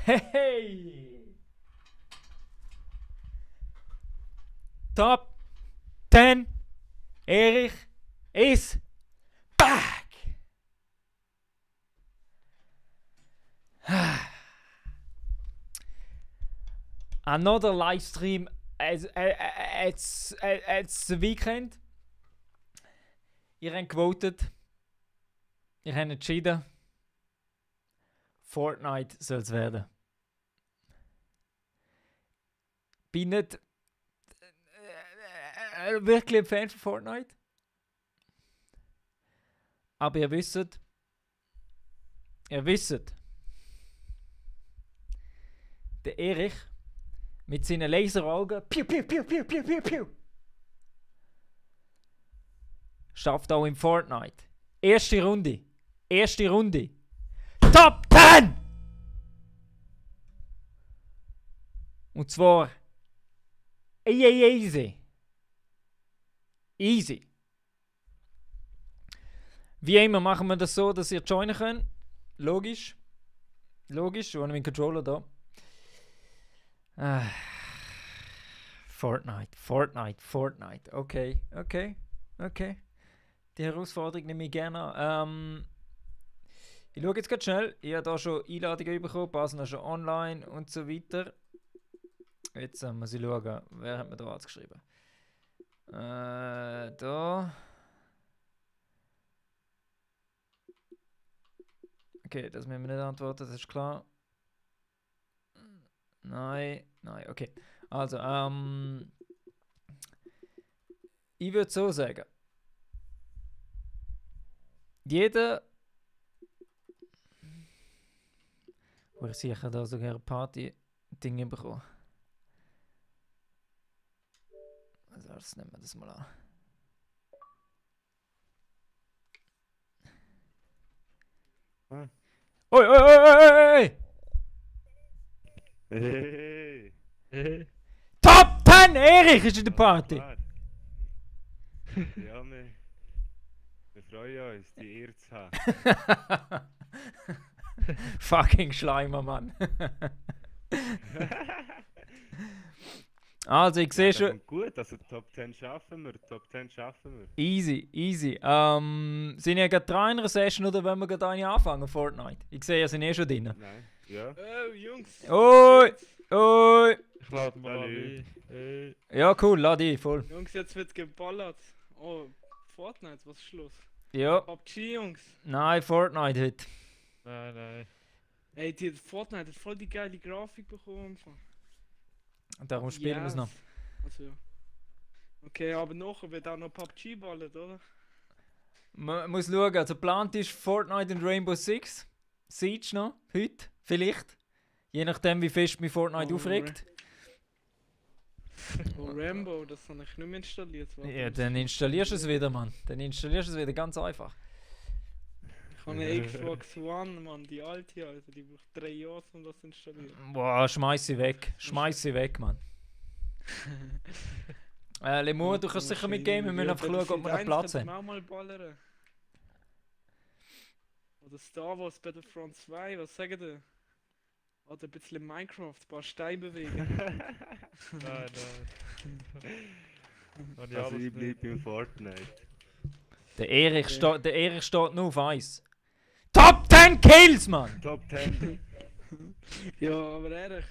Hey! Top 10 Erich is back! Another live stream. It's the weekend. Ihr habt gewotet. Ihr habt entschieden. Fortnite soll es werden. Bin nicht wirklich ein Fan von Fortnite. Aber ihr wisst, der Erich mit seinen Laseraugen piu, piu, piu, piu, piu, piu, piu, schafft auch in Fortnite. Erste Runde. Top 10! Und zwar easy. Wie immer machen wir das so, dass ihr joinen könnt. Logisch. Ich habe meinen Controller da. Fortnite. Okay. Die Herausforderung nehme ich gerne an. Ich schaue jetzt ganz schnell. Ich habe da schon Einladungen bekommen, ein paar sind schon online und so weiter. Jetzt muss ich schauen, wer hat mir da was geschrieben? Da. Okay, das müssen wir nicht antworten, das ist klar. Nein, okay. Also, ich würde so sagen. Jeder. Wo ich sicher da sogar Party-Dinge bekommen. Also, jetzt nehmen wir das mal an. Oi! Hey! Top 10 Erich ist in der Party! Ja, wir freuen uns, die Ehre zu haben. Fucking Schleimer, Mann. Also, ich sehe schon. Gut, also Top 10 schaffen wir. Easy. Sind ihr gerade dran in einer Session oder wollen wir gerade eine anfangen, Fortnite? Ich sehe, ihr seid eh schon drin. Nein, ja. Oh, Jungs! Oi! Ich lade mal ein. Ja, cool, lade ich, voll. Jungs, jetzt wird geballert. Oh, Fortnite, was ist Schluss? Ja. PUBG, Jungs. Nein, Fortnite heute. Nein. Ey, die Fortnite hat voll die geile Grafik bekommen. Darum spielen wir es noch. Also, ja. Okay, aber nachher wird auch noch PUBG ballert, oder? Man muss schauen, also geplant ist Fortnite und Rainbow Six. Siege noch, heute, vielleicht. Je nachdem, wie fest mich Fortnite aufregt. Oh, Rambo, das habe ich nicht mehr installiert. Ja, dann installierst du es wieder, Mann. Ganz einfach. Ich habe eine Xbox One, Mann, die alte, Alter. Die braucht 3 Jahre, um das zu installieren. Boah, schmeiß sie weg, Mann. Lemur, du kannst sicher mitgehen, wir müssen einfach schauen, ob wir noch Platz haben. Auch mal ballern. Oder Star Wars Battlefront 2, was sagt ihr? Oder ein bisschen Minecraft, ein paar Steine bewegen. Nein. Also ich bleibe im Fortnite. Der Erich steht nur auf 1. Top 10 Kills, Mann! Top 10. Ja, aber Erich,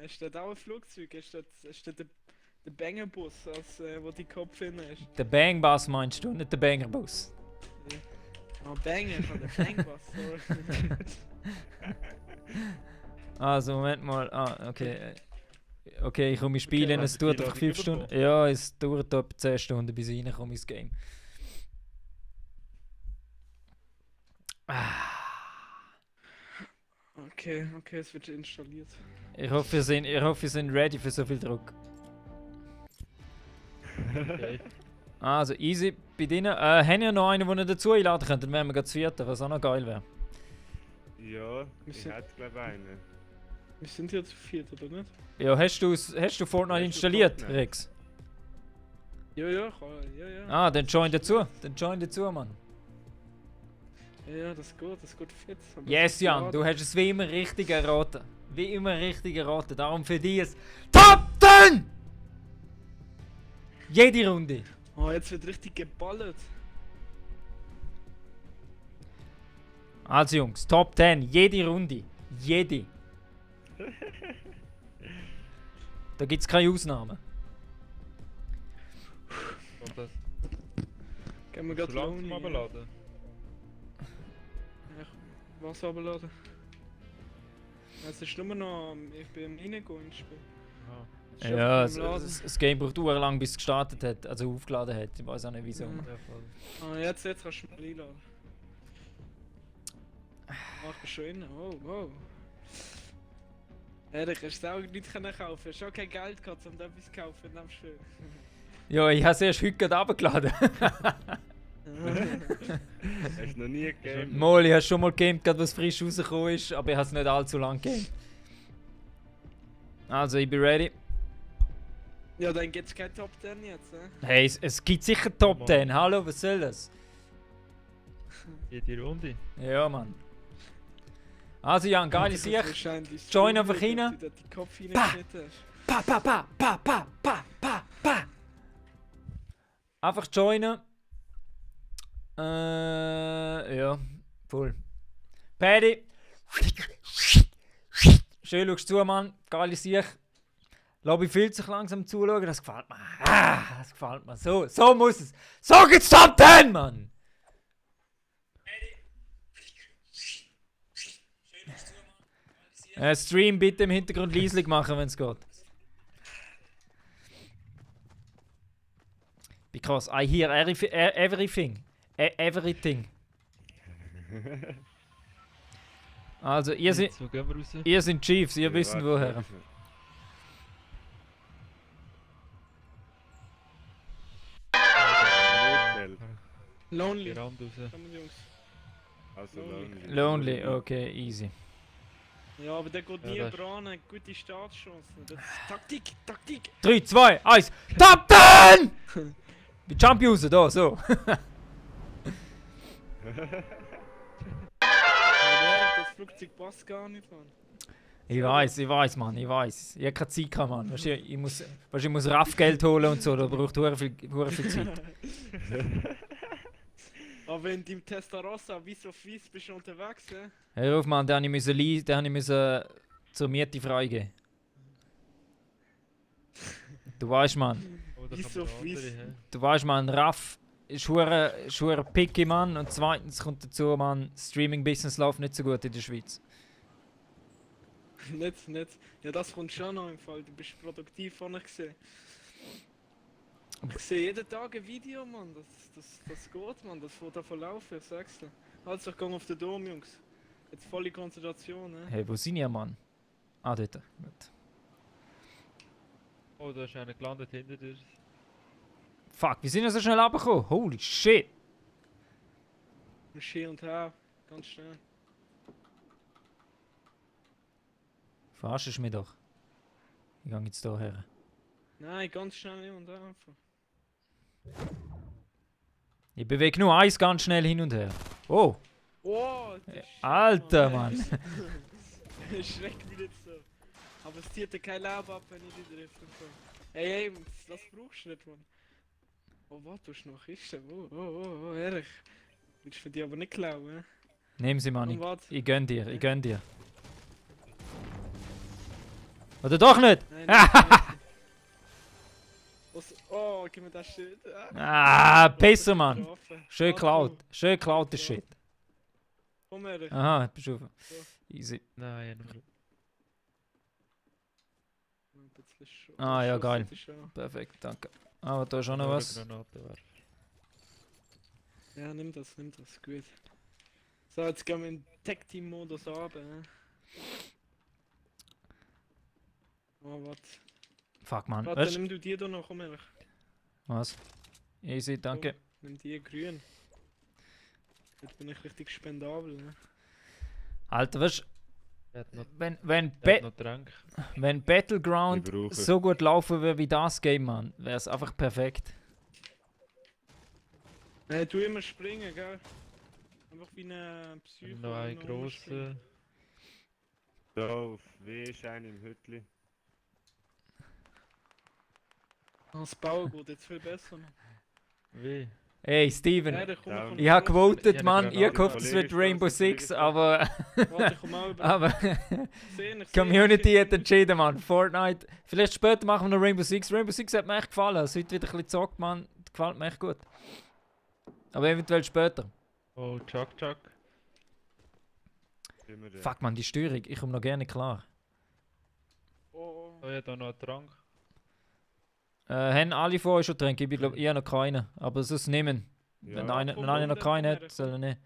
er steht auch ein Flugzeug, er steht der Bangerbus, als wo die Kopf hin ist. Der Bangbus meinst du, nicht der Bangerbus. Ja. Oh, Banger von der Bangbus, sorry. Also, Moment mal. Okay. Okay, ich komme spielen, es dauert einfach 5 Stunden. Ja, es dauert etwa 10 Stunden, bis ich reinkomme ins Game. Okay, es wird installiert. Ich hoffe, ihr sind ready für so viel Druck. Okay. Also, easy bei denen. Haben ihr noch einen, den ihr dazu einladen könnt? Dann wären wir gerade zu vierten, was auch noch geil wäre. Ja, ich hätte glaube einen. Wir sind ja zu viert, oder nicht? Ja, hast du Fortnite installiert, Fortnite? Rex? Ja. Ah, dann join dazu. Mann. Ja, das geht fit. Aber Yes, das Jan, geht. du hast es wie immer richtig erraten. wie immer richtig geraten. Darum für dich es Top 10! Jede Runde. Oh, jetzt wird richtig geballert. Also Jungs, Top 10, jede Runde. Jede. Da gibt es keine Ausnahmen. Und das Gehen wir so gerade langsam Lonely. abladen. Was abladen? Es ist nur noch. Ich bin am Reingehen ins Spiel. Ah. Es ist Ja, einfach beim Laden. das Game braucht lang, bis es gestartet hat, also aufgeladen hat. Ich weiß auch nicht wieso. Mhm. Ja, voll. Ah, jetzt kannst du mal einladen. Ach, bist schon innen. Oh, wow. Ehrlich, hast du auch nichts kaufen. Hast schon kein Geld gehabt, um da etwas zu kaufen in dem Spiel. Ja, ich habe es erst heute gerade runtergeladen. Hast du noch nie gegeben? Mal, ich habe schon mal gegamed, gerade was frisch rausgekommen ist, aber ich habe es nicht allzu lange gegamed. Also, ich bin ready. Ja, dann gibt es kein Top 10 jetzt, Hey, es gibt sicher Top 10. Hallo, was soll das? Jede Runde. Ja, Mann. Also, Jan, geile Sicht. Join einfach rein. Du da die Kopf reingeschnitten hast. Pa, pa, pa, pa, pa, pa, pa, pa. Einfach joinen. Ja, voll. Paddy. Schön schaust du zu, Mann. Geile Sicht. Lobby fühlt sich langsam zuschauen. Das gefällt mir. Ah, das gefällt mir. So muss es. So geht's Top 10, Mann. Stream bitte im Hintergrund leislich machen, wenn es geht. Because I hear everything. Everything. Also, ihr seid So gehen wir raus. ihr sind Chiefs, ihr wisst warte, woher. warte. Notfall. Lonely. Rand raus. Kommen Jungs. Also Lonely. Lonely, okay, easy. Ja, aber der geht Ja, nie das- dran, eine gute Startchance. Das ist Taktik, Taktik! 3, 2, 1, Top 10! Wir jump raus, da, so. Aber das Flugzeug passt gar nicht, Mann. Ich weiß, Mann, ich weiß. Ich habe keine Zeit gehabt, Mann. Weißt du, ich muss RAF-Geld holen und so, da braucht hure viel Zeit. Aber wenn du im Testarossa wie auf Weiss bist du unterwegs, ja? Hör auf, Mann, den musste ich zur Miete freigeben. Du weißt, Mann. Oh, da Wie kann so man noch fies. andere, hä? Du weißt, Mann, RAF ist hure picky, Mann. Und zweitens kommt dazu, Mann, Streaming-Business läuft nicht so gut in der Schweiz. nicht. Ja, das kommt schon noch im Fall. Du bist produktiv vorne gesehen. Ich sehe jeden Tag ein Video, Mann. Das geht, Mann. Das wird davon laufen, ich sag's dir. Also, ich gehe auf den Dom, Jungs. Jetzt volle Konzentration, ne? Hey, wo sind ihr, Mann? Ah, dort. Gut. Oh, da ist einer gelandet hinter dir. Fuck, wie sind wir so schnell runtergekommen? Holy shit! Muss hier und her. Ganz schnell. Verarschst du mich doch. Ich gehe jetzt hier her. Nein, ganz schnell hier und her einfach. Ich bewege nur eins ganz schnell hin und her. Oh! Oh, das ist Alter, Mann! Schreckt mich nicht so. Aber es zieht dir kein Leben ab, wenn ich die treffe. Hey, das brauchst du nicht, Mann. Oh, was, du hast noch Kisten? Oh, ehrlich. Willst du für die aber nicht klauen, hä? Nimm sie, Mann. Und warte. Ich gönn dir. Oder doch nicht? Nein, nein. Was? Oh, gib mir das Schild. Ah, Pisser, Mann. Getroffen. Schön Warte, geklaut. Schön geklaut, das Shit. Komm her. Aha, bist du. Easy. Nein, nur. Ah, ja, geil. Perfekt, danke. Aber da ist auch noch was. Granate werfen. Ja, nimm das, gut. So, jetzt gehen wir in Tag-Team-Modus runter, ne? Oh, warte. Fuck, Mann. Warte, Weißt, nimm du die da noch, komm her. was? Easy, danke. Nimm die grün. Jetzt bin ich richtig spendabel, ne? Alter, weißt Er hat noch, wenn er hat noch Trank. Battleground Ich brauche- so gut laufen würde wie das Game, Mann, wäre es einfach perfekt. Tu immer springen, gell? Einfach wie eine Psycho. Noch einen immer rumspringen. grossen. Da auf W ist einer im Hütli. Das Bauen geht jetzt viel besser. Mann. Wie? Hey, Steven. Ja, der kommt Down. Ich habe gewotet, Ja, Mann. eine Ich Granate. gehofft, es wird Rainbow Six, aber, Warte, ich komme auch über. aber Sehen, ich Community hat entschieden, Mann. Fortnite. Vielleicht später machen wir noch Rainbow Six. Rainbow Six hat mir echt gefallen. Es heute wieder ein bisschen gezockt, Mann. Gefällt mir echt gut. Aber eventuell später. Oh, Chuck Chuck. Immer der. Fuck, Mann, die Steuerung. Ich komme noch gerne klar. Oh, Oh ja, da noch ein Trank. Haben alle von euch schon getrunken? Ich glaube, ich habe noch keinen. Aber sonst nehmen. Ja, Wenn einer komm, noch komm, keinen komm, hat, soll er nicht.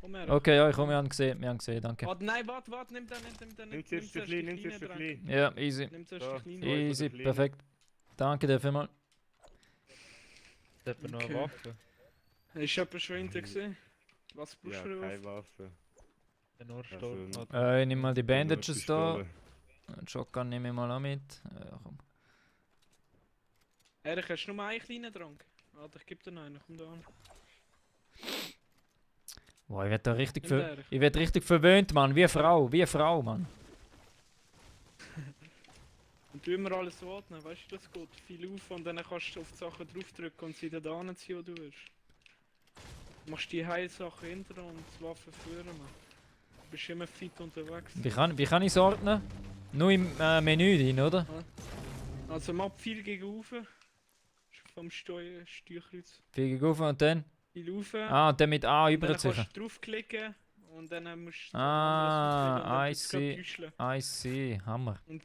komm her. Okay, ja, ich komme, wir haben gesehen, danke. Warte, nein, warte, nimm den, Nimm zuerst den kleinen, nimm zuerst den kleinen. Ja, easy. Nimm zuerst Da. den kleinen. Ja. Easy, Kleine. perfekt. Danke dir vielmals. Hat man noch Okay. eine Waffe? Hast du jemanden schon hinter gesehen? Was brauchst Ja, du für eine keine Waffe? Waffe. Ein Ohrstorm? Also, Oder- Ich nehme mal die Bandages da. Pistole. Den Shotgun nehme ich mal auch mit. Ja, komm. Ehrlich, hast du nur einen kleinen Trank? Warte, ich geb dir noch einen, komm da an. Boah, ich werde da richtig, Nimm den, Erich. ich werd richtig verwöhnt, Mann. Wie eine Frau, Mann. Und du immer alles warten, weißt du, das geht viel auf und dann kannst du auf die Sachen draufdrücken und sie da anziehen, wo du willst. Du machst die Heilsachen hinter und die Waffen führen, man. Du bist immer fit unterwegs. Wie kann ich es ordnen? Nur im Menü drin, oder? Also mach viel gegen rauf. Vom Steuerkreuz. Fliege auf und dann? Viel rauf. Ah, und dann mit A und dann überziehen. kannst du draufklicken und dann musst du Ah, I anderes see. täuscheln. I see, Hammer. Und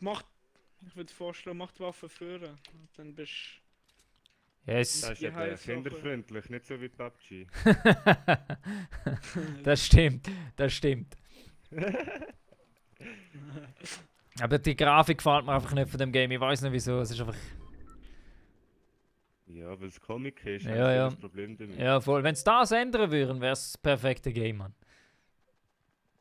ich würde vorschlagen, mach die Waffe führen. Und dann bist Yes. Das ist Die ja Heilsache. kinderfreundlich, nicht so wie PUBG. Das stimmt, das stimmt. Aber die Grafik gefällt mir einfach nicht von dem Game. Ich weiß nicht wieso. Es ist einfach. Ja, weil es Comic ist, Ja, hast du ja. das Problem damit. Ja, voll. Wenn es das ändern würden, wäre es das perfekte Game, Mann.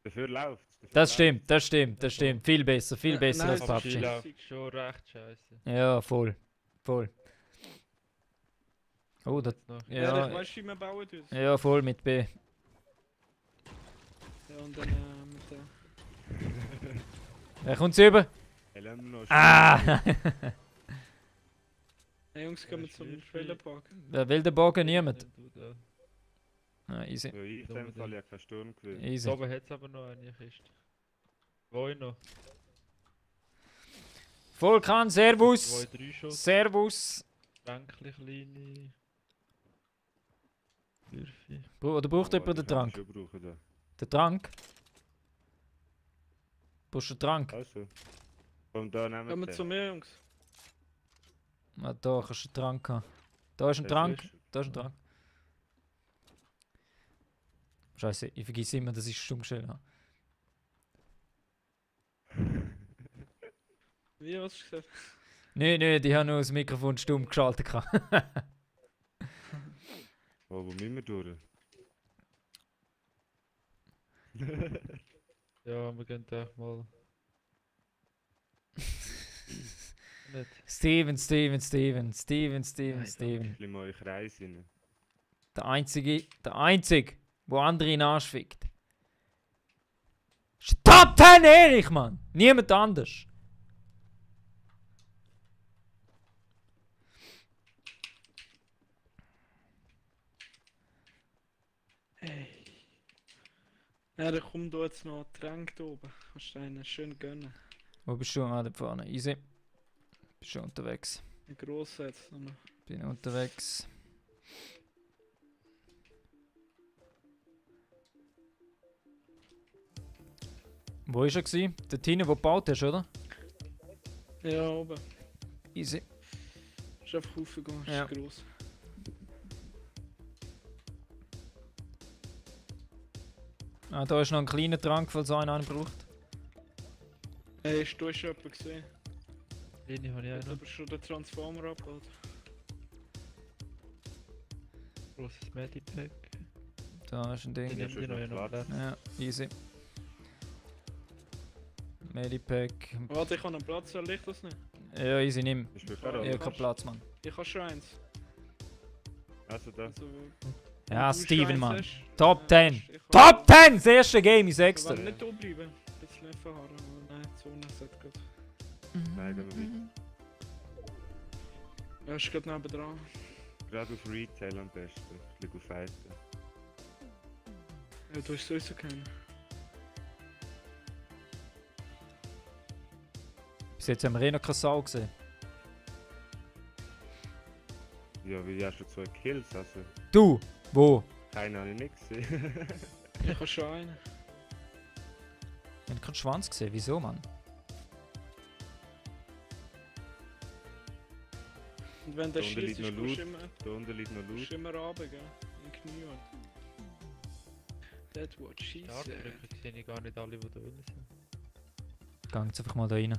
Dafür läuft es. Das stimmt, das stimmt, das stimmt. Viel besser Ja, als nein, PUBG PUBG. läuft schon recht scheiße. Ja, voll. Voll. Oh, das. Jetzt noch. Ja, Ja, weißt du, wie man bauen tut? ja, voll mit B. Ja, und dann mit der. Wer kommt's über? Hey, lass mir noch Ah! Hey Jungs, gehen wir Ja, zum schwierig. Trailerpark. Wer will den Bogen? Niemand. Nimm du da. Ah, easy. Ja, ich in dem Fall ja keinen Sturm gewählt. Easy. Da oben hat es aber noch eine Kiste. Wo noch? Volkan, Servus! 2, 3 Schuss. Servus! Bänkli kleine. Würfe. Oder braucht jemand den Trank? Schon brauchen, da. Den Trank? Brauchst du den Trank? Also. Komm, da nehmen Gehen wir den. zu mir, Jungs. Ah, da kannst du einen Trank haben. Da ist ein Das Trank. ist- Da ist ein Trank. Scheiße, ich vergesse immer, dass ich stumm gestellt habe. Wie hast du gesagt? Nee, die haben nur das Mikrofon stumm geschaltet. Oh, wo müssen wir durch? Ja, wir gehen da mal. Nicht. Steven. Ein bisschen mal euch Kreis rein. Der Einzige, wo andere in den Arsch fickt. Stopp, ten Erich, Mann! Niemand anders. Hey. Ja, dann komm da jetzt noch ein Tränk da oben. Kannst du einen schön gönnen. Wo bist du? Ah, da vorne. Easy. Bist schon unterwegs. Ein grosser jetzt. noch. Bin unterwegs. Wo war er? Gewesen? Dort hinten, wo du gebaut hast, oder? Ja, oben. Easy. Ist einfach raufgegangen, Ja. ist gross. Ah, da ist noch ein kleiner Trank, falls einer einen braucht. Hey, hast du schon jemanden gesehen? Eine habe ich Hat auch noch. aber schon den Transformer abgebaut. Grosses Medipack. Da ist ein Die Ding. nehmen die noch ja noch Platz. Platz. Ja, easy. Medipack. Warte, ich habe einen Platz, soll ich das nicht? Ja, easy, nimm. Ist für Ich Karol. habe keinen Platz, Mann. Ich habe schon eins. Also da. Also, Ja, wenn du Steven, schon Mann. eins hast, Top 10. ich kann- Top 10! Das erste Game, ich sag's Wir dir. wollen nicht da bleiben. fahren. Oh, nein, die Sonne sollte gut. Nein, gehen wir mit. Ja, ist gerade nebendran. Gerade auf Retail am besten. Lieg auf Fighten. Ja, du hast sowieso keinen. Bis jetzt haben wir eh noch keine Sau gesehen. Ja, wie hast du 2 Kills? Also, Du! Wo? keinen habe ich nicht gesehen. Ich habe schon einen. Ich habe keinen Schwanz gesehen. Wieso, Mann? Und wenn der Da unten liegt schießt, noch musst Loot. du immer, Da unten liegt noch musst Loot. du immer runter, gell? In die Knie. That what she said. Startbrücke sehe ich gar nicht alle, die da unten sind. Geh jetzt einfach mal da rein.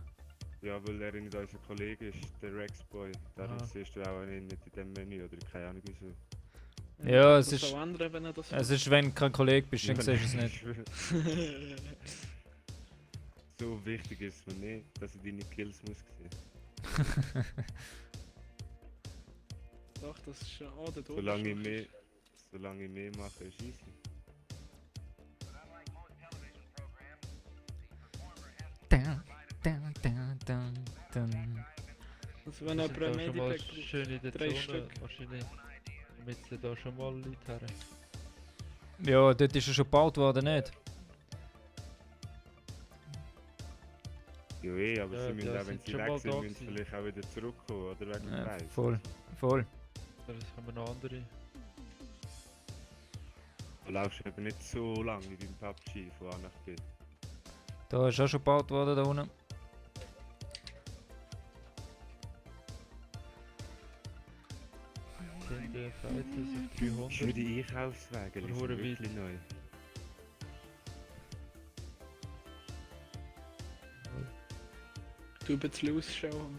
Ja, weil er nicht unser Kollege ist, der Rexboy. Darum Ah. siehst du auch nicht in dem Menü oder keine Ahnung wieso. Ja, es das ist- auch ändern, wenn er das Es ist, wenn du kein Kollege bist, dann Ja, siehst du es nicht. So wichtig ist es mir nicht, dass ich deine Kills muss sehen. Doch, das ist schon. Oh, der Tod Solange ich mehr mache, ist easy. Dun, dun, dun, dun, dun. Also, wenn Wir jemand sind ein da schon mal Medipack braucht. schön in der 3 Zone, Stück. wahrscheinlich. Damit sie da schon mal Leute her. Ja, dort ist er schon gebaut worden, nicht? Ja, aber Ja, sie müssen ja, auch, wenn sind sie schon weg mal sind, da müssen sie gewesen. vielleicht auch wieder zurückkommen, oder wegen dem Ja, Preis. voll. Voll. Das haben wir noch andere. Du laufst eben nicht so lange wie beim PUBG von A nach B. Da ist auch schon gebaut worden, da unten. Sind Fighters auf Für 300. die Einkaufswege, die sind Hure wirklich neu. Du ein bisschen ausschauen.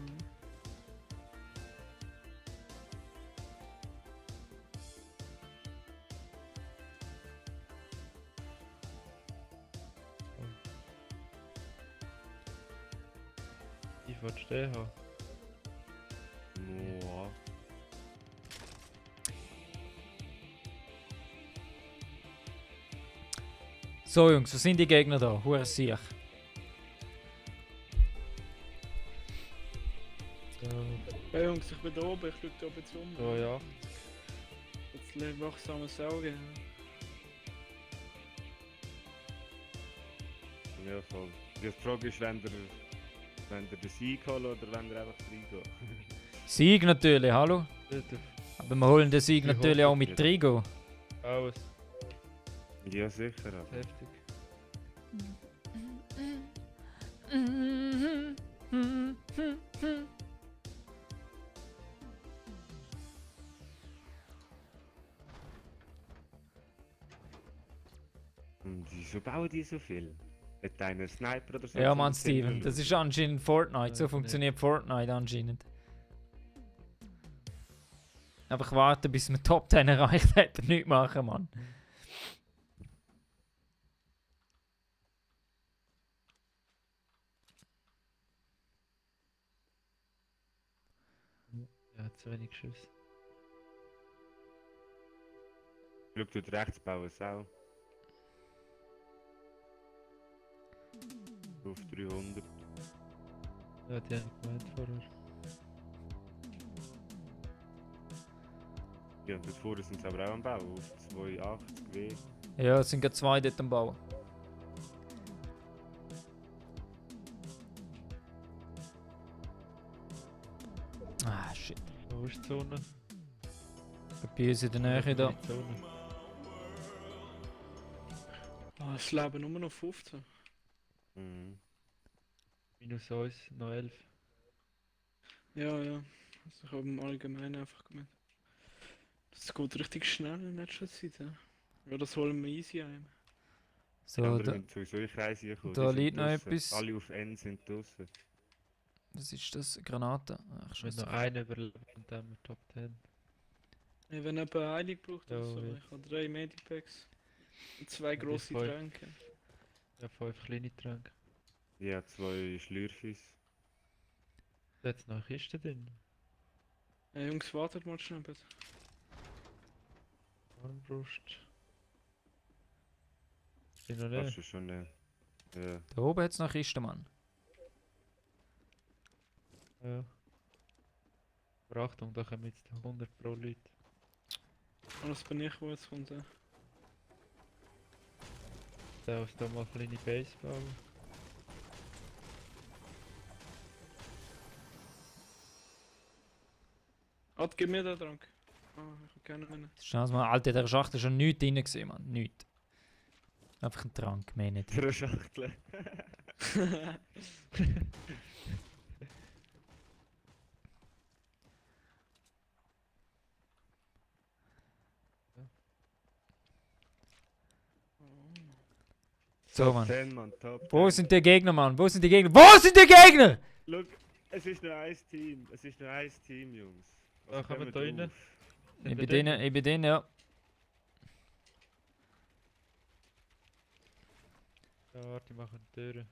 Ich wollte stehen haben. Boah. So, Jungs, wo sind die Gegner da? Hure Siech. Ja, Hey Jungs, ich bin da oben, ich schaue da oben zu. da ja. Jetzt lebe wachsames Auge. Ja, voll. Die Frage ist, wenn der den Sieg holt oder wenn der einfach reingeht. Sieg natürlich, hallo? Dort Aber wir holen den Sieg Ich natürlich hoffe, auch mit ja. Trigo. auf alles. Ja, sicher. Aber. Heftig. Wieso bauen die so viel? Hat einer einen Sniper oder so? Ja, zum Mann, Zentrum Steven, das schauen? ist anscheinend Fortnite. So Weiß funktioniert Fortnite anscheinend. Einfach warten, bis man Top 10 erreicht hat und nichts machen, Mann. Ja, zu wenig Schuss. Schau, dort rechts bauen sie auch. Auf 300. Ja, die haben gemeint vorher. Ja, und dort vorne sind sie aber auch am Bauen. Auf 280 W. Ja, es sind gerade 2 dort am Bauen. Ah, shit. Wo ist die Zone? Bei uns in der Nähe da. Die Zone. Ah, es leben nur noch 15. Mhm. Minus uns, noch 11. Ja, ja. Also ich habe im Allgemeinen einfach gemeint. Das geht richtig schnell in letzter Zeit. Ja, ja das holen wir easy ein. Die So, anderen da, müssen sowieso in Kreis reinkommen. da die sind liegt noch draussen. etwas. Alle auf N sind draussen. was ist das? Granate? Ach, Wenn scheiße. noch einer überlebt, dann haben wir Top 10. Ja, wenn jemand eine Heilung braucht oder Ja, so. ja. Ich habe 3 Medipacks. Und 2 die grosse voll. Tränke. Ja, 5 kleine Tränke. Ja, 2 Schlürfis. Da hat noch eine Kiste drin. Ja, Jungs, wartet mal schnell bitte. Armbrust. Bin noch Kannst nicht. du schon nehmen. Ja. Da oben hat es noch Kisten, Mann. Ja. Aber Achtung, da kommen jetzt 100 pro Leute. Und das bin ich, wo jetzt kommt. Darfst da mal eine kleine Base bauen? Gib mir den Trank. Ah, ich hab keinen mehr. Schau mal, Alter, der Schacht ist schon nichts drin gesehen, Mann. Nichts. Einfach ein Trank, mehr nicht. Der Schachtel. So, Mann. 10, Mann, top. Wo 10. sind die Gegner, Mann? Wo sind die Gegner? Wo sind die Gegner? Look, es ist nur ein Team. Es ist nur ein Team, Jungs. Da kommen wir da rein. drauf? Ich bin drin, ja. Ja, warte, ich mache die Türen.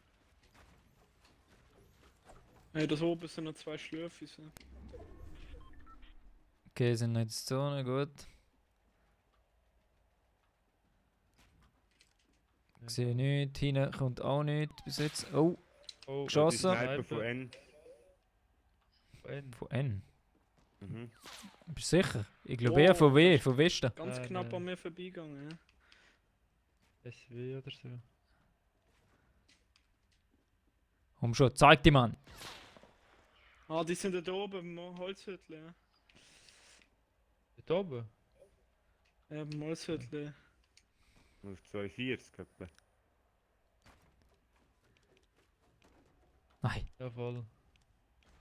Hey, das oben sind noch 2 Schlürfe. Okay, sind noch in der Zone, gut. Ich sehe nichts, hinten kommt auch nichts bis jetzt. Oh, Oh, Geschossen. Die Sniper von N. von N. Mhm. Bist du sicher? Ich glaube eher von W, von Westen. Ganz Nein, knapp nein. an mir vorbeigegangen, ja. SW oder so. Komm schon, zeig die Mann. Ah, die sind da oben im Holzhüttel, ja. Dort oben? Ja, im Holzhüttel. Auf 240 etwa. Nein, Ja, voll.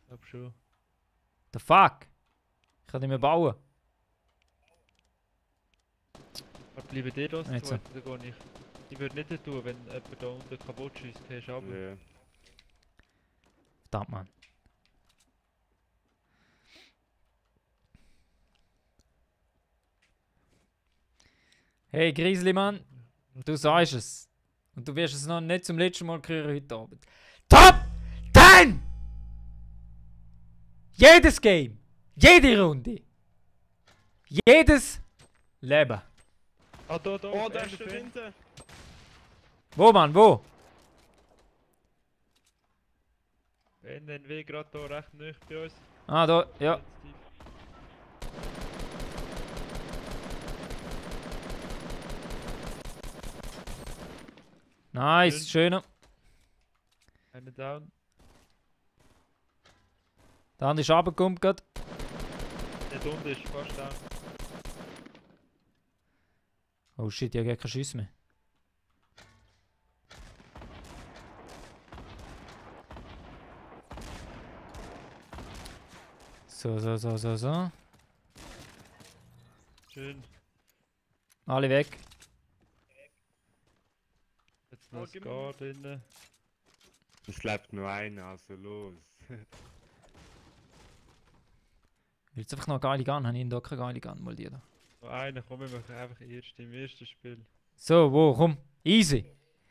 Ich glaub schon. the fuck? Ich kann nicht mehr bauen. Aber bleiben die los, Jetzt so. da gehe ich. Ich würde nicht tun, wenn jemand da unten kaputt schießt, gehst du runter. Ja. Verdammt, Mann. Hey Grizzly, Mann. Du sagst es. Und du wirst es noch nicht zum letzten Mal hören heute Abend. Top 10! Jedes Game. Jede Runde. Jedes Leben. Ah, da, da! Oh, da einer ist der drin. hinten. Wo, Mann, wo? NNW gerade da recht nahe bei uns. Ah, da, ja. Jetzt tief. Nice, schöner. Einer down. Der andere ist runtergekommen gerade. Der unten ist fast down. Oh shit, ich habe gar keine Schüsse mehr. So. Schön. Alle weg. Jetzt noch Oh, das gib mir Gar drinnen. Es lebt nur einer, also los. Willst du einfach noch eine geile Gun? Habe ich da keine geile Gun? Mal die da. Noch einer, komm, wir machen einfach erst im ersten Spiel. So, wo, komm. Easy.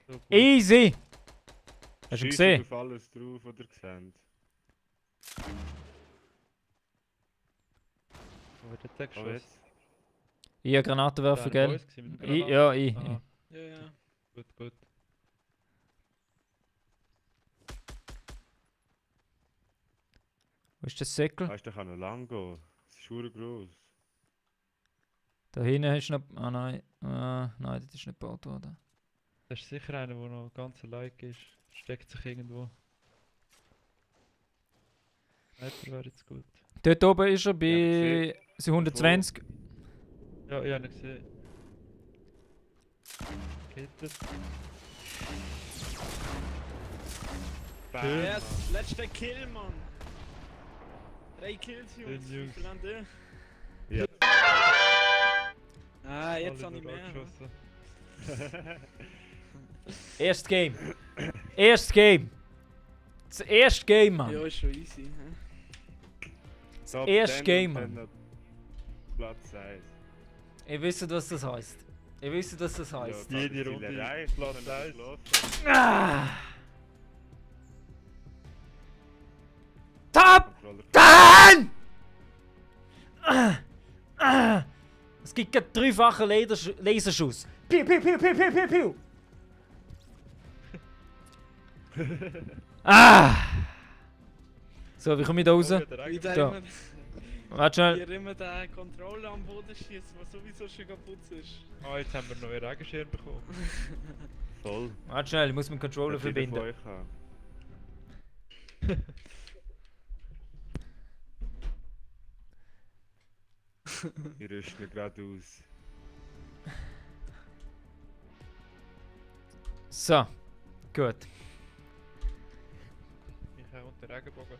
So gut. Easy. Hast du Schiessen gesehen? auf alles drauf, oder gesehen? Wo wird der Oh, geschossen? jetzt. Ich habe Granatenwerfer, gell? Ich, ja, ich. Ah, Ja, ja. gut, gut. Wo ist das Säckel? Weißt du, der kann noch lang gehen. Es ist schon groß. Da hinten ist noch... Ah nein. Nein, das ist nicht gebaut worden. Das ist sicher einer, der noch ganz allein ist. Steckt sich irgendwo. Sniper wäre jetzt gut. Dort oben ist er bei gesehen. 120. Ja, ich habe ihn gesehen. Gehittet. Bam, Yes, Mann. letzter Kill, Mann. 3 Kills, Jungs. Wie Jungs. viel haben die? Ja. Ah, jetzt Alle habe ich da mehr. geschossen. Erstes Game. Erstes Game. Das erste Game, Mann. Ja, ist schon easy. hä? Top erste 10 Game, und dann Mann. noch Platz 1. Ihr wisst, was das heisst. Ihr wisst, was das heisst. Jede Runde Platz 1. Ah. Top 10! Es gibt gerade dreifachen Laserschuss. Piu, piu, piu, piu, piu, piu, piu. Ah! So, wie komme ich da raus? Wie der Da. immer, Warte schnell. wie er immer den Controller am Boden schießt, was sowieso schon kaputt ist. Ah, jetzt haben wir neue Regenschirm bekommen. Voll. Warte schnell, ich muss meinen Controller Hat jeder von verbinden. euch haben. Ich rüste gerade aus. So, gut. Ich habe unter Regenbogen.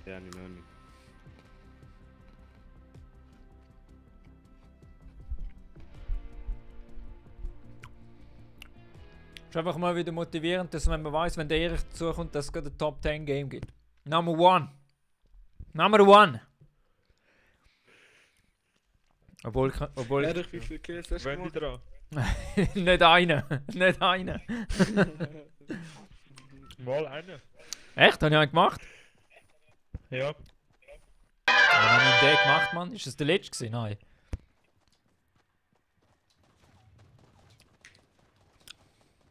Ja, nicht noch nicht. Ist einfach mal wieder motivierend, dass man weiß, wenn der Erich dazukommt, dass es gerade ein Top 10 Game gibt. Number 1. Number 1. Obwohl Ehrlich, wie viel Kills hast du Wenn die gemacht? dran? nicht einer. Nicht einer. Mal einen. Echt? Habe ich einen gemacht? Ja. Was habe ich den gemacht, Mann? Ist das der letzte gewesen? Nein.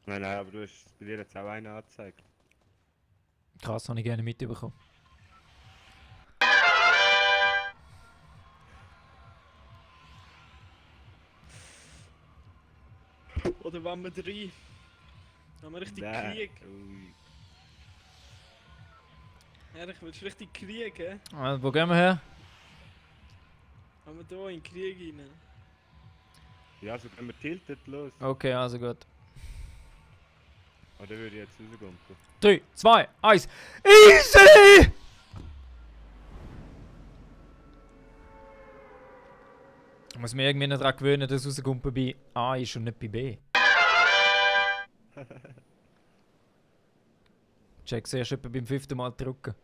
Nein, nein, aber du hast bei dir jetzt auch einen angezeigt. Krass, habe ich gerne mitbekommen. Oder waren wir 3? Haben wir richtig Nein. Krieg? Ui. Ehrlich, willst du richtig Krieg, hä? Wo gehen wir her? Haben wir da in den Krieg rein? Ja, so gehen wir tiltet los. Okay, also gut. Oder würde ich jetzt rauskommen? 3, 2, 1. Easy! Ich muss mich irgendwie noch daran gewöhnen, dass rauskommt bei A ist und nicht bei B. Check erst etwa beim 5. Mal drücken.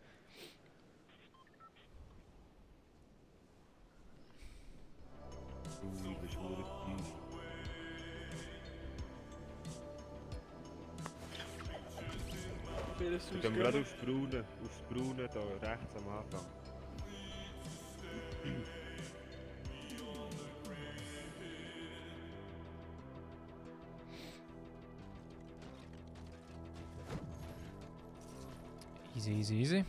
Ui, das ist verdammt tief. Welches Wir gehen gerade aufs Braune da rechts am Anfang. Easy, easy, easy.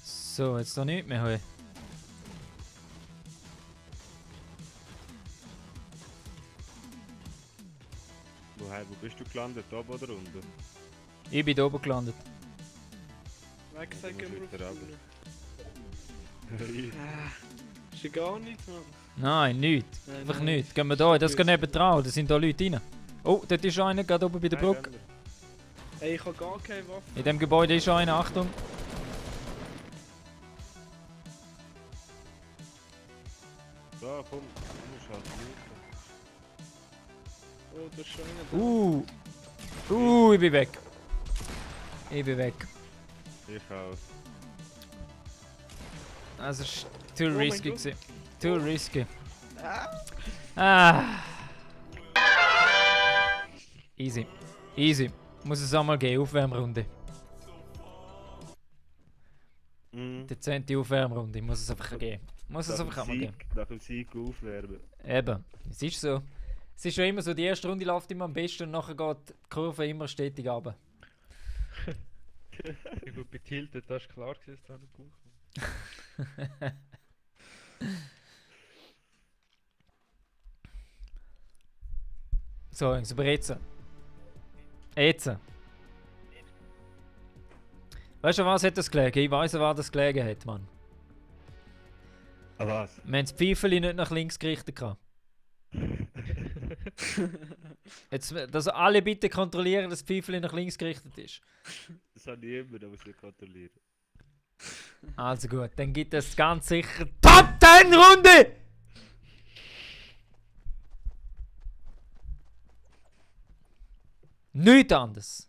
So, jetzt da nicht mehr. Hey. Wo bist du gelandet? Oben oder unten? Ich bin da oben gelandet. Weg sagen Dann wir muss auf wieder Bühne. Ist ja gar nichts, Mann. Nein, nichts. Nein, Einfach nein. nichts. Gehen wir da, das geht neben dran, da sind da Leute rein. Oh, dort ist einer, gerade oben bei der Nein, Brücke. gehen Ey, ich habe gar keine Waffe. In dem Gebäude ist einer, Achtung. wir. So, komm, du musst halt looten. Oh, da ist schon einer da. Ich bin weg. Ich bin weg. Ich auch. Also, es war too Oh mein risky. Gott. Gewesen. Too risky. Ah. Easy. Easy. Muss es einmal gehen, Aufwärmrunde. Mhm. Die 10. Aufwärmrunde. Muss es einfach geben. Muss es einfach einmal geben. Nach dem Sieg aufwärmen. Eben. Es ist so. Es ist schon immer so, die erste Runde läuft immer am besten und nachher geht die Kurve immer stetig runter. Ich gut betiltet, das ist klar, dass da nicht gut kommt. So, Jungs, aber jetzt. Jetzt. Weißt du, was hat das gelegen? Ich weiss, was das gelegen hat, Mann. Ah, was? Wir haben das Pfeifeli nicht nach links gerichtet. Gehabt. Jetzt, dass alle bitte kontrollieren, dass das Pfeifeli nach links gerichtet ist. Das habe ich immer, da muss ich kontrollieren. Also gut, dann gibt es ganz sicher Top 10 Runde! Nichts anderes.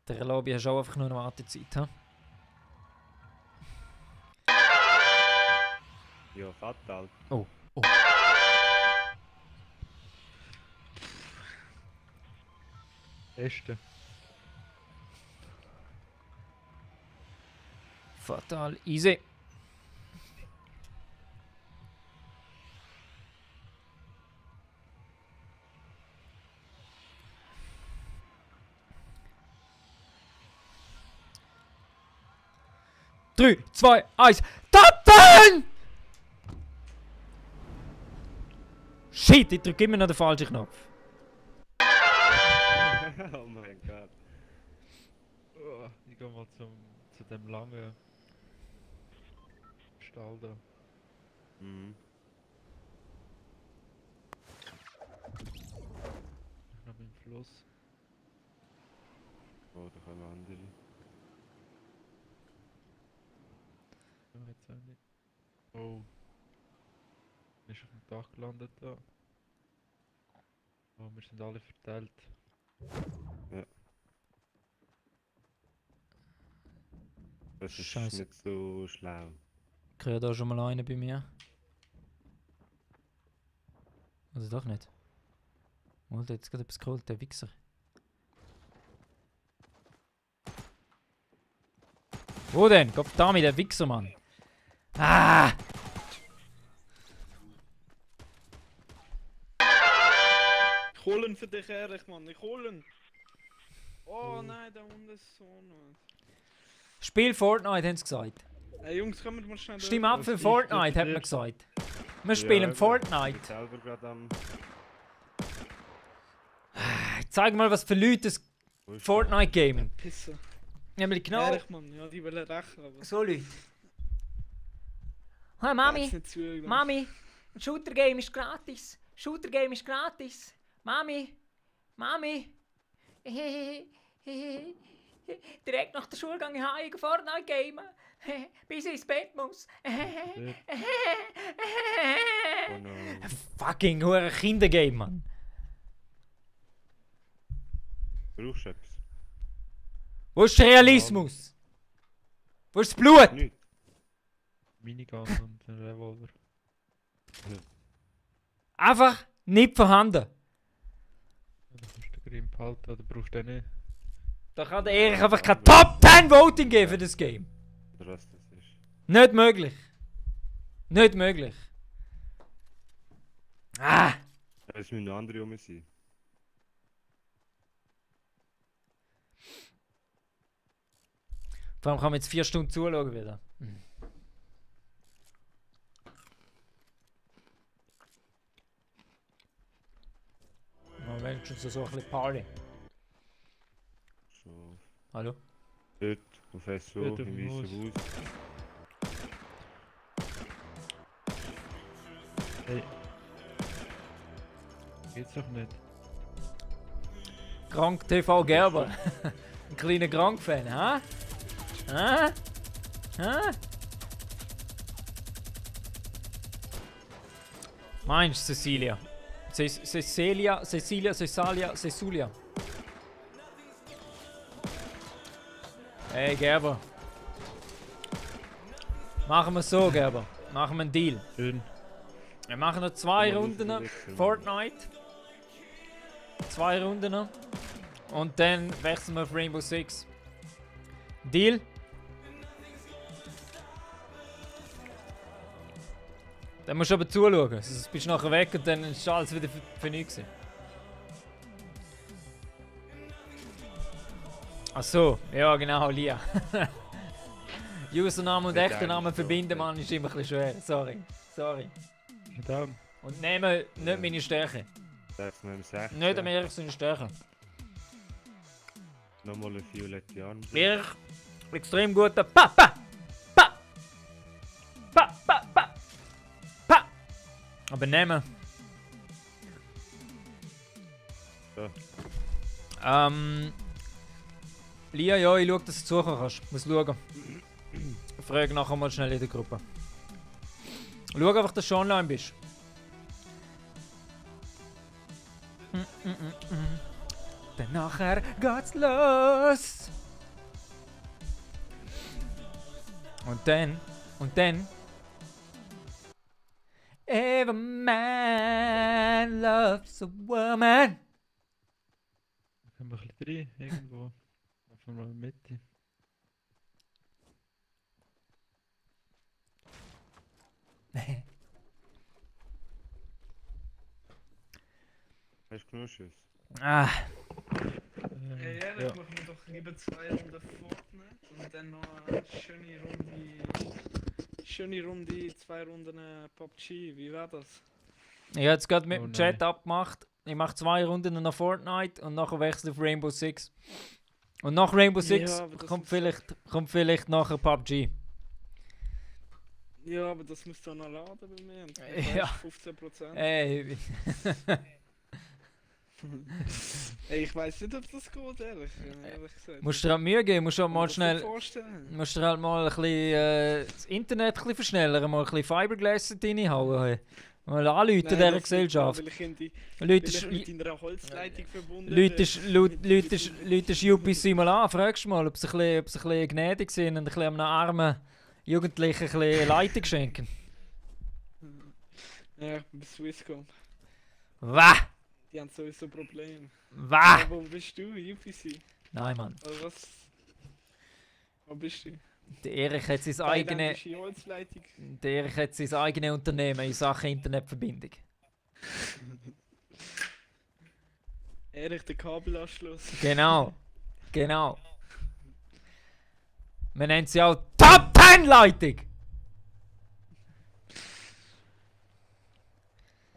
Der Lobby hast auch einfach nur eine Wartezeit. Ha? Ja, fatal. Oh. Beste. Fatal. Easy. Drei, zwei, eins. Tappen! Shit, ich drücke immer noch den falschen Knopf. Oh mein Gott. Oh, ich geh mal zu dem langen Stall da. Mhm. Ich noch im Fluss. Oh, da kommen andere. Ja, jetzt auch nicht. Oh. Ist auf dem Dach gelandet da. Oh, wir sind alle verteilt. Das ist Scheiße. nicht so schlau. Ich höre da schon mal einen bei mir. Also doch nicht. Alter, jetzt gerade etwas geholt, der Wichser. Wo denn? Gott damit, der Wichser, Mann. Ah! Ich hol ihn für dich, Erich, Mann. Ich hol ihn. Oh nein, da unten ist so noch. Spiel Fortnite, haben sie gesagt. Ey Jungs, kommen wir mal schnell Stimm durch. ab für ist Fortnite, hat man das gesagt. Wir spielen Ich Fortnite. bin selber gerade am... Zeig mal, was für Leute das Wo ist Fortnite gamen. Pisse. Nämlich genau Erich, Mann. Ja, die wollen rächen, aber... so Leute. Hey Hat's Mami, nicht zugelassen. Mami, ein Shooter-Game ist gratis. Shooter-Game ist gratis. Mami, Mami. Direkt nach der Schule gehe ich heim Fortnite gamen. Bis ich ins Bett muss. Oh no. Fucking hure Kindergame, Mann. Brauchst du etwas? Wo ist der Realismus? Wo ist das Blut? Nicht. Minigun und ein Revolver. Einfach nicht vorhanden. Ja, dann kannst du den Grimm behalten oder brauchst du den nicht? Da kann der Erich einfach kein Top 10 Voting geben für das Game. Oder was das ist. Nicht möglich. Nicht möglich. Ah! Es müssen noch andere um sein. Vor allem kann man jetzt 4 Stunden zuschauen wieder. Na, wenigstens so ein bisschen Party. So. Hallo? Dort, auf SO, Dort auf im dem weißen Haus. Hey. Geht's doch nicht. Krank TV Gerber. Ein kleiner Krank-Fan, hä? Hä? Hä? Meinst du Cecilia? Cecilia. Hey Gerber. Machen wir so, Gerber. Machen wir einen Deal. Schön. Wir machen noch 2 Mal Runden auswechseln. Fortnite. 2 Runden noch. Und dann wechseln wir auf Rainbow Six. Deal? Dann musst du aber zuschauen, sonst bist du nachher weg und dann ist alles wieder für nichts gewesen. Ach so, ja genau, Lia. Username und Hat echten Namen eigentlich verbinden, so, Mann, ist immer ein bisschen schwer. Sorry. Dann. Und nehmen nicht meine Stärke. Sag's mir im 16. Nicht am Erich seine Stärke. Nochmal eine violette Armbrust. Erich, extrem guter Pa! Aber nehmen. So. Lia, ja, ich schau, dass du suchen kannst. Muss schauen. Ich frage nachher mal schnell in der Gruppe. Schau einfach, dass du online bist. Dann nachher geht's los. Und dann if a man loves a woman. Können wir ein bisschen rein, irgendwo. Einfach mal in der Mitte. Hast du genug Schuss? Ah, Ey, ehrlich, ja. machen wir doch lieber 2 Runden Fortnite und dann noch eine schöne Runde, 2 Runden PUBG. Wie war das? ich habe jetzt gerade mit Oh dem Chat nein. abgemacht. Ich mache 2 Runden nach Fortnite und nachher wechsle auf Rainbow Six. Und nach Rainbow Six Ja, aber das kommt muss- vielleicht nachher PUBG. Ja, aber das müsst ihr noch laden bei mir. Und Ja. 15%. Ey, Ey, ich weiß nicht, ob das geht, ehrlich gesagt. musst dir halt Mühe geben, musst halt Kann mal mir das schnell. nicht vorstellen. Musst du halt mal ein bisschen das Internet ein bisschen verschnellern, mal ein bisschen Fiberglass reinhauen. Hey. Mal anrufen Nein, dieser das liegt Gesellschaft. daran, weil ich in die- weil Leute, ich mit einer Holzleitung verbunden Leute UPC mal an, fragst du mal, ob sie ein bisschen gnädig sind und ein bisschen einem armen Jugendlichen ein bisschen Leitung schenken. Ja, ich bin bei Swisscom. Wah! Die haben sowieso Probleme. Wah! Aber wo bist du? UPC? Nein, Mann. Oder was? Wo bist du? Der Erich hat sein eigenes Thailändische Holzleitung. Unternehmen in Sachen Internetverbindung. Erich, der Kabelanschluss. Genau. Genau. Man nennt sie auch Top 10 Leitung.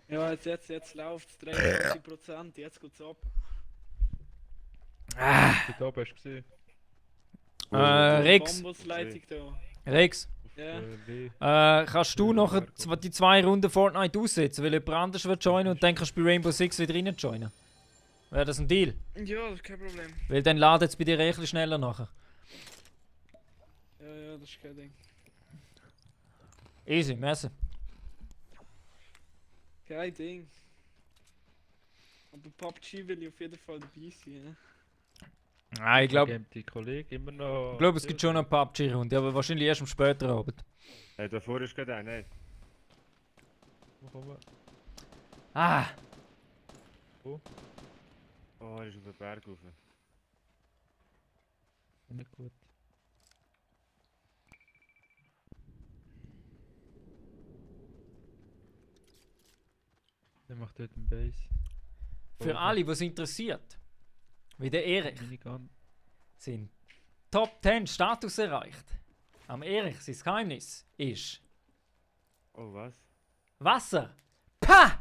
Ja, jetzt läuft es 93%, jetzt geht's ab. Dort oben hast du gesehen. Rex. Bambusleitung da. Rex. Auf Ja. W. Kannst du nachher die 2 Runden Fortnite aussetzen, weil jemand anderes wird joinen und dann kannst du bei Rainbow Six wieder rein joinen? Wäre das ein Deal? Ja, das ist kein Problem. Weil dann ladet es bei dir ein bisschen schneller nachher. Ja, das ist kein Ding. Easy, merci. Kein Ding. Aber PUBG will ich auf jeden Fall dabei sein. Ne? Nein, ich glaube, Gamet die Kollege immer noch. es gibt schon eine PUBG-Runde, aber wahrscheinlich erst am späteren Abend. Hey, davor ist gerade einer. Hey. Wo kommen wir? Ah, Oh, er ist auf den Berg rauf. Nicht gut. Der macht dort einen Base. für alle, die es interessiert, wie der Erich, Minigun. sind Top 10 Status erreicht. Am Erich, sein Geheimnis ist Oh, was? Wasser. Pah!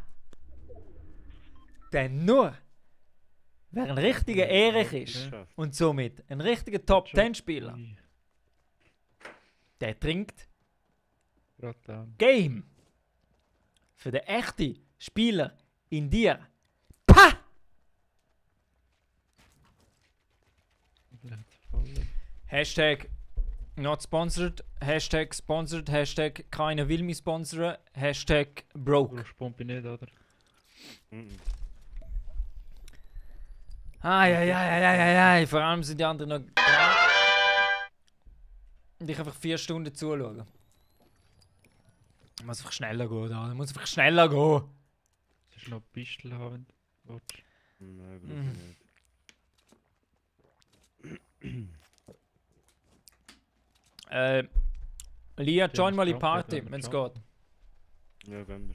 Denn nur, wer ein richtiger Erich ist Geschafft. und somit ein richtiger Top 10 Spieler, Ui, der trinkt grad down. Game. Für den echten Spieler in dir. Pah! Vielleicht fallen. Hashtag not sponsored, Hashtag sponsored, Hashtag keiner will mich sponsoren, Hashtag broke. Du Pumpe nicht, oder? Mhm. Ai, vor allem sind die anderen noch dran. Und ich einfach 4 Stunden zuschauen. Muss einfach schneller gehen, da. Muss einfach schneller gehen. Sollst du noch Pistol haben, wenn du willst? Nein, Mhm. glaube nicht. Lia, join mal die Jump, Party, ja, wenn es jump. geht. Ja, gehen wir.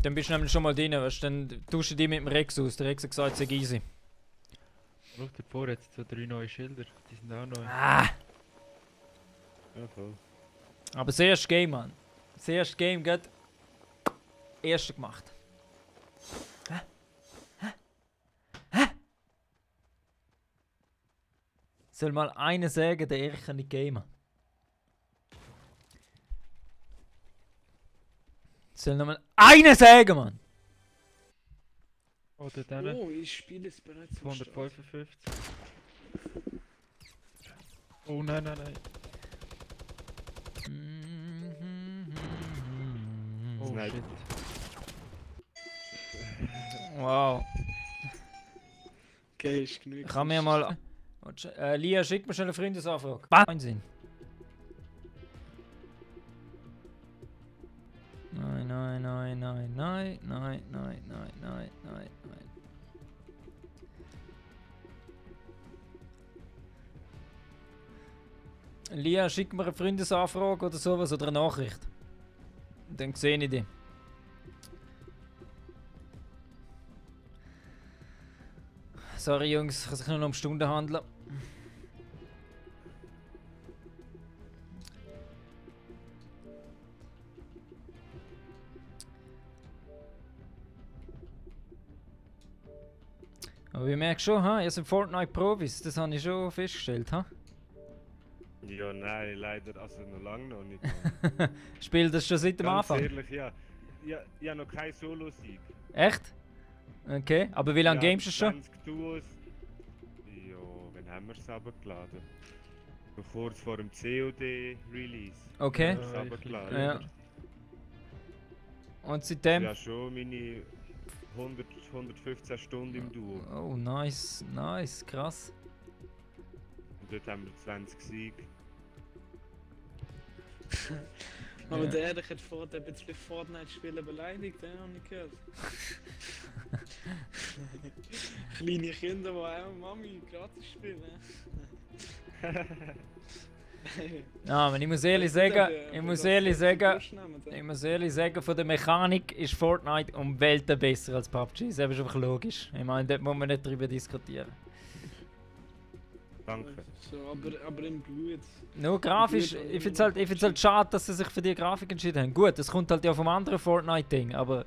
Dann bist du nämlich schon mal drin, weißt, dann tauschen die mit dem Rex aus. Der Rex hat gesagt, es sei easy. Schau dir vor, jetzt so 3 neue Schilder. Die sind auch neu. Ah, Ja, voll. aber das erste Game, Mann. Das erste Game geht. Erste gemacht. Soll mal einer sagen, der Erich kann nicht gamen. Soll noch mal einer sagen, Mann. Oh, dort hinten. Oh, ich spiele es bereits. am Start. 155. Oh nein, nein, nein. Oh Snipe. shit. Wow. Okay, ist genug. Ich kann mir mal. Lia, schick mir schnell eine Freundesanfrage. Wahnsinn. Nein, nein, nein, nein, nein, nein, nein, nein, nein, nein, nein. Lia, schick mir eine Freundesanfrage oder sowas oder eine Nachricht. Dann sehe ich dich. Sorry Jungs, es kann sich nur noch um Stunden handeln. Aber ich merke schon, ihr seid Fortnite-Profis, das habe ich schon festgestellt. Ja, nein, leider, also noch lange noch nicht. Spielt das schon seit dem Ganz Anfang? ehrlich, ja. Ich habe noch keinen Solo-Sieg. Echt? Okay, aber wie lange gamest du schon? 20 Duos. Ja, wann haben wir es runtergeladen? So kurz vor dem COD-Release. Okay. Haben wir es Ja, runtergeladen. Ja. Und seitdem? Ja, schon meine 115 Stunden im Duo. Oh, nice, nice, krass. Und dort haben wir 20 Siege. Aber Ja. der Erich hat vorher ein bisschen Fortnite-Spielen beleidigt, den habe ich gehört. Kleine Kinder, die auch Mami gratis spielen. Ja, aber ich muss ehrlich sagen, ich muss ehrlich sagen, von der Mechanik ist Fortnite um Welten besser als PUBG. Das ist einfach logisch. Ich meine, dort muss man nicht drüber diskutieren. Danke. So, aber im Blut. Nur grafisch, ich finde es halt schade, dass sie sich für die Grafik entschieden haben. Gut, das kommt halt ja vom anderen Fortnite-Ding, aber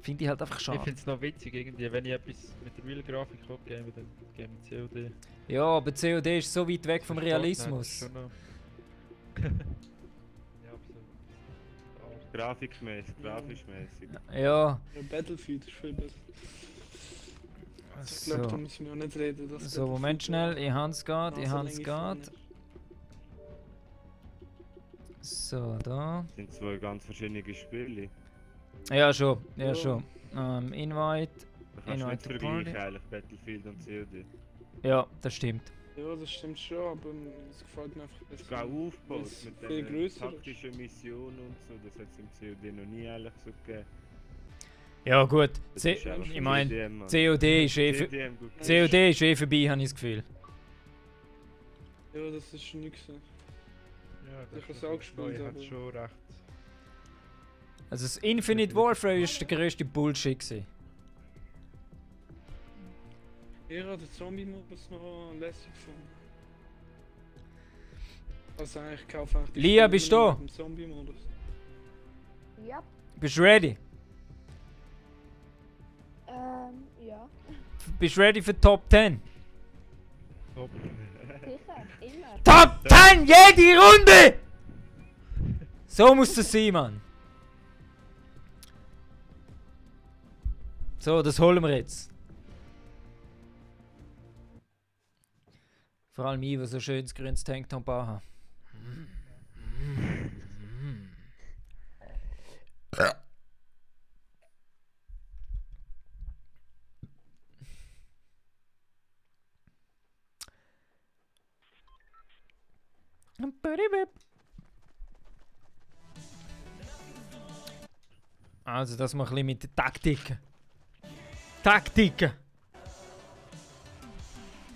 finde ich halt einfach Ich schade. finde es noch witzig, irgendwie, wenn ich etwas mit der Real-Grafik abgebe, dann gebe ich COD. Ja, aber COD ist so weit weg vom Realismus. Schon noch. Ja, aber so. Grafischmäßig. Ja, Ja, Battlefield ist viel besser. Ich glaube, da so. müssen wir auch nicht reden. Dass So, Moment schnell, ich hab's grad, Nasenlänge So, da. Das sind zwei ganz verschiedene Spiele. Ja, schon, ja, Ja. schon. Invite. Da kannst du nicht Invite to vergleichen, Party. eigentlich Battlefield und COD. Ja, das stimmt. Ja, das stimmt schon, aber es gefällt mir einfach Es ist besser. auch aufgebaut Weil's mit viel den grösser ist. taktischen Missionen und so. Das hat es im COD noch nie eigentlich so gegeben. Ja, gut. Das ist einfach ich Ich meine, CDM, Mann. COD ist eh CDM, gut. COD ist eh vorbei, habe ich das Gefühl. Ja, das ist schon nichts. Ja, Ich das hab's ist auch das gespielt, Neue hat aber- schon recht. Also das Infinite Warfare ist der grösste Bullshit gewesen. Ich habe den Zombie-Modus noch lässig gefunden. Also eigentlich kaufe ich die Lia, Spiele bist nur du mit dem Zombie-Modus. Ja, Bist du ready? ja, Bist du ready für Top 10? Top. sicher, immer. Top 10 jede Runde! So muss das sein, Mann. So, das holen wir jetzt. Vor allem ich, der so schönes grünes Tanktop anhat. Also, das mal ein bisschen mit den Taktiken. Taktiken!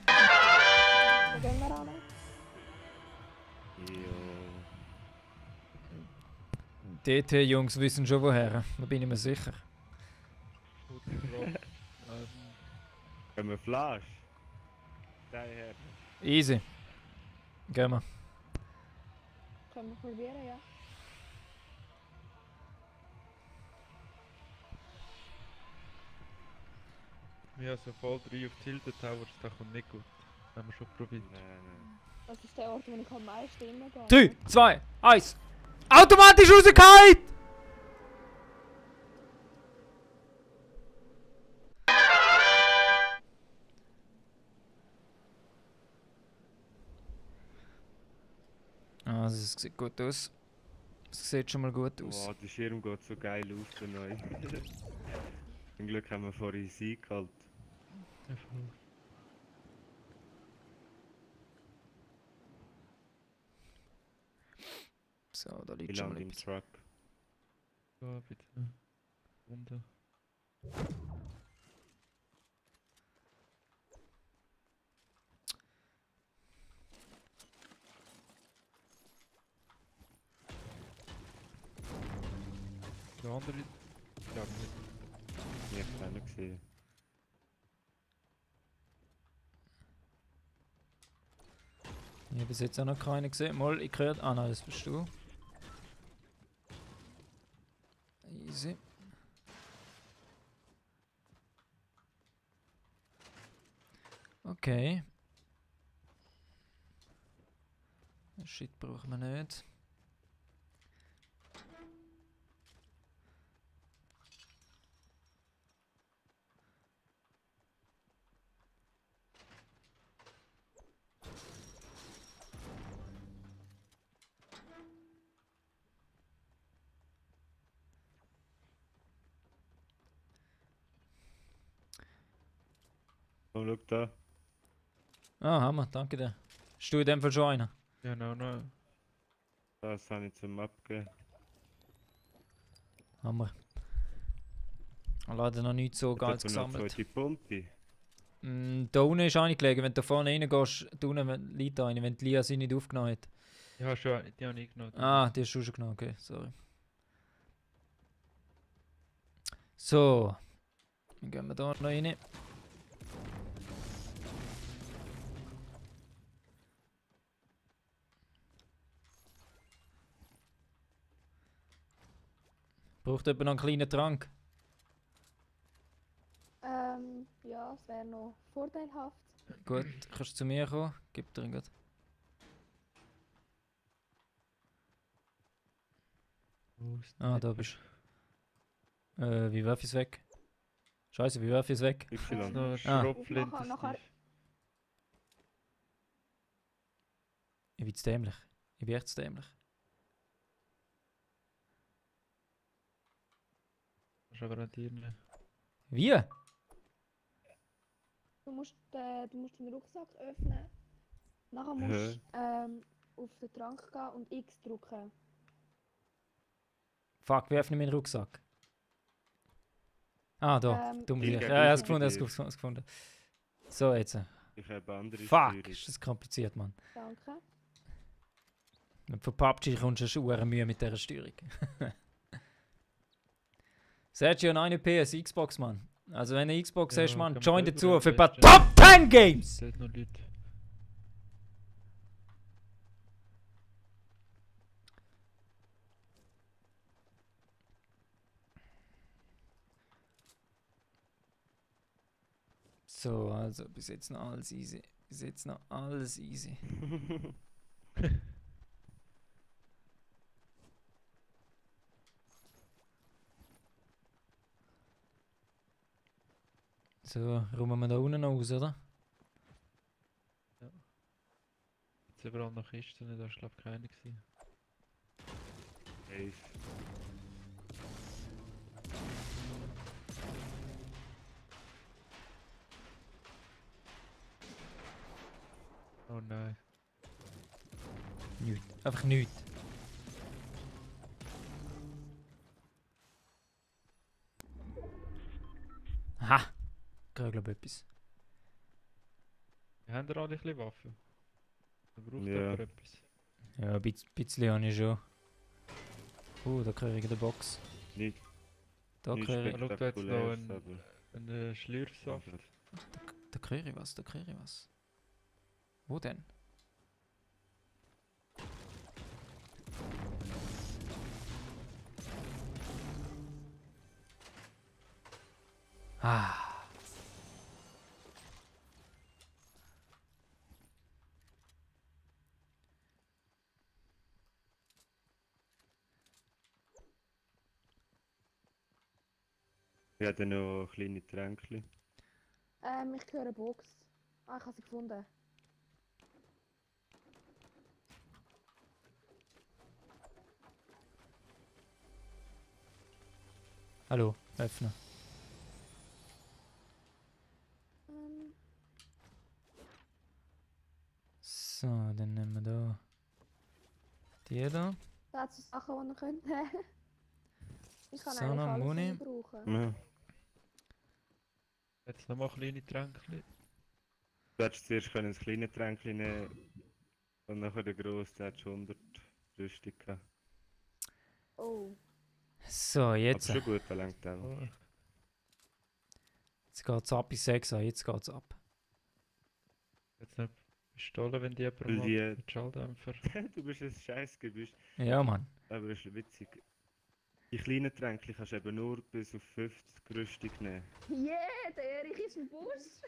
Wo gehen wir an? Ja. DT-Jungs wissen schon woher, da bin ich mir sicher. Gute Frage. Haben wir Flash? Daher. Easy. Gehen wir. Können wir probieren, ja? Ja, so voll 3 auf Tilted Towers, das kommt nicht gut. Das haben wir schon probiert. Nein. Das ist der Ort, wo ich am meisten immer gehe. 3, 2, 1. Automatisch rausgehalten! Also, es sieht gut aus. Es sieht schon mal gut aus. Wow, der Schirm geht so geil aus, der neu. Zum Glück haben wir vorhin Sieg gehalten. Ja, voll. So, da Wie liegt schon lange mal im etwas. Truck? Ja, bitte. Runde. Der andere. Ich glaube nicht. Ich habe keinen gesehen. Ich habe bis jetzt auch noch keinen gesehen. Mal, ich gehört. Ah nein, das bist du. Easy. Okay. Shit brauchen wir nicht. Oh, schau da. Ah, Hammer, danke dir. Hast du in dem Fall schon einen? Ja, no. Das habe ich zum Abgeben. Hammer. Leider noch nicht so Jetzt ganz hat man noch gesammelt. zweite Pumpe. Da unten ist eine gelegen. Wenn du da vorne reingehst, da unten liegt eine, wenn die Lia sie nicht aufgenommen hat. Ja, schon, die habe ich genommen. Ah, die hast du schon genommen, okay, sorry. So. Dann gehen wir da noch rein. Braucht jemand noch einen kleinen Trank? Ja, es wäre noch vorteilhaft. Gut, kannst du zu mir kommen? Gib dir einen gut. Wo ist Ah, der? da bist du. Wie werf ich es weg? Scheiße, wie werf ich es weg? Ist Y. noch eine Ah. Schrotflinte. Nachher- Steve. Ich bin zu dämlich. Ich bin echt zu dämlich. Kannst aber an dir nehmen. Wie? Du musst den Rucksack öffnen. Nachher musst du auf den Trank gehen und X drücken. Fuck, wie öffne ich meinen Rucksack? Ah, da. Dumm ich Sicht. geb Ja, ja, raus es gefunden, bei es dir. gefunden. So, jetzt. Ich habe andere Fuck, Steuerung. ist das kompliziert, Mann. Danke. Wenn du von PUBG kommst, hast du schon Mühe mit dieser Steuerung. Sergio, 9 PS, Xbox, Mann. Also wenn du Xbox Ja, hast, Mann, kann man join selber dazu für ein paar testen. Top 10 Games! Da hat noch Leute. So, also bis jetzt noch alles easy. Bis jetzt noch alles easy. So, räumen wir da unten noch raus, oder? Jetzt überall noch Kisten, da war glaube ich keine gewesen. Safe. Oh nein. Nichts. Einfach nichts. Aha! Ich höre, glaube ich, etwas. Wir haben da alle ein bisschen Waffen. Da braucht Ja. aber etwas. Ja, ein bisschen habe ich schon. Da kriege ich in der Box. Nicht, Da nicht kriege ich. Schau, da hat's noch spektakuläres, ein- aber... Ein Schlürfsaft. aber Da kriege ich was, da kriege ich was. Wo denn? Ah. Ich habe noch kleine Tränkchen. Ich höre eine Box. Ah, ich habe sie gefunden. Hallo, öffnen. Ähm, So, dann nehmen wir da die da. da hat es Sachen, die ihr könnt nehmen. Ich kann So, eigentlich noch alles Muni. brauchen. Ja. Jetzt nochmal kleine Tränkchen. Du hättest zuerst können das kleine Tränkchen nehmen und nachher den grossen, der hat schon 100 Rüstung gehabt. Oh. So, Aber jetzt. schon gut, der lenkt auch. Oh, Jetzt geht's ab bis 6 Uhr, jetzt geht's ab. jetzt nicht bestohlen, wenn die jemand Weil mal die- den Schalldämpfer. Du bist ein Scheißgebüsch. Ja, Mann. Aber das ist witzig. Die kleinen Tränkchen kannst du eben nur bis auf 50 Rüstung nehmen. Yeah, der Erich ist im Busch.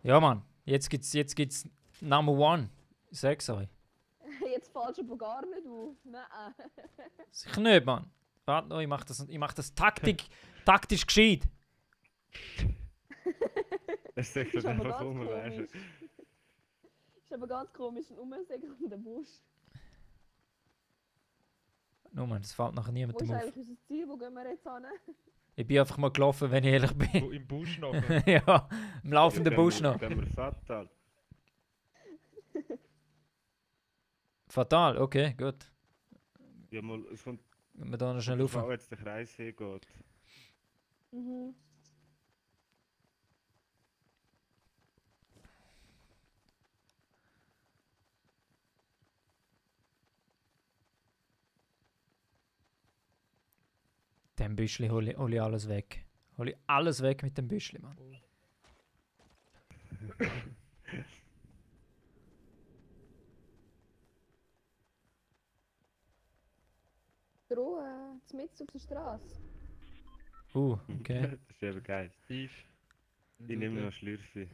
Ja, Mann. Jetzt gibt's Number One. Ich sag's euch. Jetzt fällst du aber gar nicht auf. Nein. Sicher nicht, Mann. Warte noch, ich mach das taktisch gescheit. Das sagt Ist er aber einfach ganz um, weißt komisch. Ist aber ganz komisch, ein umsegelnder Busch. Nur, Mann, das fällt nachher Wo niemandem ist auf. eigentlich unser Ziel? Wo gehen wir jetzt hin? Ich bin einfach mal gelaufen, wenn ich ehrlich bin. Im Busch nachher. Ja, im laufenden Busch noch. Gehen wir fatal. Fatal, okay, gut. Ja, mal, es kommt Gehen wir da noch schnell drauf rauf. an, wo jetzt der Kreis hingeht. Mhm. Dem Büschli hol ich alles weg. Hol ich alles weg mit dem Büschli, Mann. Drohen, mitten auf der Straße. Okay. Das ist eben geil. Steve. Ich nehme noch Schlürfe.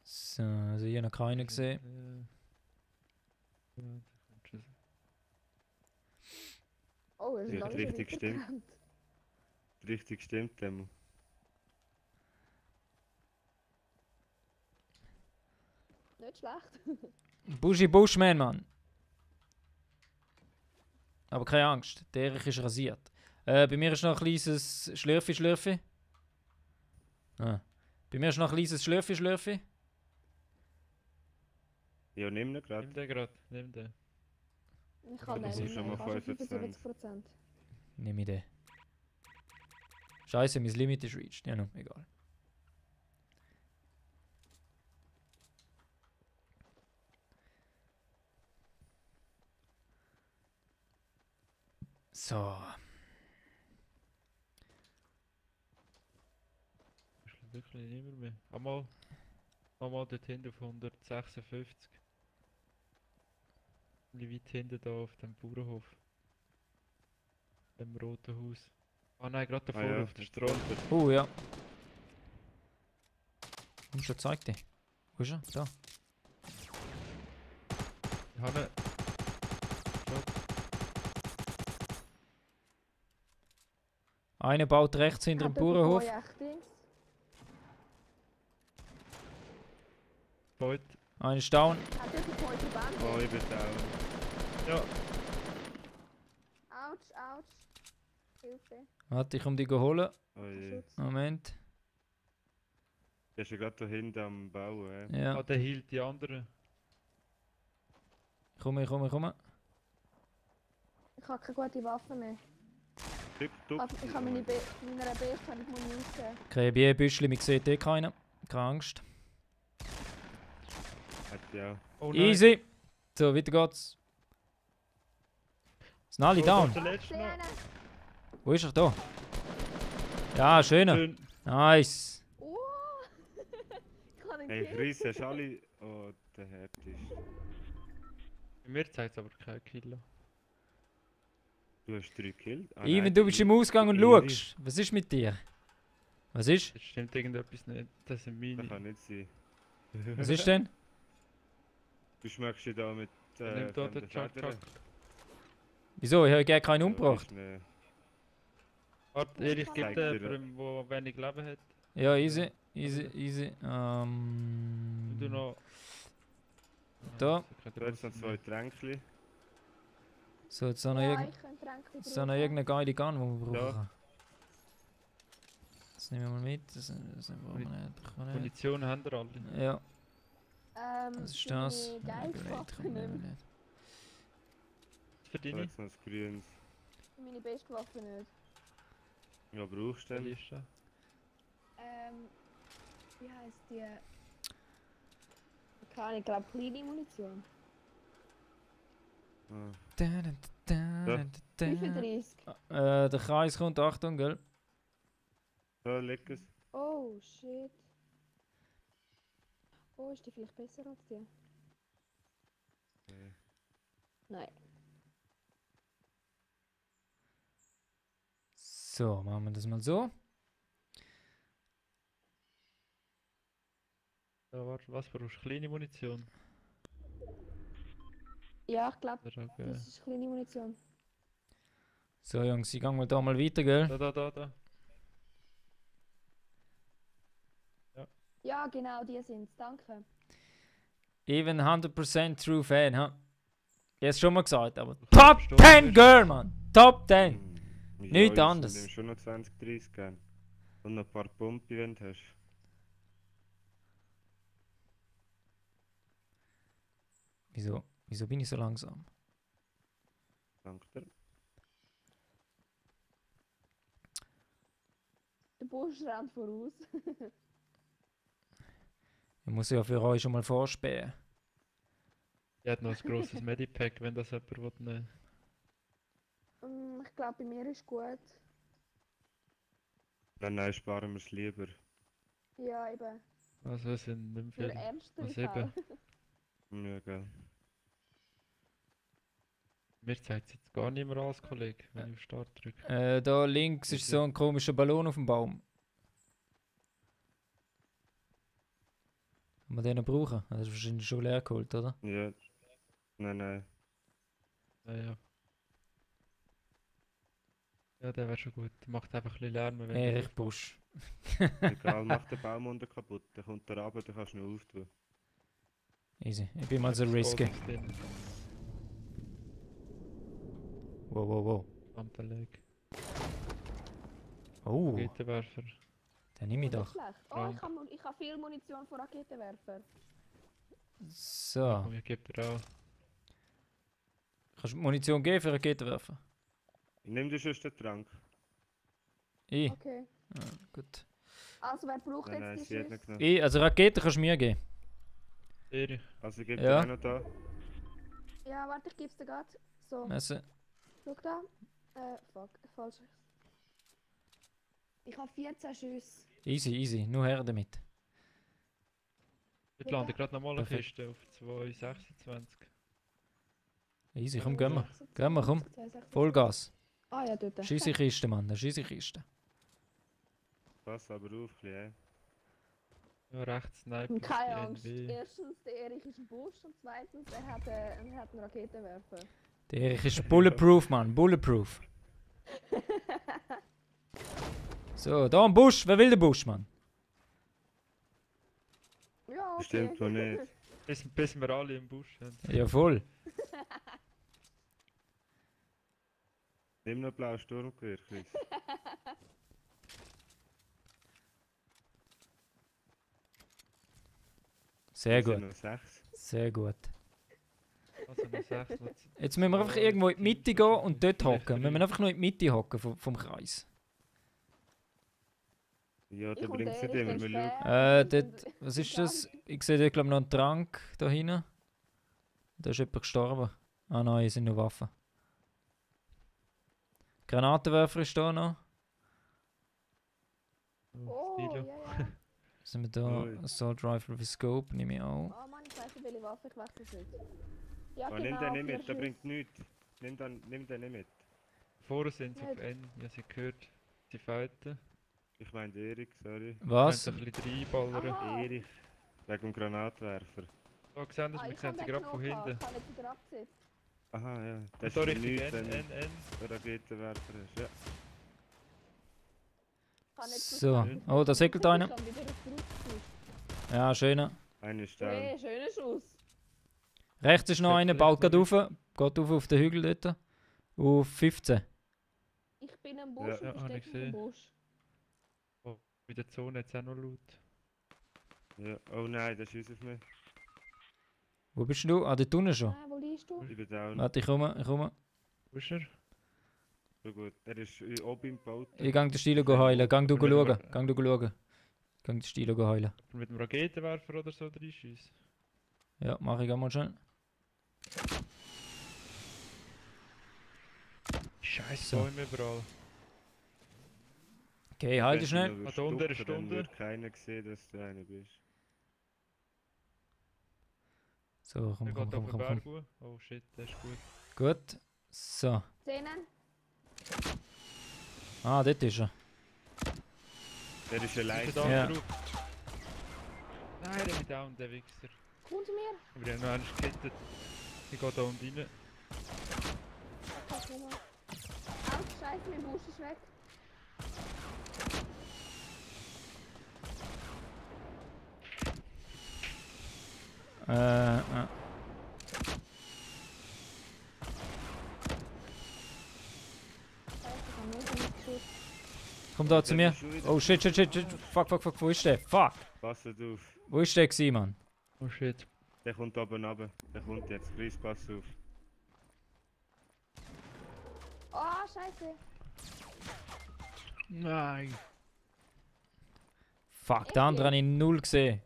So, also hier noch keinen gesehen. Ja, da kommt schon. Oh, er ist Ja, lange richtig schon stimmt. weitergerannt. Richtig stimmt, Demo. Nicht schlecht. Buschi Bushman, Mann. Aber keine Angst, der Erich ist rasiert. Bei mir ist noch ein kleines Schlürfi. Ah. Bei mir ist noch ein kleines Schlürfi. Ja, nimm ihn gerade. Nimm den gerade, nimm den. Ich kann das nicht ist schon mehr. mal Ich habe 75%. 75%. Nimm ich den. Scheiße, mein Limit ist reached. Ja, no, egal. So. Ist wirklich niemand mehr. Einmal dort hinten auf 156. Wie weit hinten da auf dem Bauernhof. Dem roten Haus. Ah nein, gerade davor ja, auf der jetzt Straße. kommt er. Ja. Hm, schon zeigt dir. Wo ist er? Da. Ich habe Einer baut rechts hinter dem Hat jemand Bauernhof. von euch echt Dings? Beut. Einer ist down. Hat jemand von euch Verbände? Oh, ich bin down. Ja, Autsch, autsch. Hilfe. Warte, ich komme die holen. Oh je. Schutz. Moment. Der ist ja gerade da hinten am Bauen. Ja, der hielt die anderen. ich komme. Ich habe keine gute Waffe mehr. Ich habe meiner Best habe ich Muni ausgegeben. Krebier, Büschli, mich sieht eh keiner. Keine Angst. Hat ja. Oh Easy. So, weiter geht's. Sind alle Oh, down? der letzte noch. Wo ist er da? Ja, schöner. Schön. Nice. Oh! Ich kann ihn Hey, killen. Chris, hast du alle. Oh, der Herd ist. Bei mir zeigt es aber kein Killer. Du hast 3 Kills. Ah, Even, nein, du bist im Ausgang und Iri. schaust. Was ist mit dir? Was ist? Jetzt stimmt irgendetwas nicht. Das sind Das meine. kann nicht sein. Was ist denn? Du schmeckst ja da mit. Nimm da den fremden Chuck Federn. Chuck. Wieso? Ich habe gar keinen Ja, umgebracht. ist mir- Warte, Erich gibt Zeig den, dir. jemandem, der wenig Leben hat. Ja, easy. Und du noch. Da. Du hast noch 2 Tränkchen. So, jetzt noch, Ja, ich kann Tränke so noch irgendeine geile Gun, die wir Ja. brauchen. Das nehmen wir mal mit. Das brauchen wir nicht. Munition haben wir alle. Ja. Was ist für das? meine Geistwaffe nicht. Für Da deine? jetzt noch das Grünes. Für meine beste Waffe nicht. Ja, brauchst du Welche denn? ist das? Wie heisst die? Keine Ahnung, ich glaube kleine Munition. Ah. 35. Der Kreis kommt, Achtung, gell? Da liegt es. Oh shit. Oh, ist die vielleicht besser als die? Nee. Nein. So, machen wir das mal so. Ja, warte, was brauchst du? Kleine Munition? Ja, ich glaube, Oder, das ist kleine Munition. So, Jungs, ich gehe mal da mal weiter, gell? Da. Ja, genau, die sind's. Danke. Even 100% True Fan, ha? Ich hab's schon mal gesagt, aber Du Top kannst 10 nicht. Girl, Mann! Top 10! Ja, Nichts ich anderes. nehme schon noch 20, 30 gern. Und noch ein paar Pumpen, wenn du hast. Wieso bin ich so langsam? Danke dir. Der Busch rennt voraus. Ich muss ja für euch schon mal vorspähen. Ich hätte noch ein grosses Medipack, wenn das jemand will nehmen. Ich glaube, bei mir ist gut. Nein, sparen wir es lieber. Ja, eben. Also es sind nicht Für viel. ernstere Was Fälle. Ja, gell. Mir zeigt es jetzt gar nicht mehr als Kollege, wenn ich auf Start drücke. Da links ist so ein komischer Ballon auf dem Baum. Kann man den noch brauchen? Das ist wahrscheinlich schon leer geholt, oder? Ja. Nein. Ja. Ja, der wäre schon gut. Der macht einfach ein bisschen Lärm, wenn Erich Busch. Egal, mach den Baum unten kaputt. Dann kommt der runter, dann kannst du ihn auftun. Easy. Ich bin mal so risky. Wow. Ampelleg. Oh, Raketenwerfer. den nehme ich Nicht doch. schlecht. Oh, ich habe viel Munition von Raketenwerfer. So. Komm, ich gebe dir auch. Kannst du Munition geben für Raketenwerfer? Nimm dir schon den Trank. Ich? Okay. Ah, gut. Also, wer braucht Nein, jetzt sie die hat nicht Schüsse? genommen. Also Raketen kannst du mir geben. Erich. Also gib Ja. dir auch noch da. Ja, warte, ich geb's dir grad. So, Messi. schau da. Fuck, falsch. Ich habe 14 Schüsse. Easy. Nur her damit. Ich lande gerade nochmal eine Perfekt. Kiste auf 2,26. Easy, komm, gehen wir. Gehen wir, komm. 2,26. Vollgas. Ah ja, dort. Scheisse Kiste, Mann. Eine scheisse Kiste. Pass aber auf, ein Ja, rechts Sniper. Keine die Angst. NW. Erstens, der Erich ist ein Busch und zweitens, er hat einen Raketenwerfer. Der Erich ist bulletproof, Mann. Bulletproof. So, da ein Busch. Wer will den Busch, Mann? Ja, okay. Bestimmt noch nicht. Bis wir alle im Busch sind. Ja, voll. Nimm noch blaues Sturmgewehr, Chris. Sehr Es sind gut. noch 6. Sehr gut. Also noch 6. Jetzt müssen wir einfach irgendwo in die Mitte gehen und dort hocken. Wir müssen einfach nur in die Mitte hocken vom Kreis. Ja, Ich da und bringt es der nicht Erich immer. sind Wir schauen. schwer. Dort, was ist das? Ich sehe dort, glaube ich, noch einen Trank da hinten. Da ist jemand gestorben. Ah nein, es sind nur Waffen. Granatenwerfer ist da noch. Oh, ja, Stilo. ja. Sind wir da? Ui. Assault Rifle with Scope, nehme ich auch. Oh Mann, ich weiß nicht, welche Waffe ich wechsle es nicht. Ja, Oh, genau. nimm den nicht 4 mit, der Schüsse. bringt nichts. Nimm den nicht mit. Vorne sind sie auf Nicht. N. Ich habe sie gehört. Sie fighten. Ich meine Erik, sorry. Was? Können sie ein bisschen reinballern. Aha. Erich. Wegen dem Granatwerfer. Da sehen Ah, wir ich sehen habe sie den gerade von genommen. hinten. Ich habe nicht wieder abgesetzt. Aha, ja. Das ist Da richtig nichts, N, wenn N. du einen Raketenwerfer hast. Ja. Ich habe nicht So. verstanden. Oh, da segelt einer. Ich habe wieder zurückgeschickt. Ja, schöner. Einer ist down. Hey, schöner Schuss. Rechts ist noch Setzt einer, rechts baut gerade noch rauf. Geht auf den Hügel dort. Auf 15. Ich bin im Busch Ja, und ja, habe ich verstecke mich im gesehen. Busch. Oh, bei der Zone jetzt auch noch laut. Ja. Oh nein, das ist auf mich. Wo bist du? Ah, dort unten schon. Wo liegst du? Ich bin down. Warte, ich komme. Wo ist er? So gut. Er ist oben im Boot. Ich gang den Stilo heilen. Gang du Mit dem schauen. Ra- Gang du schauen. Gang den Stilo heilen. Mit dem Raketenwerfer oder so reinschießen? Ja, mach ich auch mal schnell. Scheiße, So. Bäume überall. Okay, halt dich schnell. Wenn du Ah, da unten, stucken, ist da dann unten. wird keiner sehen, dass du einer bist. So, Der komm. geht auf den Berg hoch. Oh shit, das ist gut. Gut. So. Szenen? Ah, dort ist er. Der ist Ich allein. bin da Ja. drauf. Nein, der ist down, der Wichser. Komm zu mir. Aber ich habe noch einen gekettet. Ich gehe da unten rein. Okay, komm mal. Aus, scheiße, mein Busch ist weg. Äh. Scheiße, ich hab nur so nicht geschossen. Komm da zu mir. Oh shit. Fuck. Wo ist der? Fuck. Passt auf. Wo ist der gewesen, Mann? Oh shit. Der kommt oben runter. Der kommt jetzt. Chris, pass auf. Oh, scheiße. Nein. Fuck, der andere habe ich null gesehen.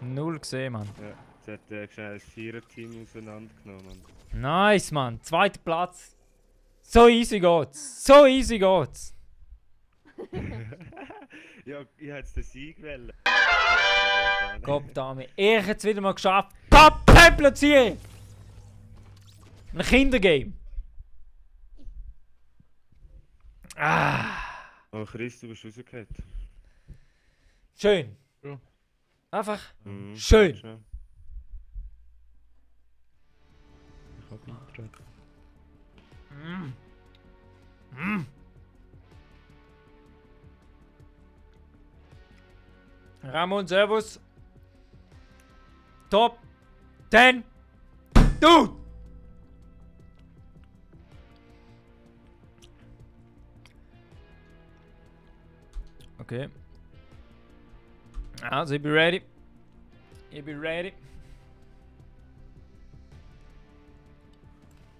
Null gesehen, Mann. Ja. Jetzt hat er schnell ein Vierer-Team auseinandergenommen. Nice, Mann. Zweiter Platz. So easy geht's. Ja, ich hätte den Sieg wählen. Gottverdammt. Ich hätte es wieder mal geschafft. Top platzieren! Ein Kindergame. Ah. Oh, Chris, du bist rausgehört. Schön. Ja. Einfach Mhm. schön. Schnell. Ich hab Internet. Ramon, Servus. Top 10. Dude! Okay. Also, ich bin ready.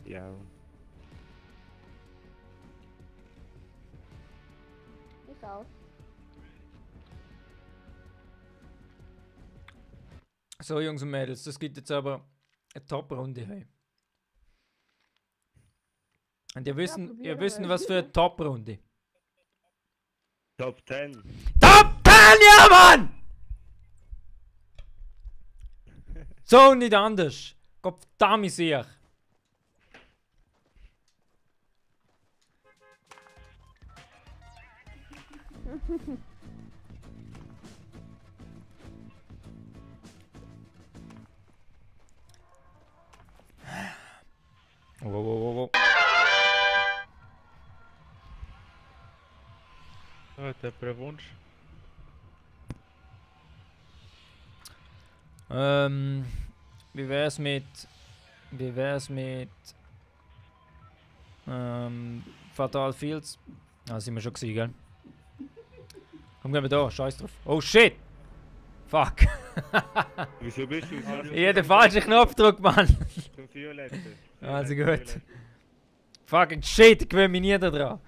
Ja. Ich auch. So, Jungs und Mädels, das gibt jetzt aber eine Top-Runde. Hey. Und ihr wissen, probieren wir. was für eine Top-Runde. Top 10. Top 10, ja, Mann! So und nicht anders. Gottverdammt sicher. Wow. Hat jemand einen Wunsch? Wie wär's mit Fatal Fields? Ah, sind wir schon gewesen, gell? Komm, gehen wir da, scheiß drauf. Oh shit! Fuck! Wieso bist du so? Ich hab den falschen Knopf gedrückt, Mann! Zum Violetten. Also Violett, gut. Fucking shit, ich gewöhne mich nie daran.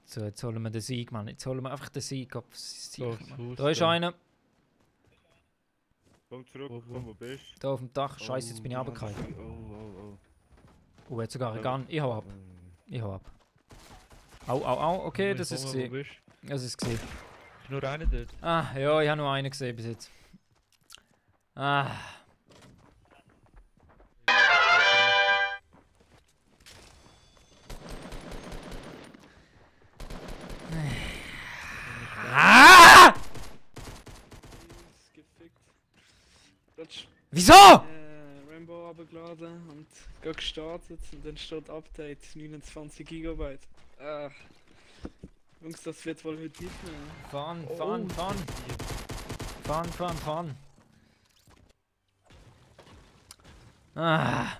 So, jetzt holen wir den Sieg, Mann. Jetzt holen wir einfach den Sieg ab. So, das Haus Da ist da. einer, Komm zurück, komm, wo bist du? da auf dem Dach. Scheiße, jetzt bin ich Oh, runtergefallen. Oh. Oh, jetzt sogar ein Gun. Ich hau ab. Au. Okay, das ist Wo gesehen. bist Das ist gesehen. du? Ist nur einer dort. Ah, ja, ich habe nur einen gesehen bis jetzt. Ah. Ah! Ist gefickt. Rutsch, Wieso? Rainbow abgeladen und gerade gestartet und dann steht Update 29 GB. Jungs, das wird wohl heute nicht mehr. Fun. Ah.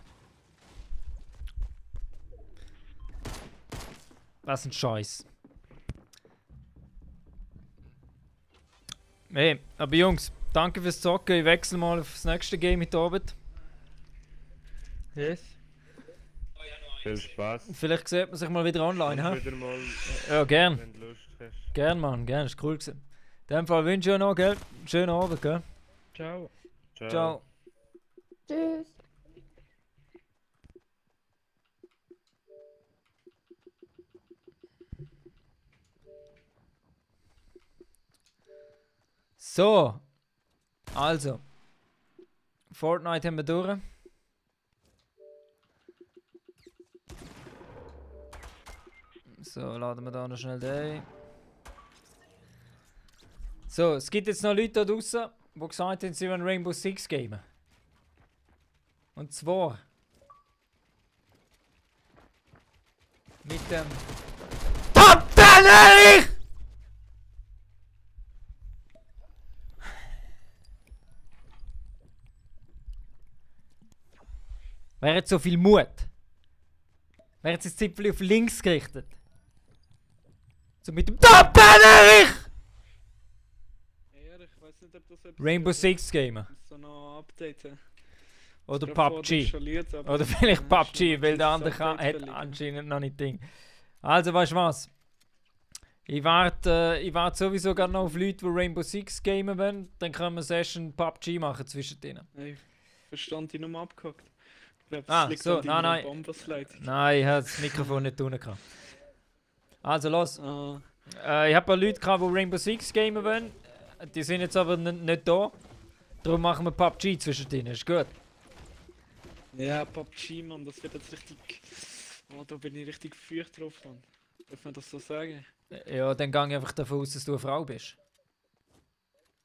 Was ein Scheiß. Hey, aber Jungs, danke fürs Zocken. Ich wechsle mal auf das nächste Game heute Abend. Yes. Viel Spaß. Vielleicht sieht man sich mal wieder online, Komm hä? wieder mal, Ja, gern. wenn du Lust hast. Gern, Mann, gern. Ist cool gewesen. In dem Fall wünsche ich euch noch, gell? Schönen Abend, gell? Ciao. Ciao. Tschüss. So. Also. Fortnite haben wir durch. So, laden wir da noch schnell den. So, es gibt jetzt noch Leute da draußen, die gesagt haben, sie wollen Rainbow Six gamen. Und zwar mit dem Top 10! Wer hat so viel Mut? Wer hat das Zipfel auf links gerichtet? So mit dem Top 10! Ja, ich weiß nicht, ob das etwas Rainbow Six gamen. so noch updaten. Oder Ich glaub, PUBG. installiert, aber Oder vielleicht ja, PUBG, schon weil der das andere Update hat verlegen. anscheinend noch nicht Ding. Also weißt du was? Ich warte sowieso gerade noch auf Leute, die Rainbow Six gamen wollen. Dann können wir Session PUBG machen zwischen denen. Hey, Verstand ich nochmal abgehackt. Ich glaub, Ah, das liegt so, an nein, deiner nein. Bomberslide. Nein, ich habe das Mikrofon nicht tun können. Also los. Ah, Ich habe ein paar Leute gehabt, die Rainbow Six gamen wollen. Die sind jetzt aber nicht da. Darum machen wir PUBG zwischen denen. Ist gut. ja, PUBG, Mann, das wird jetzt richtig... Oh, da bin ich richtig gefeuert drauf, Mann. Darf man das so sagen? Ja, dann gehe ich einfach davon aus, dass du eine Frau bist.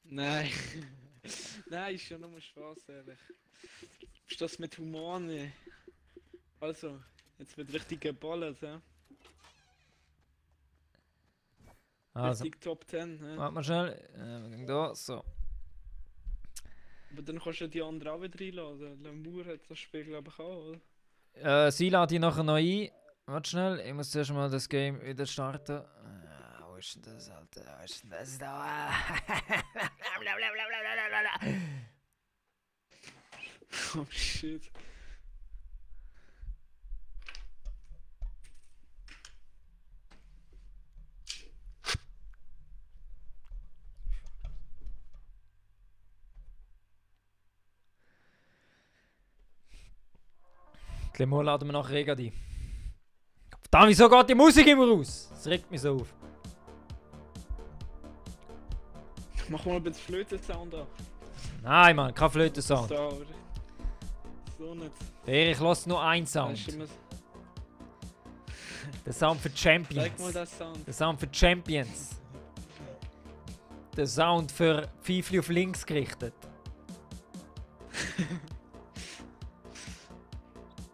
Nein. Nein, ist ja nur Spaß, ehrlich. Ist das mit Humor nicht? Also, jetzt wird richtig geballert, hä? Also, Richtig Top 10, hä? warte mal schnell. Wir gehen da, so. Aber dann kannst du ja die anderen auch wieder einladen. Lamour hat das Spiel, glaube ich, auch, oder? Sie lade ich nachher noch ein. Warte schnell, ich muss zuerst mal das Game wieder starten. Wo ist denn das, Alter? Wo ist denn das da? Oh shit. Clemo laden wir nachher Rega ein. Verdammt, wieso geht die Musik immer raus? Das regt mich so auf. Mach mal ein bisschen Flöten-Sound an. Nein, Mann, kein Flötensound. So, oder? So nicht. Ich lasse nur einen Weißt du, Sound. immer- Der Sound für Zeig mal Champions. das Sound. Der Sound für Champions. Der Sound für Pfeifli auf links gerichtet.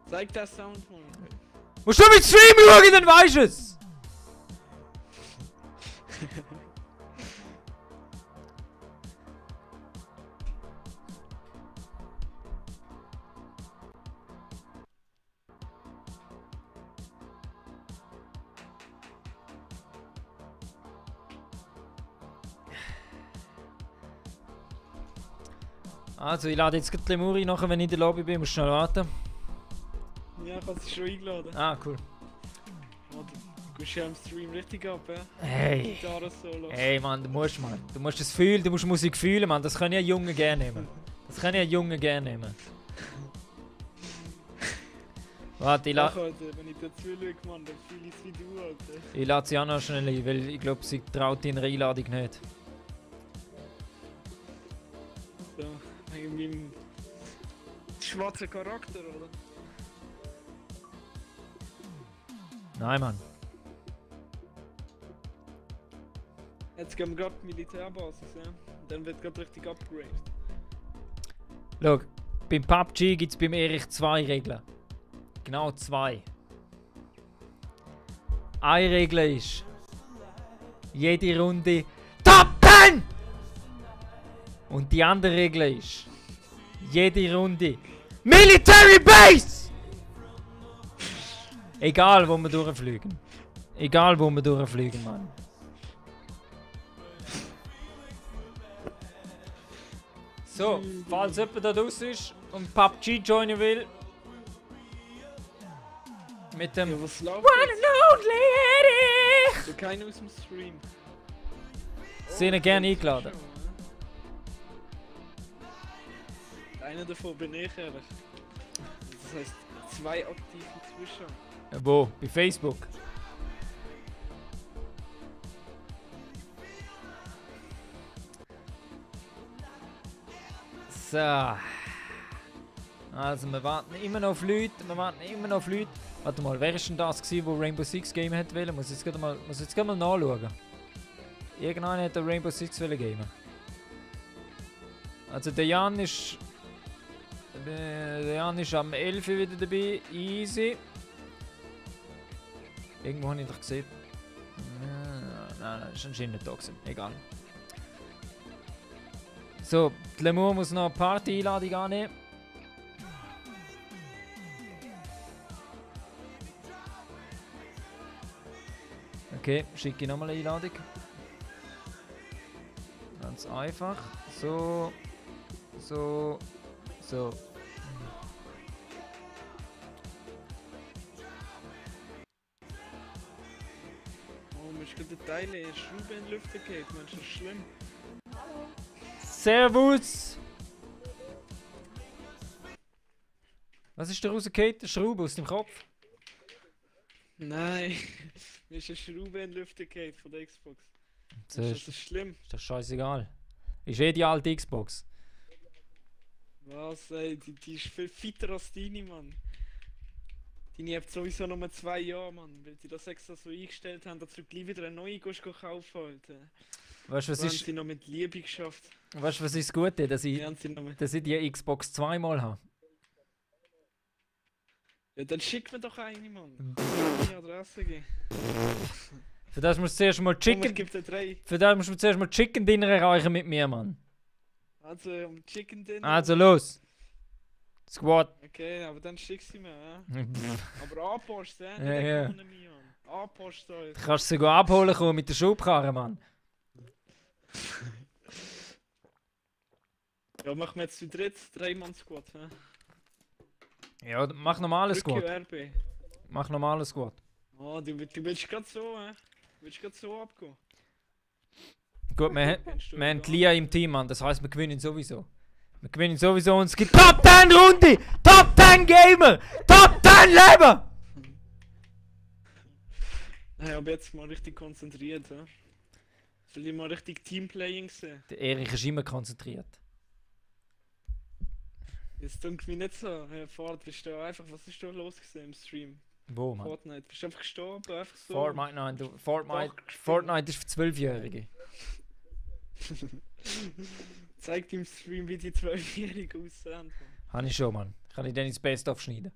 Zeig das Sound mal. Musst du mit Stream schauen, dann weißt du es! Also, ich lade jetzt gleich Lemuri nachher, wenn ich in der Lobby bin. Musst schnell warten. Ja, ich habe sie schon eingeladen. Ah, cool. Oh, du gehst ja im Stream richtig ab, ja? Hey. Gitarre-Solo. Hey, Mann, du musst es fühlen, du musst Musik fühlen, Mann. Das können ja Junge gerne nehmen. Das können ja Junge gerne nehmen. Warte, Ach, Alter, wenn ich dazu schaue, Mann, dann fühle ich es wie du, Alter. ich lade sie auch noch schnell ein, weil ich glaube, sie traut in der Einladung nicht. So, wegen meinem schwarzen Charakter, oder? Nein, Mann. Jetzt gehen wir gerade die Militärbasis, ja? Dann wird gerade richtig upgraded. Schau, beim PUBG gibt es beim Erich 2 Regeln. Genau 2. Eine Regel ist, jede Runde Top 10! Und die andere Regel ist, jede Runde Military Base! Egal wo wir durchfliegen. Egal wo wir durchfliegen, Mann. So, falls jemand da draußen ist und PUBG joinen will. Mit dem Ja, was läuft One and Only Eddie! Du keiner aus dem Stream. Sind ihr gerne eingeladen? Einer davon bin ich ehrlich. Das heisst, 2 aktive Zuschauer. Wo? Bei Facebook? So. Also wir warten immer noch auf Leute, Warte mal, wer ist denn das gewesen, wo Rainbow Six Game hat wollen? Muss jetzt gerade mal nachschauen. Irgendeiner hat der Rainbow Six wollen gamen. Also der Jan ist am 11 Uhr wieder dabei, easy. Irgendwo habe ich doch gesehen. Nein, ist anscheinend nicht da gewesen. Egal. So, die Lemur muss noch eine Party-Einladung annehmen. Okay, schicke ich nochmal eine Einladung. Ganz einfach. So. So. So. Oh, mir ist gerade der Teil in Schraube in die Lüfte geht. Mensch, das ist schlimm. Servus! Was ist da rausgefallen? Eine Schraube aus dem Kopf? Nein, mir ist eine Schraube in die Lüfte geht von der Xbox. Das Das ist schlimm. ist doch scheißegal. Ist die alte Xbox. Was, ey, die ist viel fitter als deine, Mann. Deine habt sowieso nur 2 Jahre, Mann. Weil die das extra so eingestellt haben, dass du gleich wieder eine neue kaufen, Alter. Weißt du, was Haben ist sie noch mit Liebe geschafft. das Gute, dass ich, Die haben sie noch mit... dass ich die Xbox zweimal habe? Ja, dann schick mir doch eine, Mann. Meine Adresse geben. Für das musst du zuerst mal Komm, ich Chicken. geb dir 3. Für das musst du zuerst mal Chicken Dinner erreichen mit mir, Mann. Also, Chicken Dinner. Also los! Squad! Okay, aber dann schick sie mir, ja. Pff, Aber A-Post, ja? Ja, ja. A-Post, du kannst sie sogar abholen kommen mit der Schubkarre, Mann. Ja, machen wir jetzt zu dritt 3-Mann-Squad, ja? Ja, mach normales Rücke Squad. RB. Mach normales Squad. Oh, du willst grad so, hä? Du willst grad so abgehen. Gut, wir Kennst du haben gar Lia im Team, Mann. Das heisst, wir gewinnen sowieso. Wir gewinnen sowieso und es gibt Top 10 Runde! Top 10 Gamer! Top 10 Leben! Hey, aber jetzt mal richtig konzentriert, hä? Soll ich mal richtig Teamplaying sehen? Der Erich ist immer konzentriert. Jetzt irgendwie nicht so. Herr Fahrt, bist du einfach, was ist da los gewesen im Stream? Wo, Mann? Fortnite, bist du einfach gestorben, einfach so? Fortnite, nein, Fortnite ist für 12-Jährige. Zeigt im Stream, wie die 12-Jährigen aussehen. Habe ich schon, Mann. Kann ich dann ins Best-of schneiden.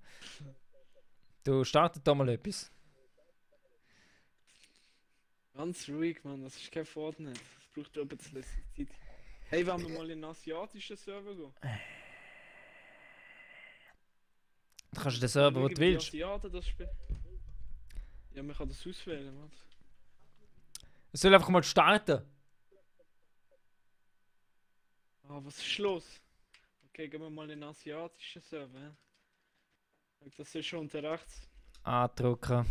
Du, startet da mal etwas. Ganz ruhig, Mann, das ist kein Fortnite. Das braucht aber ein bisschen Zeit. Hey, wollen wir mal in einen asiatischen Server gehen? Du kannst den Server, wo du willst. Asiaten das Spiel. Ja, man kann das auswählen, Mann. Es soll einfach mal starten. Ah, was ist los? Okay, gehen wir mal in den asiatischen Server. Ja? Das ist schon unter rechts. Andrücken.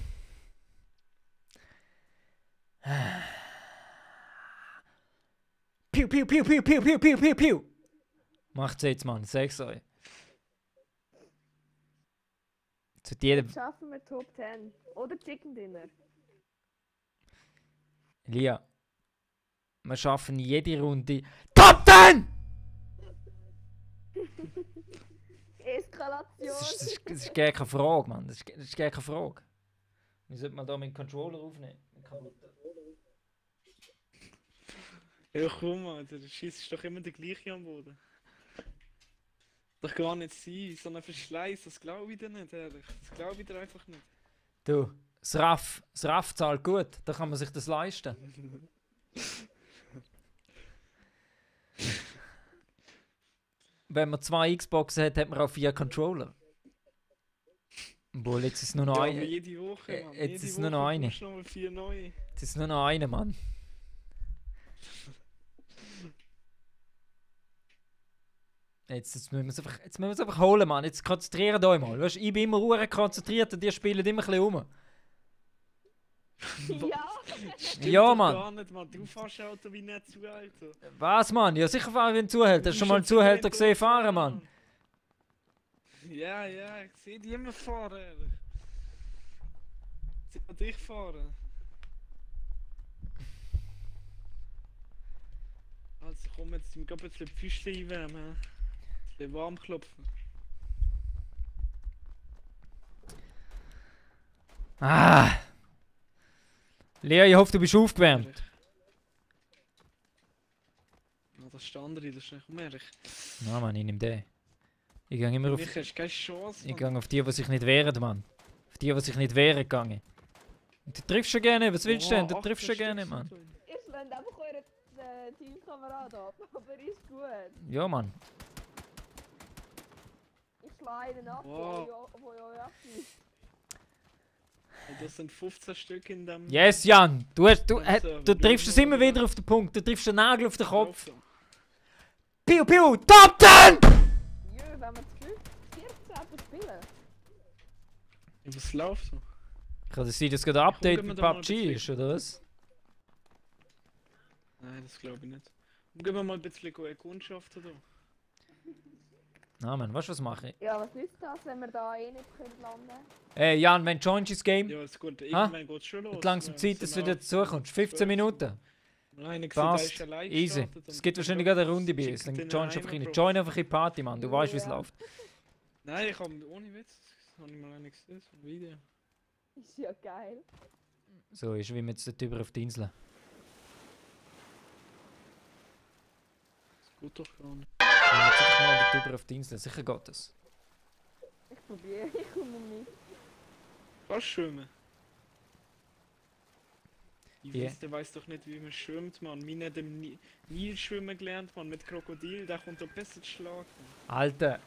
Piu, piu, piu, piu, piu, piu, piu, piu, piu. Macht's jetzt, Mann, sag's euch. Zu jedem. Schaffen wir Top 10. Oder Chicken Dinner. Lia. Wir schaffen jede Runde. Top 10! Eskalation. Das ist gar keine Frage, Mann. Das ist gar keine Frage. Wie sollte man da mit dem Controller aufnehmen? Ja, komm, Alter, der Schiss ist doch immer der gleiche am Boden. Doch gar nicht sein, so ein Verschleiß, das glaube ich dir nicht, ehrlich. Das glaube ich dir einfach nicht. Du, das RAF zahlt gut, da kann man sich das leisten. wenn man 2 Xboxen hat, hat man auch 4 Controller. Obwohl, jetzt ist es nur noch Ja, eine. aber jede Woche, Mann. jetzt Jede ist es nur Woche noch eine. brauchst du noch mal 4 neue. Jetzt ist es nur noch eine, Mann. Jetzt müssen wir es einfach holen, Mann. Jetzt konzentriert euch mal. Weißt, ich bin immer hure konzentriert und ihr spielt immer ein bisschen rum. Ja! Stimmt Ja, doch Mann. Gar nicht, Mann. Du fährst Auto wie nicht zu, Alter. Was, Mann? Ja, sicher fahren, wenn ein Zuhälter. Hast du schon mal einen Zuhälter gesehen fahren, Mann? Ja, ich sehe die immer fahren, ehrlich. Sie kann dich fahren. Also komm, jetzt sind wir gerade ein bisschen die Füße einwärmen. Ein bisschen warm klopfen. Ah! Lea, ich hoffe, du bist aufgewärmt. Ja, das ist der andere, das ist nicht ehrlich. Na, Mann, ich nehme den. Ich gehe immer auf. Mich hast keine Chance, Ich Mann. gehe auf die sich nicht wehren, Mann. Auf die sich nicht wehren gegangen. Und du triffst schon gerne, was willst du denn? Du Boah, triffst 18 schon gerne, Stück Mann. sind drin. Ihr schlägt einfach euren Teamkamerad ab, aber ist gut. Ja, Mann. Ich schlage einen ab, Wow. wo ihr euch abschießt. Und das sind 15 Stück in dem... Yes, Jan! Du Also, triffst du- es immer wieder auf den Punkt. Du triffst den Nagel auf den Kopf. Lauf Piu, piu! Top 10! Jö, wenn wir zu 14 spielen. so. Ja, was läuft so? Kann das sein, dass gerade ein Update gib bei mir da mal ein PUBG bisschen- ist, oder was? Nein, das glaube ich nicht. Gib mir mal ein bisschen Kundschaften da. Na, Mann, weißt du, was mache ich? Ja, was nützt das, wenn wir da eh nicht können landen? Ey, Jan, wenn du joinst ins Game, Ja, ist gut. Irgendwann geht's schon los. wird langsam Ja, Zeit, dass du sind wieder wir dazukommst. 15 12. Minuten. Nein, ich Passt. sehe, da ist allein Easy. gestartet Es und gibt dann wahrscheinlich geht- gerade eine Runde bei uns. schickt Dann den joinst du einfach heim, rein. Bro. Join einfach in die Party, Mann. Du weißt, wie es Ja. läuft. Nein, ich habe ohne Witz. Das habe ich mal nicht gesehen, so ein Video. Ist ja geil. So, ich schwimme jetzt dort über auf die Insel. Das geht doch gar nicht. Ich schwimme jetzt einfach mal dort über auf die Insel. Sicher geht das. Ich probiere, ich komme mit. Kannst du schwimmen? Ich Ja. weiß, der weiß doch nicht, wie man schwimmt, Mann. Meine hat im Nil schwimmen gelernt, Mann, mit Krokodil, der kommt doch besser zu schlagen. Alter,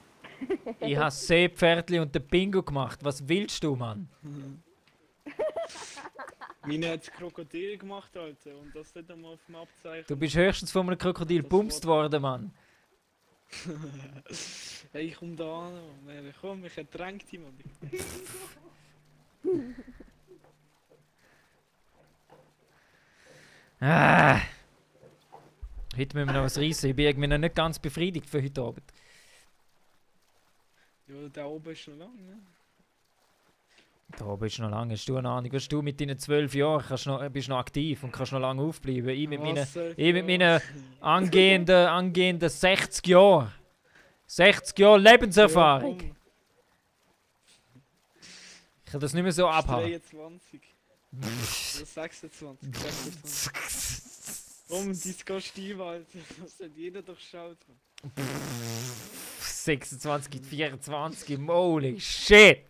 ich habe Seepferdli und den Bingo gemacht. Was willst du, Mann? Meine hat das Krokodil gemacht, Alter, und das nicht einmal auf dem Abzeichen. Du bist höchstens von einem Krokodil Das bumst worden, Mann. Hey, ich komm da an, Mann. Komm, ich ertränke dich, Mann. Ah. Heute müssen wir noch was reissen. Ich bin irgendwie noch nicht ganz befriedigt für heute Abend. Ja, da oben ist noch lang, ne? Da oben ist noch lange. Hast du eine Ahnung? Weißt du, mit deinen 12 Jahren bist du noch aktiv und kannst noch lange aufbleiben. Ich mit meinen angehenden 60 Jahren. 60 Jahre Lebenserfahrung. Ich kann das nicht mehr so abhaben. 23. Oder 26. 26. Disco Stil, Alter. Das hat jeder durchschaut. 26, 24, holy shit!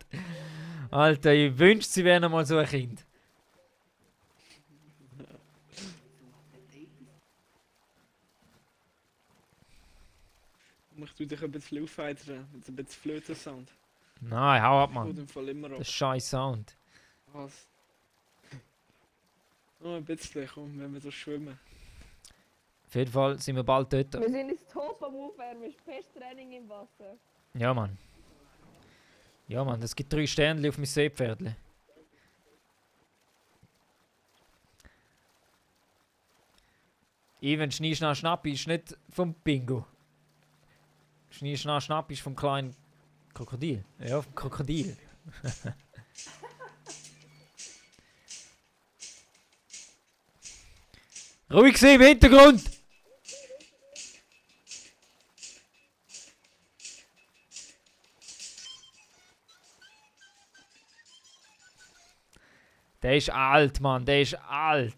Alter, ich wünschte, sie wären mal so ein Kind. Ich tue dich ein bisschen aufheitern mit ein bisschen Flötensound. Nein, hau ab, Gut Mann. im Fall immer Das ab. ist scheiß Sound. Was? Nur ein bisschen, komm, wenn wir so schwimmen. Auf jeden Fall sind wir bald dort. Wir sind jetzt top am Aufwärmen, ist Pesttraining im Wasser. Ja, Mann. Ja, Mann, es gibt 3 Sternchen auf mein Seepferdli. Even Schnee, Schnee, Schnappi ist nicht vom Bingo. Schnee, Schnee, Schnappi ist vom kleinen Krokodil. Ja, vom Krokodil. Ruhig sein im Hintergrund! Der ist alt, Mann, der ist alt.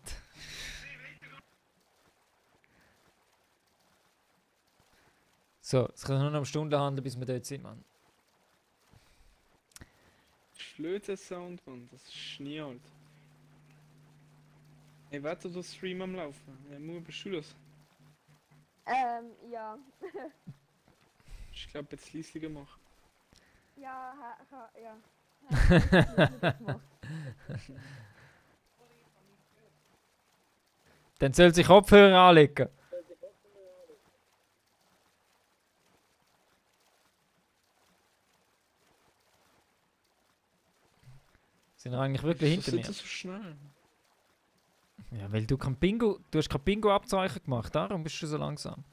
So, es kann nur noch eine Stunde handeln, bis wir dort sind, Mann. Flötensound, Mann, das ist Schnee, Alter. Hey, warte, du Stream am Laufen. Ja, nur bist du das? Ja. Ich glaube, jetzt leisiger machen. Ja, ja. Ja, gemacht. Dann soll sich Kopfhörer anlegen. Sind wir eigentlich wirklich hinter mir? Das so schnell. Ja, weil du hast kein Bingo-Abzeichen gemacht, darum bist du so langsam.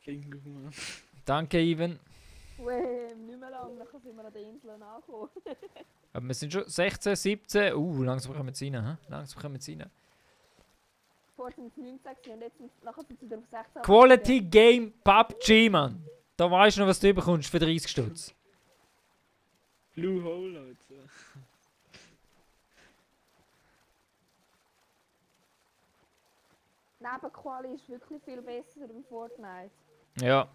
Bingo, Mann. Danke, Ivan. Nicht mehr lang, dann sind wir an den Inseln angekommen. Aber wir sind schon 16, 17. Langsam kommen wir rein, hä? Langsam kommen wir rein. Vorher sind es 19 gewesen und jetzt nachher sind sie wieder auf 16. Quality Game PUBG, Mann. Da weißt du noch, was du bekommst für 30 Stutz. Blue Hole, Leute. Nebenquali ist wirklich viel besser im Fortnite. Ja,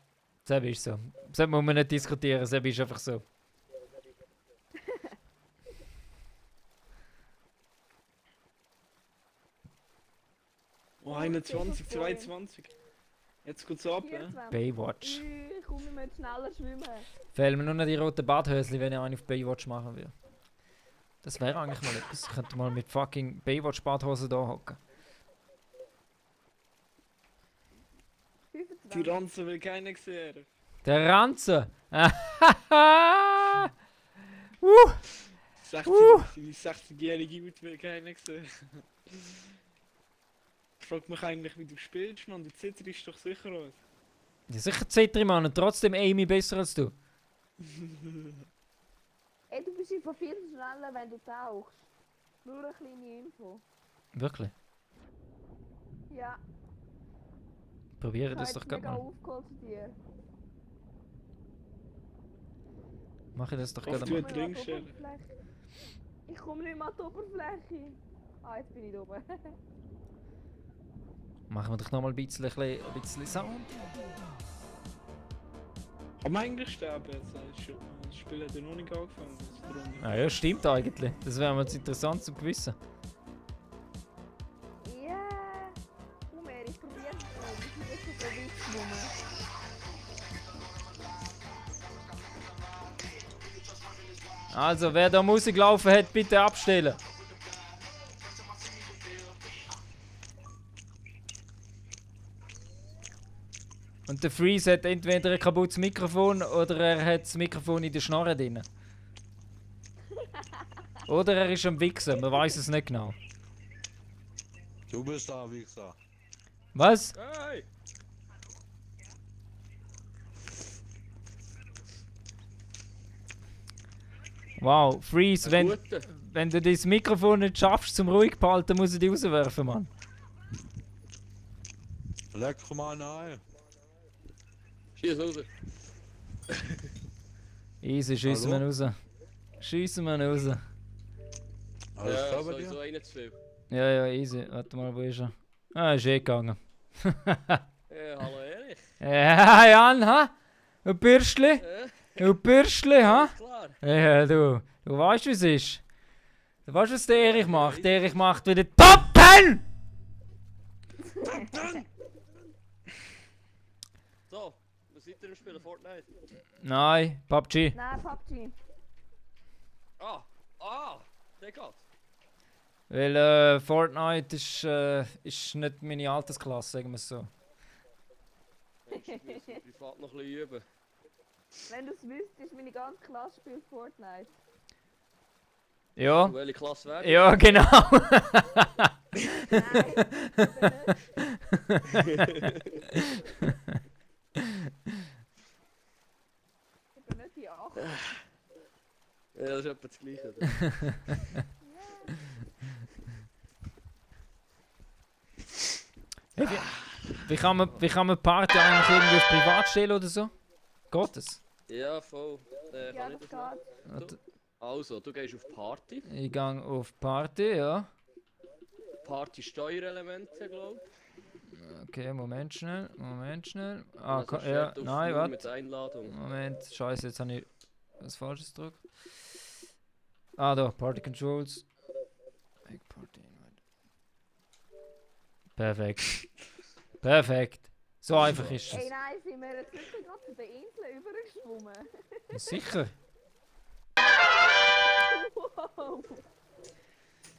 das ist so. Das muss man nicht diskutieren, das ist einfach so. Oh, 21, 22. Jetzt geht's ab, ja? 24. Baywatch. Komm, wir müssen schneller schwimmen. Fehlen mir nur noch die roten Badhöschen, wenn ich einen auf Baywatch machen will. Das wäre eigentlich mal etwas. Ich könnte mal mit fucking Baywatch-Badhosen da hocken. 25. Die Ranzen will keiner sehen. Der Ranzen! 60, Seine 60-jährige Jute will keiner sehen. Ich frag mich eigentlich, wie du spielst, Mann. Du zitterst doch sicher aus. Ja, sicher Zetri, Mann, und trotzdem Amy besser als du. Ey, du bist einfach viel schneller, wenn du tauchst. Nur eine kleine Info. Wirklich? Ja, Probiere ich das habe doch jetzt gerade mega mal. aufgeholt zu dir. Mache das doch Auf gerade du mal. eine Trinkstelle. Ich komme nicht mehr an die Oberfläche. Ah, jetzt bin ich da oben. Machen wir doch noch mal ein bisschen Sound. Kann man eigentlich sterben jetzt? Das Spiel hat ja noch nicht angefangen. Ah ja, stimmt eigentlich. Das wäre mal jetzt interessant zu wissen. Ja, komm her, ich probiere es mal. Ich bin jetzt so weit rum. Also, wer da Musik laufen hat, bitte abstellen. Und der Freeze hat entweder ein kaputtes Mikrofon oder er hat das Mikrofon in der Schnarre drin. Oder er ist am Wichsen, man weiß es nicht genau. Du bist da, Wichser. Was? Hey! Wow, Freeze, wenn du das Mikrofon nicht schaffst zum ruhig behalten, muss ich dich rauswerfen, Mann. Leck mal ein. Schieß raus. Easy, schiessen wir Hallo? raus. Schiessen wir raus. Alles Ja, klar bei sowieso dir? einer zu viel. Ja, easy. Warte mal, wo ist er? Ah, ist eh gegangen. Hallo Erich. Ja, Jan, ha? Du Bürstli? Du Bürstli, ha? Alles klar. Ja, du weißt, wie es ist. Du weißt, was der Erich macht. Der Erich macht wieder Top 10! So, was seid ihr im Spielen? Fortnite? Nein, PUBG. Nein, PUBG. Der geht. Weil Fortnite ist nicht meine Altersklasse, sagen wir es so. Ich muss privat noch ein bisschen üben. Wenn du es wüsstest, meine ganze Klasse spielt Fortnite. Ja. Und welche Klasse wäre? Ja, genau. Nein, ich bin nicht die 8. Ja, das ist etwa das Gleiche. Oder? Hey, wie kann man Party eigentlich irgendwie auf privat stellen oder so? Geht das? Ja, voll. Ja, Kann ich das das geht. Warte, Also, du gehst auf Party. ich gehe auf Party, ja. Party Steuerelemente, glaube ich. Okay, Moment schnell. Und Ah, dann ja, steht auf nein, Flur warte. Mit Einladung. Moment, scheiße, jetzt habe ich was Falsches gedrückt. Ah, da, Party Controls. Make Party Invite. Perfekt. Perfekt. So einfach ist Ey, es. nein, sind wir jetzt wirklich gerade zu den Inseln übergeschwommen? Ja, sicher. Wow!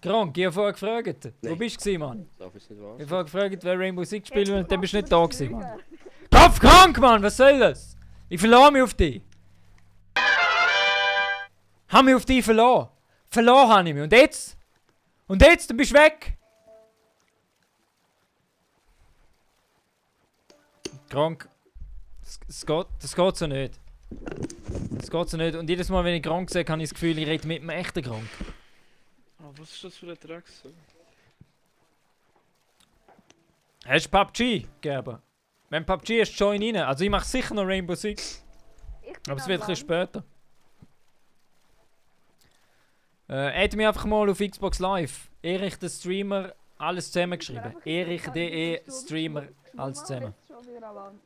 Gronk, ich habe vorher gefragt. Wo Nein. bist du gewesen, Mann? Darf ich nicht Ich wahr? habe vorher gefragt, wer Rainbow Six gespielt hat und dann bist du nicht Jetzt da kannst du gewesen, Mann. lügen. Kopfkrank, Mann, was soll das? Ich verlasse mich auf dich. Hab mich auf dich verloren. Verloren habe ich mich. Und jetzt? Und jetzt? Dann bist du weg. Krank. Das geht so nicht. Das geht so nicht. Und jedes Mal, wenn ich krank sehe, habe ich das Gefühl, ich rede mit einem echten Krank. Ah, was ist das für ein Dreck so? Hast du PUBG gegeben? Wenn PUBG ist, join rein. Also ich mache sicher noch Rainbow Six. Ich bin Aber es am wird ein bisschen Land. später. Add mich einfach mal auf Xbox Live. Erich der Streamer, alles zusammengeschrieben. Einfach Erich.de gesagt, du bist Streamer, geschwommen, alles zusammen. bist schon wieder am Land.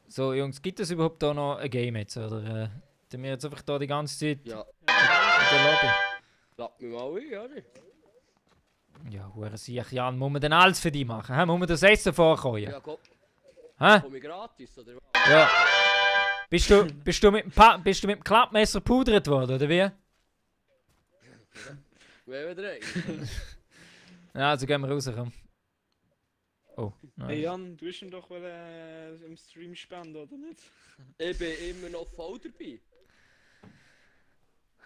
So Jungs, gibt es überhaupt da noch ein Game jetzt? Oder sind wir jetzt einfach da die ganze Zeit Ja, in der Lobby? lad mich mal ein, oder? Ja, hure sicher, Jan, muss man denn alles für dich machen? Hä? Muss man das Essen vorkommen? Ja, komm, Hä? komm ich gratis, oder was? Ja. Bist du mit dem Klappmesser pudert worden, oder wie? Wer wieder rein? Ja, also gehen wir raus, komm. Oh, Hey nein. Jan, du hast ihn doch im Stream spenden, oder nicht? Ich bin immer noch voll dabei.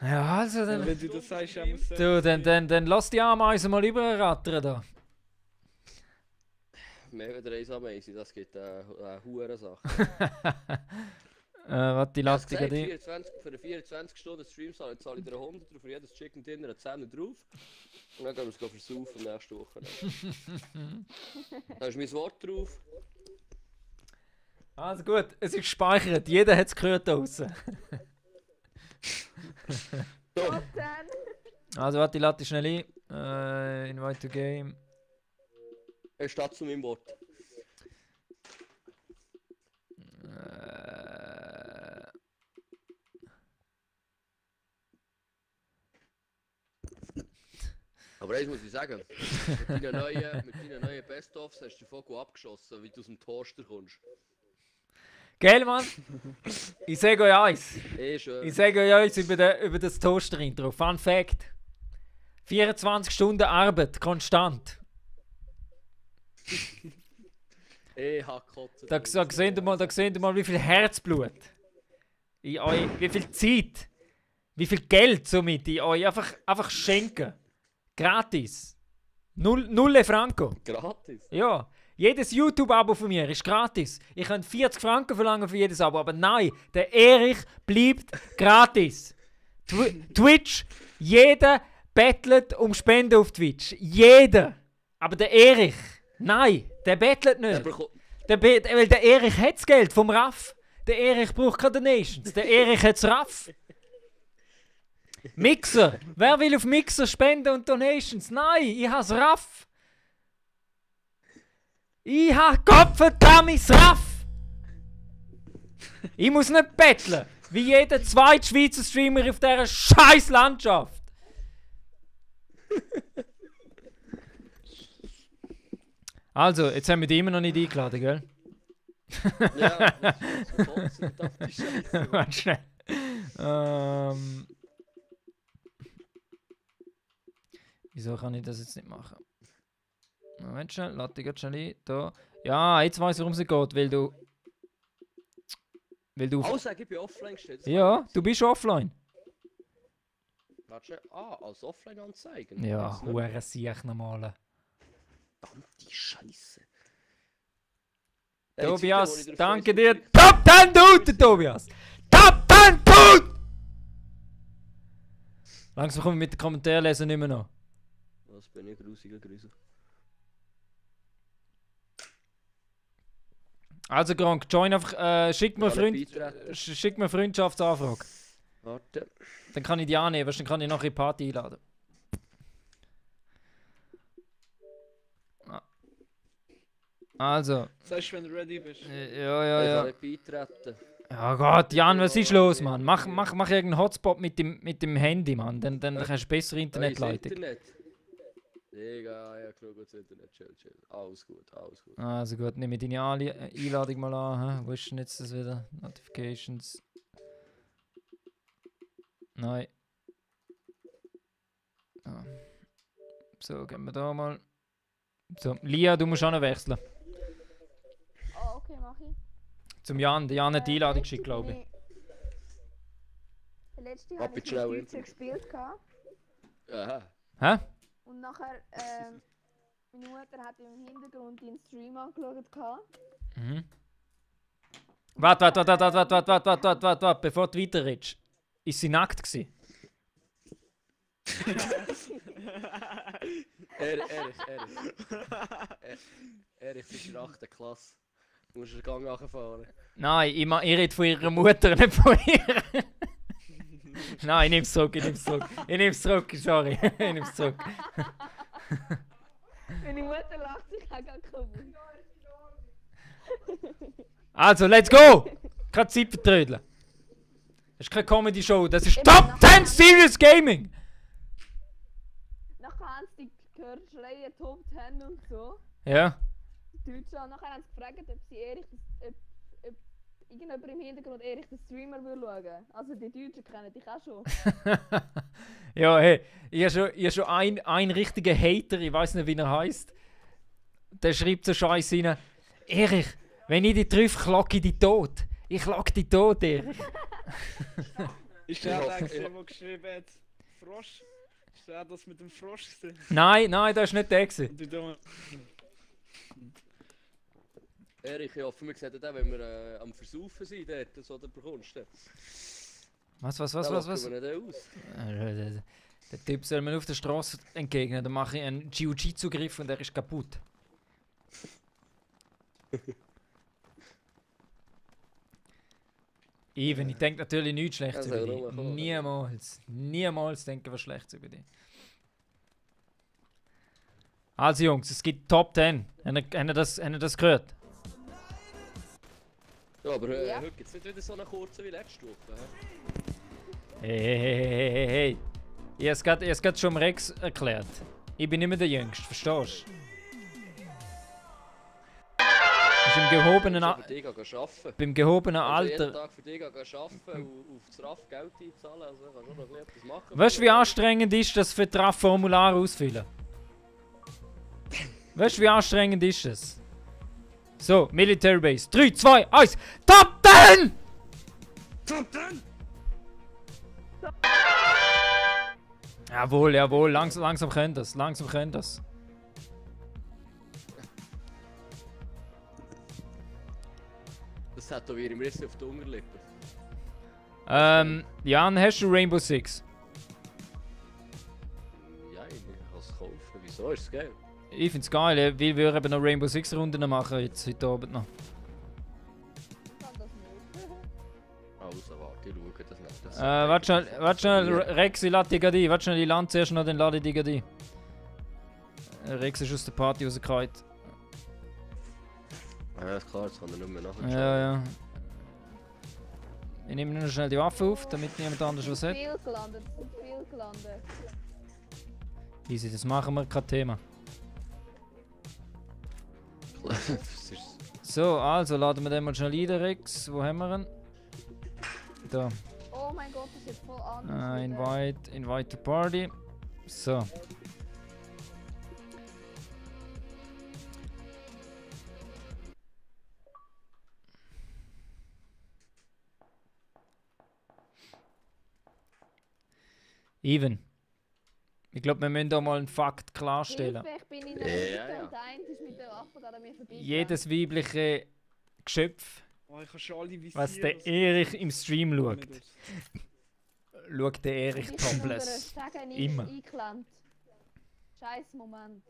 Ja, also Ja, dann... wenn du das sagst, ja, muss Du, dann lass die Ameisen mal überrattern da. Mehr wieder eins Ameisen, das gibt eine Hurensache. Was die Ich hab's Latte gesagt, die. 24, für eine 24 Stunden Stream zahle ich dir 100 für jedes Chicken Dinner einen 10 drauf. Und dann gehen wir es versaufen nächste Woche. Da ist mein Wort drauf. Also gut, es ist gespeichert. Jeder hat es gehört da draussen. Gut, dann. Also warte, die Latte schnell ein. Invite to game. Er steht zu meinem Wort. Aber eins muss ich sagen, mit deinen neuen Best-ofs hast du voll gut abgeschossen, wie du aus dem Toaster kommst. Gell, Mann? Ich sage euch eins. Schön. Ich sage euch eins über das Toaster-Intro. Fun Fact. 24 Stunden Arbeit, konstant. Hackotze. Da seht ihr mal, wie viel Herzblut in euch, wie viel Zeit, wie viel Geld somit in euch einfach schenken. Gratis. Nulle Franco. Gratis. Ja. Jedes YouTube-Abo von mir ist gratis. Ich könnte 40 Franken verlangen für jedes Abo, aber nein, der Erich bleibt gratis. Twitch, jeder bettelt um Spenden auf Twitch. Jeder. Aber der Erich, nein, der bettelt nicht. Weil der Erich hat das Geld vom Raff. Der Erich braucht keine Donations. Der Erich hat das Raff. Mixer. Wer will auf Mixer spenden und Donations? Nein, ich has Raff. Ich hab Gottverdammt Raff. Ich muss nicht betteln. Wie jeder zweite Schweizer Streamer auf dieser scheiß Landschaft. Also, jetzt haben wir die immer noch nicht eingeladen, gell? Ja, das ist die Scheiße. Warte schnell. Wieso kann ich das jetzt nicht machen? Moment schnell, lade ich schnell ein. Da. Ja, jetzt weiss ich, warum es geht, weil du... Also, ich bin offline gestellt. Ja, du bist offline. Warte, als offline anzeigen. Ja, hure siech nochmal. Verdammte Scheiße. Tobias, danke dir. Top 10 Dude, Tobias! Top 10 Dude! Langsam kommen wir mit den Kommentaren lesen nicht mehr noch. Was bin ich grusiger Grüße. Also Gronk, join einfach, schick mir Beitreten. schick mir Freundschaftsanfrage. Warte. Dann kann ich die annehmen, weil dann kann ich noch in die Party einladen. Also. Sagst du, wenn du ready bist? Ja. Ich kann nicht beitreten. Ja Gott, Jan, was ist los, Mann? Mach irgendeinen Hotspot mit dem Handy, Mann. Dann hast du bessere Internetleitung. Internet. Digga, ja, schau das Internet, chill. Alles gut. Also gut, nehme deine Einladung mal an. Hä? Wo ist denn jetzt das wieder? Notifications. Nein. Ah. So, gehen wir da mal. So, Lia, du musst auch noch wechseln. Oh, okay, mach ich. Zum Jan. Der Jan hat die Einladung geschickt, glaube ich. Der letzte Hab habe ich ich schnell mit Internet. gespielt. Gehabt. Aha. Hä? Und nachher, meine Mutter hat im Hintergrund den Stream angeschaut. Gehabt. Mhm. Warte, bevor du weiterredest. Ist sie nackt gewesen? Erich, bist in der 8. Klasse. Du musst den Gang nachfahren. Nein, ich rede von ihrer Mutter, nicht von ihr. Nein, ich nehme es zurück, sorry. Ich nehme es zurück. Meine Mutter lacht sich auch gar kaputt. Also, let's go! Keine Zeit vertrödeln. Das ist keine Comedy-Show, das ist Ich Top bin 10 Serious Gaming! Nachher haben sie gehört, schreien Top 10 und so. Ja. Deutschland. Nachher haben sie gefragt, ob sie Erich, ob irgendjemand im Hintergrund Erich den Streamer will schauen. Also die Deutschen kennen dich auch schon. Ja, hey, ich habe schon einen richtigen Hater, ich weiß nicht, wie er heißt. Der schreibt so Scheiße rein. Erich, wenn ich dich treffe, klocke ich dich tot. Ich klocke dich tot, Erich. Ist der der geschrieben hat, Frosch? Ist der das mit dem Frosch gesehen? Nein, das war nicht der gewesen. Und du da... Erich, ich hoffe, wir sehen den, wenn wir am Versaufen sind, dort, so, dann bekommst du. Was? Den locken wir nicht aus. Der Typ soll mir auf der Straße entgegnen, dann mache ich einen Jiu-Jitsu-Griff und er ist kaputt. Even, ich denke natürlich nichts Schlechtes Ja, über soll dich. nur kommen. Niemals denken wir Schlechtes über dich. Also Jungs, es gibt Top 10. Habt ihr das gehört? Ja, aber Ja. heute gibt es nicht wieder so einen kurzen wie letzte Woche. He? Hey. Ich habe es gerade schon dem Rex erklärt. Ich bin nicht mehr der Jüngste, verstehst du? Das ist im gehobenen, Ich für dich arbeiten. beim gehobenen Also jeden Alter. Tag für dich arbeiten und auf das RAF Geld einzahlen, also kannst du auch noch etwas machen. Weißt du, wie anstrengend ist das für das Formular ausfüllen? Weißt du, wie anstrengend ist es? So, Military Base. 3, 2, 1. Top 10! Jawohl. Langsam könnt das. Das tätowiere ich mir jetzt auf die Unterlippe. Jan, hast du Rainbow Six? Ja, ich kann es kaufen. Wieso ist es geil? Ich find's geil, weil wir eben noch Rainbow Six Runden machen jetzt heute Abend noch. Ich kann das nicht. Also warte, ich schaue das nicht. Das Warte schnell, Rex, ich lade dich gerade ein. Warte schnell, ich lande zuerst noch, dann lade ich dich gerade ein. Rex ist aus der Party rausgefallen. Ja, ist klar, das kann er nicht mehr nachschauen. Ja. Ich nehme nur schnell die Waffe auf, damit niemand anders was hat. Viel gelandet. Easy, das machen wir, kein Thema. Das ist... So, also laden wir den mal schnell ein, den Rex. Wo haben wir ihn? Da. Oh mein Gott, das ist jetzt voll anders. Invite to party. So. Even. Ich glaube, wir müssen da mal einen Fakt klarstellen. Hilfe, ich bin in einer Ja, Hütte ja. und eins ist mit der Waffe gerade an mir vorbei. Jedes weibliche Geschöpf, Oh, ich habe schon alle Visier. was der Erich im Stream schaut, schaut der Erich topless. Immer. Eingeklemmt. Scheiß Moment.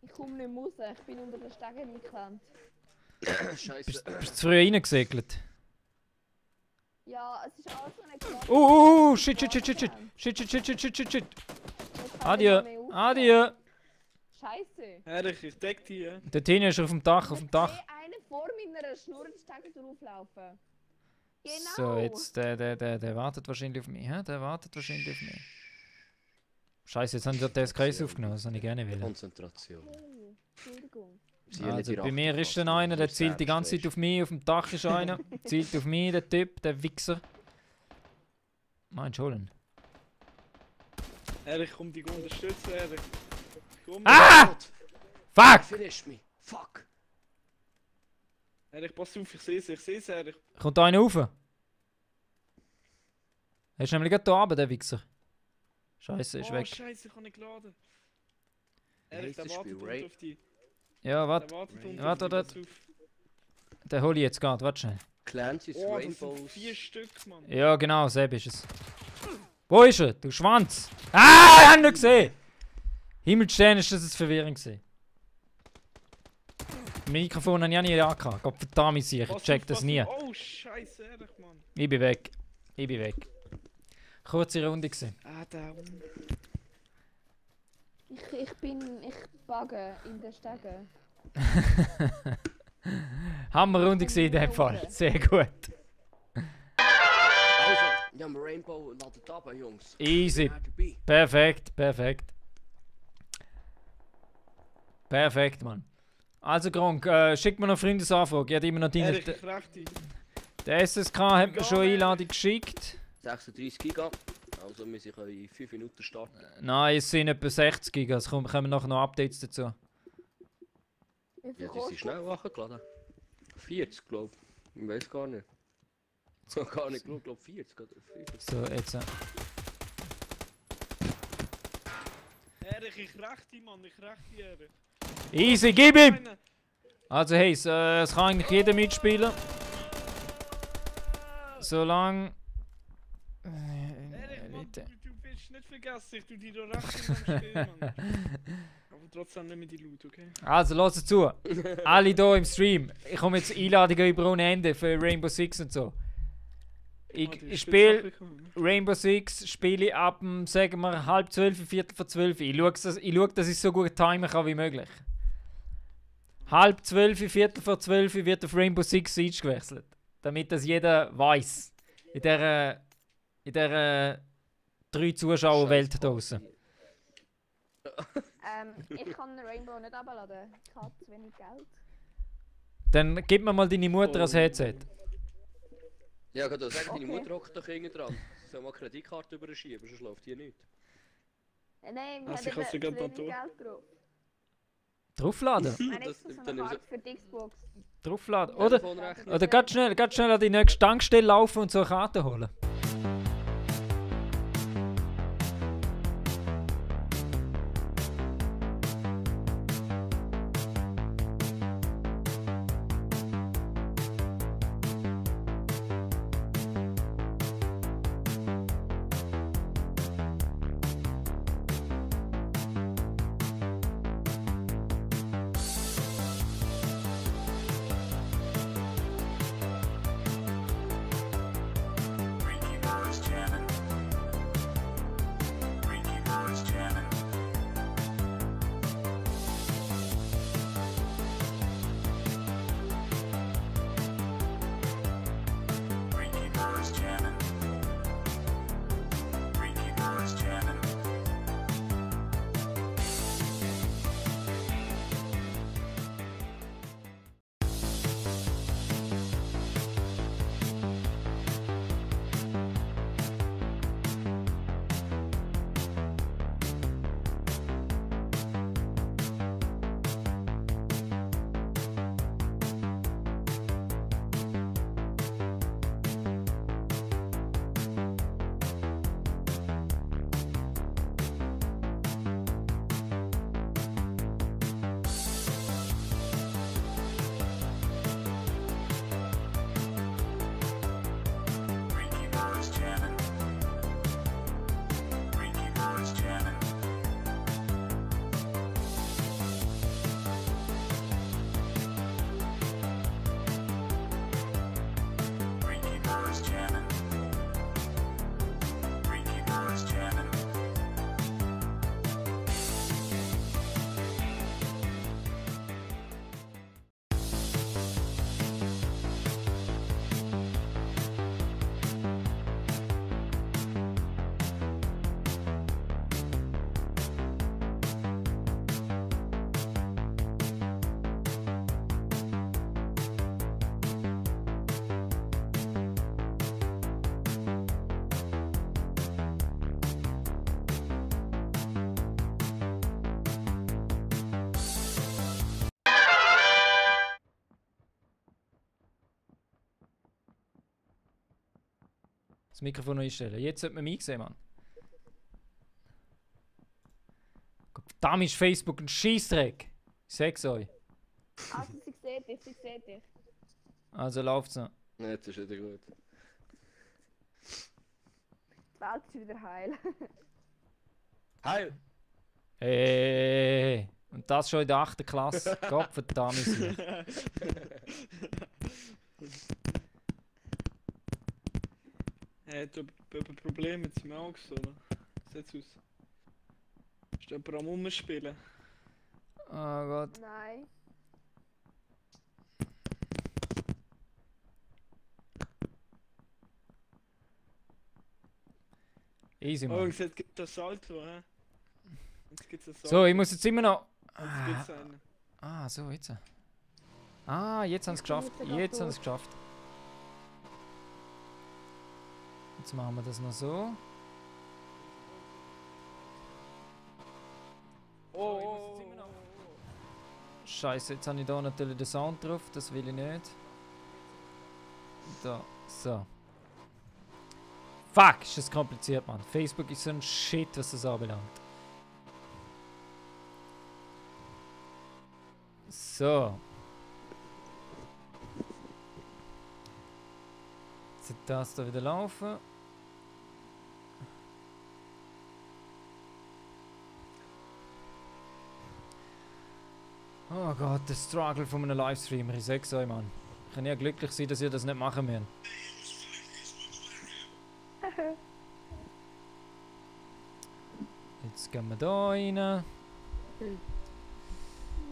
Ich komme nicht mehr raus, ich bin unter den Stegen eingeklemmt. Scheiße. Bist du zu früh reingesegelt? Ja, es ist alles so eine Klasse. Shit. Adieu. Scheiße. Erich, ich deck dich, ja. Der Tina ist auf dem Dach, Ich sehe einen vor meiner Schnur den Stegen drauflaufen. Genau. So, jetzt, der wartet wahrscheinlich auf mich, hä? Der wartet wahrscheinlich auf mich. Scheiße, jetzt haben die das Kreis aufgenommen, das habe ich gerne wollen. Konzentration. Hey, Entschuldigung. Also bei mir ist dann einer, der zielt die ganze Zeit auf mich, auf dem Dach ist einer. Zielt auf mich, der Typ, der Wichser. Meinst du holen? Erich, komm dich unterstützen, Erich. Komm, Ah! Fuck! Finish me. Fuck. Erich, pass auf, ich sehe es, Erich. Kommt da einer rauf? Er ist nämlich gerade da oben, der Wichser. Scheiße, ist Oh, weg. Scheiße, ich habe nicht geladen. Wie Erich, heisst der das wartet Spiel? unten auf dich. Ja, Der warte. wartet unten Warte, auf dich, warte. pass auf. Den hole ich jetzt gerade, warte schnell. Clancy's Oh, das sind Rainbows. 4 Stück, Mann. Ja, genau, Seb ist es. Wo ist er? Du Schwanz! Ah, ich hab ihn nicht gesehen! Himmelstern ist das verwirrend gewesen. Das Mikrofon habe ich auch nicht angehabt. Gott verdammt mich sicher, ich Pass check auf, das pass nie. auf. Oh, Scheiße, Erich, Mann. Ich bin weg. Ich bin weg. Kurze Runde gewesen. Ah, da. Ich bugge in den Stegen. Hammerrunde gewesen in dem Fall. Sehr gut. Also, ja, mein Rainbow ladet ab, Jungs. Easy. Where to be? Perfekt, perfekt. Perfekt, Mann. Also Gronk, schick mir noch Freundesanfrage. Ich hatte immer noch deine... Erich, ich räch dich. Der SSK hat mir schon eine Einladung geschickt. 36 Giga. Also, wir sind in 5 Minuten starten. Nein, es sind etwa 60 Giga. Es kommen nachher noch Updates dazu. Wie viel Ja, die sind kostet schnell hochgeladen. 40, glaube ich. Ich weiß gar nicht. Ich habe gar nicht geschaut, glaube 40 oder 50. So, jetzt. Erich, ich räch dich, Mann, ich räch dich, Erich. Easy, gib ihm! Eine. Also hey, es kann eigentlich jeder mitspielen. Solange... Erich, Mann, du willst nicht vergessen, ich tu dich da recht am Spiel, Mann. Aber trotzdem nicht mehr die Loot, okay? Also, hört zu. Alle hier im Stream. Ich komme jetzt Einladungen über ohne Ende für Rainbow Six und so. Ich spiele Rainbow Six spiele ich ab dem, sagen wir, 11:30, 11:45. Ich schaue, dass ich so gut timen kann wie möglich. 11:30, 11:45 wird auf Rainbow Six Siege gewechselt. Damit das jeder weiß. In dieser 3 Zuschauerwelt draußen. Ich kann Rainbow nicht abladen. Ich habe zu wenig Geld. Dann gib mir mal deine Mutter als Headset. Ja, ich kann sagen, deine Okay. Mutter hockt doch hinten dran. Soll mal eine Kreditkarte überschieben, sonst läuft hier nicht. Nein, wir Also, ich haben hab's eben ja zu gerade wenig noch Geld drauf. Draufladen? Ich habe Das- extra so dann eine ist Karte für die Xbox. Draufladen. Oder, Telefonrechnung. oder ganz schnell an die nächste Tankstelle laufen und so eine Karte holen. Das Mikrofon noch einstellen. Jetzt sollte man mich sehen, Mann. Verdammt ist Facebook ein Scheissdreck. Ich sag's euch. Also, sie sieht dich, sie sieht dich. Also läuft's noch. Jetzt ist wieder gut. Die Welt ist wieder heil. Heil! Hey. Und das schon in der 8. Klasse. Gottverdammt. Hey, hat jemand ein Problem mit seinem Auge, oder? Sieht's aus? Ist jemand am Umspielen? Oh Gott. Nein. Easy, Oh, Mann. jetzt gibt es ein Salto, hä? Jetzt gibt's ein Salto. So, ich muss jetzt immer noch... Jetzt gibt's einen. Ah, so, jetzt. Ah, jetzt haben sie es geschafft. Jetzt haben sie es geschafft. Jetzt machen wir das noch so. Oh, Scheiße, jetzt habe ich da natürlich den Sound drauf. Das will ich nicht. Da, so. Fuck, ist das kompliziert, Mann. Facebook ist so ein Shit, was das anbelangt. So. Jetzt sollte das da wieder laufen. Oh Gott, der Struggle von einem Livestreamer. Ich sag's euch, Mann. Ich kann ja glücklich sein, dass ihr das nicht machen müsst. Jetzt gehen wir da rein.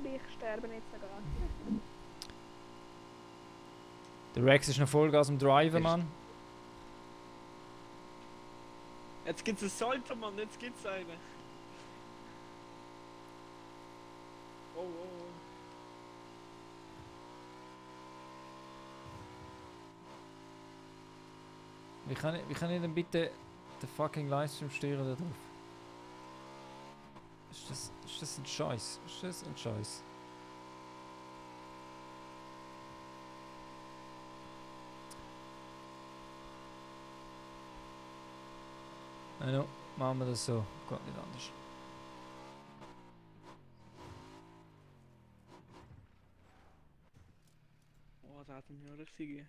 Ich sterbe jetzt sogar. Der Rex ist noch Vollgas am Driven, Mann. Jetzt gibt's ein Salto, Mann, jetzt gibt's einen. Oh, oh, oh. Wie kann ich denn bitte den fucking Livestream steuern da drauf? Ist das ein Scheiß? Ist das ein Scheiß? No, machen wir das so. Geht nicht anders. Oh, da hat er mir richtig.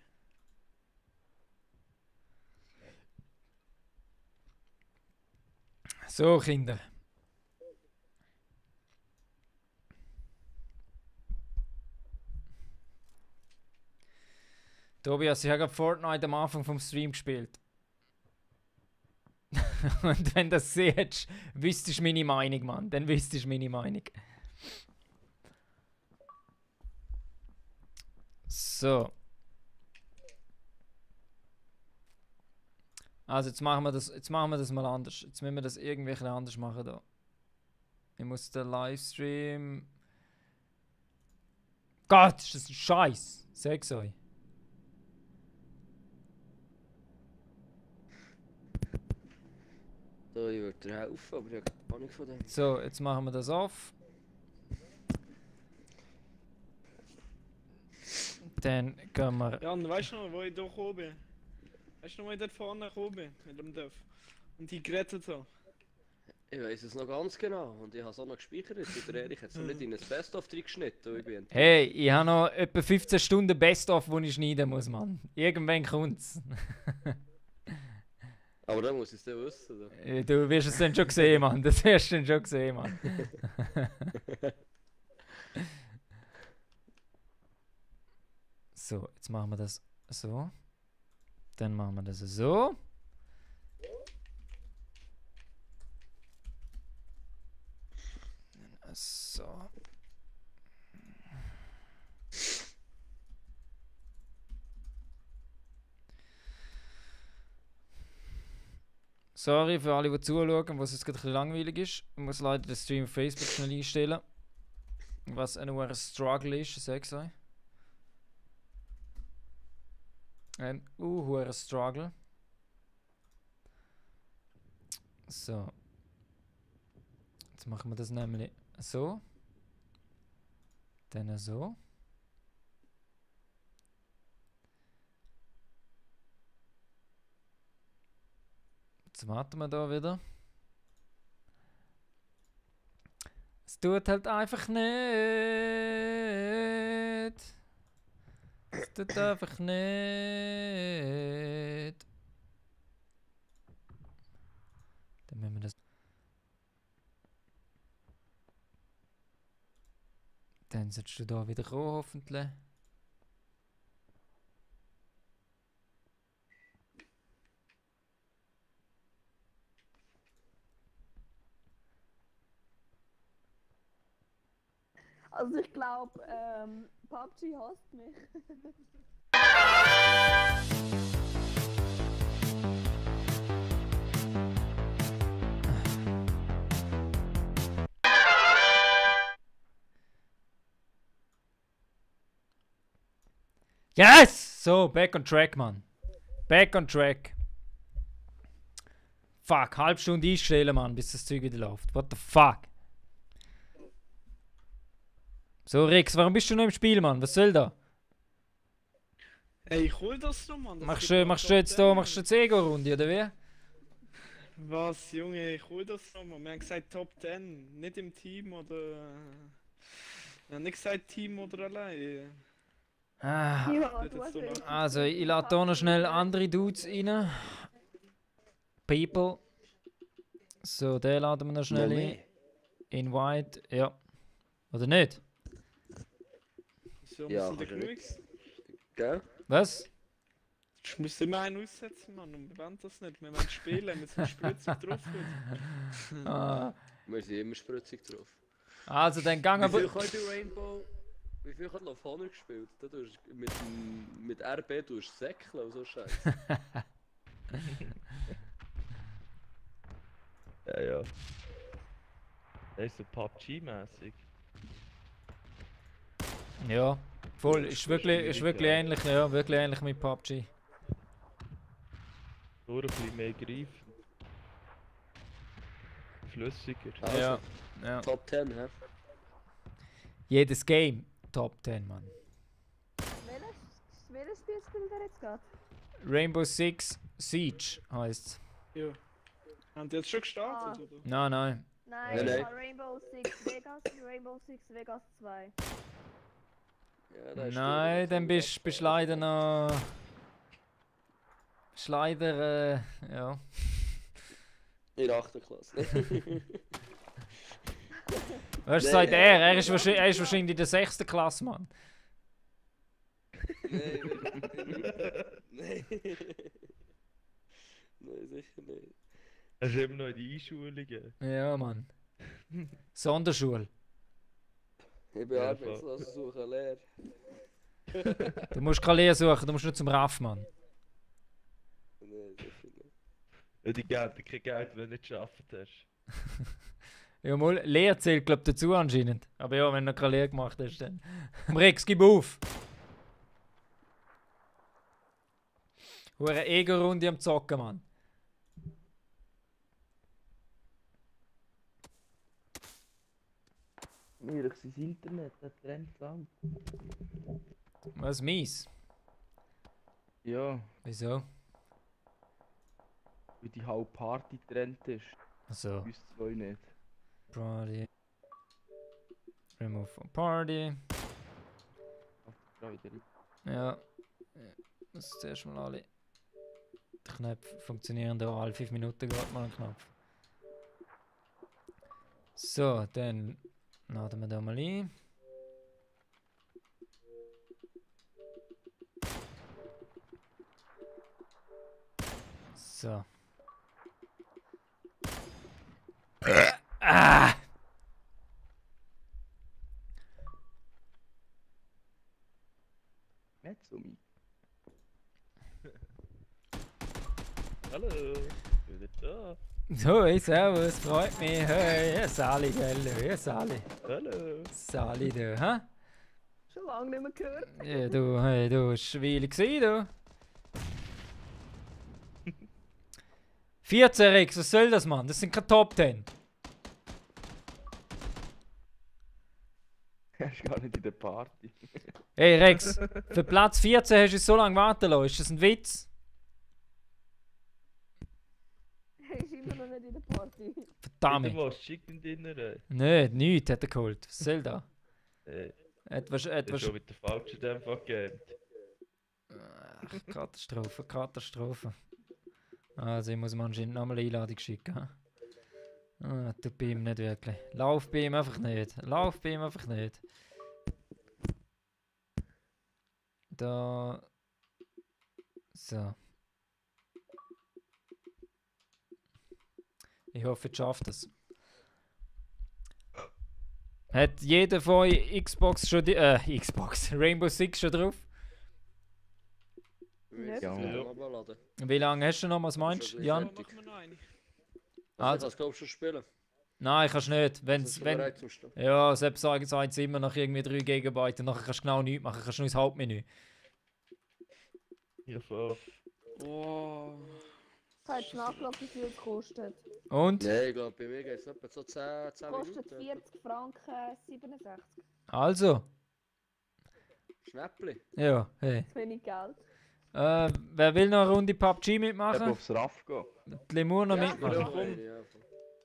So, Kinder. Tobias, ich habe gerade Fortnite am Anfang vom Stream gespielt. Und wenn du das siehst, wüsstest du meine Meinung, Mann. Dann wüsstest du meine Meinung. So. Also jetzt machen wir das mal anders. Jetzt müssen wir das irgendwie ein bisschen anders machen da. Ich muss den Livestream... Gott, ist das ein Scheiß. Sag's euch. So, ich würde dir helfen, aber ich habe keine Ahnung von dem. So, jetzt machen wir das auf. Dann gehen wir... Jan, weißt du noch, wo ich da gekommen bin? Weißt du noch, wo ich dort vorne gekommen bin? Mit dem Dörf. Und die gerettet so. Ich weiß es noch ganz genau und ich habe es auch noch gespeichert. Und der Erich hat es noch nicht in ein Best-of geschnitten. Ich bin Hey, ich habe noch etwa 15 Stunden Best-of, die ich schneiden muss, Mann. Irgendwann kommt's. aber dann muss ich es dann wissen. Oder? Du wirst es dann schon sehen, Mann. Das wirst du dann schon sehen, Mann. So, jetzt machen wir das so. Dann machen wir das so. So. Sorry für alle, die zuschauen, was jetzt gerade ein bisschen langweilig ist. Ich muss leider den Stream auf Facebook schnell einstellen. Was ein Struggle ist, ich sag's euch. Ein hoher Struggle. So. Jetzt machen wir das nämlich so. Dann so. Jetzt warten wir da wieder. Es tut halt einfach nicht. Es tut einfach nicht. Dann müssen wir das. Dann solltest du da wieder kommen, hoffentlich. Also ich glaube, PUBG hasst mich. Yes! So, back on track, Mann. Back on track. Fuck, halbe Stunde einstellen, Mann, bis das Zeug wieder läuft. What the fuck? So, Rex, warum bist du noch im Spiel, Mann? Was soll da? Ey, ich hol das noch, Mann. Das Machst gibt du noch jetzt Top da, 10. machst du jetzt Ego-Runde, oder wie? Was, Junge, ich hol das noch, Mann. Wir haben gesagt Top 10, nicht im Team oder... Wir haben nicht gesagt Team oder allein. Ah, Ja, Wird du jetzt hast so recht. lang. also, ich lade hier noch schnell andere Dudes rein. People. So, den laden wir noch schnell Noch ein. mehr? Invite, ja. Oder nicht? So, Ja, wir sind kannst du genug. Gell? Was? Ich muss immer einen aussetzen, Mann, und wir wollen das nicht. Wir wollen spielen, wir sind spritzig drauf heute. Ah, Wir sind immer spritzig drauf. also, dann gang Wie viel aber. kann bei Rainbow... Wie viel hat Love Honor gespielt? Da tust du mit RB tust du säckeln und so Scheiße. Ja. Das ist so PUBG-mäßig. Ja, voll. Ist wirklich ähnlich, ja, wirklich ähnlich mit PUBG. Nur ein bisschen mehr greifen. Flüssiger. Also, Ja, ja. Top 10, hä? Jedes Game Top 10, Mann. Welches Spiel spielt er jetzt gerade? Rainbow Six Siege heißt. Ja. Haben die jetzt schon gestartet, oder? Nein, nein. Nein, Nein, ich nein. habe Rainbow Six Vegas, Rainbow Six Vegas 2. Ja, da ist Nein, dann bist du leider noch. Bist leider, ja. in der 8. Klasse. Was Nein, sagt nein. er? Er ist wahrscheinlich in der 6. Klasse, Mann. Nein, nein. Nein, sicher nicht. Das ist immer noch in die Einschulungen. Ja, Mann. Sonderschule. Ich bin Ja, arbeitslos, suche Lehre. Du musst keine Lehre suchen, du musst nur zum Raff, Mann. Nein, sicher nicht. Ja, die geben dir kein Geld, wenn du nicht geschafft hast. Ja, mal, Lehre zählt, glaub dazu anscheinend. Aber ja, wenn du noch keine Lehre gemacht hast, dann. Rex, gib auf! Hure Ego-Runde am Zocken, Mann. Mir ist das Internet, das trennt lang. Was mies? Ja, Wieso? weil die halbe Party getrennt ist. Also, Uns zwei nicht. Party. Remove from Party. Freude. Ja. Das ist zuerst mal alle. Die Knöpfe funktionieren da alle 5 Minuten gerade mal ein Knopf. So, dann laden wir da mal ein. So. Ah! Nicht so mit. Hallo, wieder da. Hoi, servus, freut mich. Hey, ja, Sali, gell? Ja, Sali. Hallo. Sali, du, hä? Schon lange nicht mehr gehört. Ja, du, hey, du, ist Weile gewesen, du. 14 Rex, was soll das, Mann? Das sind keine Top 10. Er ist gar nicht in der Party. Hey Rex, für Platz 14 hast du so lange warten lassen. Ist das ein Witz? Hey, ist immer noch nicht in der Party. Verdammt. was? Chicken Dinner? Nichts hat er geholt. Was soll da? Das ist schon mit der falschen dem gegeben. Ach, Katastrophe. Also ich muss ihm anscheinend nochmal eine Einladung schicken. Tut bei ihm nicht wirklich. Lauf bei ihm einfach nicht. Da. So. Ich hoffe, ihr schafft es. Hat jeder von euch Xbox schon Xbox Rainbow Six schon drauf? Ja. Ja. Wie lange hast du noch, was meinst du, Jan? Machen wir noch eine. Also, das glaubst du schon spielen? Nein, kannst nicht. Das ist bereit zum Stehen. Ja, selbst sagen sie immer nach irgendwie 3 GB und nachher kannst du genau nichts machen, kannst du nur ins Hauptmenü. Ja, voll. Oh. Ich habe jetzt nachgeschaut, wie viel es kostet. Und? Nein, ich glaube, bei mir geht es etwa so 10 Es kostet Minuten. 40 Franken 67. Also, Schnäppli. ja, hey. Zu wenig Geld. Wer will noch eine Runde PUBG Eben mitmachen? aufs Raff gehen. Die Lemur noch Ja, mitmachen? ja. Ja,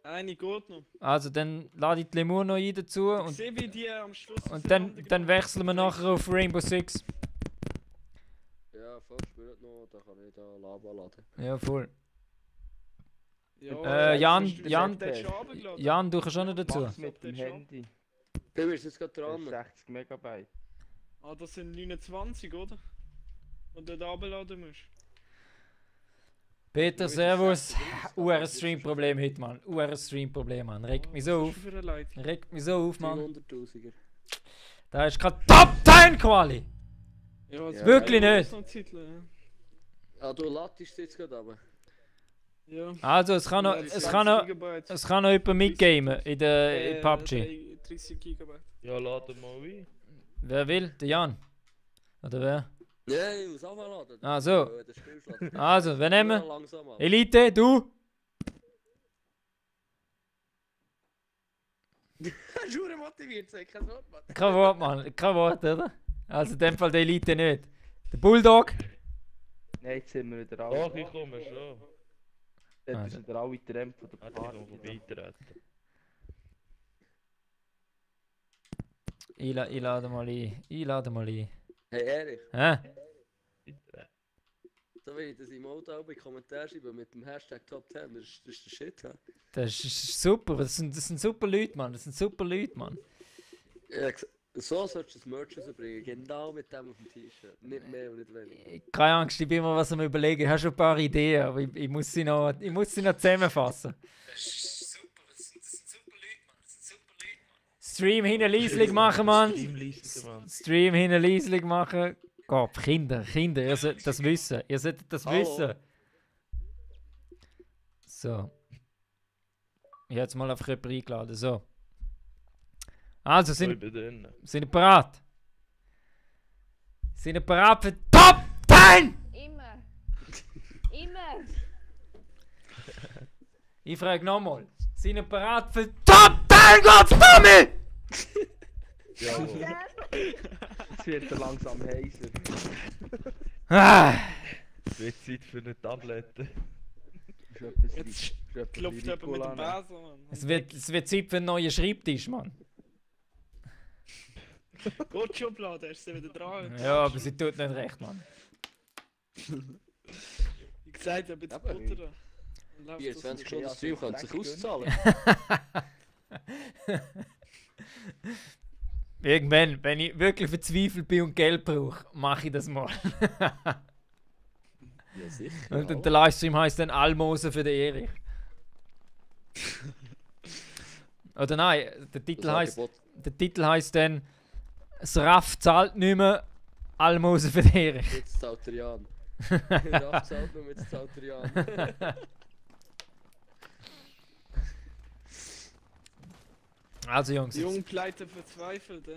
Eine geht noch. Also, dann lade ich die Lemur noch ein dazu Ich und, sehe, wie die am Schluss. und dann wechseln wir nachher auf Rainbow Six. ja, voll spielt noch, da kann ich da Lava laden. Ja, voll. Ja, Jan, der ist schon runtergeladen. Jan, du kannst auch noch dazu. Mach's mit dem Handy. Bei mir ist jetzt gerade Das dran. ist 60 Megabyte. Ah, das sind 29, oder? Und du da runterladen musst. Peter, servus. Stream-Problem heute, Mann. Stream-Problem, Mann. Regt mich so Was auf. ist das für eine Leitung? Regt mich so auf, Mann. 300.000er. Da ist kein Top 10 Quali. Ja, also Wirklich ja, nicht. noch Titel, ja. Ah, du lattest jetzt gerade aber. Ja. Also, es kann noch jemand mitgamen in der PUBG. 30 GB. Ja, laden mal ein. Wer will? Der Jan. Oder wer? Nein, ich muss auch mal laden. Ah, so. Das Spiel schlägt. Also, wer nehmen wir? Langsam an. Elite, du? Jure motiviert, sag kein Wort, Mann. Kein Wort, Mann. Kein Wort, oder? Also, in dem Fall der Elite nicht. Der Bulldog? Nein, jetzt sind wir wieder Doch, alle. ich komme schon. Jetzt Also. sind wir alle getrennt von der Ich komme Party. beitreten. Ich lade mal ein. Hey Erich, Hä? Beitreten. so wie ich das im Auto auch in Kommentaren schreibe mit dem Hashtag Top 10, das ist der Shit, hä? Das ist super. Das sind super Leute, Mann. Ja, so solltest du das Merch rausbringen, genau mit dem auf dem T-Shirt. Nicht mehr und nicht weniger. Keine Angst, ich bin mir was am überlegen. Ich habe schon ein paar Ideen, aber ich muss sie noch zusammenfassen. Stream hinten leislich machen, Mann. Teamleisten, Mann. Stream hinten leislich machen. Gott, Kinder, ihr solltet das wissen. Hallo. So. Ich habe jetzt mal einfach jemanden eingeladen. So. Also, Ich sind bin drin. ihr bereit? Sind ihr bereit für Top 10? Immer. Immer. Ich frage nochmal. Sind ihr bereit für Top 10, Gottverdammt? Jawohl. Jetzt wird er langsam heiser. Ah, Es wird Zeit für eine Tablette. Ist etwas Jetzt ist etwas klopft wie jemand mit dem Ricola, ne? Besen, Mann. es wird Zeit für einen neuen Schreibtisch, Mann. Gut, Schublade, ist sie wieder dran. Ja, aber sie tut nicht recht, Mann. Ich gesagt, ein bisschen Aber Butter da. Dann läuft das 24 so. Stunden Stream kann sich auszahlen. Irgendwann, wenn ich wirklich verzweifelt bin und Geld brauche, mache ich das mal. Ja, sicher. Und der Livestream heisst dann Almosen für den Erich. Oder nein, der Titel heisst dann Das Raff zahlt nicht mehr, Almosen für den Erich. Jetzt zahlt der Jan. Raff zahlt nur, jetzt zahlt der Jan. Also Jungs, Die jungen Pleite verzweifelt,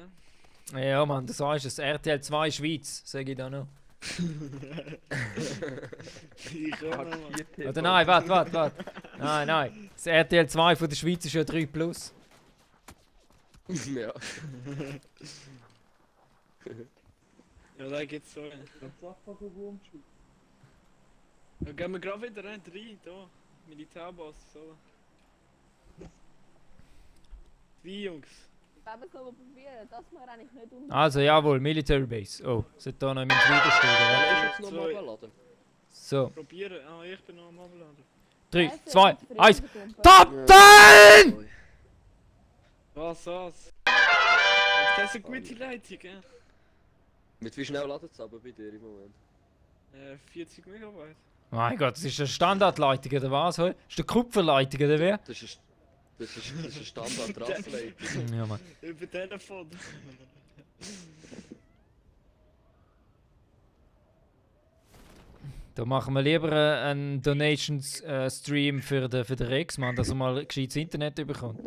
ja Mann, das heißt es, RTL 2 Schweiz, sage ich da noch. Ich auch noch, Mann. Oder nein, warte. Nein. Das RTL 2 von der Schweiz ist ja 3 Plus. Ja. Ja, da geht's so. Ja, gehen wir gerade wieder rein, da. Militärbasis, oder? Wie, Jungs? Wenn wir es nochmal probieren, dass wir eigentlich nicht um. Also, jawohl, Military Base. Oh, sollte da noch in meinem Flieger steigen. Ja, Warte. ich muss nochmal abladen. So, Probieren. Ah, ich bin noch am Abladen. 3, 2, 1. Top! Top 10! Was? Das ist eine gute Leitung, gell? Mit wie schnell ladet es aber bei dir im Moment? 40 Megabyte. Mein Gott, das ist eine Standardleitung oder was? Hä? Das ist eine Kupferleitung oder wie? Das ist eine Standard-Trassenleitung. Ja, Mann. Über Telefon. Da machen wir lieber einen Donations-Stream für den Rex, Mann, dass er mal gescheites Internet bekommt.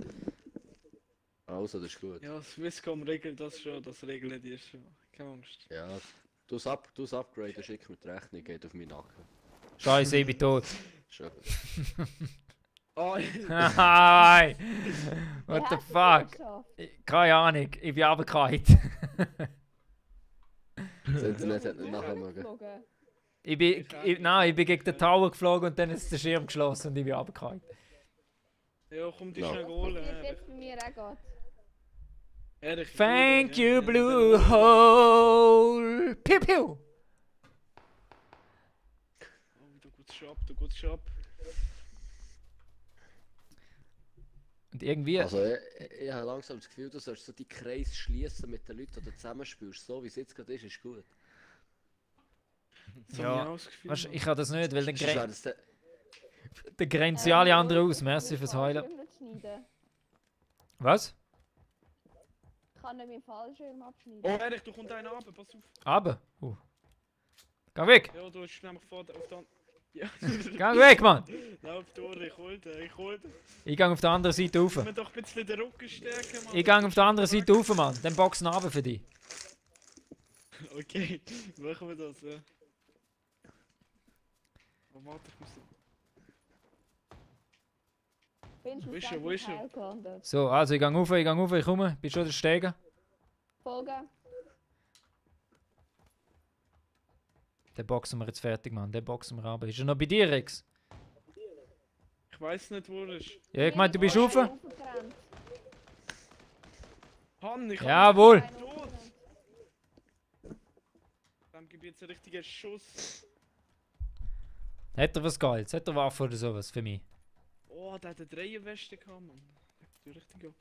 Also, das ist gut. Ja, Swisscom regelt das schon, das regelt die schon. Keine Angst. Ja, du das Upgrade, schick mir die Rechnung, geht auf meinen Nacken. Scheiße, ich bin tot. Schon. Oh, Hi! What the fuck? Keine Ahnung, ich bin runtergefallen. Das Internet hat nicht nachher mögen. Ich bin gegen den Tower geflogen und dann ist der Schirm geschlossen und ich bin runtergefallen. ja, komm, die Ja. schnell Das holen. passiert jetzt bei mir auch gerade. Ehrlich, Thank you, Blue Hole! Piu piu! Oh, du gehst schon ab. Und irgendwie. Also, ich habe langsam das Gefühl, du sollst so die Kreis schließen mit den Leuten, die du zusammenspielst. So wie es jetzt gerade ist gut. Das Ja, hab ich auch das Gefühl. weißt, ich kann das nicht, weil Sonst wäre das dann grenzen sie alle anderen aus. Merci fürs Heilen. Was? Ich kann nicht meinen Fallschirm abschneiden. Oh, ehrlich, du kommst einer runter, pass auf. Aber. Geh weg! Ja, du hast nämlich vor auf der... Ja. Geh weg, Mann! Lauf durch, ich hol den. Ich gehe auf der anderen Seite rauf. Muss mir doch ein bisschen den Rücken stärken, Mann. Ich gehe auf der anderen Seite rauf, Mann. Dann boxen runter für dich. Okay, machen wir das, ja. Oh, warte, ich muss... Wo ist er? Gelandet. So, also ich gehe rauf, ich komme. Bist schon der Steiger? Folgen. Den boxen wir jetzt fertig, Mann. Den boxen wir runter. Ist er noch bei dir, Rex? Ich weiß nicht, wo er ist. Ja, ich meine, du bist rauf? Raufgerannt. Han, ich Jawohl! Einer raufgerannt. Dann gebe ich jetzt einen richtigen Schuss. Hat er was Geiles? Hat er Waffe oder sowas für mich? Oh, der hat eine Dreierweste gehabt, Mann. Der geht richtig ab.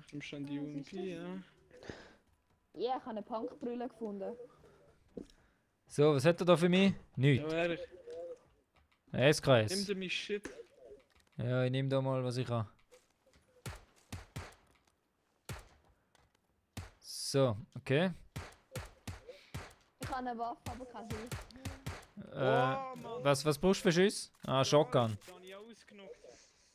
Ich nehme schon die UMP, ja. Ja, ich habe eine Punkbrille gefunden. So, was hat er da für mich? Nichts. Ja, ehrlich. Ein SKS. Nimm dir mein Shit. Ja, ich nehme da mal, was ich habe. So, okay. Ich habe eine Waffe, aber keine Schuss. Oh, Mann. Was brauchst du für Schuss? Ah, Shotgun. Da habe ich ausgenockt.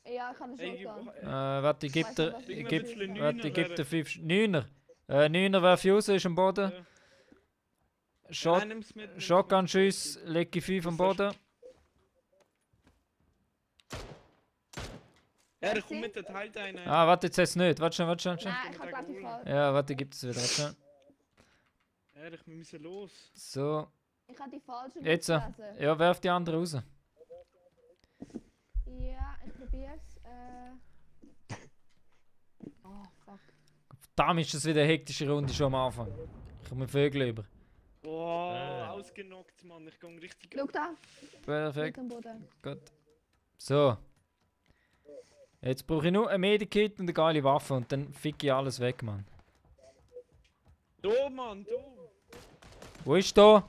Ja, ich habe eine Ey, Shotgun. Warte, ich gebe Weiss dir. nicht, was Ich ich geb, will. warte, ich gebe dir 5. 9er. 9er werfe ich raus, ist am Boden. Ja. Shot, Nein, nimm's mit, nimm's Shotgun-Schuss, lege ich 5 am Boden. Ja, komm mit, der teilt einen. Ah, warte, jetzt hast du nicht. Warte schnell. Nein, ich habe gerade die Fall. Ja, warte, ich gebe es wieder. Warte schnell. Ehrlich, wir müssen los. So, Ich habe die falsche jetzt. gelesen. Ja, werf die andere raus. Ja, ich probiere es. Oh, fuck. Verdammt, ist das wieder eine hektische Runde schon am Anfang. Ich komme Vögel über. Boah, ausgenockt, Mann. Ich gehe richtig Schau da, mit Perfekt, am Boden. gut. So. Jetzt brauche ich nur ein Medikit und eine geile Waffe und dann fick ich alles weg, Mann. Da, Mann, da. Wo ist da?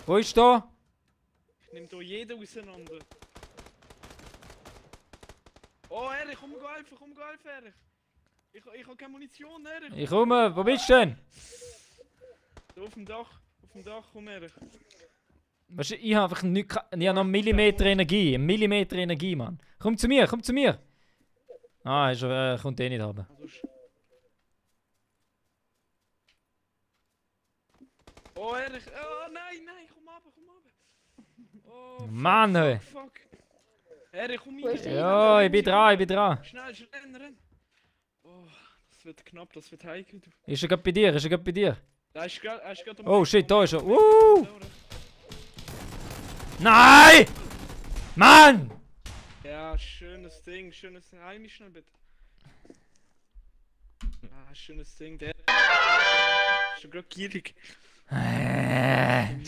Wo ist da? Ich nehme hier jeden auseinander. Oh, Erich, komm helfen, Erich. Ich habe keine Munition, Erich. Ich komme, wo bist du denn? Da auf dem Dach, komm, Erich. Weißt du, ich habe einfach nicht, ich habe noch einen Millimeter Energie, Mann. Komm zu mir. Ah, kommt eh nicht runter. Oh, Erich, oh nein, komm runter. Oh, Mann, hey. fuck. Erich, komm Wo ist rein. er? Ja, ich bin dran. Schnell, renn. Oh, das wird knapp, das wird heikel. Du. Ist er gerade bei dir? Er ist gerade Oh shit, da ist er. Oh. Nein! Mann! Ja, schönes Ding, schönes Ding. Halt mich schnell bitte. Ah, schönes Ding. Der ist schon gerade gierig. Nein,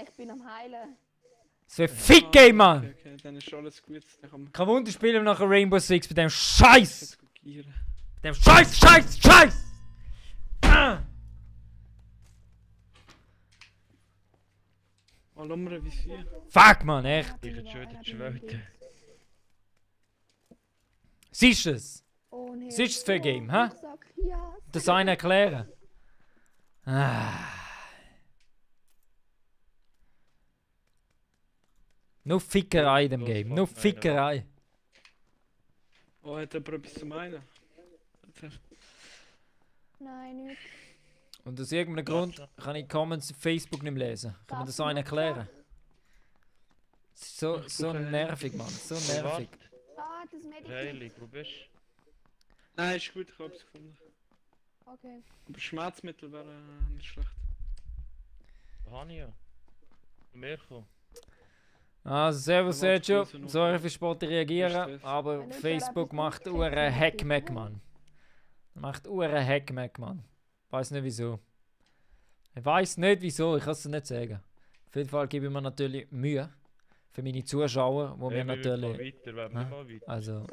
ich bin am Heilen. Das wäre Fick Game, Mann! Okay, dann ist alles gut. Dann kann man Kein Wunder, spielen wir nachher Rainbow Six bei dem Scheiß! jetzt gut gieren. Bei dem Scheiß! Ah! Oh, Nummer Visier. Fuck, Mann, echt! Ich hätte schon wieder die Schwäche. Siehst du es? Oh nee. Was ist das für ein Game, hä? Ja. Das einen erklären. Ah. Nur Fickerei in dem Game, nur Fickerei. Oh, hat jemand etwas zu meinen? Nein, nicht. Und aus irgendeinem Grund kann ich Comments auf Facebook nicht mehr lesen. Kann man das einen erklären? So nervig, Mann, so nervig. Ah, das Medikament. Riley, wo bist du? Nein, ist gut, ich hab's gefunden. Okay. Aber Schmerzmittel wäre nicht schlecht. Hania. Mirko. Also, servus Da war's Sergio. gut, noch. Sorry für späte reagieren, Stress. aber Wenn du Facebook etwas macht nicht uren checkst, Hackmack, dann Mann. Macht uren Hackmack, Mann. Weiß nicht wieso. Ich weiß nicht wieso, ich kann es dir nicht sagen. Auf jeden Fall gebe ich mir natürlich Mühe. Für meine Zuschauer, wo mir natürlich. Weiter, wenn wir Hä? mal weiter. Also.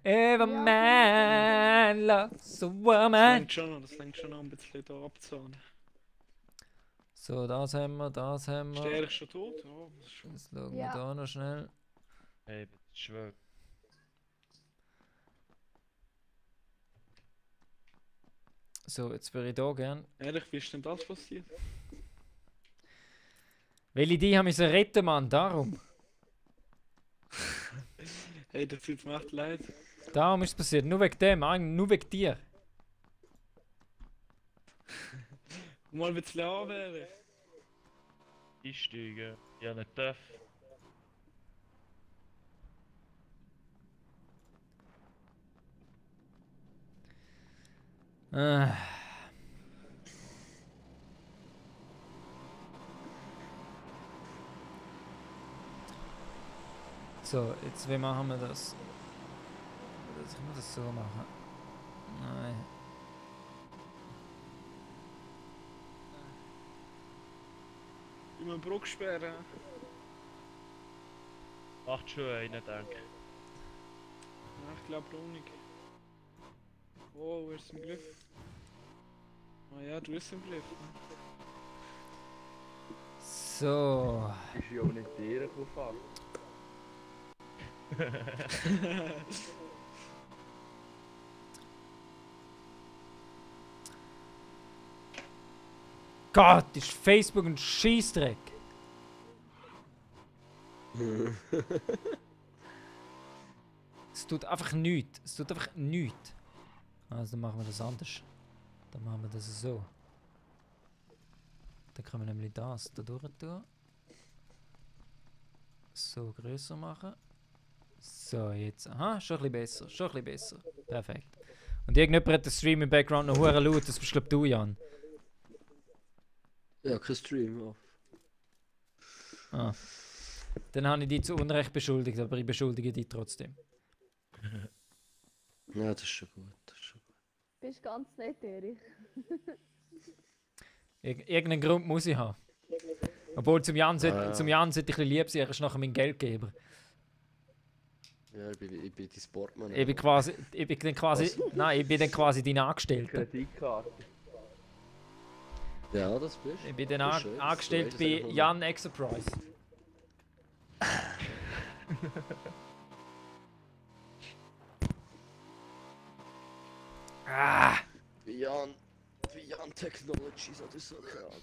Every man loves a Das woman. lenkt schon an, ein bisschen da abzahlen. So, das haben wir, das haben Ist der wir. ehrlich schon tot? Oh, das ist schon. Jetzt schauen wir Ja. da noch schnell. Hey, bitte schwör. So, jetzt würde ich da gern. Ehrlich, wie ist denn das passiert? Weil ich die haben müssen retten, Mann, darum. Hey, das tut mir echt leid. Darum ist es passiert, nur wegen dem, eigentlich nur wegen dir. Mal ein bisschen anwehren. Einsteigen. Ja, nicht darf. Ah. So, jetzt wie machen wir das? Jetzt können wir das so machen. Nein. Immer eine Brücke sperren. Macht schon einen, denke ich. Ja, ich glaube auch nicht. Oh, er ist im Griff. Ah ja, du bist im Griff. Ne? So. Ist ja auch nicht der Kuffar. Gott, ist Facebook ein Scheißdreck. Es tut einfach nichts. Es tut einfach nichts. Also dann machen wir das anders. Dann machen wir das so. Dann können wir nämlich das da durch tun. So größer machen. So, jetzt. Aha, schon ein bisschen besser. Schon ein bisschen besser. Perfekt. Und irgendjemand hat den Stream im Background noch hure laut. Das bist glaub du, Jan. Ja, kein Stream. Ja. Ah. Dann habe ich dich zu Unrecht beschuldigt, aber ich beschuldige dich trotzdem. Ja, das ist schon gut. Das ist schon gut. Bist ganz nett, Erich. Irgendeinen Grund muss ich haben. Obwohl zum Jan sollte ich ein bisschen lieb sein, er ist nachher mein Geldgeber. Ja, ich bin dein Sportman. Ich bin dann quasi dein Angestellter. Kreditkarte. Ja, das bist du. Ich bin dann Das ist schön, das angestellt weiss bei ich noch. Jan Exerprise. Ah! Beyond Technologies oder so, keine Ahnung.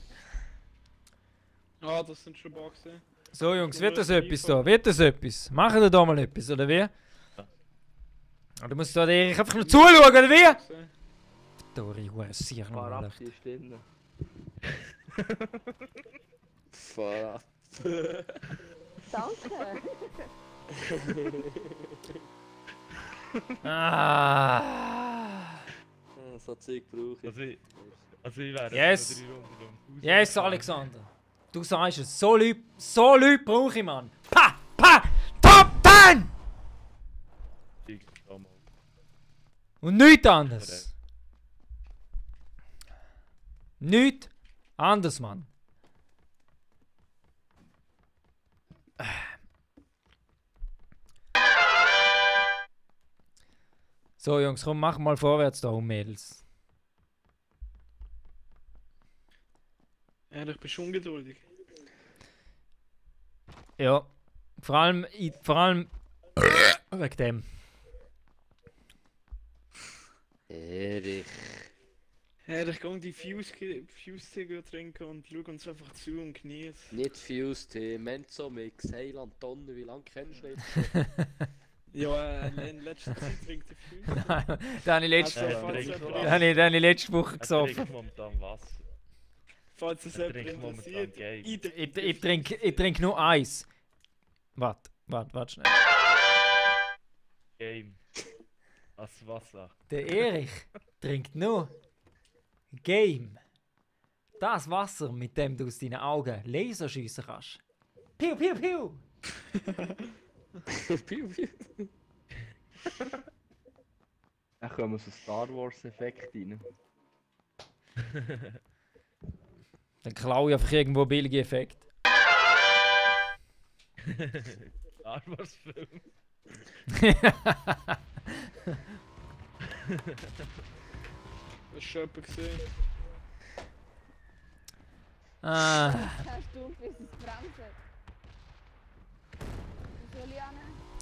Ah, das sind schon Boxen. So Jungs, wird das etwas da? Wird das etwas? Machen wir da mal etwas, oder wie? Oder muss da der Erich einfach nur zuschauen, oder wie? Dori, hure sicher noch mal. die Stunde. Fahrrad. Danke. Ah! So Zeug brauche ich. Also ich wäre Yes. noch 3 Runden um. Yes, Alexander. Du sagst es, so Leute brauche ich, Mann. Pa! Pa! Top 10! Und nichts anderes. Nichts anderes, Mann. So, Jungs, komm, mach mal vorwärts da, Mädels. Ehrlich, bist du ungeduldig. Ja, vor allem wegen dem. Erich. Ehrlich, geh die Fuse-Tee trinken und schau uns einfach zu und genieß. Nicht Fuse-Tee, Menzo-Mix, Heiland, Tonne, wie lange kennst du nicht? Ja, in letzter Zeit trinkt der Fuse. Da habe ich letzte Woche gesoffen. Ich trinke momentan Wasser. Falls es Ich jemand trinke momentan interessiert. Game. Ich trinke nur Eis. Warte schnell. Game. Das Wasser. Der Erich trinkt nur Game. Das Wasser, mit dem du aus deinen Augen Laser schiessen kannst. Piu, piu, piu! Piu, piu. Dann kommen so Star Wars-Effekte rein. Dann klaue ich einfach irgendwo billige Effekte. Star Wars Film. Hast du schon jemanden gesehen? Ah, Hast du bis es bremsen? Juliane?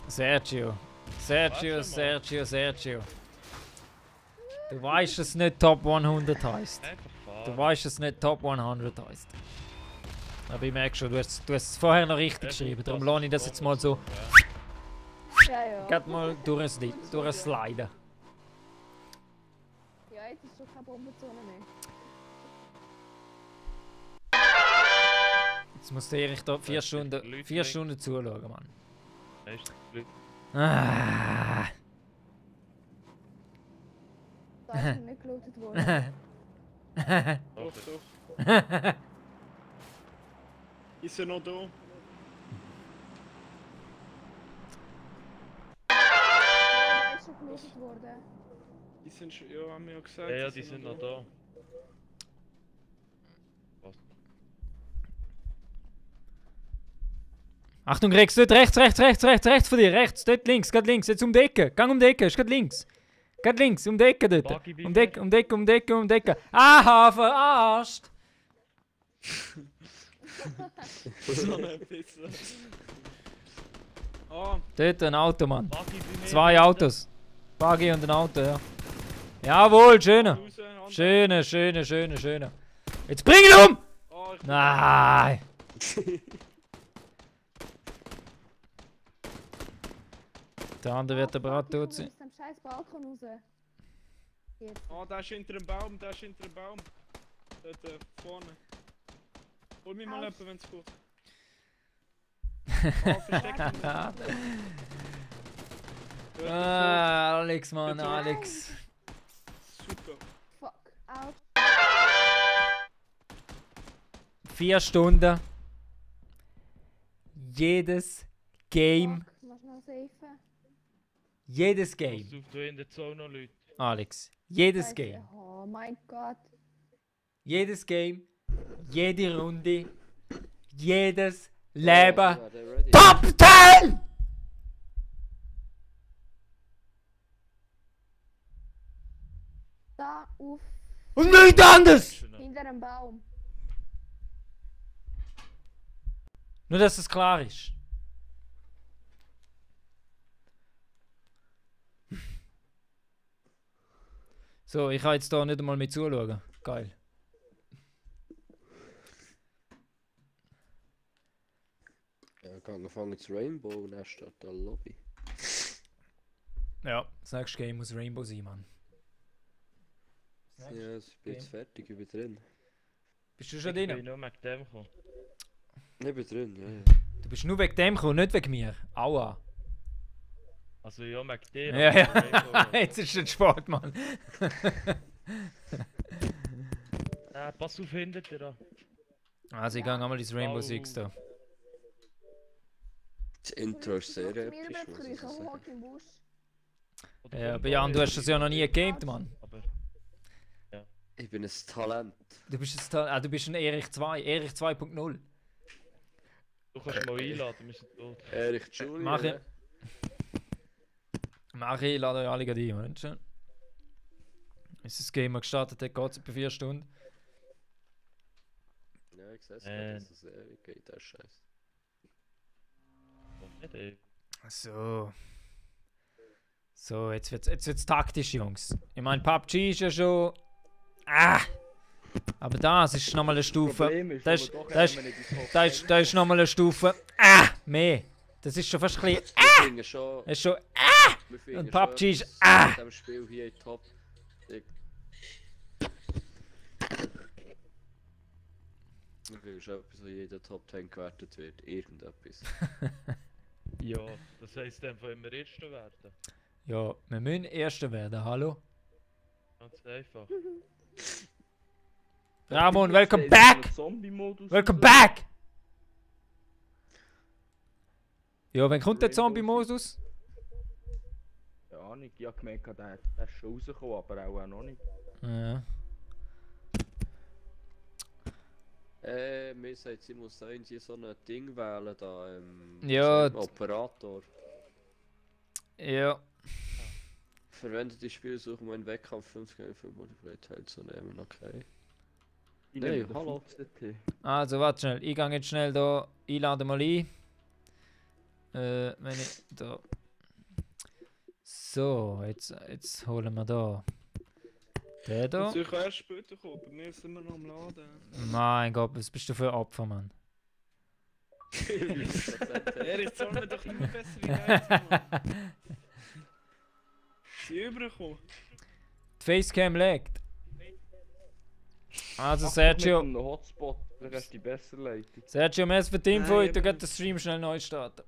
Sergio. Sergio, Warte mal. Sergio. Du weißt, dass es nicht Top 100 heisst. Einfach fahren. Du weißt, dass es nicht Top 100 heisst. Aber ich merke schon, du hast es vorher noch richtig geschrieben. Darum lohne ich das jetzt mal so. Ja. Geht mal durchsliden. Ja, jetzt ist schon keine Bombenzone mehr. Jetzt muss der Erich da 4 Stunden zuschauen, Mann. Weißt du, Leute, Ah. Da ist noch nicht gelootet worden. Doch, doch. Ist er noch da? Ja, da ist schon gelootet worden. Die sind schon, ja, haben wir ja gesagt. ja, die sind noch da. Was? Achtung, Rex, dort rechts von dir, rechts, dort links, gerade links, jetzt um die Ecke, gang um die Ecke, ist gerade links. Gerade links, um die Ecke dort. Buggy bei Um die Ecke. Aha, verarscht! So eine Pizza. Oh, Dort ein Auto, Mann. Buggy bei mir. 2 Autos. Buggy und ein Auto, ja. Jawohl, schöner. raus, Hand. Schöner. Jetzt bring ihn um! Oh, ich Nein! Der andere wird aber auch tot sein. Aus dem scheiß Balkon raus. Jetzt. Oh, da ist hinter dem Baum, Dort vorne. Hol mich mal Au. jemanden, wenn es geht. Oh, versteck dich nicht. Alex, Mann, Alex. Super. Fuck. Out. 4 Stunden. Jedes Game. Fuck. Mach noch safen. Jedes Was Game. sucht du in der Zone noch Leute? Alex. Jedes Scheiße. Game. Oh mein Gott. Jedes Game. Jede Runde. Jedes Leben. Ja, der ready. Top 10! Da auf. Und nichts anderes! Hinter dem Baum. Nur, dass es klar ist. So, ich kann jetzt hier nicht einmal mit zuschauen. Geil. Ja, kann anfangen ins Rainbow und dann statt der Lobby. Ja, das nächste Game muss Rainbow sein, Mann. Ja, ich bin jetzt fertig, ich bin drin. Bist du schon Ich drin? bin nur wegen dem gekommen. Ich bin drin, ja. Du bist nur wegen dem gekommen, nicht wegen mir. Aua. Also ja, wegen dir. Ja, aber Rainbow- ja. Jetzt ist es Sport, Mann. Pass auf hinter dir an. Also ich gehe einmal ins Rainbow Six da. Das Intro ist sehr Mir episch, wird muss ich früher so am sagen. Hock im Busch. Ja, aber Jan, du hast das ja noch nie gegamed, Mann. Aber Ich bin ein Talent. Du bist du bist ein Erich 2, Erich 2.0. du kannst mal einladen, wir sind tot. Erich Julian. Mach ich. Mach ich, lade euch alle gleich ein, Moment schon. Ist das Game mal gestartet hat, geht es etwa 4 Stunden. Ja, ich sehe es gerade, dass es ewig geht, der Scheiß. Nicht ey. So. So, jetzt wird's taktisch, Jungs. Ich meine, PUBG ist ja schon. Aber das ist nochmal eine Stufe. Problem ist, Das aber doch das haben wir nicht ins Hof- da ist nochmal eine Stufe. Mehr. Das ist schon fast ein bisschen. Wir finden schon... Das ist schon. Wir finden Und PUBG ist... schon mit dem Spiel hier in Top... Wir finden schon etwas, was hier in der Top 10 gewertet wird. Irgendetwas. Ja, das heisst dann, wenn wir Erster werden. Ja, wir müssen Erster werden, hallo? Ganz einfach. Ramon, Jetzt welcome ist back! noch Zombie-Modus Welcome oder so. back! Ja, wann kommt der Zombie-Modus? Ja, Ahnung, ich habe gemerkt, der ist schon rausgekommen, aber auch noch nicht. Ja. Mir sagt, sie muss irgendwie so ein Ding wählen da. Ja, Operator. Ja. Verwendet die Spielsuche, um einen Wettkampf 5 gegen 5 Multiplayer teilzunehmen, okay. Ich Hey, nehme den hallo. VCT. Also, warte schnell. Ich gehe jetzt schnell da. Ich lade mal ein. Wenn ich da. So, jetzt holen wir da. Der da. Ich kann erst später kommen, bei mir sind wir noch am Laden. Mein Gott, was bist du für ein Opfer, Mann? Erich, soll mir doch immer bessere Guides machen. Sie überkommen. Die Facecam legt. Also, Mach doch Sergio. mit einem Hotspot, dann hast du die bessere Leitung. Sergio, mehr für die Info. Nein, Ich tu eben. grad den Stream schnell neu starten.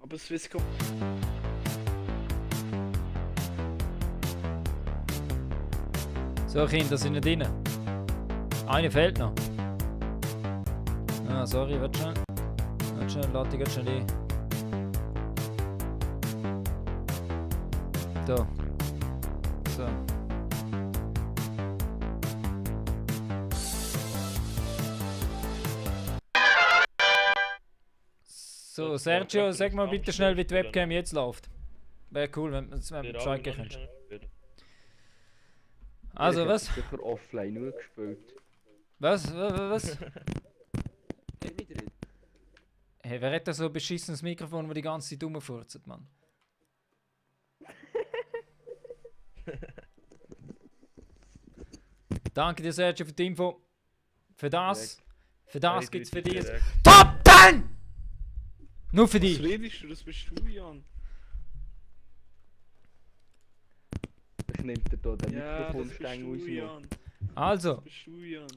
Aber Swisscom. So, Kinder sind nicht drin. Eine fehlt noch. Ah, sorry, warte schnell. Warte schnell, lade ich grad schnell ein. Da. So. So, Sergio, sag mal bitte schnell, wie die Webcam jetzt läuft. Wäre cool, wenn du Bescheid geben könntest. Also, Ich was? hab sicher offline nur gespielt. Was? Bin ich drin? Hey, wer hat da so ein beschissenes Mikrofon, das die ganze Zeit rumfurzt, Mann? Danke dir, Sergio, für die Info. Für das gibt's für dich. Top 10! Nur für Was dich. redest du? Das bist du, Jan. Ich nehme dir hier den Ja, das bist Mikrofonstängel du, raus. Jan. Also, Das bist du, Jan.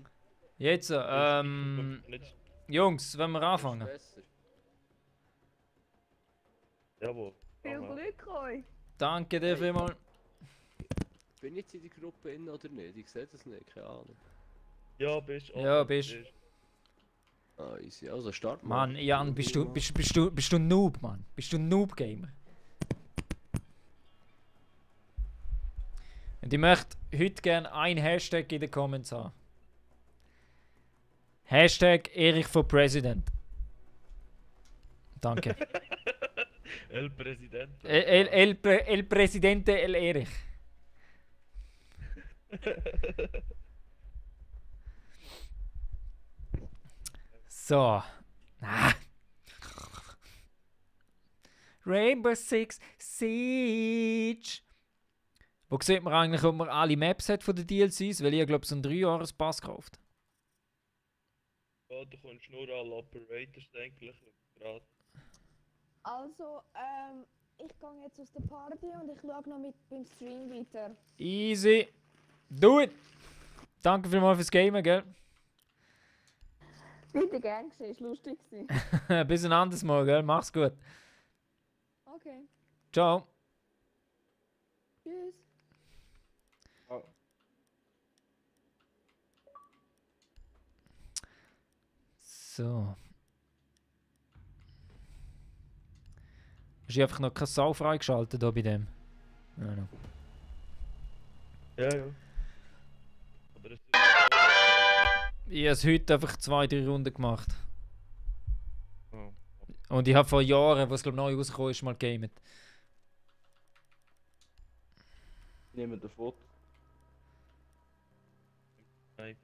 jetzt, Jungs, wenn wir anfangen. Besser. Jawohl. Viel Aha. Glück euch! Danke dir vielmals. Bin ich jetzt in die Gruppe in oder nicht? Ich sehe das nicht, keine Ahnung. Ja, bist du. Ja, bist. Ah, easy. Also start mal. Mann, Jan, bist du ein Noob, Mann? Bist du ein Noob-Gamer? Und ich möchte heute gerne ein Hashtag in den Comments haben. Hashtag Erich for President. Danke. El Presidente. El Presidente El Erich. So. Rainbow Six Siege. Wo sieht man eigentlich, ob man alle Maps hat von den DLCs? Weil ich glaube so einen 3-Jahres-Pass gekauft. Ja, du kommst nur alle Operators eigentlich gerade. Also, ich gehe jetzt aus der Party und ich schaue noch mit beim Stream weiter. Easy. Do it. Danke vielmals fürs Gamen, gell? Bitte gern gesehen, ist lustig gewesen. Bis ein anderes Mal, gell? Mach's gut. Okay, Ciao. tschüss. So. Hast du einfach noch keine Sau freigeschaltet hier bei dem? Ja, no. Ja, ja. Aber es Ich habe es heute einfach 2-3 Runden gemacht. oh. Und ich habe vor Jahren, was glaube neu rausgekommen ist, mal gamet. Nehmen wir Foto. Nein.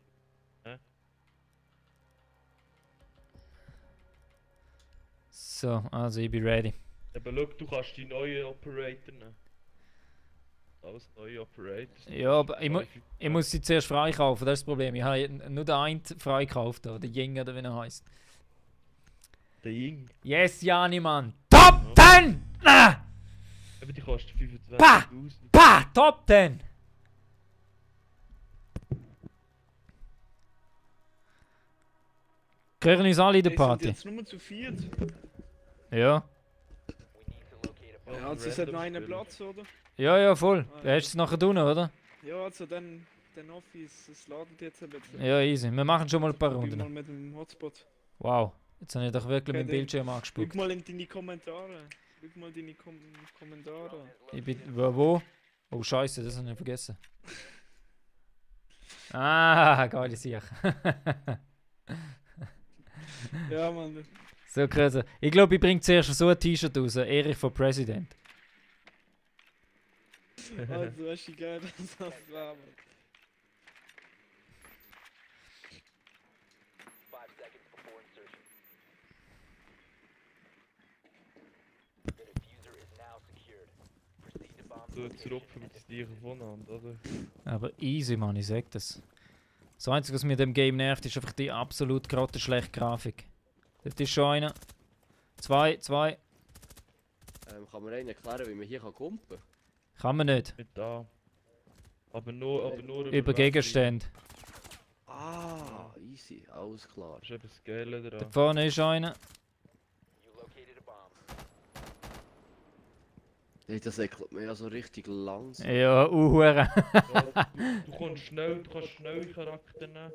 So, also ich bin ready. Aber schau, du kannst die neuen Operator nehmen. Alles neue Operators. Ja, aber ich muss sie zuerst freikaufen, das ist das Problem. Ich habe nur den einen freikauft, oder den Ying oder wie er heißt. Der Ying. Yes, Jani, Mann! Top 10! Ah! Aber die kostet 25.000. Pah! Top 10! Gehören uns alle in der Hey, sind Party? jetzt nur zu viert. Ja. Ja, also es hat noch einen Platz, oder? Ja, ja, voll. Du hast es nachher tun, oder? Ja, also dann den Office, es ladet jetzt ein bisschen. Ja, easy. Wir machen schon mal ein paar Probier mal Runden. mit dem Hotspot. Wow. Jetzt habe ich doch wirklich Okay, mit dem Bildschirm Schau angespuckt. mal in deine Kommentare. Schau mal deine Kommentare. Ich bin. Wo? Oh, Scheiße, das habe ich vergessen. Ah, geile Sache. Ja, Mann. So krass. Ich glaube, ich bringe zuerst so ein T-Shirt raus. Erich for President. Also, weißt du, wie geil das war. So jetzt rupfen mit das Tier voneinander, oder? Aber easy, Mann, ich sag das. Das Einzige, was mir in dem Game nervt, ist einfach die absolut grottenschlechte Grafik. Das ist schon einer. Zwei. Kann mir einen erklären, wie man hier kumpen kann? Kann man nicht. Nicht da. Aber nur Über Gegenstände. Ah, easy, alles klar. Da ist eben das Geile Da dran. vorne ist einer. Hey, das ekelt mir ja so richtig langsam. Ja, Hure. Ja, du kannst schnelle Charakter nehmen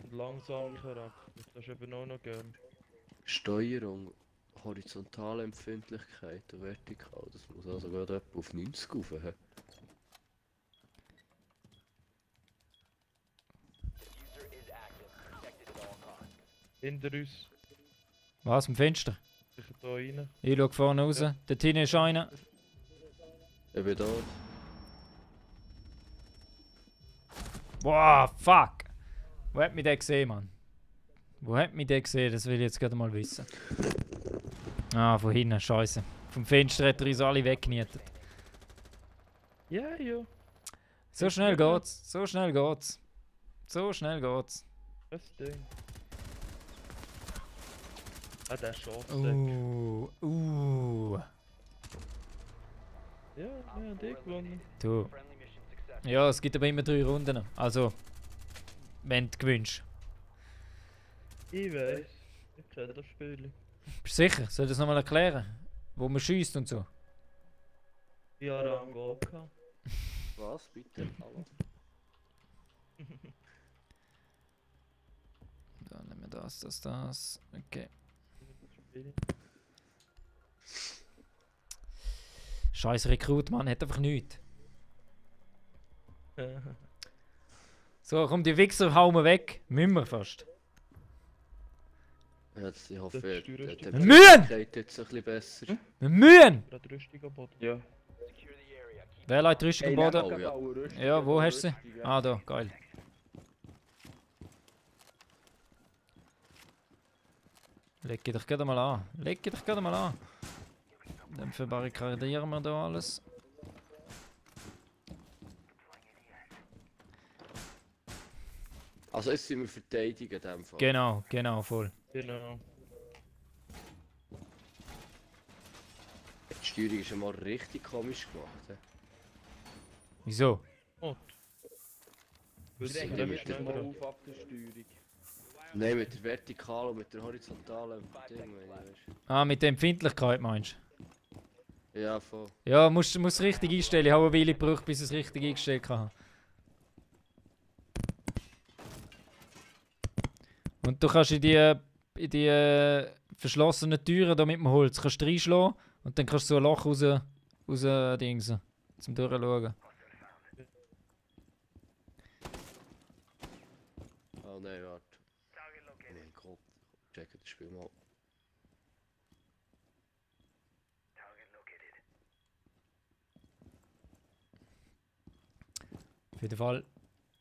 und langsame Charakter. Das ist eben auch noch gern. Steuerung, horizontale Empfindlichkeit und vertikal. Das muss also gerade etwa auf 90 rauf. He? Hinter uns. Was, im Fenster? Sicher da rein. Ich schau vorne raus. Ja. Dort hinten ist einer. Ich bin da. Boah, fuck! Wo hat mich der gesehen, Mann? Wo hat mich der gesehen? Das will ich jetzt gerade mal wissen. Ah, von hinten, scheiße. Vom Fenster hat er uns alle weggenietet. Ja, ja. So schnell geht's. So schnell geht's. So schnell geht's. Das Ding. Ah, der Schafsäck. Ja, wir haben die gewonnen. Du. Ja, es gibt aber immer 3 Runden. Also, wenn du gewinnst. Ich weiß. Ich kenne das Spiel. Bist du sicher? Soll ich das nochmal erklären? Wo man schießt und so. Ich habe Rang gehabt. Was, bitte? Hallo? Dann nehmen wir das. Okay. Scheiß Rekrut, Mann, hat einfach nichts. So, komm, die Wichser hauen wir weg. Müssen wir fast. Jetzt, ich hoffe, Das ist die der Rüstung. Wir müssen! geht jetzt ein bisschen besser. Wir müssen! Gerade Rüstung am Boden. Ja. Wer legt die Rüstung am Boden? Oh, ja. Ja, wo hast du sie? Ah, da, geil. Leg dich doch gerade mal an. Dann verbarrikadieren wir da alles. Also jetzt sind wir verteidigen in dem Fall. Genau, voll. Genau. Die Steuerung ist einmal richtig komisch gemacht. He? Wieso? Oh. Direkt Wissen mit wir der schneller. Auf ab der Steuerung. Nein, mit der vertikalen und mit der horizontalen Ding, meine ich, weißt Ah, mit der Empfindlichkeit meinst du? Ja, voll. du? Ja, musst richtig einstellen. Ich habe eine Weile gebraucht, bis ich es richtig eingestellt habe. Und du kannst in die in die verschlossenen Türen da mit dem Holz kannst du reinschlagen und dann kannst du so ein Loch raus dingsen, zum durchschauen. Oh nein, warte. Oh mein Gott. Check das Spiel mal. Auf jeden Fall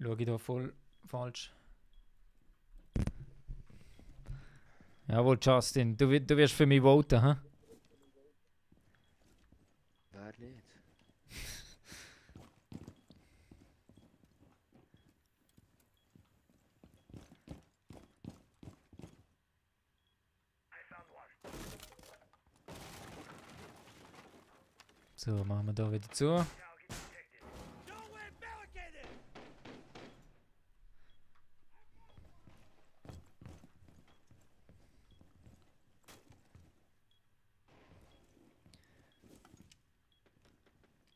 schaue ich da voll falsch. Jawohl, Justin, du wirst für mich voten, hä? Wer nicht? So, machen wir da wieder zu.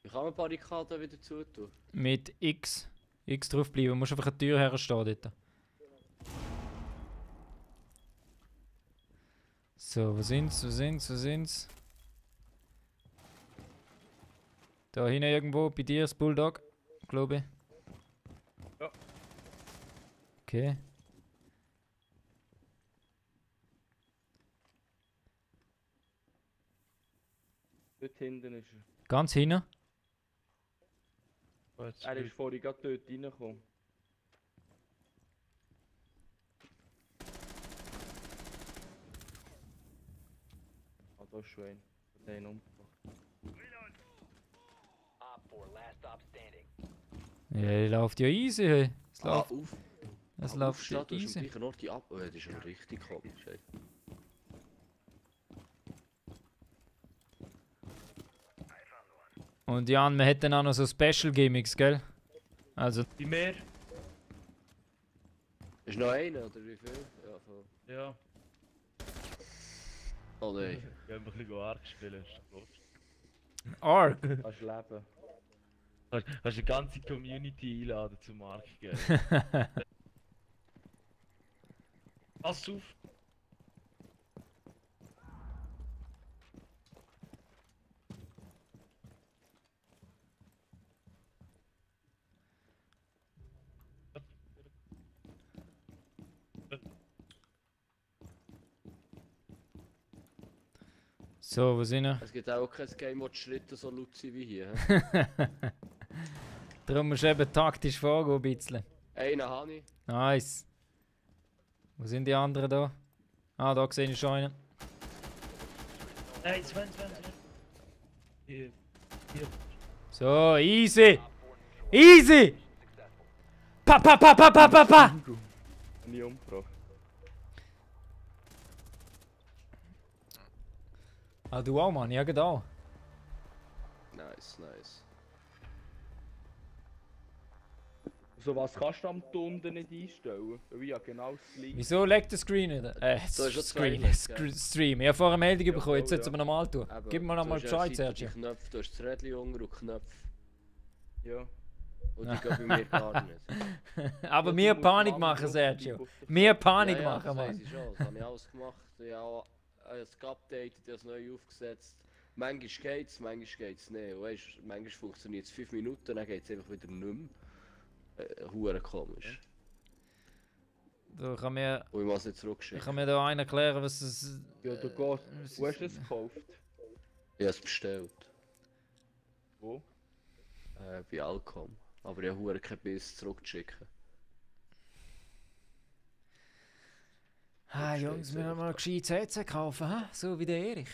Wie kann man Barrikaden wieder zutun? Mit X. X draufbleiben. Du musst einfach eine Tür herstehen dort. So, wo sind's? Wo sind's? Wo sind's? Da hinten irgendwo, bei dir, das Bulldog, glaube ich. Ja. Okay. Dort hinten ist er. Ganz hinten. Er ist vorhin gerade dort reingekommen. Ah, da ist schon ein. Den umgebracht. Ja, die läuft ja easy, hey. Es läuft, auf! es läuft Aufstehen, du hast am easy. gleichen Ort die ab... Oh, das ist schon richtig komisch, ey. Und Jan, wir hätten auch noch so Special Gimmicks, gell? Also, Wie mehr? Ist noch einer, oder wie viel? Ja, voll. Ja. Oh nein. Ich habe ein bisschen Arc spielen. Ark! Kannst leben. Hast eine ganze Community einladen zum Arc gehen. Pass auf! So, wo sind wir? Es gibt auch kein Game, wo die Schritte so laut sind wie hier. hä? Darum musst du eben taktisch vorgehen ein bisschen. Einen habe ich. Nice. Wo sind die anderen da? Ah, da sehe ich schon einen. Nein, Sven. Hier. So, easy! Easy! Pa, pa, pa, pa, pa, pa, pa! Nie umgebracht. Ah, du auch, Mann. Ja, genau. Nice, nice. So was kannst du am Tunden nicht einstellen? Weil ich habe genau das gleiche. Wieso legt der Screen nicht? Da ist schon Screen, zwei, gell? Stream. Ich habe vorher eine Meldung bekommen, jetzt voll, sollten wir normal tun. Eben, Gib mir du nochmal hast ja Bescheid, Seite die Sergio. Knöpfe, du hast das Rädchen unten und Knöpfe. Ja. Und die gehen bei mir gar nicht. Aber Ja, mir du musst Panik Mann machen, drauf Sergio. drücken. Mir Panik ja, ja, machen, das weiss Mann. ich schon, das habe ich alles gemacht. Ich habe auch es geupdatet, ich habe es neu aufgesetzt. Manchmal geht's, manchmal geht's nicht. Und weißt, manchmal funktioniert es 5 Minuten, dann geht es einfach wieder nicht mehr. Hure komisch. Da kann mir, Und ich muss nicht zurückschicken. kann mir da einer erklären, was das... Ja, du gehst. Wo hast du es gekauft? Ich habe es bestellt. Wo? Bei Alcom. Aber ich habe hure kein Biss zurückzuschicken. Ah, Jungs, wir müssen mal ein gescheites Headset kaufen, hä? So wie der Erich.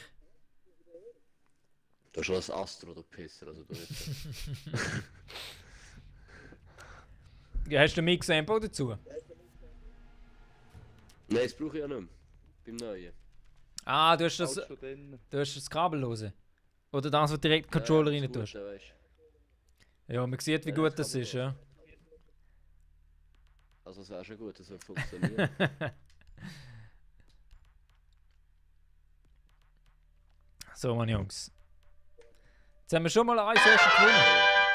Du hast schon das Astro, du Pisser, also du nicht. Ja, hast du ein Mix-Sample dazu? Nein, das brauche ich ja nicht mehr. Beim Neuen. Ah, du hast Alles das, schon drin. du hast das kabellose. Oder das, was du direkt Controller rein tust. Ja, man sieht, wie Ja, gut das das ist, ja. Also es wäre schon gut, das würde funktionieren. So, meine Jungs. Jetzt haben wir schon mal eine Session gewonnen.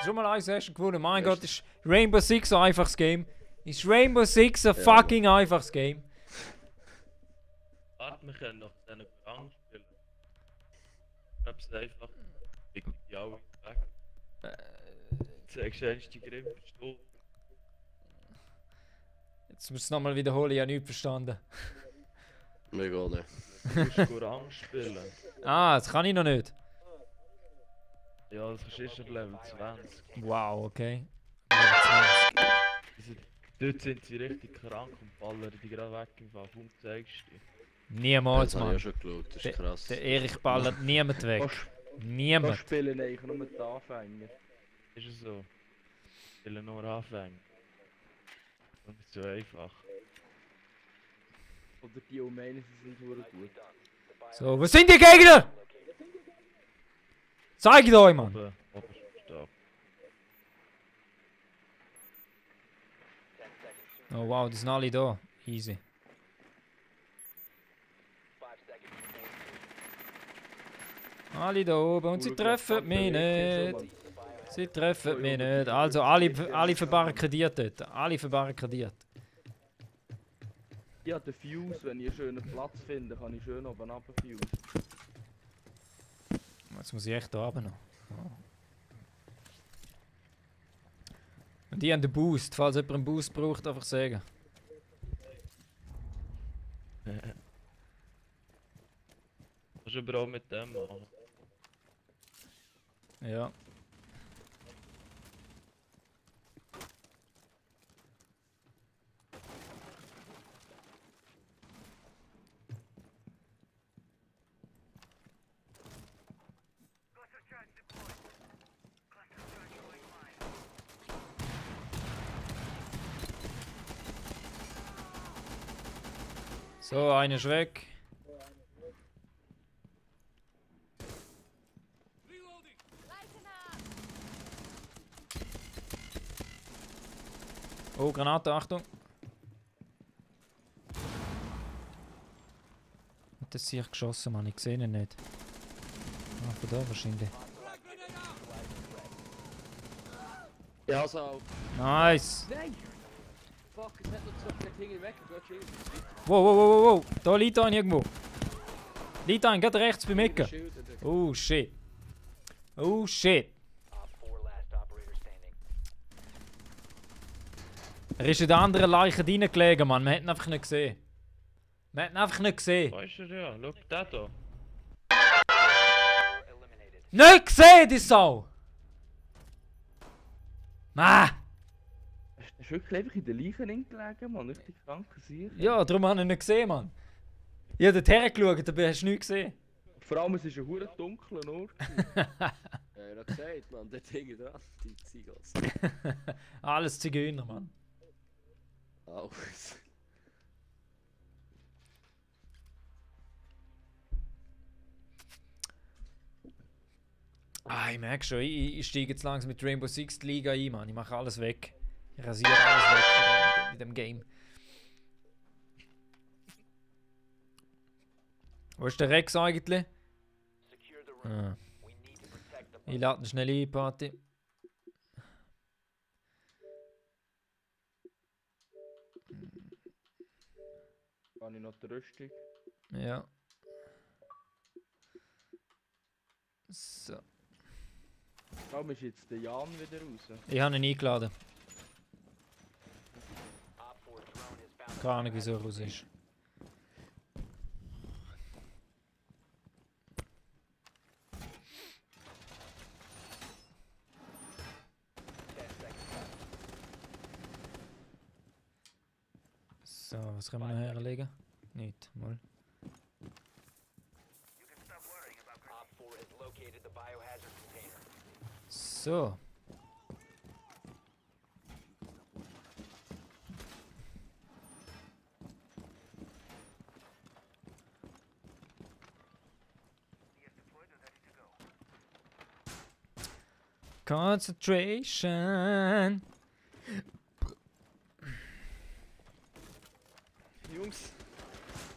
Schon mal eine Session gewonnen. Mein Gott, ist Rainbow Six ein einfaches Game? Ist Rainbow Six ein fucking einfaches Game? Warte, wir können noch diesen Rang spielen. Ich glaube, es ist einfach. Ich die alle weg. Zeigst du die Grimm verstanden? Jetzt musst du es nochmal wiederholen, ich habe nichts verstanden. Mir gar nicht. Du musst Rang spielen. Ah, das kann ich noch nicht. Ja, das ist erst auf Level 20. Wow, okay. Also, dort sind sie richtig krank und ballern die gerade weg im Fall. Warum zeigst du die? Niemals, Das habe ich Mann. ja schon geschaut, das ist krass. Der Erich ballert niemand weg. Da Niemand. spielen eigentlich nur die Anfänger. Ist es so? Ich will nur anfangen. Das ist so einfach. Oder die meinen, sie sind nur gut. So, was sind die Gegner? Zeigt euch, Mann. Oberstab. Oh wow, die sind alle da. Easy. Alle da oben und sie treffen mich nicht. Sie treffen mich nicht. Also alle verbarrikadiert dort. Alle verbarrikadiert. Ich habe den Fuse, wenn ich einen schönen Platz finde, kann ich schön oben runterfuse. Jetzt muss ich echt da oben noch. Oh. Und die haben den Boost. Falls jemand einen Boost braucht, einfach sagen. Kannst du aber auch mit dem machen. Ja. So, einer ist weg. Oh, Granate, Achtung. Hat das sich geschossen, Mann? Ich sehe ihn nicht. Ah, von da wahrscheinlich. Ja, also auch. Nice! Nein! Fuck, es hat noch so viele Dinge weg, geht schon. Wow, wow, wow, wow, wow. Da liegt einer irgendwo. Liegt einer, gerade rechts beim Ecken. Oh shit. Oh shit. Er ist in der anderen Leiche drin gelegen, Mann. Man hat ihn einfach nicht gesehen. Man hat ihn einfach nicht gesehen. Weißt du ja, schau da hier. Nicht gesehen, die Sau! Ah! Ist wirklich einfach in der Leiche gelegen, Mann. Richtig kranker Sieg. Ja, darum habe ich ihn nicht gesehen, Mann. Ich habe dort hergeschaut, aber hast du nichts gesehen. Vor allem, es ist ein hure dunkler Ort. Ja, ich hab gesagt, Mann, der Ding da, die Zigas. Alles Zigeuner, Mann. Aus. Ah, ich merke schon, ich steige jetzt langsam mit Rainbow Six die Liga ein, Mann. Ich mache alles weg. Ich rasiere alles weg mit dem Game. Wo ist der Rex eigentlich? Ah. Ich lade ihn schnell ein, Party. Kann ich noch die Rüstung? Ja. So. Warum ist jetzt der Jan wieder raus? Ich habe ihn eingeladen. Keine Ahnung, wieso er raus ist. So, was können wir noch herlegen? Nicht, mal. So. Concentration. Jungs,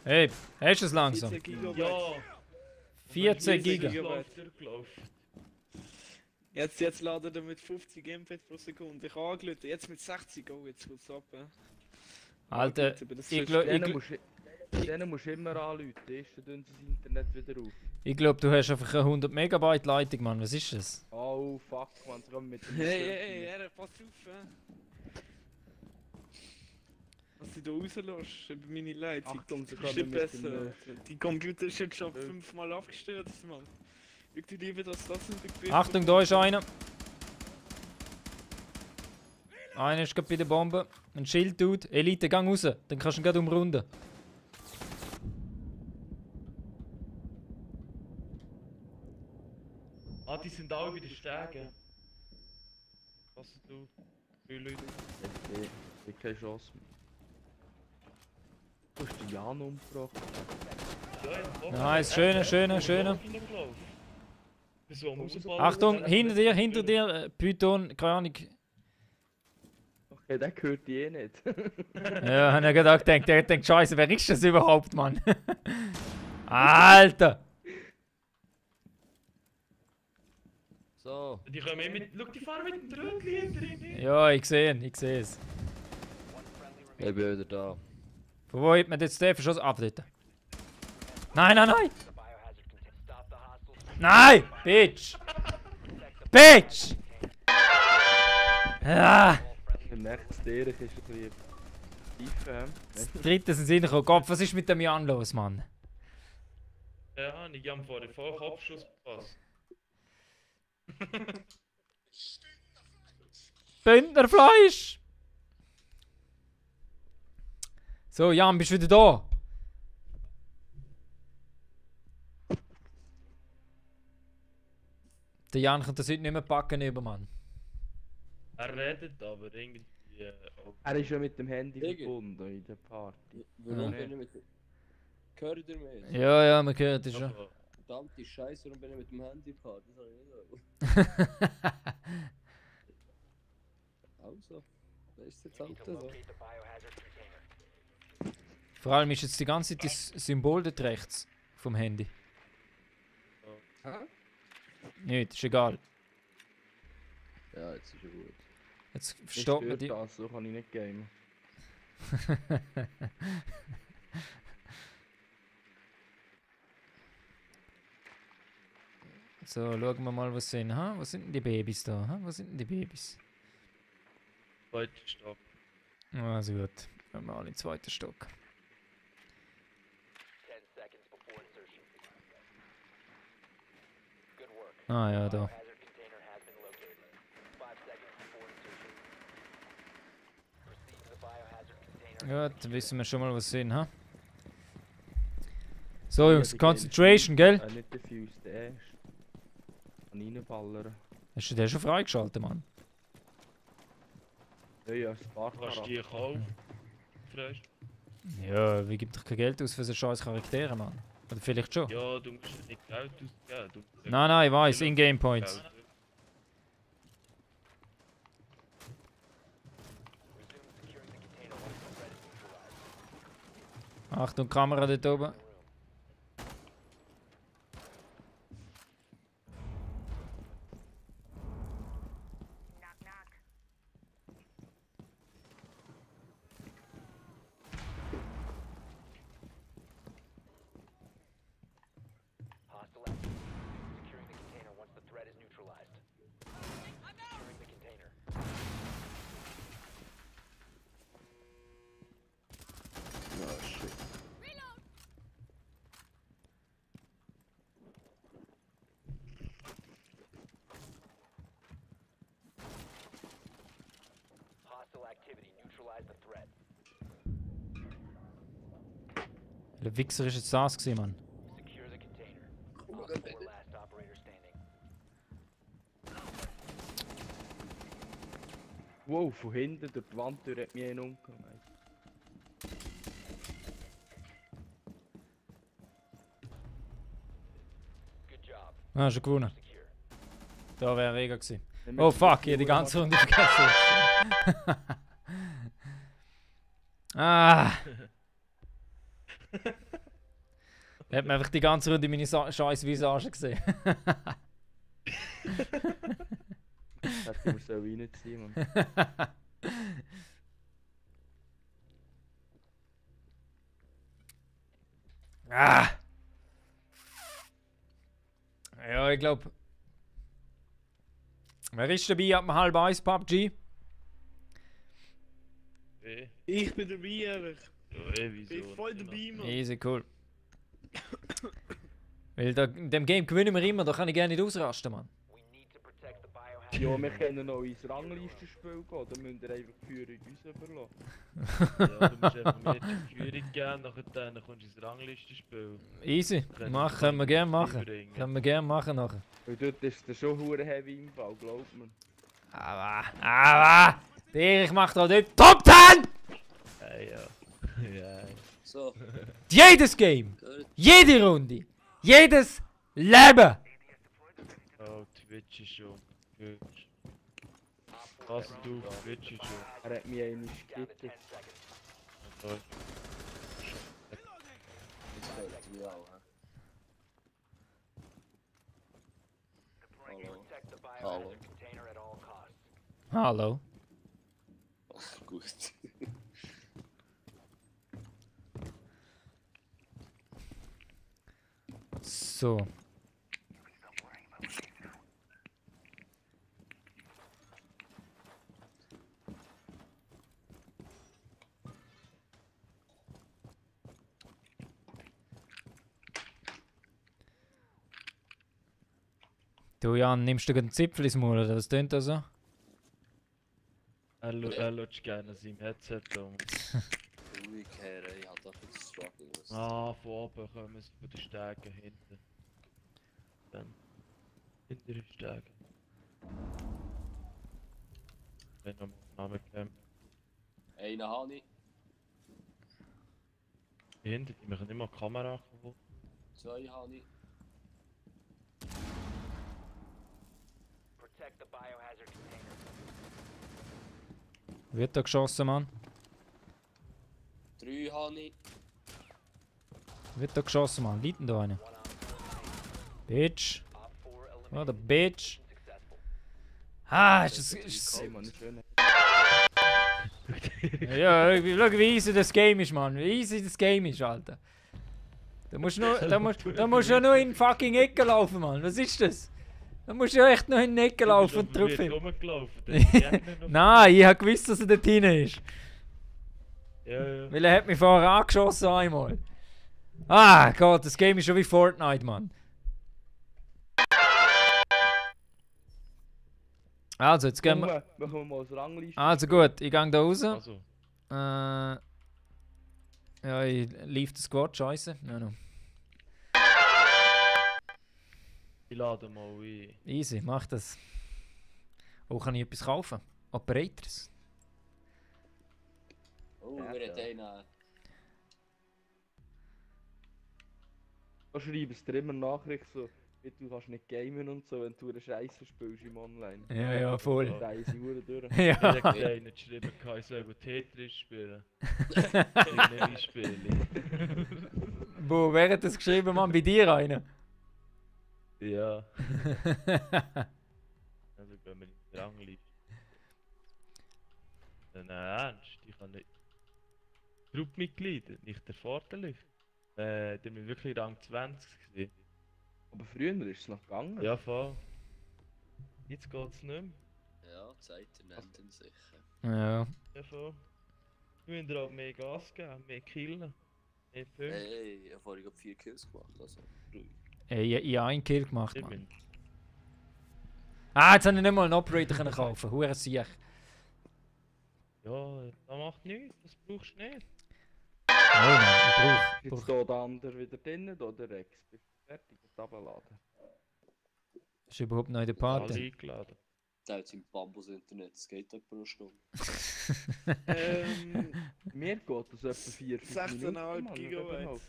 Hey, hast du es langsam? 14 Gigabyte. Ja! 14 Giga. Durchgelaufen. Jetzt ladet er mit 50 Mbit pro Sekunde. Ich habe angelötet, jetzt mit 60. Oh, jetzt wird's ab. Alter, Aber das ich ist- glaube, Dann musst du Denen musst du immer anrufen, erst dann tun sie das Internet wieder auf. Ich glaube, du hast einfach eine 100 Megabyte Leitung, Mann. Was ist das? Oh fuck, man, sie kommen mit dem Hey, Erik, pass auf, was du da rauslässt über meine Leitung. Achtung, sie Ist kommen nicht mit besser. dem... Die Computer ist jetzt schon 5-mal abgestürzt, Mann. Ich tu lieber, dass das in der Gewicht. Achtung, da ist einer. Einer ist gerade bei der Bombe. Ein Schild tut. Elite, gang raus. Dann kannst du ihn gerade umrunden. Ah, die sind alle wieder Stärke. Was du? 3 Leute. Ich keine Chance mehr. Du hast den Jan umgebracht. Ja, Nice, schöne. Wieso muss er Achtung, hinter dir, Python, keine Ahnung. Okay, der gehört die eh nicht. Ja, hab ich gedacht, der denkt, Scheiße, wer ist das überhaupt, Mann? Alter! So. Die kommen immer mit. Schau, die fahren mit dem Trödli hinter ihnen. Ja, ich sehe es. Ich bin wieder da. Von wo hat man jetzt den verschossen? Ah, von dort. Nein! Nein! Bitch! Bitch! Ah! Im nächsten Erich ist ein bisschen tiefer. Das dritte sind sie reingekommen. Gott, was ist mit dem Jan los, Mann? Ja, ich habe vorher voll Kopfschuss gepasst. Bündnerfleisch! So, Jan, bist du wieder da? Der Jan kann das heute nicht mehr packen, über Mann. Er redet aber irgendwie. Er ist ja mit dem Handy Digga. verbunden in der Party. Warum Ja. bin ich mit dem... Hört ihr mich? Ja, man hört es schon. Also, Verdammte Scheiße, warum bin ich mit dem Handy gehabt? Das habe ich nicht so. Also, das ist jetzt halt so. Vor allem ist jetzt die ganze Zeit das Symbol dort rechts vom Handy. Hä? Nicht, ist egal. Ja, jetzt ist ja gut. Jetzt Ich stoppt man stört die. das, so kann ich nicht gamen. So, schauen wir mal, was sind. Ha? Was sind denn die Babys da? Ha? Was sind denn die Babys? zweiter Stock. Also gut, gehen wir alle in den zweiten Stock. Ah ja, da. Gut, dann wissen wir schon mal, was sind, ha? So Jungs, Concentration, gell? Nicht der Fuse, der erste. Kann reinballern. Hast du den schon freigeschaltet, Mann? Ja, Du Sparta. kannst die kaufen. Frisch. Ja, wie gibt doch kein Geld aus für so scheiß Charaktere, Mann? Oder vielleicht schon? Ja, du musst ja nicht Geld ausgeben. Du Nein, ich weiß, in-game Points. Geld. Achtung, Kamera dort oben. Oh shit. Der Wichser ist jetzt das gewesen, Mann. Wow, von hinten durch die Wand durch hat mich einen umgehauen. Ah, schon gewonnen. Da wäre Rega gewesen. Oh fuck, ich hab die ganze Runde vergessen. Ah! Da hat man einfach die ganze Runde meine scheiß Visage gesehen. Hätte ich so reinziehen, Mann. Ah! Ja, ich glaube. Wer ist dabei ab dem 12:30 PUBG? Ich bin dabei, ehrlich. Ja, wieso? Ich bin voll dabei, Mann. Easy, cool. Weil da, in dem Game gewinnen wir immer, da kann ich gerne nicht ausrasten, Mann. Ja, wir können noch ins Ranglistenspiel gehen, dann müsst ihr einfach die Führung uns überlassen. Ja, du musst einfach mir die Führung geben, dann kommst du ins Ranglistenspiel. Easy, können wir gerne machen. Können wir gerne machen nachher. Weil dort ist der schon hure heavy im Fall, glaubt man. Aber! Der Erich macht da nicht Top 10! Ja. So, Jedes Game! gut. Jede Runde! Jedes Leben! Oh, Twitch ist schon gut. Was du, Twitch ist schon. Er hat mich einmal gegitten. Also, Jetzt fällt mir auch, hä? Hallo. Hallo. Gut. So. Du Jan, nimmst du einen Zipfel ins Maul oder was tönt das so? er lutscht gerne sein Headset um. Ruhig, Herr, ich hab doch jetzt Struggle. Ah, von oben kommen sie von den Stegen hinten. Dann hinter den Stegen. Wenn noch mal Namen Einen habe ich, hinter, die machen immer die Kamera kaputt. 2 habe ich, Wird da geschossen, Mann? 3 habe ich, Wird da geschossen, Mann? Liegt denn da einer? Bitch. Oder Bitch. Ah, ist das... Hey, man, ist schön. Ja, schau wie easy das Game ist, Mann. Wie easy das Game ist, Alter. Da musst du ja nur in fucking Ecke laufen, Mann. Was ist das? Da musst du ja echt noch in die Ecke laufen und drauf hin. Nein, ich hab gewusst, dass er dort hinten ist. Ja. Weil er hat mich vorher angeschossen einmal. Ah Gott, das Game ist schon wie Fortnite, Mann. Also, jetzt gehen wir... Wir kommen mal als Rangliste. Also gut, ich gehe da raus. Also, Ja, ich lief den Squad, scheiße. Ja, no. ich lade mal ein. Easy, mach das. Oh, kann ich etwas kaufen? Operators. oh, Ja, wir haben ja. einen, Da schreibst du dir immer Nachrichten so, wie du kannst nicht gamen und so, wenn du eine Scheiße spielst im Online. Ja, ja, voll. Da ist die Uhr durch. Ich Ja. habe einen geschrieben, ich soll Tetris spielen. Ich nicht spielen. Wo, wer hat das geschrieben, Mann? Bei dir einer? Ja. Also gehen wir in die Rangliste. Nein, ernst, ich kann nicht... Truppmitglieder, nicht erforderlich. Der war wirklich Rang 20 gewesen. Aber früher ist es noch gegangen. Ja, voll. Jetzt geht's nicht mehr. ja, Zeit nennt ihn sicher. Ja. Ja, voll. Wir müssen auch mehr Gas geben, mehr killen. Mehr Punkte. Hey, ich habe vorhin gerade 4 Kills gemacht, also ruhig. Ich habe einen Kill gemacht, Ich Mann. bin... Ah, jetzt habe ich nicht mal einen Operator können kaufen. Hure Siech. Ja, das macht nichts, das brauchst du nicht. Oh Mann, ich Jetzt brauch. da der andere wieder drinnen, oder Rex? Bist du fertig? Jetzt runterladen. Ist überhaupt noch in der Alle Party. eingeladen. Der hat sein Bambus-Internet, das geht doch pro Stunde. Mir geht das etwa 4-5 Minuten. 16,5 Mann, Gigabyte.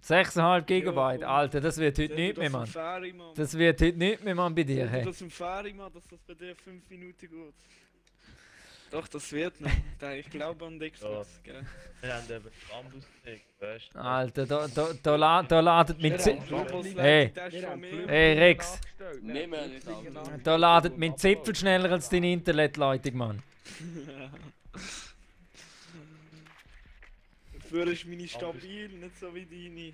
6,5 Gigabyte. voll. Alter, das wird heute nicht mehr, Mann. Das wird heute nicht mehr, Mann, bei dir. Hey. Das im Ferry, Mann, dass das bei dir 5 Minuten geht. Doch, das wird noch. Ich glaube an die Xbox, gell? Wir haben eben Bambus gelegt, weißt du? Alter, da ladet mein Wir Hey. Hey, Rex. Nehmen wir nicht an. Da ladet mein Zipfel schneller als deine Internetleitung, Mann. Dafür ist meine stabil, nicht so wie deine.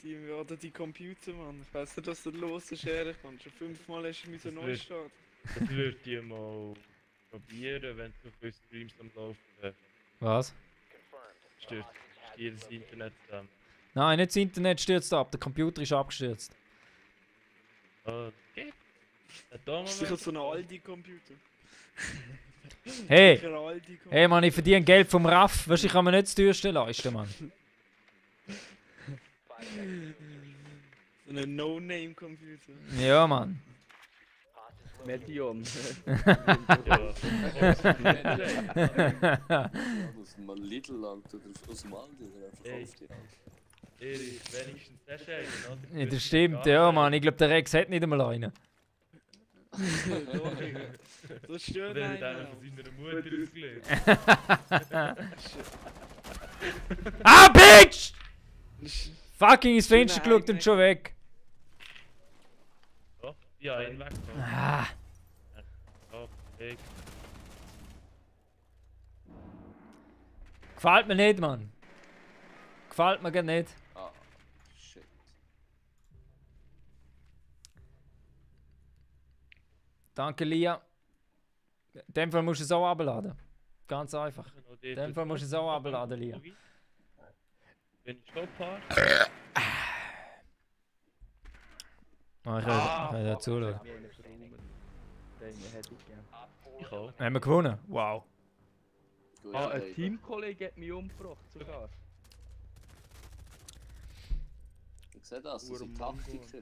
die Computer, Mann. Ich weiß nicht, was da los ist, ehrlich, Mann. Schon 5-mal hast du mich so Das neu wird- starten. Das würde ich mal probieren, wenn du für Streams am Laufen hast. Was? Stürzt dir das Internet zusammen. Nein, nicht das Internet stürzt ab, der Computer ist abgestürzt. Okay. Da Das ist sicher so ein Aldi-Computer. Hey! Sicher ein Aldi-Computer. Hey Mann, ich verdiene Geld vom Raff. Weißt du, ich kann mir nicht das teuerste leisten, Mann. So ein No-Name-Computer. Ja, Mann. Medion. Aus dem Lidl langt oder aus dem Aldi oder verkauft ihr auch. Erich, wenigstens der Schein, oder? Ja, das stimmt, ja, Mann. Ich glaube, der Rex hat nicht einmal einen. Das stört Der hat einer einen. von seiner Mutter ausgelegt. Ah, Bitch! Das- Fucking ins Schöner Fenster geschaut und Eigeneck. schon weg. So, ja, ihn weggenommen. Ah. Okay. Gefällt mir nicht, Mann. Gefällt mir gar nicht. Ah, shit. Danke, Lia. In dem Fall musst du es auch abladen. Ganz einfach. In In dem Fall musst du es auch abladen, Lia. Bin ich schon paar? Ah, ich kann ja zuschauen. Den hätte ich gern. Ich auch. Haben wir gewonnen? Wow. Gut, Ah, ein Baby. Teamkollege hat mich umgebracht sogar. Ich sehe das, das sind Urmann, Taktiker.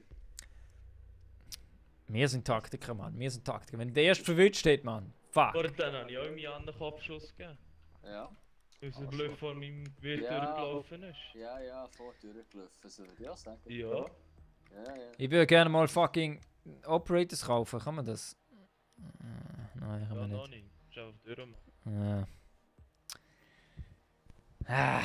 Wir sind Taktiker, Mann. Wir sind Taktiker. Wenn der erst verwünscht hat, Mann. Fuck. Vor dann habe ich auch meinen anderen Kopfschuss gegeben. Ja, Weil der Bluff vor meinem Gewehr Ja. durchgelaufen ist. ja, vor durchgelaufen, so würde ich auch sagen. Ja. Ja. Ich würde gerne mal fucking Operators kaufen. Kann man das? Nein, kann Ja, man noch nicht. nicht. Schau auf die Römer. Ja. Ah.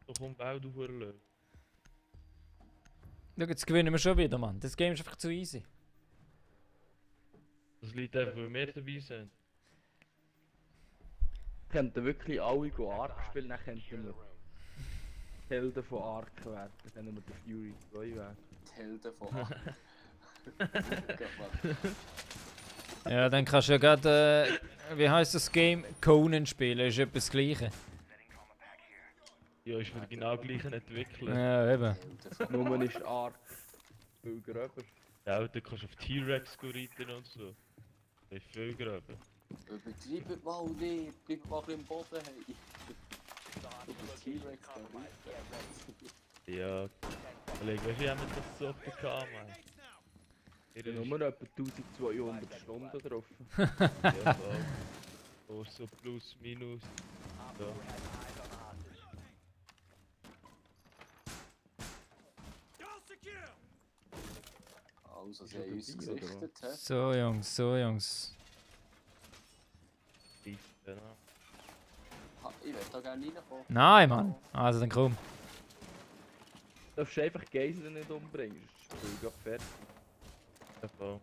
So komm, bau du Hurlö. Schau, jetzt gewinnen wir schon wieder, Mann. Das Game ist einfach zu easy. Das liegt einfach, weil wir dabei sind. Könnten wirklich alle Ark spielen, dann könnten wir Helden von Ark werden. Dann können wir den Fury 2 werden. Die Helden von A. Ja, dann kannst du ja gerade, wie heißt das Game? Conan spielen, ist etwas das Gleiche. Ja, ist für genau gleichen Entwickler. Ja, eben. Helden von Nur ist Ark viel gröber. Ja, da kannst du auf T-Rex reiten und so. Das ist viel gröber. Übertreibet mal nicht, bleibt mal ein bisschen im Boden, hey. Über T-Rex da rein. Ja. Kollege, weißt du, wie haben wir das so gehabt, Mann? Ich habe nur etwa 1200 Stunden drauf. Ja, so. So plus, minus. Ja. Also, sie haben uns gesichtet, hä? So, Jungs, so, Jungs. Genau. Ich will da gerne reinkommen. Nein, Mann. Also, dann komm. Du darfst einfach Geiseln nicht umbringen, das ist gerade fertig. Ja, voll.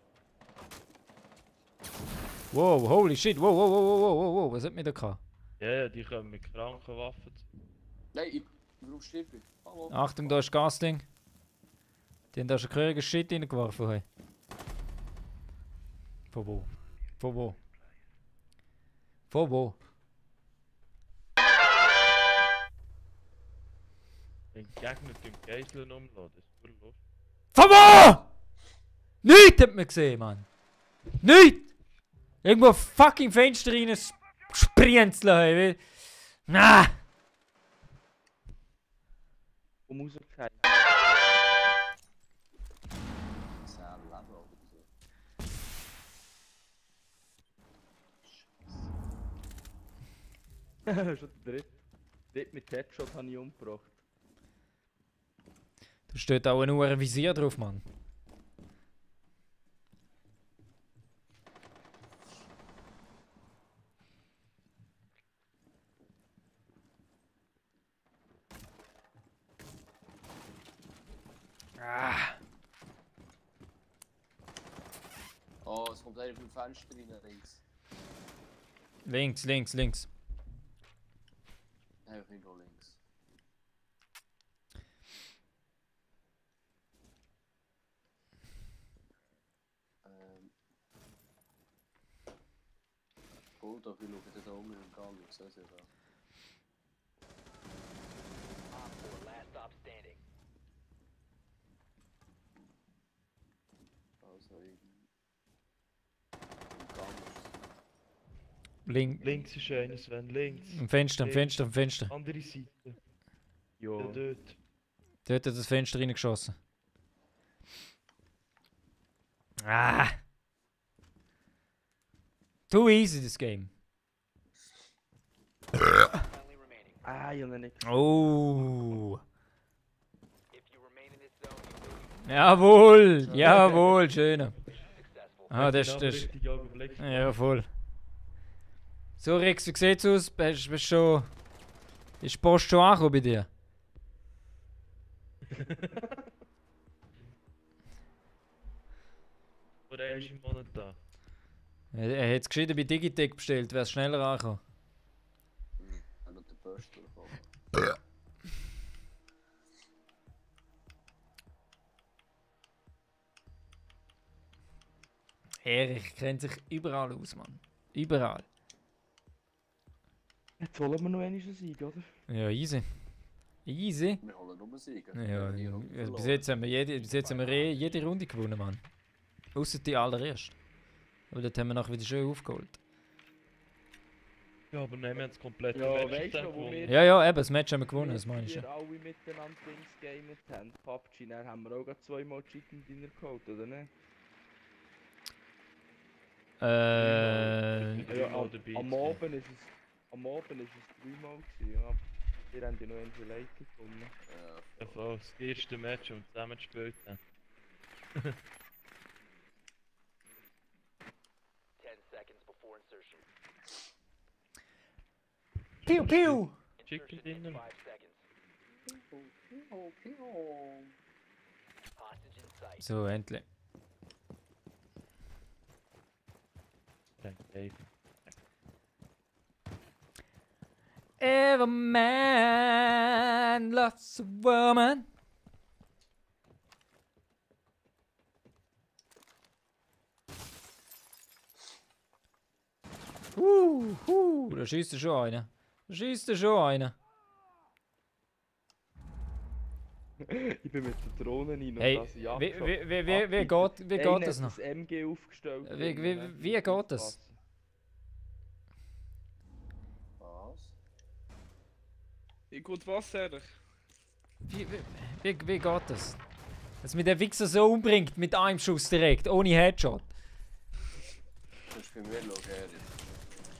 Wow, holy shit. Wow, wow, wow, wow, wow, wow, wow. Was hat mir da gehabt? Ja, die kommen mit kranken Waffen. Nein, ich brauche Stiefel. Hallo. Achtung, da ist Gasding. Die haben da schon gehöriges Shit reingeworfen. Hey. Von wo? Von wo? Von wo? Wenn Gegner den Geiseln umladen, das ist voll lustig. Von wo? Nichts hat man gesehen, Mann. Nichts! Irgendwo fucking Fenster rein sprinzeln, hey. Na! Um rausgefallen. 10 Leben oder so. Schon der dritte. Dort mit Headshot habe ich umgebracht. Da steht auch nur ein Visier drauf, Mann. Oh, es kommt einer vom Fenster rein, links. Links, links, links. Einfach irgendwo links. Bulldog, ich schaue da um im Gang, ich sehe es ja da. Also im Gang ist Links ist einer, Sven, links. Am Fenster, am Fenster, am Fenster. Andere Seite. Jo. Ja, dort. Dort hat das Fenster reingeschossen. Ah! Too easy, this game. Ah, ich habe nicht. Oh! Jawohl! Jawohl, schöner. Ah, das ist. Richtig Augenblick. Ja, voll. So, Rex, wie sieht's aus? Bist schon. Ist die Post schon angekommen bei dir? Vor einem Monat da. Er hat es gescheiter bei Digitec bestellt, wäre es schneller angekommen. hat noch den Burst bekommen. Erich kennt sich überall aus, Mann. Überall. Jetzt wollen wir noch einmal einen Sieg, oder? Ja, easy. Easy. Wir holen nur Siege. Ja, Die Runde bis verloren. jetzt haben wir jede Runde gewonnen, Mann. Außer die allererste. Aber dort haben wir nachher wieder schön aufgeholt. Ja, aber nein, wir haben das komplette Ja, Match weißt du, dann wo gewonnen. wir- Ja, ja, eben, das Match haben wir gewonnen, das meine ich wir schon. alle miteinander Dings gamet haben. PUBG, dann haben wir auch gerade zweimal Chicken Dinner geholt, oder nicht? Ja, Dreimal dabei am gewesen. Abend ist es... Am Abend ist es 3-mal gewesen, ja. Wir haben ja noch einen Leute gefunden. Ja, voll, das erste Match, und zusammen gespielt haben. Piu, piu! Chicken Dinner. So, endlich. Thank Dave. Every man loves a woman. Da schießt er schon einer. Da schießt er schon einer. Ich bin mit der Drohne rein und Hey, das ja. wie geht das noch? das MG aufgestellt. Wie geht das? Was? Ich gut was, Erich? Wie geht das? Dass mir der Wichser so umbringt mit einem Schuss direkt, ohne Headshot. Das ist bei mir logisch.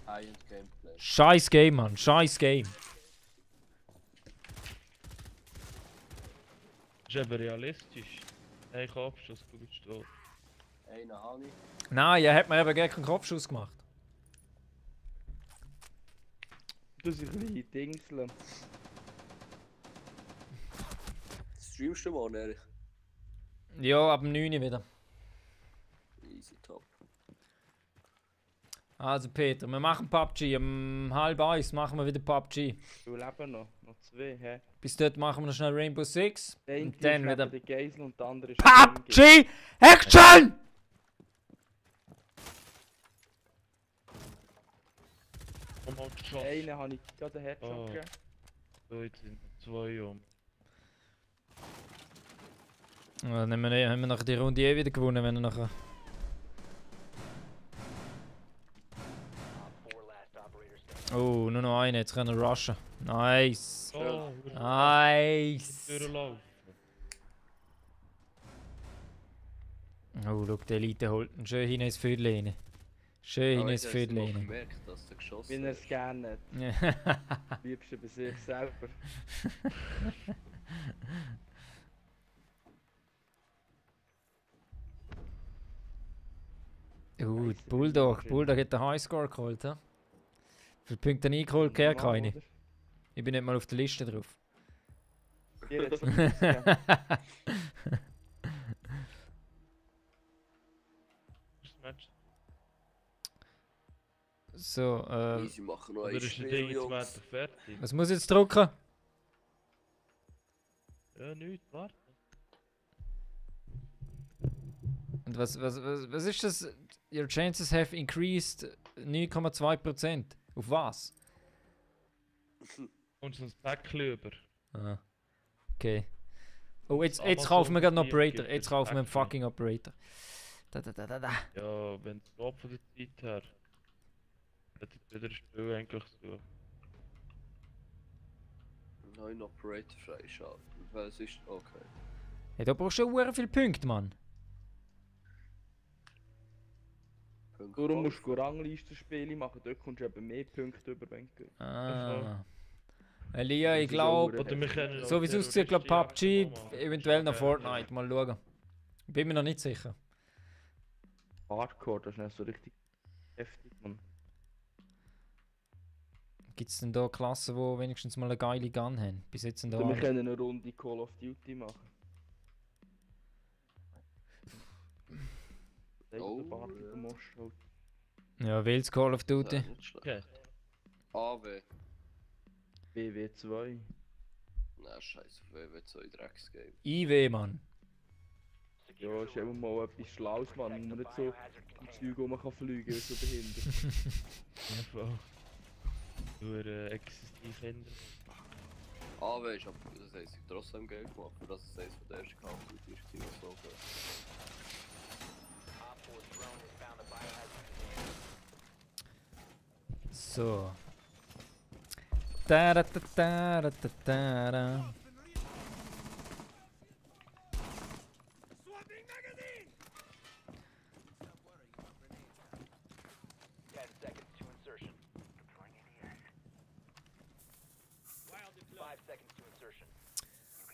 High-End Gameplay. Scheiß Game, Mann, scheiß Game. Das ist eben realistisch. Ein Kopfschuss, du bist tot. Einen habe ich. Nein, er hat mir eben gar keinen Kopfschuss gemacht. Du bist ein bisschen Dingseln. Streamst du morgen, Erich? Ja, ab dem 9 Uhr wieder. Easy top. Also Peter, wir machen PUBG. Um 12:30 machen wir wieder PUBG. Du lebst noch 2, hä? Bis dort machen wir noch schnell Rainbow Six. Der eine Und dann ist wieder neben der Geisel und der andere ist ein MG. PUBG Action! Komm mal geschossen. Einen habe ich gerade einen Headshot Oh. gegeben. So, jetzt sind noch zwei um. Ja, dann haben wir nachher die Runde eh wieder gewonnen, wenn er nachher. Oh, nur noch eine, jetzt können wir rushen. Nice. Oh, Nice. durchlaufen. Oh, schau, der Elite holt ihn schön hin ins Viertel rein. Schön hin ins Viertel rein. gemerkt, dass du geschossen Wenn er hast. es gerne hat. Liebst du bei sich selber. Bulldog hat den Highscore geholt, hä? Wie viele Punkte habe ich geholt? Keine. Ich bin nicht mal auf der Liste drauf. Ihr jetzt nichts gegeben. Das Match. So, Easy, machen noch Oder ein ist das Spiel, Ding jetzt Jungs. endlich fertig? was muss ich jetzt drücken? Ja, nichts, warte. Und was ist das? Your chances have increased 9,2%. Auf was? Und so ein Päckchen über. Ah. Okay. Oh, jetzt Amazon kaufen wir gerade einen Prime Operator. gibt Jetzt es kaufen wir einen Päckchen. fucking Operator. Da. Ja, wenn es geht von der Zeit her. Hätte ich wieder ein Spiel eigentlich so. Neuen Operator freischalten. Was ist. Okay. Hey, da brauchst du schon sehr viele Punkte, Mann. Punkt Darum fünf. musst du Ranglistenspiele machen, dort kommst du eben mehr Punkte über, wenn du... Ah. Elia, ich Das ist glaube, auch Oder wir können so wie es aussieht, glaube Terroristen PUBG, machen. eventuell noch Ja, Fortnite. Mal schauen. Bin mir noch nicht sicher. Hardcore, das ist nicht so richtig heftig, man. Gibt es denn da Klassen, die wenigstens mal eine geile Gun haben? Bis jetzt sind da Oder wir alle- können eine Runde Call of Duty machen. Oh, Der Party ja. vom Moschau. Ja, Wilds Call of Das Duty. ist nicht schlecht. Okay. AW. WW2. Nein, scheiße, WW2 Drecksgame. IW, Mann. Ja, ist immer mal etwas Schlaues, man. Wenn man nicht so im Zeug rum kann fliegen, so behindert. Ja, voll. Nur exzessiv ändern. AW ist aber, das heisst, ich trotzdem Geld gemacht, für das es eines von der ersten Call of Duty ist, die so gut. So. Da.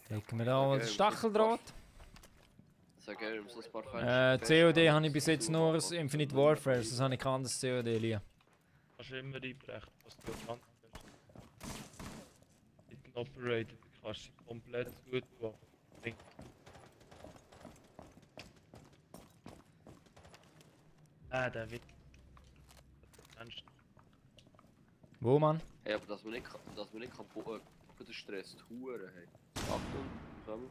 Legen wir da mal das Stacheldraht. Sag gerne, so ein paar Fans. COD habe ich bis jetzt nur das Infinite Warfare, das habe ich kein anderes COD liegen. Kannst du immer einbrechen, was du kannst. Mit dem Operator kannst du komplett gut machen. Der wird. Mensch. Wo, Mann? Hey, aber dass man nicht kaputt der Stress die Huren hey. Achtung, komm.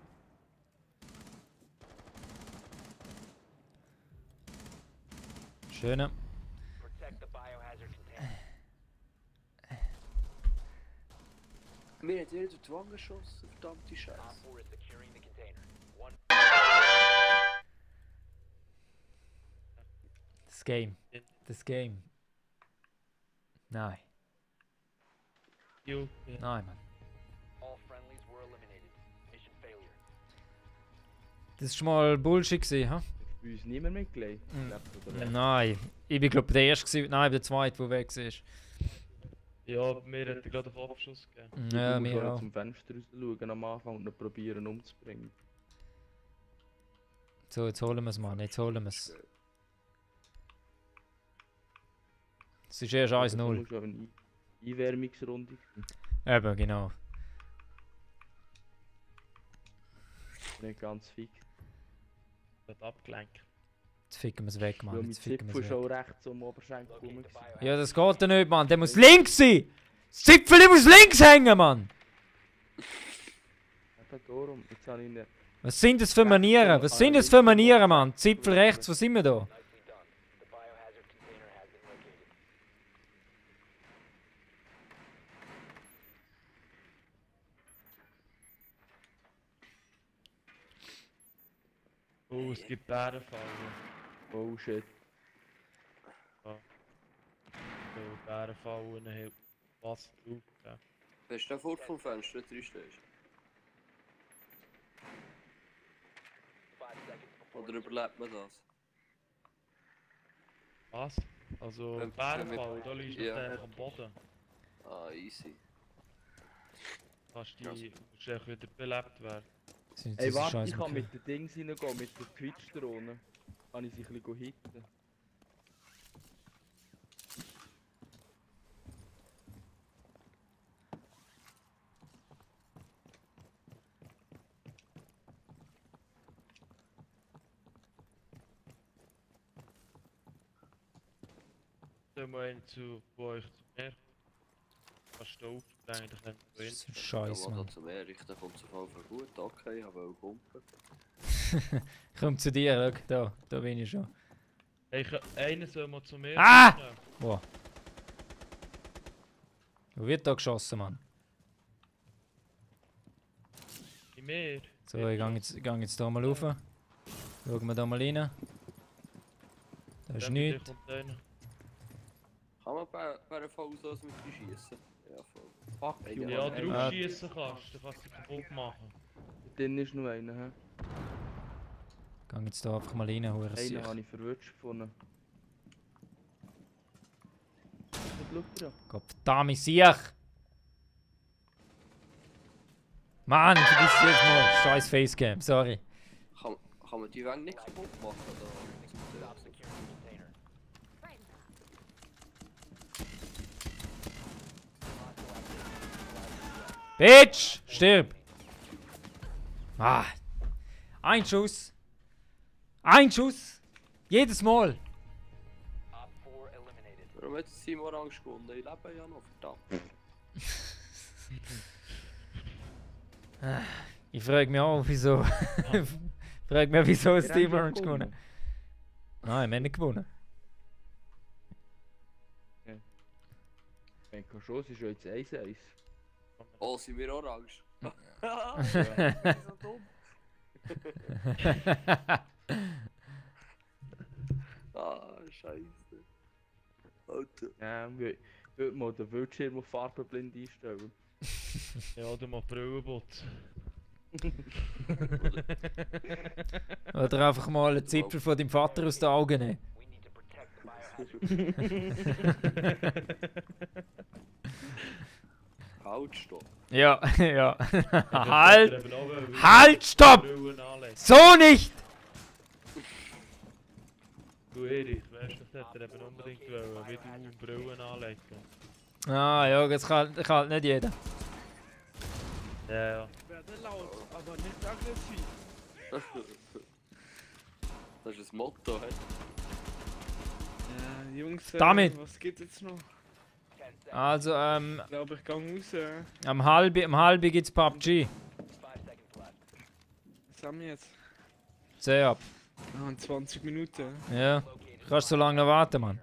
Schöne. Mir hat jeder die Wange geschossen, verdammte Scheiße. Das Game. Das Game. Nein. Jo, Nein, Mann. Das war mal Bullshit gewesen, ha? Bei uns niemand mitgelegt. Nein. Ich bin glaube der erste gewesen, nein, der zweite, der weg war. Ja, mir hat er gerade auf Abschuss gegeben. Ja, du musst mir auch auch. zum Fenster raus schauen am Anfang und noch probieren umzubringen. So, jetzt holen wir es, Mann. Jetzt holen wir es. Es ist erst Du 1-0. musst auch eine Einwärmungsrunde. Eben, genau. Nicht ganz fix. Hat abgelenkt. Jetzt ficken wir es weg, Ja, Mann. mit Jetzt ficken Zipfel wir es schon weg. rechts um Oberschenkel rum. gewesen. Ja, das geht ja nicht, Mann. Der muss links sein! Das Zipfel muss links hängen, Mann! Eben darum, jetzt habe ich ihn... Was sind das für Manieren? Was sind das für Manieren, Mann? Zipfel rechts, wo sind wir da? Oh, es gibt Bärenfallen. Oh shit. So, Bärenfallen haben Wasser drauf. Ja. Bist du fort vom Fenster, nicht reinstehst? Oder überlebt man das? Was? Also, Wenn- Bärenfallen, da liegst du Ja. einfach am Boden. Ah, easy. Kannst du musst echt wieder belebt werden. Ey, warte, ich kann mit den Dings reingehen, mit der Twitch-Drohne. Kann ich sie ein bisschen hitten. soll mal einen zu euch zu mir. Kannst du aufsteigen, dann könnt ihr Das ist ein Ja, Scheiß, was Mann. zum Erich, da kommt es auf jeden Fall gut. Okay, ich will kumpen. Komm zu dir, schau, da bin ich schon. Hey, einer soll mal zu mir. Ah! kommen. Wo? Wo wird da geschossen, Mann? Bei mir. So, ich gang jetzt da mal rauf. Schauen wir da mal rein. Da ist Dann nichts. kommt einer. Kann man bei einer Fallauslösung mit dir schießen? Ja, voll. Fuck Hey, you, Ja, Mann. ey. drauf schießen kannst, dann kannst du dich kaputt machen. Dann ist nur einer, hä? Gang jetzt da einfach mal rein, Einen Hurensiech. habe ich verwünscht gefunden. Was schaut ihr? Gottverdammt, Siech! Mann, vergiss es jetzt mal. Scheiß Facecam, sorry. Kann man die Wände nicht kaputt machen? Oder? Bitch! Stirb! Ah! Ein Schuss! Ein Schuss! Jedes Mal! Warum hat es ihm Orange gewonnen? Ich lebe ja noch, verdammt. Ich frage mich auch, wieso. Frag mich, wieso das Team Orange gewonnen. Nein, wir haben nicht gewonnen. Ich denke schon, es ist ja jetzt 1-1. Oh, sind wir Orange? So dumm. Ah, scheiße. Alter. Ja, ich würde mal den Bildschirm auf farbenblind einstellen. Ja, oder mal Brillenbot. Oder einfach mal einen Zipfel von deinem Vater aus den Augen nehmen. Halt, stopp. Ja, ja. Halt! Halt! Halt, stopp! So nicht! Du Erich, weißt du, das hätte er eben unbedingt wollen, wie du Brillen anlegen. Ah ja, das kann halt nicht jeder. Ja. Werde laut, aber nicht aggressiv. Das ist das Motto, hä? Ja, Jungs, Damit. was geht jetzt noch? Also, Ich glaube, ich gehe raus. am halbi gibt's PUBG. Was haben wir jetzt? Sehr ab. Ah, 20 Minuten. Ja. Kannst so lange noch warten, Mann.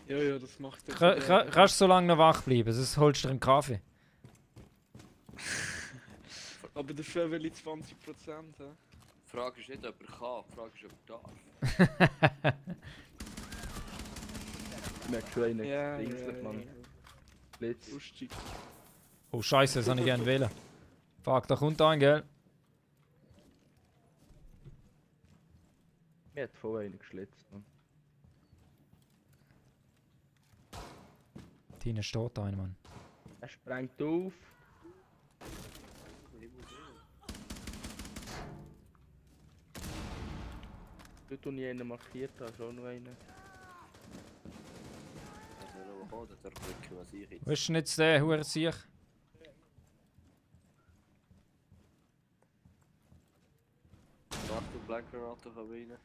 Ja, ja, das macht er. Kannst so lange noch wach bleiben, sonst holst du dir einen Kaffee. Aber dafür will ich 20%. Ja. Die Frage ist nicht, ob er kann, die Frage ist, ob er darf. Ich merke schon einen Ja, Dingslip, Mann. Blitz. Lustig. Oh Scheiße, das habe ich gerne wählen. Fuck, da kommt ein, gell? Mir hat voll einen geschlitzt, Mann. Tina steht da, Mann. Er sprengt auf. Dort, wo ich einen markiert habe, ist auch noch einen. Der drücken, was ich jetzt. Wo ist denn jetzt der Hurensiech? Achtung, Black Granate kann rein.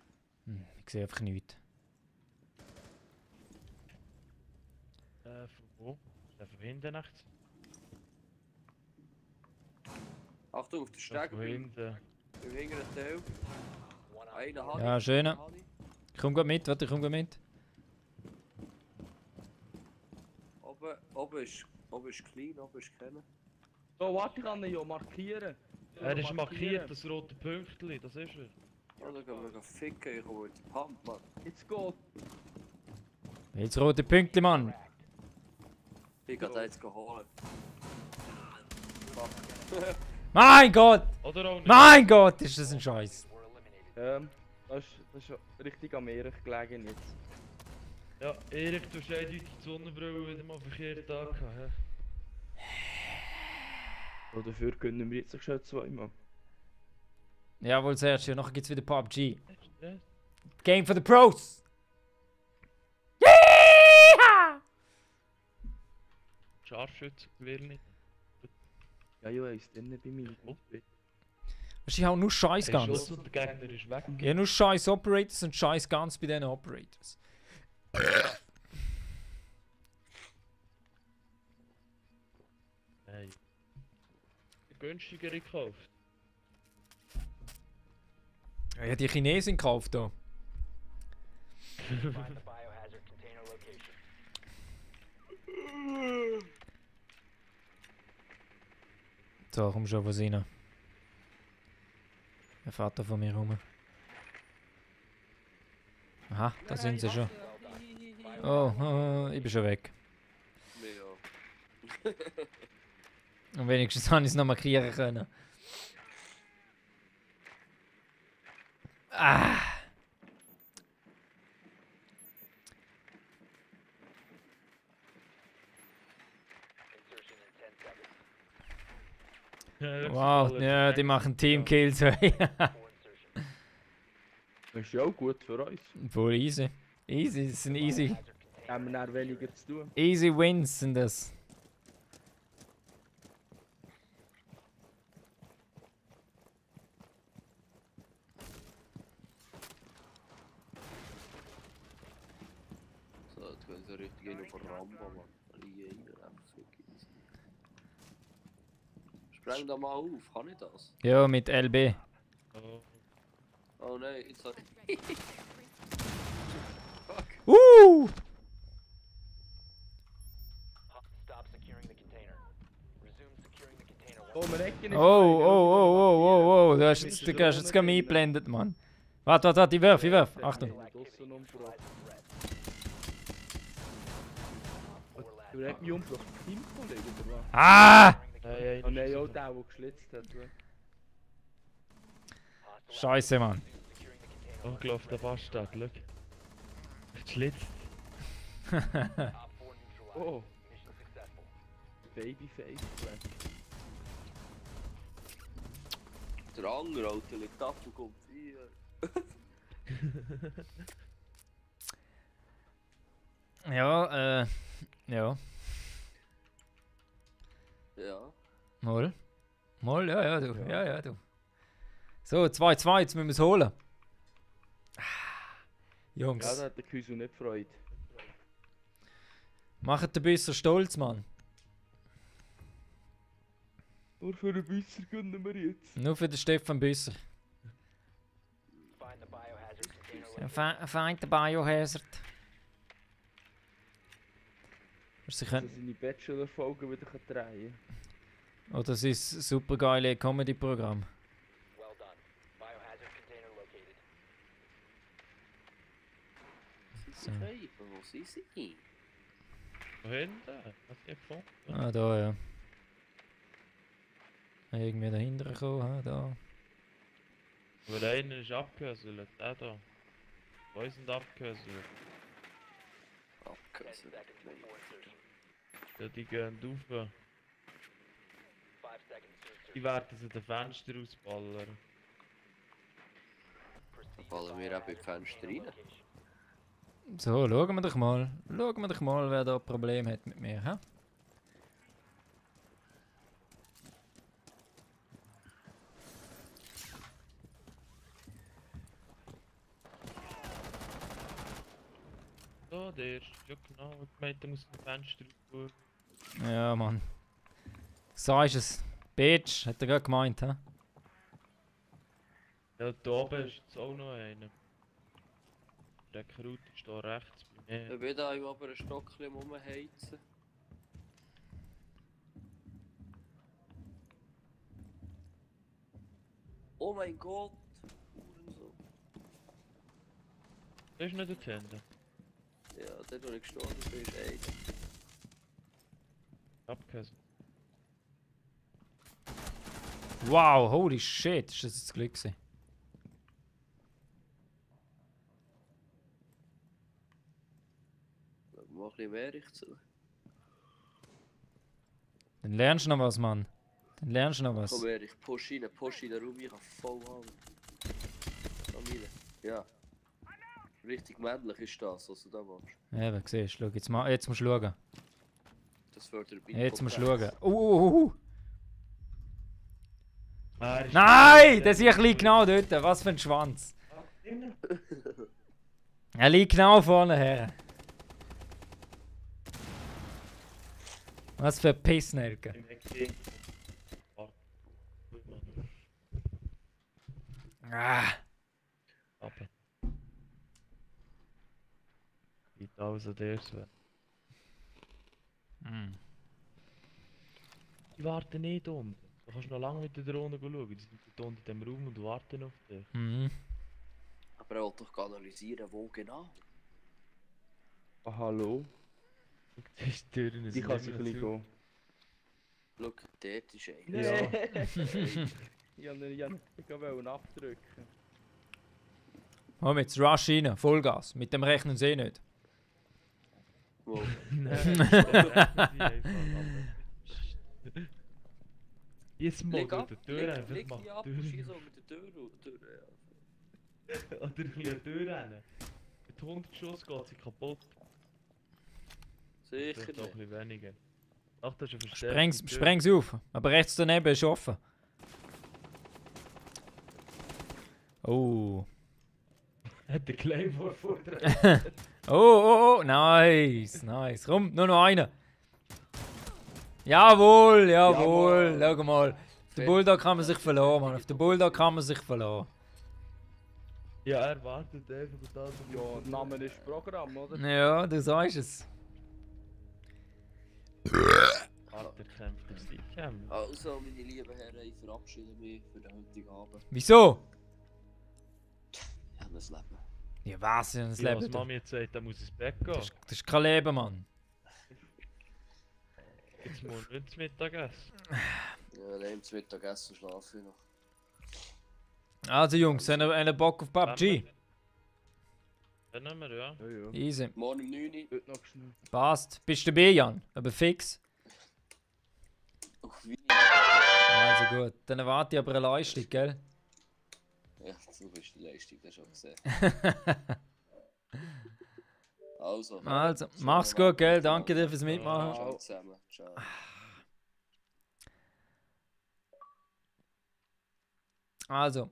Ich sehe einfach nichts. Von wo? Ist der von hinten rechts? Achtung, auf der Ja, Steg, von im hinten. hinteren Teil. Einer hat Ja, schön. Ich komm gut mit, warte, ich komm gut mit. Oben ist clean, oben ist kennen. So, warte, ich kann ihn ja markieren. Er ist markiert, das rote Pünktchen, das ist er. Ja, dann gehen wir ficken, ich komme mit dem Pump, Mann. Jetzt geht. Jetzt rote Pünktchen, Mann. Ich kann den jetzt holen. Mein Gott! Oder auch nicht? Mein Gott, ist das ein Scheiß. Das ist richtig am Erich gelegen jetzt. Ja, Erik, du hast eindeutig die Sonnenbrille wieder mal verkehrt angehabt, hä? So, dafür können wir jetzt schon zweimal. Jawohl, Sergio, nachher gibt's wieder PUBG. Ja. Game for the Pros! Yeehaw! Scharfschütze, will nicht. Ja, ich weiss, dann bei mir. Ich habe nur Scheiß Der Guns. Schuss und der Gegner ist weg. Ich habe nur Scheiß Operators und Scheiß Guns bei diesen Operators. günstigere gekauft. Ja, die Chinesen gekauft da. So, komm schon, was rein. Der Vater von mir rum. Aha, da sind sie schon. Oh, ich bin schon weg. Ja. Und wenigstens habe ich es noch markieren können. Ah! Wow, ja, die machen Teamkills. Das ist ja auch gut für uns. Voll easy. Easy, das sind easy. Haben wir dann weniger zu tun. Easy wins sind das. So, jetzt gehen sie richtig in auf Rambo, Mann. Spreng da mal auf, kann ich das? Ja, mit LB. Oh. Oh nein, jetzt hat Fuck. Oh, wir recken Oh, du hast jetzt gerade mich eingeblendet, Mann. Warte, ich werf. Achtung. Du redest mich umgebracht. Teamkollege oder was? Ah! Oh nein, auch der geschlitzt hat. Scheiße, Mann. Ungelaufener Bastard, schau. Geschlitzt. Oh. Babyface Black. Der andere Alter liegt ab und kommt hier. Ja. Ja. Mal, ja, du. Ja, du. So, 2-2, jetzt müssen wir es holen. Jungs, Ja, da hat der Küsu nicht Freude. macht den Büsser stolz, Mann. Nur für den Büsser gönnen wir jetzt. Nur für den Stefan Büsser. Find the Biohazard. Sie Dass können, er seine Bachelor-Folgen wieder drehen kann. oder sein super geile Comedy-Programm. So. Okay, wo sind sie? Wo hinten? Was ich gefunden? Ah, da, ja. Irgendwie dahinter gekommen, da. Aber einer ist abgehöselt, der da. Zwei sind abgehöselt. Abgehört. Ja, die gehen rauf. Die werden sie den Fenster ausballern. Da fallen wir eben in die Fenster rein. So, schauen wir doch mal. Wer da ein Problem hat mit mir, hä? So, der ist ja genau. Ich meinte, der muss dem Fenster rauf. Ja, Mann. Sagst es. Bitch, hat er gerade gemeint, hä? Ja, da oben ist jetzt auch noch einer. Der Kraut ist da rechts bei Ich mir. bin da im oberen Stockchen rumheizen. Oh mein Gott! Hurensohn. Der ist nicht dort hinten. Ja, der, wo ich gestorben bin, ist einer. Abgehöselt. Wow, holy shit, ist das jetzt Glück gewesen. Mach ein bisschen mehr ich zu. Dann lernst du noch was, Mann. Dann lernst du noch was. Komm her, ich push rein, Ruby, ich kann voll haben. Komm rein. Ja. Richtig männlich ist das, was du da machst. Eben, siehst du, schau, jetzt musst du schauen. Das fördert Jetzt musst du schauen. Ah, er ist Nein, der ist ein bisschen genau dort. Was für ein Schwanz. Er liegt genau vorne her. Was für ein Pissnelke. im Eck. Ah. Aber. Geht also der so. Die warten nicht unten. Du kannst noch lange mit der Drohne schauen. Die sind dort unten in dem Raum und warten auf dich. Mhm. Aber er will doch analysieren, wo genau. Ah, hallo? Das ist die Türen. Die kann sich ein bisschen gehen. Schau, dort ist einer. Ja. Ich wollte abdrücken. Komm jetzt, Rush rein, Vollgas. Mit dem rechnen sie nicht. Wo? Nein, das rechnen sie einfach. Jetzt mal Leg ab, die Tür rein. leg Mach die die ab Tür und rein. schieß auch mit der Tür Oder ein bisschen Tür rein. Mit 100 Schuss geht sie kaputt. Sicher Vielleicht auch ein nicht. bisschen weniger. Ach, das ist eine Verstärkung. Spreng sie auf. Aber rechts daneben ist offen. Oh. Hat der Claymore vor dir. Oh, nice, nice. Komm, nur noch einer. Jawohl, jawohl. Schau mal. Auf den Bulldog kann man sich verlassen, Mann. Auf den Bulldog kann man sich verlassen. Ja, er wartet einfach und dann. Ja, der Name ist Programm, oder? Ja, du sagst es. Arthur kämpft der Siegkämpfer. Also, meine lieben Herren, ich verabschiede mich für den heutigen Abend. Wieso? Ich habe ein Leben. Ja, was für ein Ja, Leben? was Mami jetzt sagt, er muss ins Bett gehen. Das ist kein Leben, Mann. Jetzt muss er nicht zum Mittagessen. Ja, nehmt zum Mittagessen schlafe ich noch. Also Jungs, haben ihr Bock auf PUBG? Dann nehmen wir, ja. Ja, ja. Easy. Morgen um 9 Uhr. Heute noch schnell. Passt. Bist du dabei, Jan? Aber fix. Auf wie? Also gut. Dann warte ich aber eine Leistung, gell? Ja, du bist die Leistung, das schon gesehen. Also, Also, mach's gut, gell? Danke dir fürs Mitmachen. Ciao zusammen. Ciao. Also.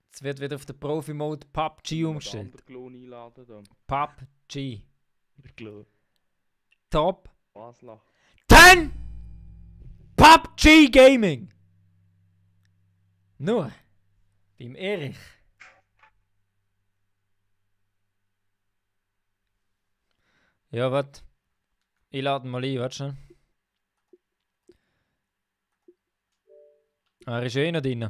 Jetzt wird wieder auf den Profi-Mode PUBG umgestellt. Den Klon einladen da. PUBG. Der Klo. Top Baslach. 10 PUBG Gaming. Nur beim Erich. Ja, warte. Ich lade ihn mal ein, warte schon. Er ist eh noch drin.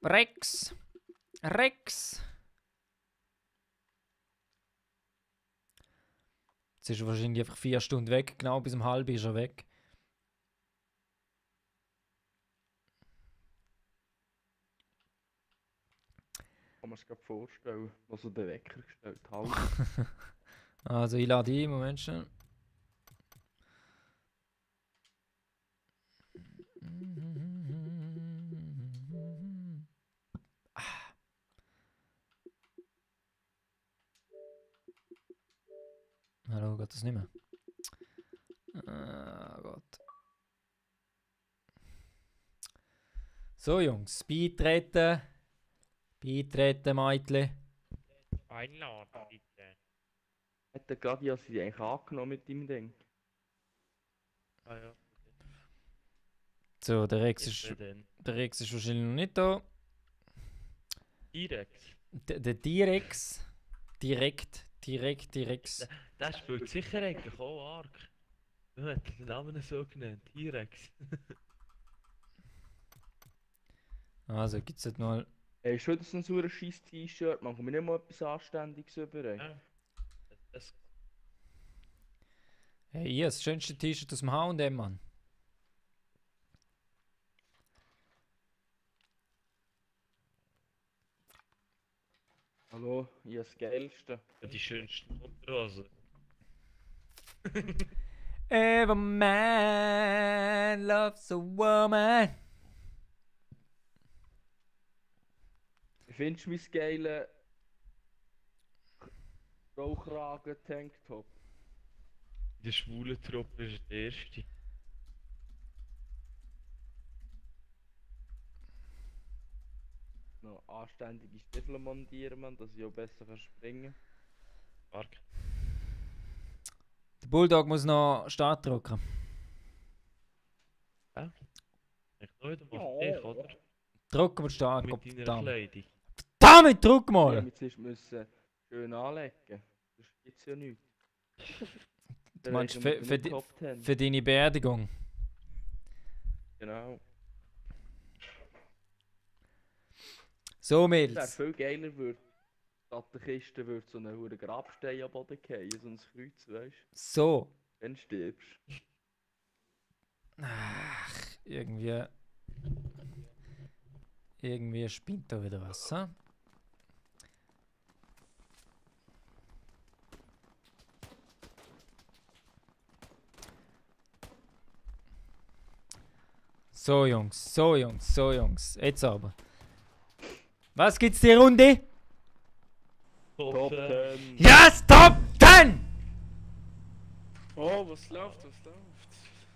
Rex. Rex. Jetzt ist er wahrscheinlich einfach 4 Stunden weg. Genau bis um halb ist er weg. Kann man sich gerade vorstellen, was er den Wecker gestellt hat. Also ich lade ein, Moment schon. Hallo, geht das nicht mehr? Ah Gott. So Jungs, beitreten. Beitreten, Mädchen. Einladen, bitte. Hat der Gladius sie eigentlich angenommen mit dem Ding? Ah ja. So, der Rex Jetzt ist denn. wahrscheinlich noch nicht da. Irex. Der T-Rex. Direkt. Der spielt sicher eigentlich auch arg. Du hast den Namen so genannt. Irex. Also, gibt's jetzt mal. Ey, schon das so ein scheiß T-Shirt, man kommt nicht mal etwas Anständiges über. Ey. Ja. Das Hey, hier, das schönste T-Shirt aus dem H&M, Mann. Hallo, ich das Geilste. ist die schönsten Unterhosen. Every man loves a woman. Findest du mein geile Rollkragen-Tanktop? Der schwule Truppe ist der erste. Noch anständige Stiefel montieren, man, dass ich auch besser kann springen Arg. Der Bulldog muss noch Start drücken. Ja. Ich noch wieder mal dich, oder? Drück mal stark, Mit deiner verdammt. Kleidung. Damit drück Ja, mal! wir zuerst müssen schön anlegen. Das gibt's ja nichts. Du meinst Dann reden wir für mit den Top 10. Für deine Beerdigung. Genau. So, Es wäre Mädels. viel geiler, würde statt der Kiste würde so einen hohen Grabstein am Boden fallen, so ein Kreuz, weißt du? So. Wenn du stirbst. Ach, irgendwie. Irgendwie spinnt da wieder was, hä? So Jungs, so Jungs, so Jungs. Jetzt aber. Was gibt's die Runde? Top 10! Yes, Top 10! Oh, was läuft, was läuft?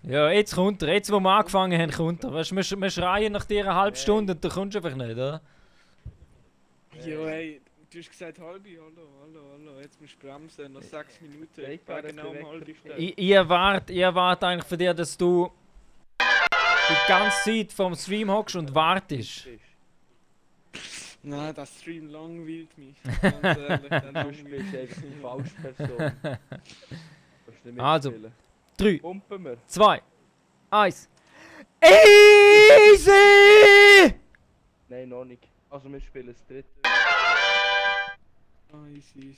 Ja, jetzt kommt er. Jetzt, wo wir angefangen haben, kommt er. Weißt du, wir schreien nach dir eine halbe Stunde und du kommst einfach nicht, oder? Jo, hey, du hast gesagt halbe, hallo, jetzt musst du bremsen, noch 6 Minuten, ich war genau um halbe Stunde. Ich erwarte eigentlich von dir, dass du die ganze Zeit vorm Stream hockst und wartest. Nein, das Stream langweilt mich, ganz ehrlich, der Du langweilt spielst einfach die mich. falsche Person. Kannst nicht Also. mitspielen. 3, Pumpen wir. 2, 1. Easy! Nein, noch nicht. Also wir spielen das dritte. Ah, easy.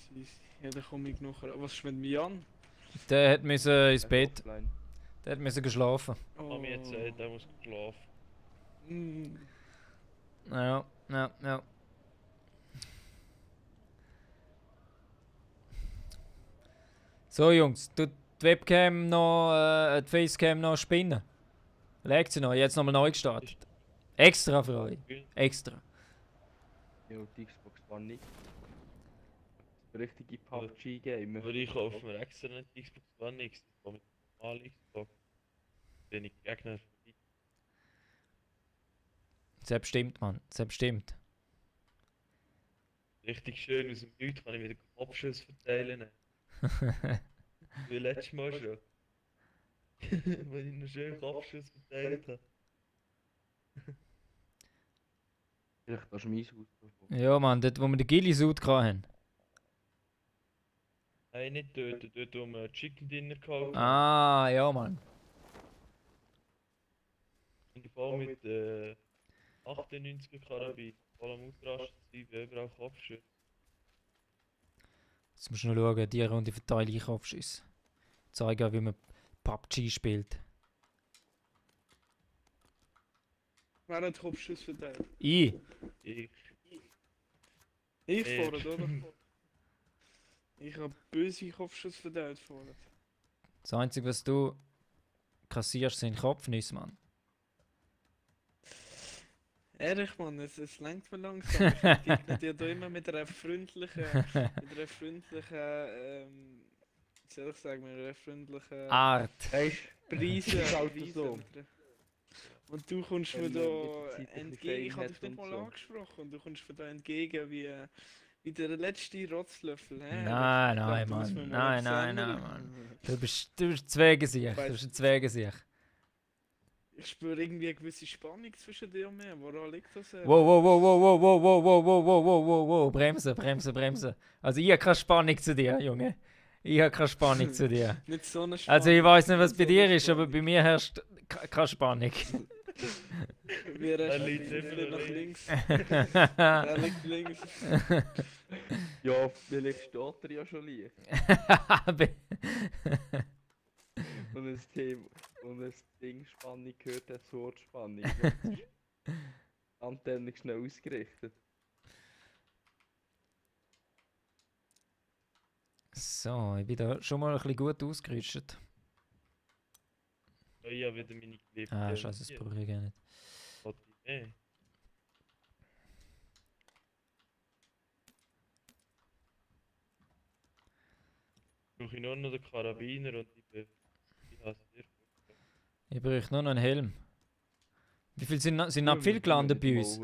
Ja, dann komme ich noch. Was ist mit mir an? Der hat müssen ins Bett. Offline. Der hat müssen geschlafen. Oh. Mami hat gesagt, er muss schlafen. Mm. Ja. So Jungs, tut die Webcam noch, die Facecam noch spinnen. Legt sie noch, jetzt nochmal neu gestartet. Extra für euch. Extra. Ja, die Xbox One nicht. Richtige PUBG-Gamer. Aber ich kaufe mir extra nicht die Xbox One X, ich kaufe mir die normale Xbox. Den ich Gegner verbiete. Selbststimmt, Mann. Selbststimmt. Richtig schön aus dem Bild kann ich wieder Kopfschuss verteilen. Wie letztes Mal schon. Wenn ich einen schönen Kopfschuss verteilt habe. Vielleicht das ist mein Haus. Ja, Mann, dort wo wir den Gilly-Suit hatten. Nein, nicht dort wo wir Chicken Dinner gekauft haben. Ah, ja, Mann. Und voll mit 98er Karabin. Voll am Ausrasten sein, wie überall Kopfschuss. Jetzt musst du noch schauen, die Runde verteile ich Kopfschüsse. Zeigen, wie man PUBG spielt. Wer hat Kopfschuss verteilt? Ich. Ich. Ich vorhin, oder? Ich habe böse Kopfschuss verteilt vorhin. Das Einzige, was du kassierst, sind Kopfnüsse, Mann. Ehrlich, Mann, es lenkt mir langsam. Ich begegne dir da immer mit einer freundlichen, wie soll ich sagen, mit einer freundlichen Art. Weißt Preise. ist halt Preise so. Und du kommst mir Wenn da man mit der Zeit ein bisschen entgegen, ich Fame habe dich hat nicht und mal so. angesprochen, und du kommst mir da entgegen wie der letzte Rotzlöffel. Hä? Nein, Ich nein, glaub, da muss Mann. man mal Nein, etwas nein, ändern. Mann. Du bist Zwergensicht. Du bist ein Zwergensicht. Ich spüre irgendwie eine gewisse Spannung zwischen dir und mir. Woran liegt das? Wow, wow, wow, wow, wow, wow, wow, wow, wow, wow, wow, wow, wow. Bremse. Also ich habe keine Spannung zu dir, Junge. Ich habe keine Spannung zu dir. Nicht so eine Spannung. Also ich weiß nicht, was nicht bei so dir eine ist, aber Spannung. bei mir herrscht keine Spannung. Wir Er rechts, liegt wir immer nach links. links. Er liegt links. Ja, vielleicht steht er ja schon leicht. Und das Thema, und das Ding Spannung gehört, das Wort Spannung. Antenne schnell ausgerichtet. So, ich bin da schon mal ein bisschen gut ausgerüstet. Ja, ich habe wieder meine geliebte. Ah, scheiße, das brauche ich gar nicht. Nee. Brauche ich nur noch den Karabiner und ich habe es sehr gut. Ich bräuchte nur noch einen Helm. Wie viel sind noch viel gelandet bei uns?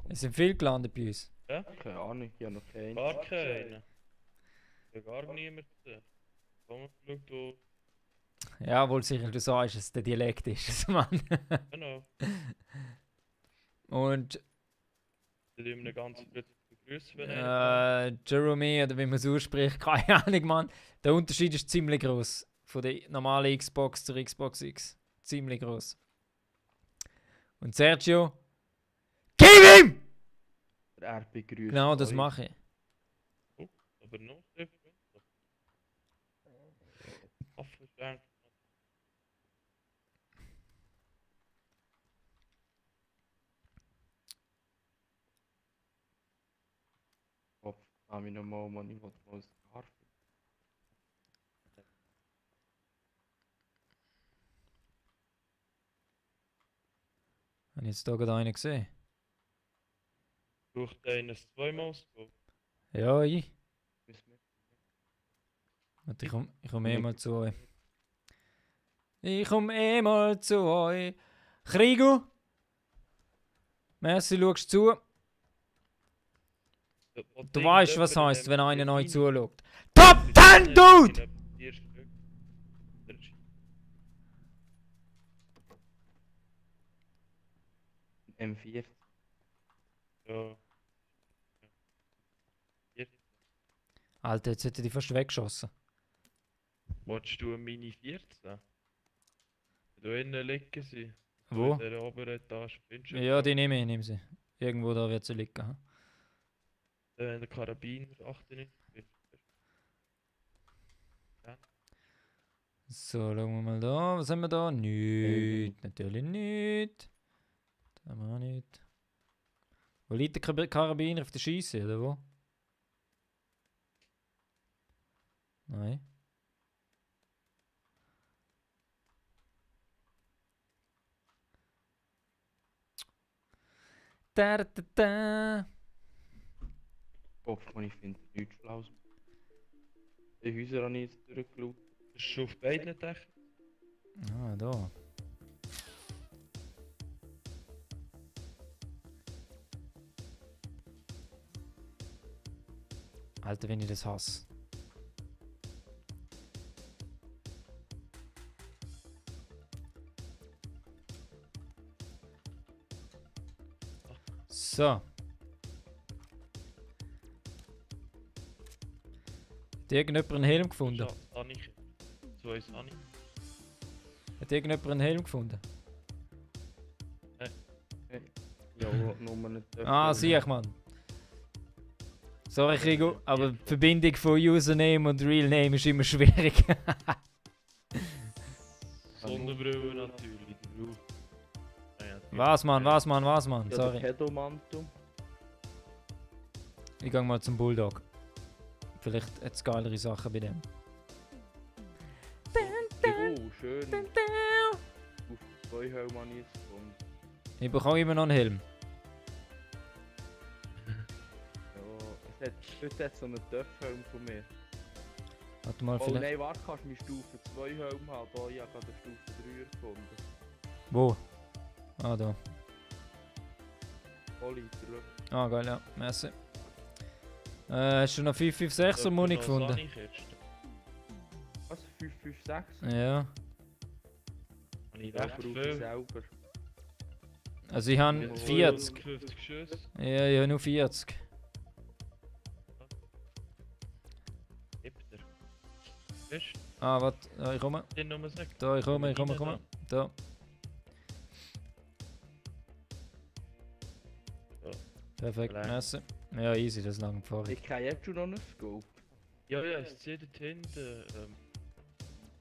Es sind viel gelandet bei uns. Ja? Keine Ahnung, ich habe noch keinen. Gar keinen. Ja, gar niemand. Komm, schau, Ja, wohl sicher, du sagst, dass es der Dialekt ist, Mann. Genau. Und Ich würde ihm ganz plötzlich begrüßen, wenn er Jeremy, oder wie man es ausspricht, keine Ahnung, Mann. Der Unterschied ist ziemlich groß von der normalen Xbox zur Xbox X. Ziemlich groß. Und Sergio, gib ihm! Er begrüßt Genau, das euch. mache ich. aber noch sehr freundlich. Affenschenk. Kopf, nehme ich nochmal, Mann, ich wollte mal ein Scarf. Habe ich jetzt da gerade einen gesehen? Braucht einer ein zweimal Scope? Ja, ich. Müssen wir- Warte, ich komm eh mal zu euch. Ich komm eh mal zu euch. Krigo! Merci, schaust zu. Du weißt, was heisst, wenn einer neu zuschaut. Top 10, Dude! M4. Ja. Alter, jetzt hätte ich fast weggeschossen. Wolltest du eine Mini 14? Da innen liegen sie. Wo? In der oberen Etage. Findest du Ja, die nehme ich, nehme sie. Irgendwo da wird sie liegen. hm? in der Karabiner 98 findest du. So, schauen wir mal da. Was haben wir da? Nichts. Natürlich nicht. Das haben wir auch nicht. Wo liegt der Karabiner auf der Scheisse, oder wo? Nein. Da, da, da. Kopf, Mann, ich finde nichts Schlaues. Die Häuser habe ich jetzt durchgeschaut. Bist du schon auf beiden Dächern? Ah, da. Alter, wenn ich das hasse. So. Hat irgendjemand einen Helm gefunden? Annik. So ist Annik. Hat irgendjemand einen Helm gefunden? Ja, nur nicht. Ah, sieh ich, Mann. Sorry, Krigo, aber die Verbindung von Username und Real Name ist immer schwierig. Sonnenbrille natürlich. Der Ruf. Was, Mann, was, Mann, was, Mann? Ja, Sorry. der Pedomantum. Ich gehe mal zum Bulldog. Vielleicht hat es geilere Sachen bei dem. Oh, schön. Auf 2 Helm habe ich jetzt gefunden. Ich bekomme immer noch einen Helm. Ja, heute hat so einen Töpfhelm von mir. Warte mal, Oh vielleicht. nein, warte, kannst du meine Stufe 2 Helm haben? Da, ich habe gerade eine Stufe 3 gefunden. Wo? Ah, da. Oli, zurück. Ah, geil, ja. Merci. Hast du noch 556er Muni gefunden? Was? 556? Ja. Ich Ja, recht brauche ich viel. selber. Also ich habe 40. 50 Schüsse. Ja, ja, nur 40. Gibt er. Weißt Ah, warte. Da, ich komme. du den Nummer 6? Da, ich komme, ich komme, ich komme. Da. Perfekt, Vielleicht. merci. Ja, easy, das lang vor. Ich kann jetzt schon noch einen Scope. Ja, ja, es zieht dort hinten.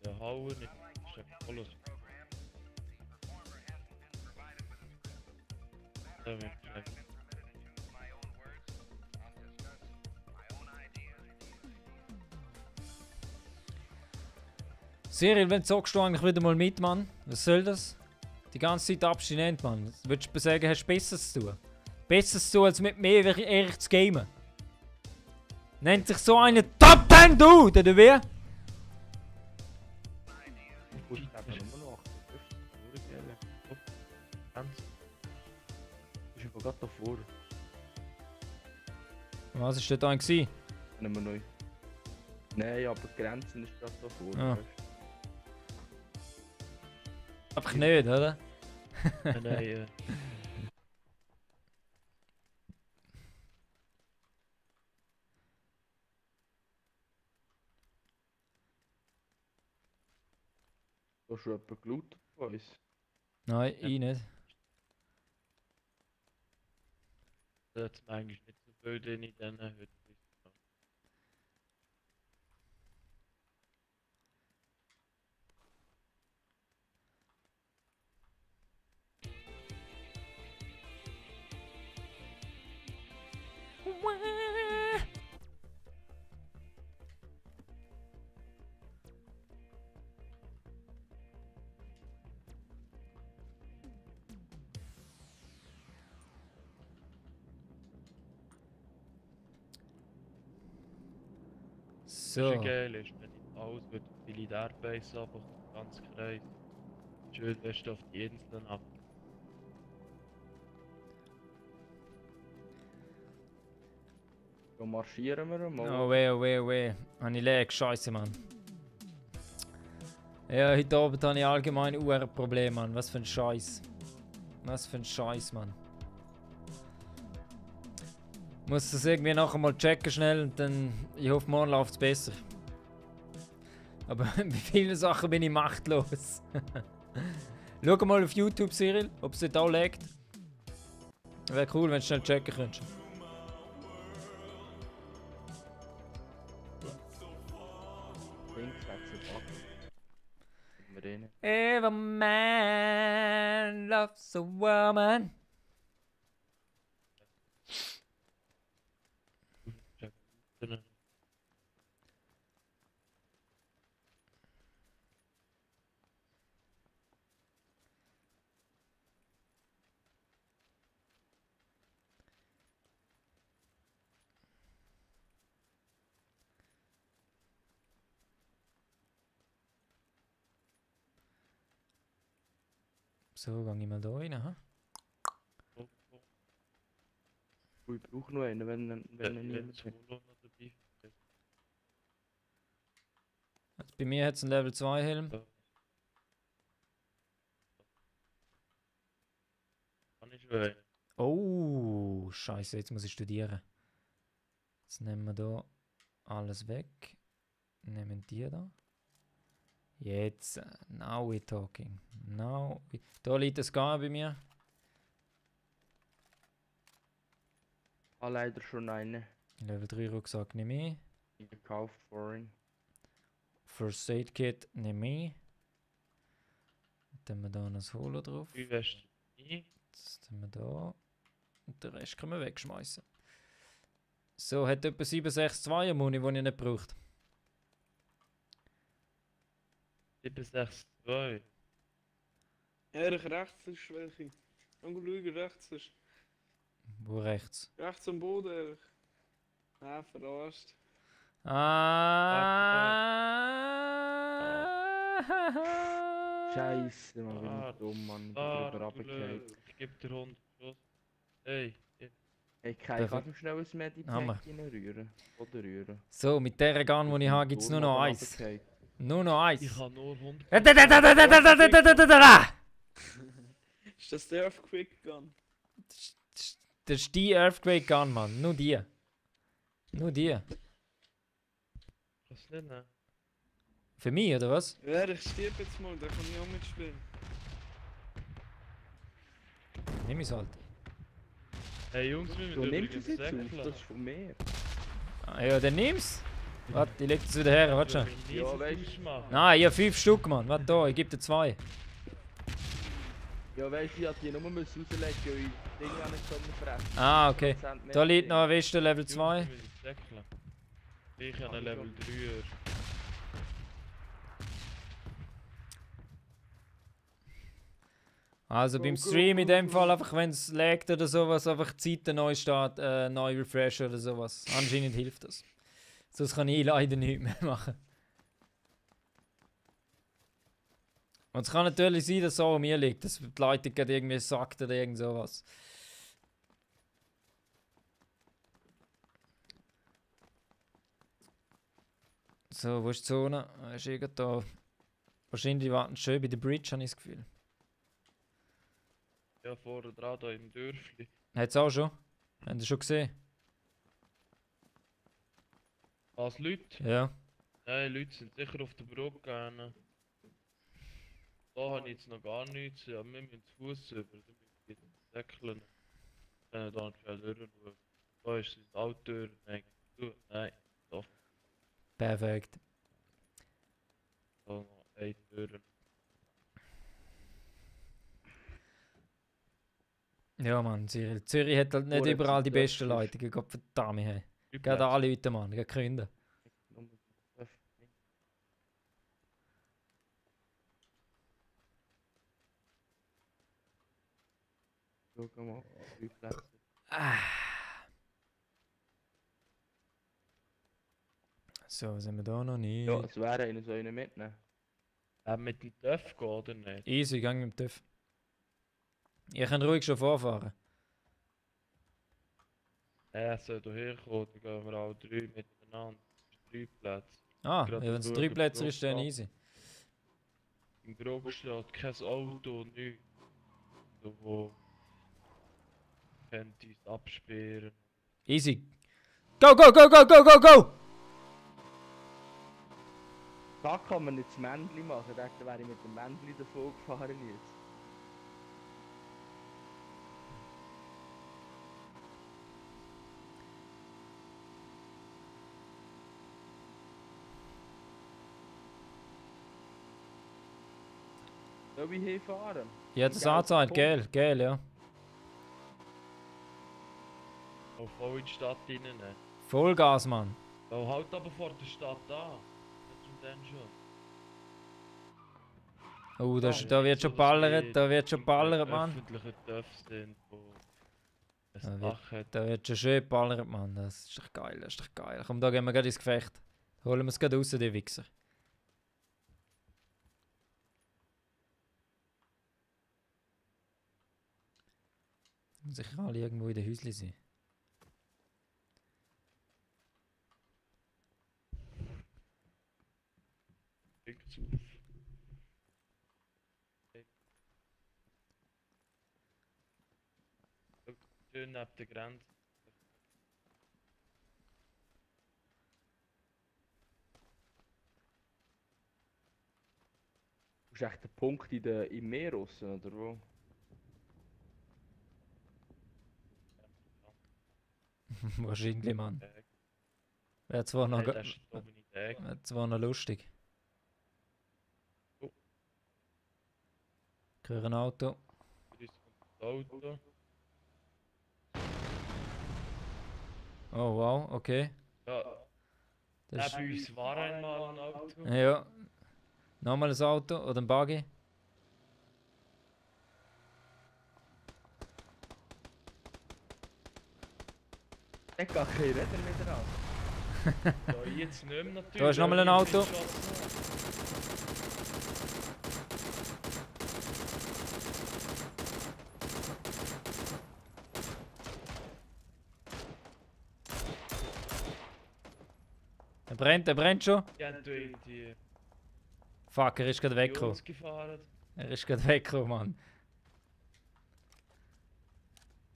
Der Hauer nicht. Das ist einfach alles. Da wird es. Cyril, wenn zockst du eigentlich wieder mal mit, Mann? Was soll das? Die ganze Zeit abstinent, Mann. Würdest du sagen, hast du Besseres zu tun? Besseres zu tun, als mit mir ehrlich zu gamen. Nennt sich so eine Top 10 Dude, oder wie? Ich muss eben nur noch 58. Ist aber gerade davor. Was ist dort ein gewesen? Nehmen wir neu. Nein, aber die Grenzen ist gerade davor. Ah. weißt Einfach nicht, oder? Nein, Du hast schon jemand gelootet bei uns. Nein, Ja. ich nicht. da hat es eigentlich nicht so viel drin in diesen Hütten. Was So. schon geil ist, wenn ich alles mit der Militärbase aber ganz Kreis. Schön wärst du auf die Inseln ab. Da marschieren wir mal. Oh weh, oh weh, oh weh. Habe ich Lag, scheiße, Mann. Ja, heute Abend habe ich allgemein ein Problem, Mann. Was für ein Scheiß. Was für ein Scheiß, Mann. Muss das irgendwie nachher mal checken schnell und dann. Ich hoffe, morgen läuft es besser. Aber bei vielen Sachen bin ich machtlos. Schau mal auf YouTube, Cyril, ob es dort auch laggt. Wäre cool, wenn du schnell checken könntest. Links wechseln ab. Wir rein. Every man loves a woman. So, gehe ich mal da rein. Ha? Ich brauche noch einen, wenn niemand Jetzt hat. Solo noch dabei. Also bei mir hat es einen Level 2 Helm. Kann ich schon einen. Oh, Scheiße, jetzt muss ich studieren. Jetzt nehmen wir da alles weg. Nehmen die da. Jetzt, now we're talking. Da liegt das gar bei mir. Ah, leider schon einen. Level 3 Rucksack nehme ich. Gekauft vorhin. First Aid Kit nehme ich. Dann haben wir da noch das Holo drauf. Wie wärst du nie? Jetzt haben wir da. Und den Rest können wir wegschmeißen. So, hat etwa 762er Muni, die ich nicht braucht. 762. Erg rechts ist welche. Angel schauen, rechts ist. Wo rechts? Rechts am Boden, Erg. Ah, verarscht. Scheiße, man, bin Ah, ich dumm, Mann. Ich bin Ah, drüber du runtergefallen. Blöd. Ich geb dir 100 Schuss. Hey, Hey Kai, Perfekt. kannst du schnell ein Medipack Hammer. reinrühren? Oder rühren? So, mit der Gun, die ich habe, gibt es nur noch eins. Nur noch eins. ich habe nur 100. Ist das der Earthquake Gun? Das ist die Earthquake Gun, Mann. Nur die. Nur die. Kannst du nicht nehmen? Für mich, oder was? Ja, ich stirb jetzt mal, da kann ich auch mitspielen. Nimm es halt. Hey Jungs, wir Du müssen nimmst übrigens es jetzt auf, säckeln. das ist von mir. Ah, ja, dann nimm's. Warte, ich leg das wieder her, warte schon. Ja, weißt du. Nein, ich habe 5 Stück, Mann. Warte da, ich gebe dir 2. Ja, weißt du, ich hätte die nur rauslegen, weil ich Dinge auch nicht können fressen. Ah, okay. 10% mehr Da liegt Ding. noch ein Weste Level 2. Jungs, wir müssen säckeln. Ich habe einen Level 3er. Also beim Stream in dem Fall einfach, wenn es laggt oder sowas, einfach die Seite neu starten, neu refreshen oder sowas. Anscheinend hilft das. Sonst kann ich leider nichts mehr machen. Und es kann natürlich sein, dass es auch an mir liegt, dass die Leitung gerade irgendwie sagt oder irgend sowas. So, wo ist die Zone? Ist irgendwo da. Wahrscheinlich warten sie schön bei der Bridge, habe ich das Gefühl. Ja, vorne dran, da im Dörfli. Hat es auch schon? Habt ihr schon gesehen? Was, Leute? Ja. Nein, Leute sind sicher auf der Brücke gegangen. Da habe ich jetzt noch gar nichts. Ja, wir müssen zu Fuß über. Da müssen wir jetzt säckeln. Dann da schnell durchschauen. Da ist das Auto. Nein, da Perfekt. noch eine Tür. Ja, Mann, Cyril. Zürich hat halt nicht Vorher überall die zum besten Dörfli. Leute. Gott verdammt, hey. Drei Geht Plätze. alle Leute, Mann. Geht gründen. Schau mal, 3 Plätze. So, sind wir da noch nicht? Ja, es wäre einer so einen mitnehmen. Mit dem TÜV gehen oder nicht? Easy, gang mit dem TÜV. Ihr könnt ruhig schon vorfahren. Er soll hierher kommen, dann gehen wir alle drei miteinander. Das ist 3 Plätze. Ah, Gerade ja, wenn es schauen, 3 ob Plätze Druck ist, dann hat. easy. Im Grog steht kein Auto, nichts. So, wo könnte es absperren. Easy. Go, go, go, go, go, go, go! Da kann man nicht das Männchen machen, da wäre ich mit dem Männchen davon gefahren jetzt. Soll ich hinfahren? Ja, das angezeigt, gel, gel, ja. Auch voll in die Stadt rein. Vollgas, Mann. Oh, halt aber vor der Stadt da. Das und dann schon. Oh, Ja, da wird so, schon dass ballert, wir da wird schon ballert, Mann. öffentliche TÜVs sind, wo Da ein wird- Dach hat. Da wird schon schön ballert, Mann. Das ist doch geil, das ist doch geil. Komm, da gehen wir gerade ins Gefecht. Holen wir es gerade raus, die Wichser. Sicher alle irgendwo in den Häuschen sein. Rückt auf. Schön neben der Grenze. Ist echt der Punkt im Meer draussen, oder wo? Wahrscheinlich, Mann. Wäre zwar noch, Nein, das ist oben in der Ecke. wär zwar noch lustig. Oh. Ich höre ein Auto. Hier ist das Auto. Oh wow, okay. Ja, Das bei uns war einmal ein Auto. ja. Nochmal ein Auto oder ein Buggy. Ich kann kein Räder wieder an. Ja, jetzt nicht mehr natürlich. Da ist noch mal ein Auto. Er brennt schon. Die haben da irgendwie Fuck, er ist gerade weggekommen. Jungs gefahren. Er ist gerade weggekommen, Mann.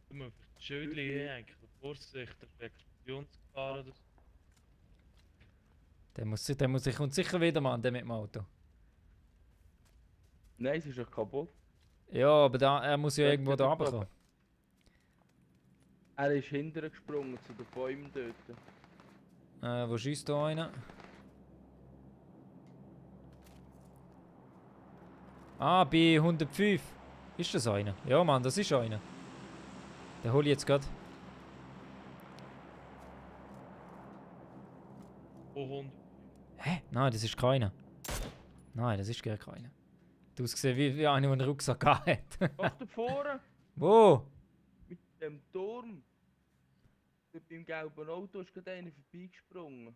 Du musst das Schildchen eigentlich. Vorsicht, der ist Explosionsgefahr oder so. Der kommt sicher wieder, Mann, der mit dem Auto. Nein, es ist doch kaputt. Ja, aber er muss ja Ja, irgendwo der da tut runterkommen. Er ist hinterher gesprungen zu den Bäumen dort. Wo schießt da einer? Ah, bei 105. Ist das einer? Ja, Mann, das ist einer. Den hol ich jetzt gerade. Oh, 100. Hä? Nein, das ist keiner. Nein, das ist gar keiner. Du hast gesehen, wie einer, der einen Rucksack hat. Doch da vorne, Wo? mit dem Turm. Dort beim gelben Auto ist gerade einer vorbeigesprungen.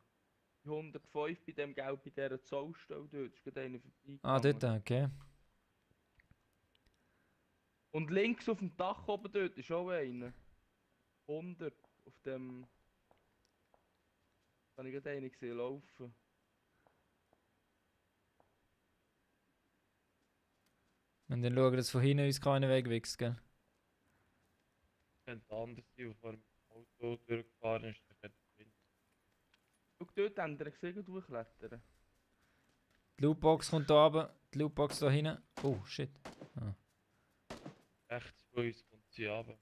Bei 105 bei dem Gelb, bei dieser Zollstelle dort ist gerade einer vorbeigegangen. Ah, dort, okay. Und links auf dem Dach oben dort ist auch einer. 100 auf dem... Da habe ich gerade einen gesehen laufen. Und dann schauen, dass von hinten uns keiner wegwächst, gell? könnte anders sein, der vor dem Auto durchgefahren ist, dann könnte er gewinnen. Schau dort, habt ihr gesehen, durchklettern. Die Lootbox kommt da runter, die Lootbox da hinten. Oh, shit. Rechts von uns kommt sie runter.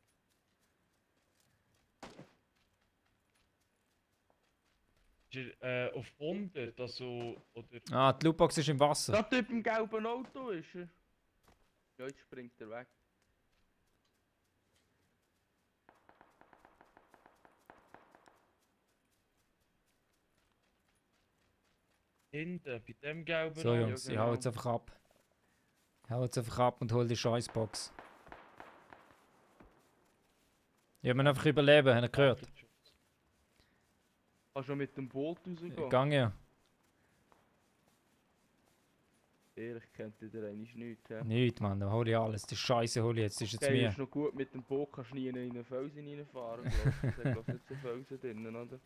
Ist er auf 100, also, oder... Ah, die Lootbox ist im Wasser. Da Typ im gelben Auto ist er. Ja, jetzt springt er weg. Hinten, bei dem gelben So Auto. Jungs, ich hau jetzt einfach ab. Ich hau jetzt einfach ab und hol die Scheißbox. Ich hab mir einfach überleben, habt ihr gehört? Kannst du mit dem Boot rausgehen? Gang ja. Ehrlich, kennt ihr eigentlich nichts, hä? Nicht, Mann, dann hol ich alles. Die Scheiße hol ich jetzt, das ist jetzt Okay, mir. ist noch gut, mit dem Boot kannst du nie in einen Felsen reinfahren, glaub ich. Da hat nicht so Felsen drinnen, oder?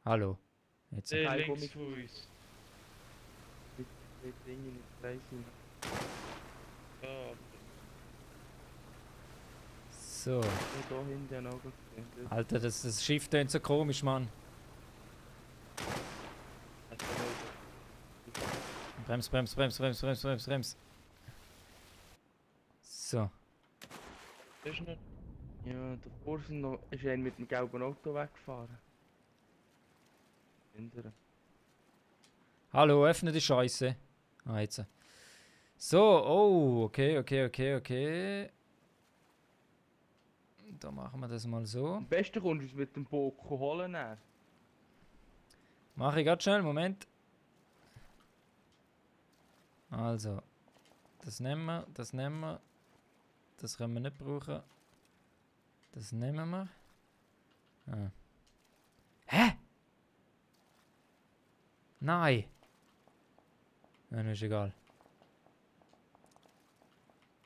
Hallo. Jetzt. Der Nein, komm links mit- von uns. Mit Dingen in den Kreisen. Ja, So. Ja, da hinten auch gesehen. Alter, das Schiff tönt so komisch, Mann. Brems, brems, brems, brems, brems, brems, brems. So. ist nicht. Ja, davor ist einer mit dem gelben Auto weggefahren. Hinterher. Hallo, öffne die Scheiße. Ah, jetzt. So, oh, okay. Da machen wir das mal so. Am besten kommst du es mit dem Boot holen. Dann. Mach ich grad schnell, Moment. Also, das nehmen wir, das nehmen wir. Das können wir nicht brauchen. Das nehmen wir. Ah. Hä? Nein! Nein, ist egal.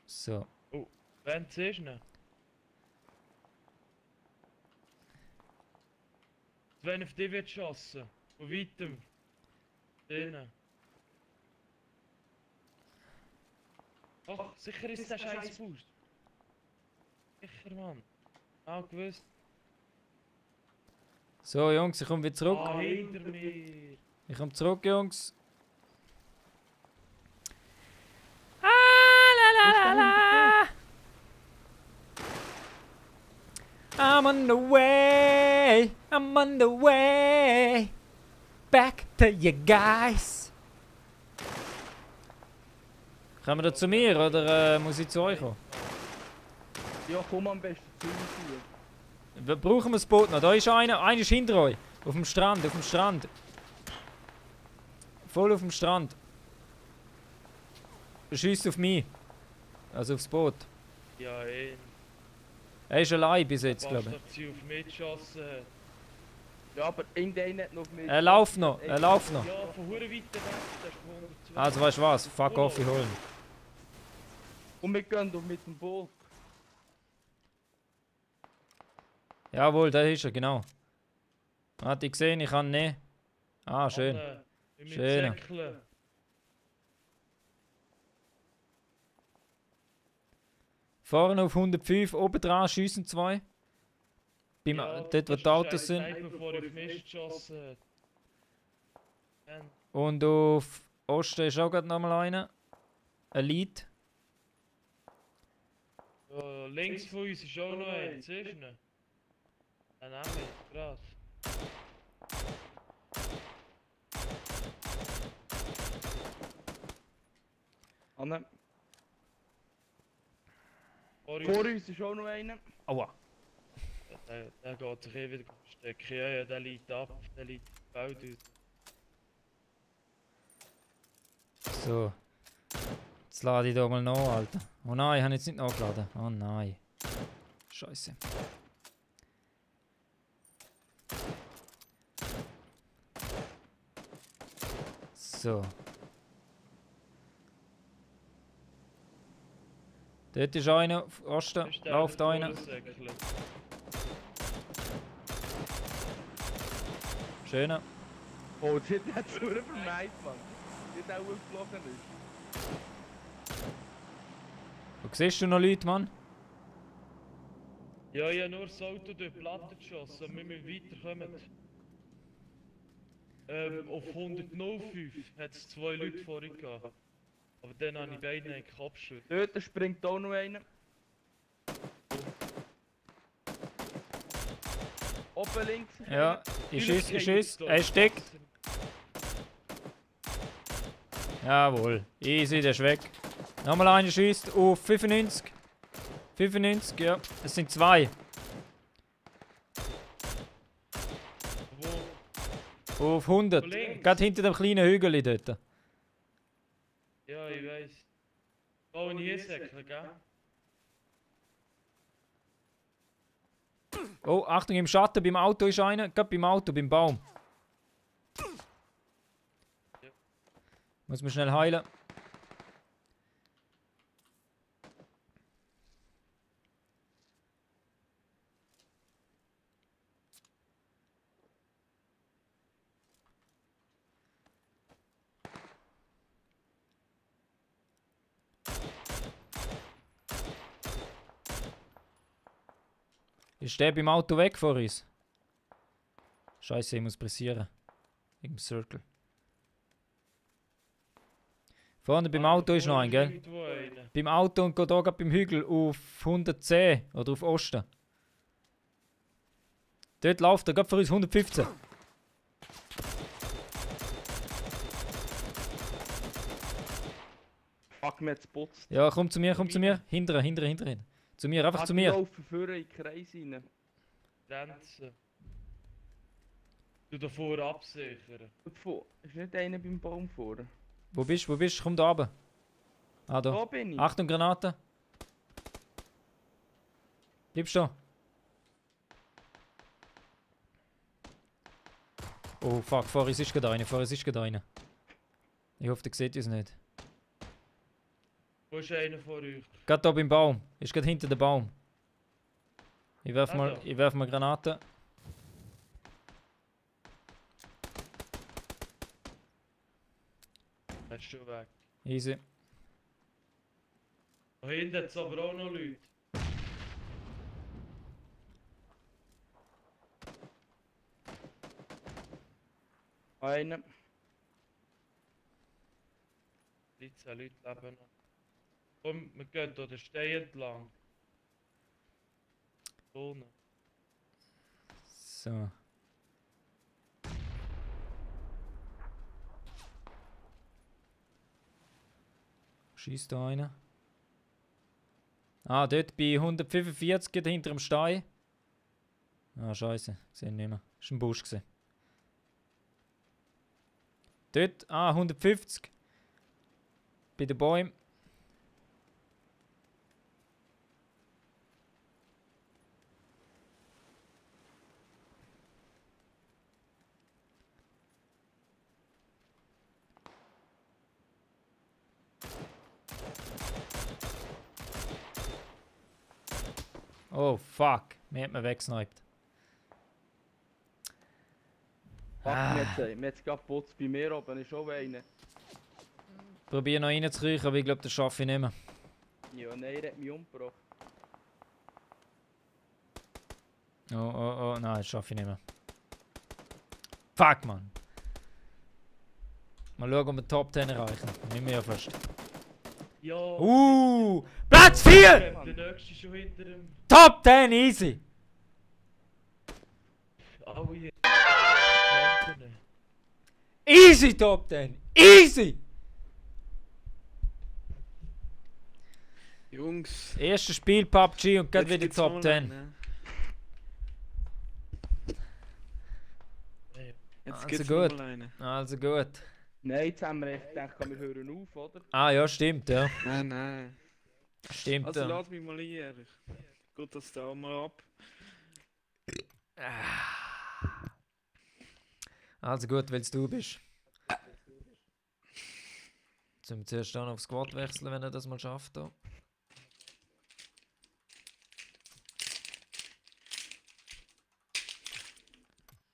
So. Wenn du siehst, ne? Wenn auf dich wird geschossen. Von weitem. Drinnen. Ach, sicher ist der scheiß Fuß. Sicher, Mann. Ah, gewusst. So, Jungs, ich komme wieder zurück. Ah, hinter mir. Ich komme zurück, Jungs. I'm on the way. I'm on the way. Back to you guys. Kommen wir da zu mir oder muss ich zu euch kommen? Ja, komm am besten zu uns hier. Brauchen wir das Boot noch? Da ist einer. Einer ist hinter euch. Auf dem Strand, auf dem Strand. Voll auf dem Strand. Schießt auf mich. Also aufs Boot. Ja, Er ist allein bis jetzt, glaube ich. dass sie auf mich geschossen hat. Ja, aber in den hat noch mit. Er läuft noch, er läuft noch. Ja, von hure weit weg, das ist von 120. Also weißt du was? Fuck off, ich hol ihn. Und wir gehen doch mit dem Boot. Jawohl, da ist er, genau. Hat ich gesehen, ich kann nicht. Ah, schön. Anne, wir müssen Schön. säckeln. Vorne auf 105, oben dran schiessen zwei. Beim, Ja, dort, wo das die Autos ist sind. ein Sniper, bevor er auf mich geschossen hat. Und auf Osten ist auch gerade nochmal einer. Ein Lead. Ja, links von uns ist auch noch einer, siehst du ihn? Den nehmen wir gerade. Anne, Vor vor uns. uns ist auch noch einer. Aua. Der geht sich eh wieder verstecken. Ja, ja, der liegt ab, der liegt im Feld aus. So. Jetzt lade ich da mal noch, Alter. Oh nein, ich habe jetzt nicht nachgeladen. Oh nein. Scheiße. So. Dort ist einer, auf Osten, Ist der läuft da einer. durchsäckeln? Schöner. Oh, shit, der hat es nur vermeint, Mann. Die hat auch geflogen ist. Wo siehst du noch Leute, Mann? Ja, ich habe nur das Auto durch die Platte geschossen. Wir müssen weiterkommen. Auf 105 hat es 2 Leute vorhin gehabt. Aber dann habe ich beide in den Kopf geschüttet. Dort springt auch noch einer. Oben links. Ja, ich schieß. Er steckt. Jawohl. Easy, der ist weg. Nochmal einer schießt auf 95. 95, ja. Es sind 2. Wo? Auf 100. links? Gerade hinter dem kleinen Hügel dort. Ja, ich weiß. Oh, in Hiesäckler, gell? Oh, Achtung, im Schatten beim Auto ist einer. Gerade beim Auto, beim Baum. Muss man schnell heilen. Ist der beim Auto weg vor uns? Scheiße, ich muss pressieren. Im Circle. Vorne beim Auto ist noch ein, gell? Irgendwo einer. Beim Auto und geht auch gerade beim Hügel auf 110 oder auf Osten. Dort läuft er gerade für uns 115. Fuck, mir jetzt putzt. Ja, komm zu mir, komm zu mir. Hinterher. Zu mir, einfach zu Die mir. laufen vorne in den Kreis rein. Tänzen. Du davor absichern. Ist nicht einer beim Baum vorne? Wo bist du? Komm da runter. Ah, da. Da bin ich. Achtung, Granate. Bleibst du? Oh fuck, vor uns ist gerade einer. Ich hoffe, der sieht uns nicht. Wo ist einer von euch? Gerade da beim Baum. Ist gerade hinter dem Baum. Ich werf mal, Also. ich werf mal Granaten. Er ist schon weg. Easy. Da hinten hat es aber auch noch Leute. Einer. 13 Leute leben noch. Komm, wir gehen hier den Stein entlang. Ohne. So. Schießt da einer. Ah, dort bei 145 geht hinter dem Stein. Ah, scheiße. Gesehen nicht mehr. Ist ein Busch gewesen. Dort, 150. Bei den Bäumen. Oh fuck, mir hat man weggesniped. Fuck, mir hat's gerade putzt. Bei mir oben ist auch einer. Probier noch reinzukriechen, aber ich glaube, das schaffe ich nicht mehr. Ja, nein, er hat mich umgebracht. Oh, nein, das schaffe ich nicht mehr. Fuck, man. Mal schauen, ob wir Top 10 erreichen. Nicht mehr fast. Ja. Platz 4! Der nächste ist schon hinter dem. Top 10, easy! Oh je. Easy Top 10! Easy! Jungs. Erstes Spiel PUBG und gerade jetzt wieder gibt's Top mal 10. einen. Jetzt Also geht's gut. mal einen. Also gut. Nein, jetzt haben wir echt gedacht, wir hören auf, oder? Ah ja, stimmt, ja. Nein. Stimmt, Also ja. lass mich mal ein, ehrlich. Gut, das da mal ab. Also gut, weil es du bist. Jetzt müssen wir zuerst dann auf Squad wechseln, wenn er das mal schafft. Da.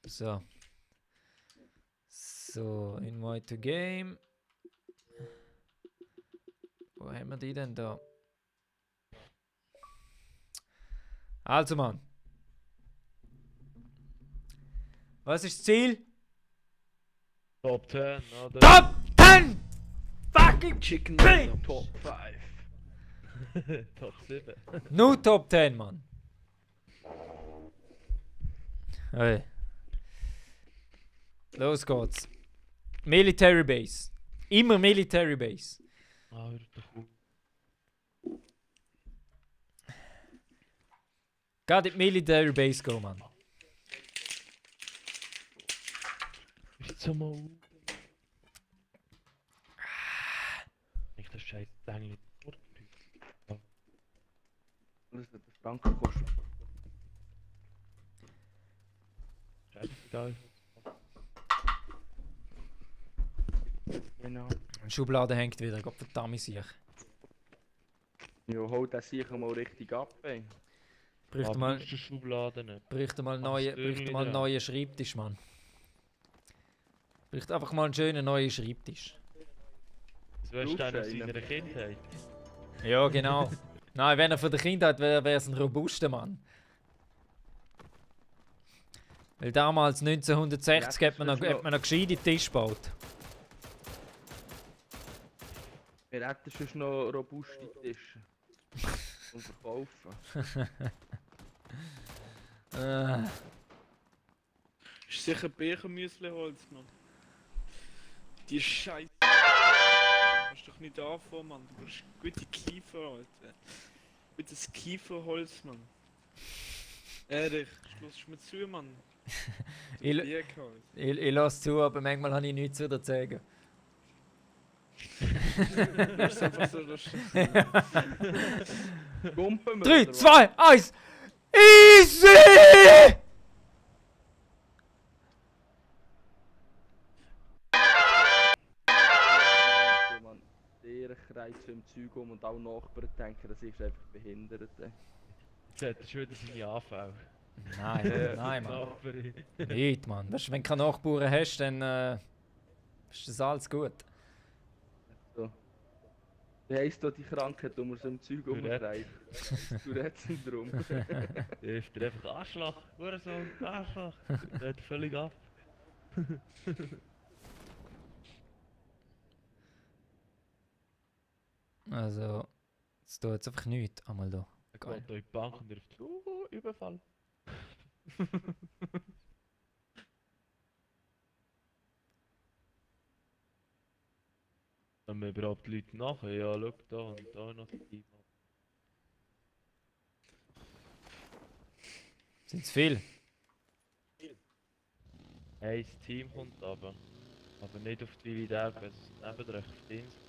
So. So, invite to game. Wo haben wir die denn da? Also, Mann. Was ist das Ziel? Top 10, oder? Top 10! Fucking Chicken Bang! Nuggets. Top 5. Top 7. Nur Top 10, Mann. Hey. Los geht's. Military Base. Immer Military Base. Ah, hör doch auf. Geht in die Military Base gehen, Mann. Ist so mal. Ich das scheiß Ding vorgeführt. Das hat den Franken gekostet. Scheißegal. Genau. Die Schublade hängt wieder, Gott verdammt sich. Ja, hol den sicher mal richtig ab, ey. Bräuchte mal mal, die Schubladen nicht. bräuchte mal Dürrli einen dran. neuen Schreibtisch, Mann. Bräuchte einfach mal einen schönen neuen Schreibtisch. So hast du einen aus Berufsscheine. seiner Kindheit. Ja, genau. Nein, wenn er von der Kindheit wäre, wäre es ein robuster Mann. Weil damals 1960 hat man noch gescheite Tisch gebaut. Wir hätten sonst noch robuste Tische. Und verkaufen. Ist sicher Bechermüsli-Holz, Mann. Die Scheiße. Du kannst doch nicht anfangen, Mann. Du brauchst gute Kiefer, Alter. Gutes Kieferholz, Mann. Ehrlich, schluss mir zu, Mann. Ich, ich lasse zu, aber manchmal habe ich nichts zu erzählen. Das ist einfach so lustig. Gumpen wir, 3, oder was? 2, 1. Easy! So, Mann, der kreist so im Zeug um und auch Nachbarn denken, das ist einfach behindert. Ey. Jetzt hat er schon wieder seine Anfälle. Nein, nein, Mann. Nachbarin. Nicht, Mann. Weißt, wenn du keine Nachbarn hast, dann ist das alles gut. So. Wie heisst da die Krankheit, wo man so im Zeug Tourette. umkreist? Tourette-Syndrom. Der ist dir einfach Arschloch. Hurensohn, Arschloch. Der hat völlig ab. Also, es tut jetzt einfach nichts. Einmal da. Er Geil. geht da in die Bank und ruft, Überfall. Haben wir überhaupt Leute nachher? Ja, schau da und da noch das Team. Sind es viel? Hey, das Team kommt aber. Aber nicht auf die Willi Derbe, es ist nebendran auf die Insel.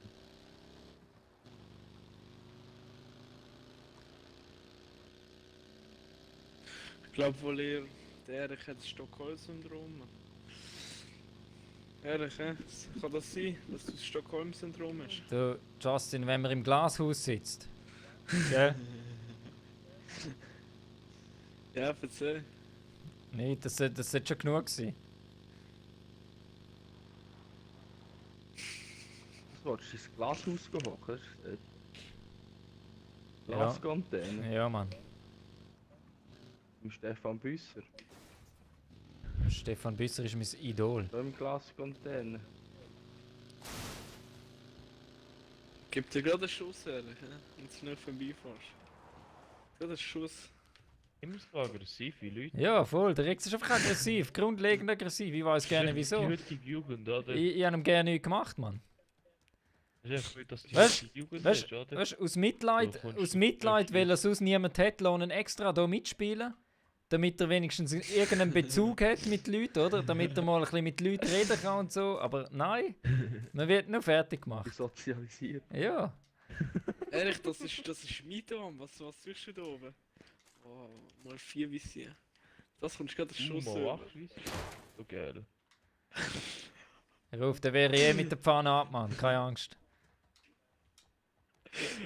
Ich glaube wohl eher, der Erich hat das Stockholm-Syndrom. Ehrlich, kann das sein, dass du das Stockholm-Syndrom hast? Du, Justin, wenn man im Glashaus sitzt. Gell? Ja, verzeih. Nein, das sollte schon genug sein. Was wolltest du ins Glashaus hocken? Ja. Glascontainer? Ja, Mann. Im Stefan Büsser. Stefan Büsser ist mein Idol. Da im Glascontainer. Gib dir gerade einen Schuss, ehrlich, wenn du nicht vorbeifährst. Gerade einen Schuss. Immer so aggressive Leute. Ja, voll. Der Rex ist einfach aggressiv. Grundlegend aggressiv. Ich weiß gerne wieso. Die heutige Jugend, oder? Ich habe ihm gerne nichts gemacht, Mann. Das ist einfach nicht, dass die Weißt- heutige Jugend Weißt ist, oder? du, aus Mitleid, Du kommst aus zum Mitleid, Beispiel- weil er sonst niemand hat, lohnen extra hier mitspielen. Damit er wenigstens irgendeinen Bezug hat mit Leuten, oder? Damit er mal ein bisschen mit Leuten reden kann und so. Aber nein, man wird nur fertig gemacht. Sozialisiert. Ja. Ehrlich, das ist mein Traum. Was suchst du da oben? Oh, mal 4 Visier. Das kommst gerade einen Schuss Mal über. 8 Weisse. So geil. Er ruft, der wäre eh mit der Pfanne ab, Mann. Keine Angst.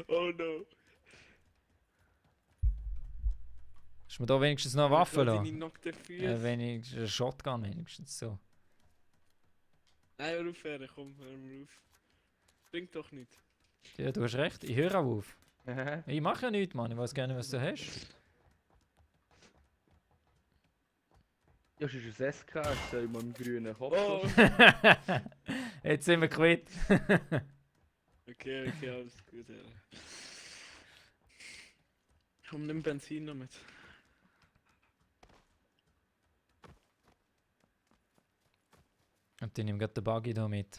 Oh no. Ist mir da wenigstens noch eine Waffe Deine lassen? nackten Füße. Wenigstens eine Shotgun wenigstens so. Nein, hör auf, Erich, komm, hör mal auf. Bringt doch nicht. Ja, du hast recht. Ich höre auch auf. Ich mache ja nichts, Mann. Ich weiß gerne, was du hast. Ja, es ist ein SKS, mit dem grünen Kopf. Oh! Jetzt sind wir quitt. Okay, alles gut, ja. Komm, nimm Benzin noch mit. Und dann nehme ich gerade den Buggy hier mit.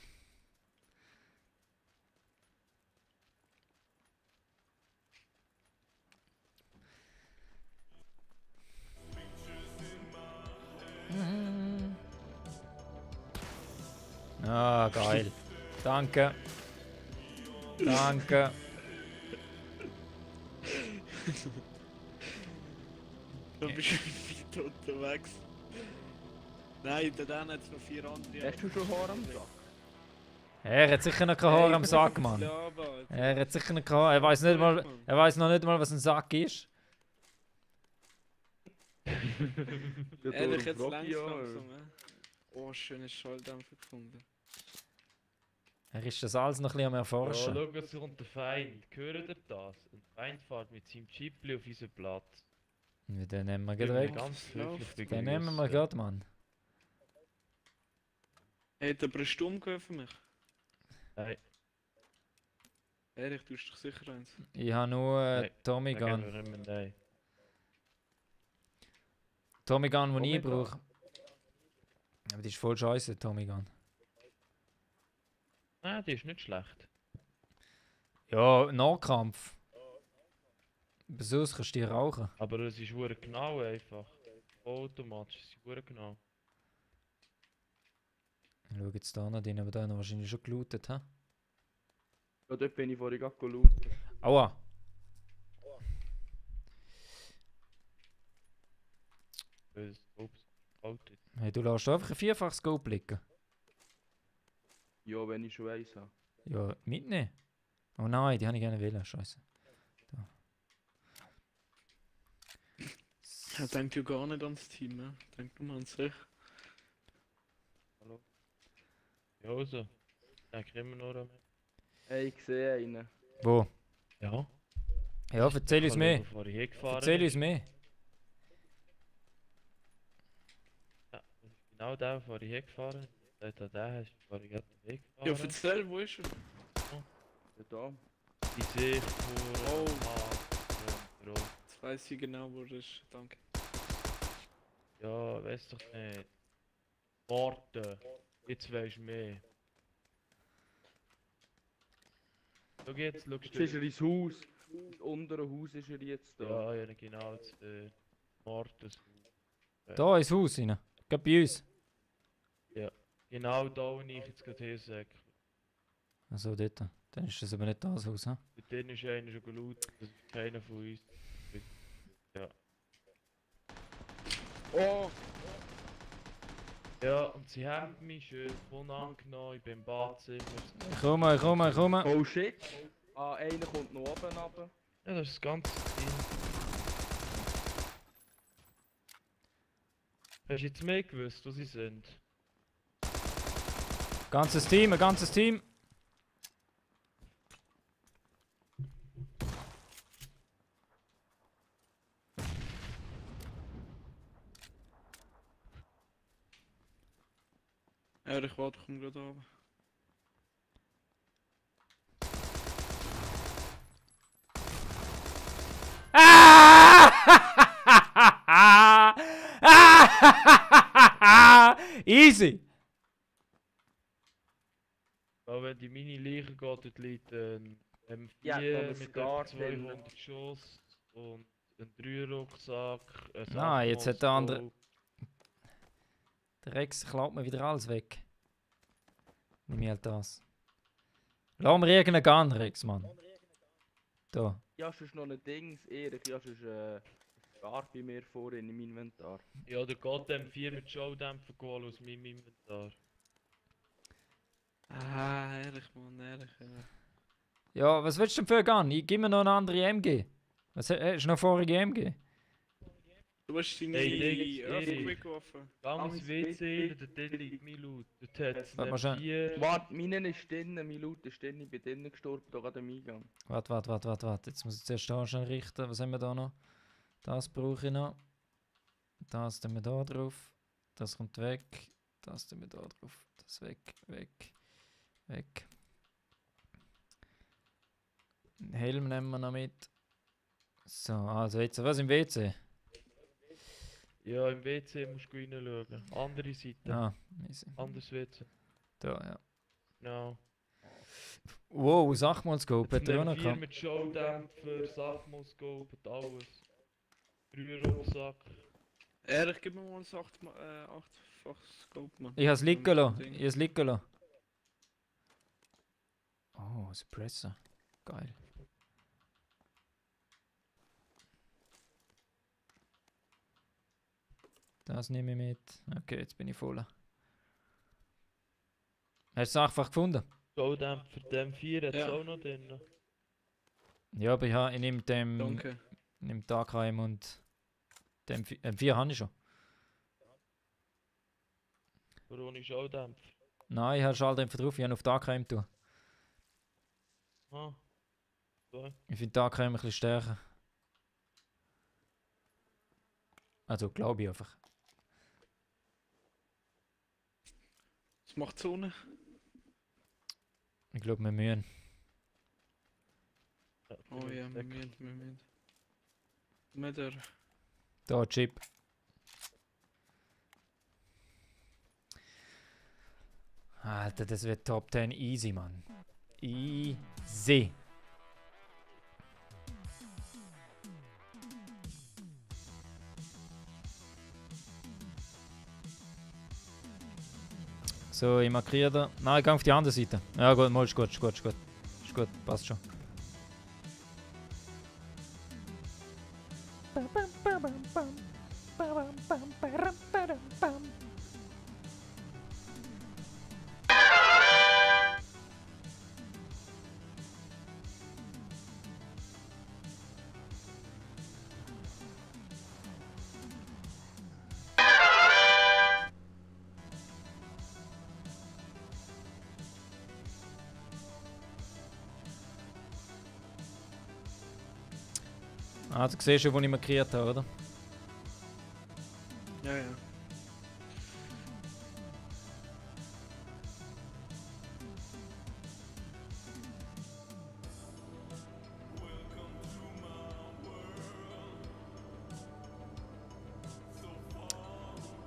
Ah, geil. Danke. Danke. Du bist weit unterwegs. Nein, da hat es noch 4 andere. Hast du schon Haar am Sack? Er hat sicher noch kein Haar am Sack, Mann. Er hat sicher noch kein Haar. Er weiß noch nicht mal, was ein Sack ist. Ehrlich, jetzt langsam, oh, schönes Schalldämpfer gefunden. Er ist das alles noch ein bisschen am Ja, Erforschen. schau, es kommt der Feind. Hört ihr das? Ein Feind fährt mit seinem Chipli auf unseren Platz. Ja, den nehmen wir gleich weg. Ganz höflich Den nehmen wir gerade, Mann. Hat aber einen Sturm gehört für mich? Nein. Ehrlich, du hast doch sicher eins. Ich habe nur Nein, Tommy Gun. Nein. Tommy Gun, den ich Tommy Gun. brauche. Aber die ist voll scheiße, Tommy Gun. Nein, die ist nicht schlecht. Ja, Nahkampf. Aber sonst kannst du die rauchen. Aber es ist hure genau einfach. Automatisch ist es hure genau. Ich schaue jetzt da noch rein, aber da haben wir wahrscheinlich schon gelootet, hä? Ja, dort bin ich vorhin gerade geschaut. Aua! Ups, Auto. Hey, du lässt einfach ein vierfaches Scope blicken. Ja, wenn ich schon weiss habe. Ja, mitnehmen. Oh nein, die habe ich gerne wählen, scheiße. Ja, denkt ja gar nicht ans Team, ne? Denkt nur an sich. Ja, also. Den kriegen wir noch einmal. Hey, ich sehe einen. Wo? Ja. Ja, erzähl uns mehr. Bevor ich hergefahren Erzähl uns mehr. Ja, das ist genau der, bevor ich hergefahren bin. Der hast, bevor ich gerade hergefahren Ja, erzähl, wo ist er? Ja, da. Die Sicht vor. Oh. Bro. Jetzt weiss ich genau, wo er ist. Danke. Ja, weiss doch nicht. Warten. Jetzt weisst du mehr. Schau jetzt, schau Jetzt ist er ins Haus. Ins untere Haus ist er jetzt da. Ja, genau, das Mordes. Da ins Haus rein. Gerade bei uns. Genau da, wo ich jetzt gerade her sage. Also dort. Dann ist das aber nicht das Haus, hä? Dort drin ist einer schon gelootet, das ist keiner von uns. Ja. Oh! Ja, und sie haben mich schön unangenommen, ich bin im Badzimmer. Ich komme. Oh shit! Ah, einer kommt noch oben runter. Ja, das ist das ganze Ding. Hast du jetzt mehr gewusst, wo sie sind? Ganzes Team, ein ganzes Team. Ja, ich warte, ich komme gerade runter. Easy. Aber wenn die Mini-Leiche geht, dort liegt ein M4 Ja, da muss mit gar etwa 200 Schuss und ein 3-Rucksack, ein Nein, jetzt hat der andere- Safmos-Scope. Der Rex klaut mir wieder alles weg. Nimm ich halt das. Lass mir irgendeinen Gun, Rex, Mann. Da. Ja, sonst noch ein Dings, Erik. Ja, sonst Scar bei mir vorhin im Inventar. Ja, der geht dem 4 mit Showdämpfer geholt aus meinem Inventar. Ah, ehrlich, Mann, ehrlich. Ja, was willst du denn für einen Gun? Gib mir noch eine andere MG. Was hast du noch vorige MG? Du hast deine Hey, Earthquake-Waffe. Gang ins WC, dort liegt mein Loot. Dort hat es Warte mal schnell. 4. Warte, meine ist drin, mein Loot ist drin, ich bin drinnen gestorben, da gerade am Eingang. Warte. Jetzt muss ich zuerst da schon richten. Was haben wir da noch? Das brauche ich noch. Das tun wir da drauf. Das kommt weg. Das tun wir da drauf. Das weg, weg, weg. Den Helm nehmen wir noch mit. So, also jetzt, was im WC? Ja, im WC musst du reinschauen. Andere Seite. Ah, easy. Anderes WC. Da, ja. Genau. Wow, Sachmalscope, hat Jetzt er auch nehmen noch wir gehabt. mit Showdämpfer, Sachmoskop und alles. 3 Rucksack. Ehrlich, gib mir mal ein 8-fach Scope, Mann. Ich has liegen lassen. Ding. Ich has liegen lassen. Oh, Suppressor. Geil. Das nehme ich mit. Okay, jetzt bin ich voll. Hast du es einfach gefunden? Showdämpfer, dem 4 hat es Ja. auch noch drin. Ja, aber ich nehme dem Danke. AKM und dem 4 habe ich schon. Aber ohne Showdämpfer. Nein, ich habe Schalldämpfer drauf, ich habe auf die AKM tun. Ah. So. Ich finde die AKM ein bisschen stärker. Also glaube ich einfach. Was macht die Sonne? Ich glaube, wir müssen. Ja, Oh ja, wir müssen. Mit der... Da, Chip. Alter, das wird Top 10 easy, Mann. Easy. So, ich markiere da. Nein, ich gehe auf die andere Seite. Ja gut, mal ist gut, ist gut, ist gut. Ist gut, passt schon. Ah, du siehst schon, wo ich markiert habe, oder? Ja, ja.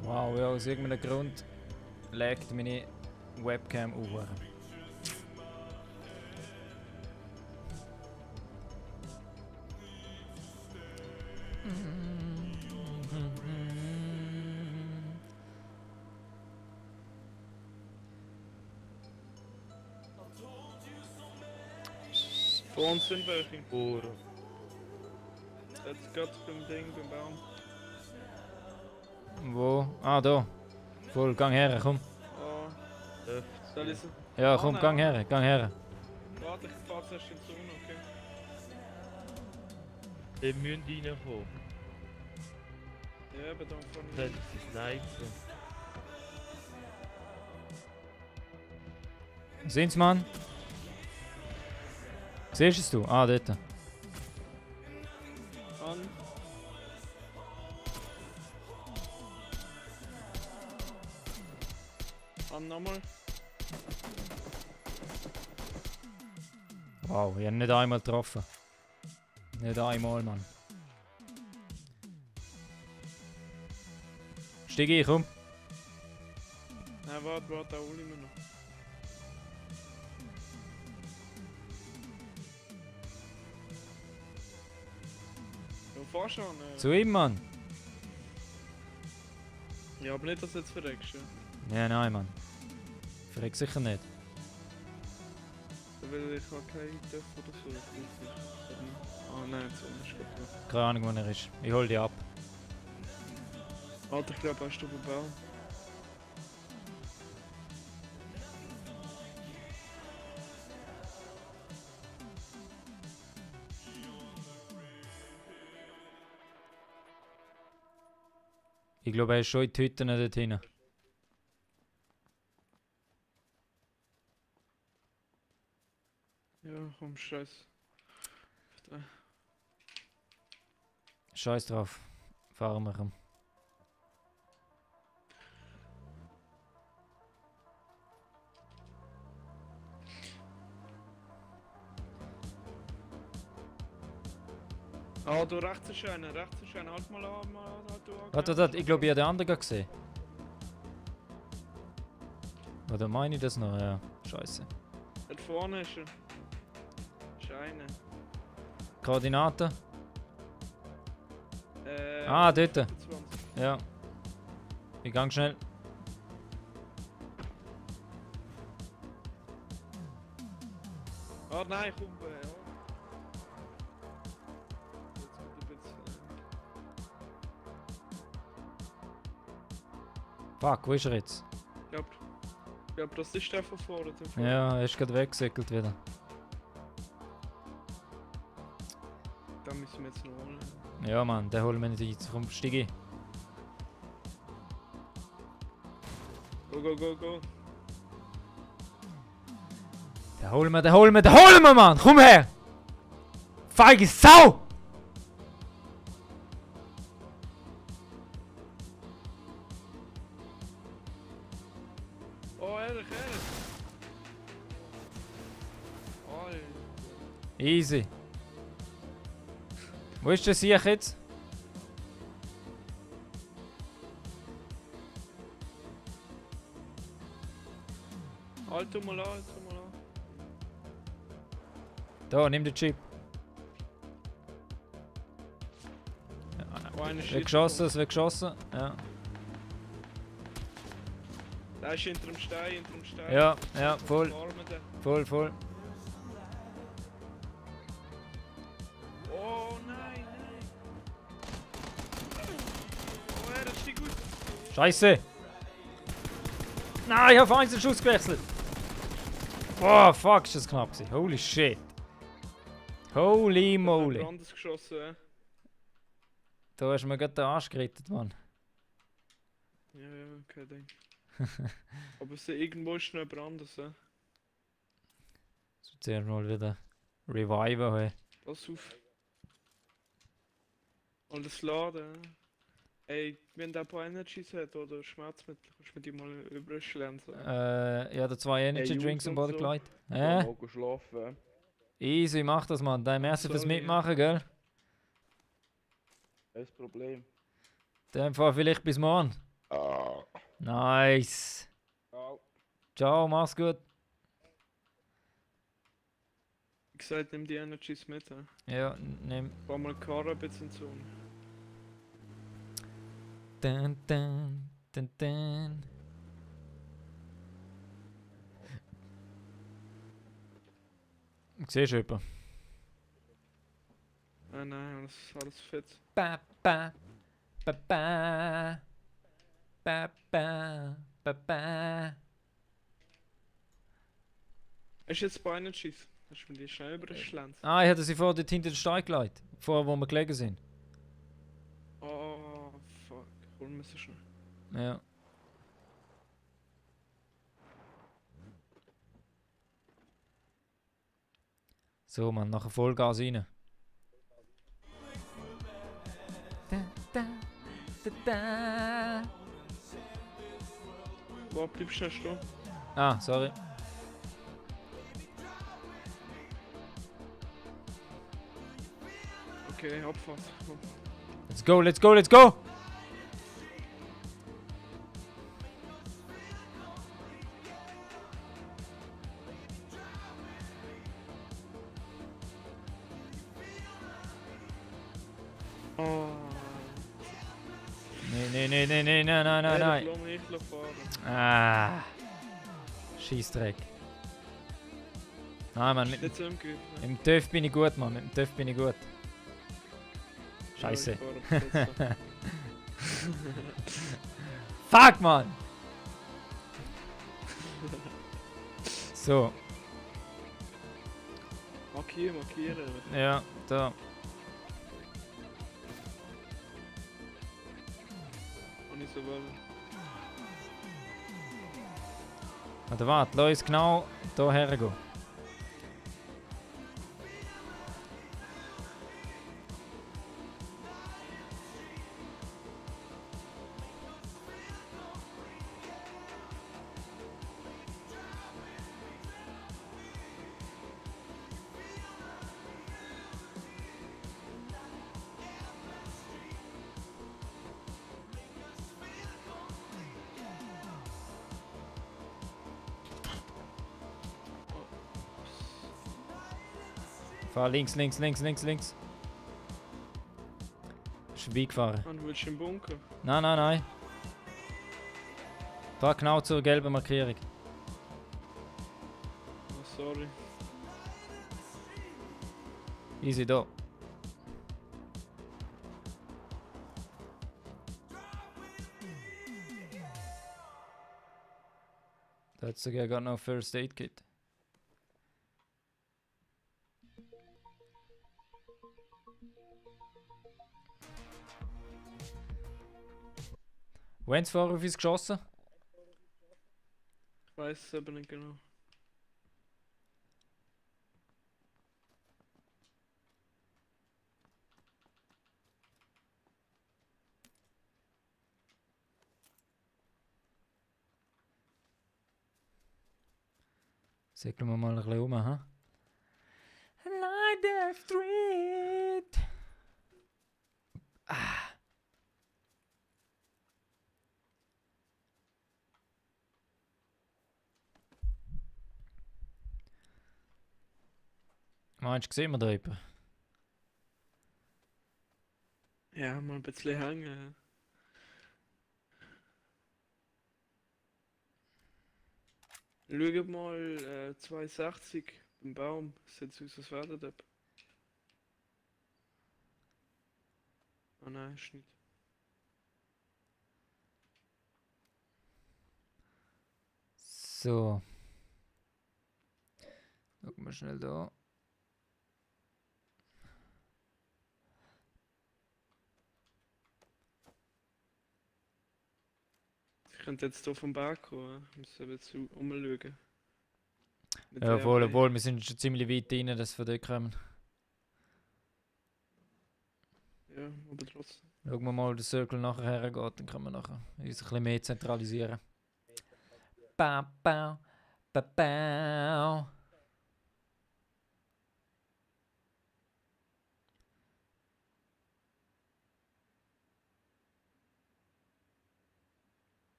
Wow, ja, aus irgendeinem Grund legt meine Webcam auf. Vor uns sind welche. Bohren. Jetzt geht's beim Ding, beim Baum. Wo? Ah, da. Voll, gang her, komm. Ah, Dürft. soll ich so... Ja, komm, nein. gang her, gang her. Warte, ich fahr zuerst in die Sonne, okay? Die müssen reinkommen. Ja, aber dann fahr Das ich... ist Sniper. Sind's, Mann? Siehst es du? Ah, dort. An. An nochmal. Wow, ich habe nicht einmal getroffen. Nicht einmal, Mann. Steig ein, komm. Nein, warte, da hol ich mir noch. Ja, fahr schon. Zu ihm, Mann. Ja, aber nicht, dass du jetzt verreckst, ja. Ja, nein, Mann. Verreck sicher nicht. Weil ich habe keinen Töpf oder so. Ich weiß nicht. Ah nein, so ist gut. Keine Ahnung, wo er ist. Ich hol dich ab. Alter, ich glaube, hast du den Baum. Ich glaube, er ist schon in die Hütten dort hinten. Ja, komm, scheiß. Scheiß drauf. Fahren wir. Ah, du rechts ist einer, halt mal an, du an. Warte, ich glaube, ich habe den anderen gesehen. Oder meine ich das noch? Ja, scheiße. Dort vorne ist er. Ist einer. Koordinaten? Ah, dort. 25. Ja. Ich gang schnell. Ah nein, komm, ja. Jetzt wird ein bisschen... Fuck, wo ist er jetzt? Ich glaub, das ist der von vorne. Ja, er ist gerade weggesäckelt wieder. Da müssen wir jetzt noch holen. Ja, Mann, den holen wir nicht ein. Komm, steig ein. Go. Den holen wir, Mann! Komm her! Feige Sau! Oh, ehrlich. Oh, Easy. Wo ist der Sieg jetzt? halt mal an. Da, nimm den Chip. Oh, einer ist Weggeschossen, es weggeschossen. Ja. Der ist hinter dem Stein. Ja, voll. Armen da. Voll. Oh nein. Oh, er ist nicht gut. Scheiße! Nein, ich habe Einzelschuss gewechselt! Boah, fuck, ist das knapp gewesen. Holy shit! Holy moly! Ich hab anders geschossen, ja. Da hast du mir gerade den Arsch gerettet, Mann. Ja, okay, Ding. Aber irgendwo ist noch jemand anderes, ja. So, zuerst mal wieder reviven, hey. Pass auf. Und das Laden, ja. Ey, wenn der ein paar Energies hat oder Schmerzmittel, kannst du mir die mal überschlänzen. Ja, da 2 Energy Hey, Drinks am Jungs Boden und so. gelegt. Mal schlafen. Easy, mach das, Mann. Dein Merci fürs Sorry. Mitmachen, gell? Kein Problem. Dann fahr vielleicht bis morgen. Nice. Ciao. Ciao, mach's gut. Ich gesagt, nimm die Energies mit, ja. Ja, nimm. Fahr mal Karre ein bisschen zu. Dun. Siehst du jemanden? Nein, alles fit. Ba. Ist jetzt bei Energies? Hast du mir die schnell überschlänzt? Ah, ich hatte sie vor dort hinter den Stein gelegt. Vorher, wo wir gelegen sind. Oh, fuck. Holen wir sie schnell. Ja. So, Mann, nachher Vollgas rein. Wo bleibst du stehen? Ah, sorry. Okay, Abfahrt. Komm. Let's go! Oh. Nein. Lass mich fahren. Ah. Scheissdreck. Nein, Mann, Nicht so im Griff. mit dem TÜV bin ich gut, Mann. Mit dem TÜV bin ich gut. Scheiße. Ja, ich fahre ab Fuck, Mann! So, Markieren. ja, da. Und ich so will. Warte, lass uns genau hier hergehen. Fahr links, links, links, links, links. Ist vorbeigefahren. Ah, du willst im Bunker? Nein, nein, nein. Fahr genau zur gelben Markierung. Oh, sorry. Easy da. Da hat sogar gerade noch First Aid Kit. Wo haben sie vorher auf uns geschossen? Ich weiß es aber nicht genau. Segeln wir mal ein bisschen um, ha? Light the street! Ah. Meinst du, sehen wir da jemanden? Ja, mal ein bisschen hängen. Schau mal 260 beim Baum. Sieht aus, als wäre das. Ah nein, ist nicht. So. Schauen wir schnell da. Ich könnte jetzt hier vom Berg kommen. Müssen wir jetzt umschauen. Mit Ja, der wohl, Way. wohl, wir sind schon ziemlich weit rein, dass wir dort kommen. Ja, aber trotzdem. Schauen wir mal, wo der Circle nachher hergeht, dann können wir nachher uns ein bisschen mehr zentralisieren. Bau, bau, bau, bau.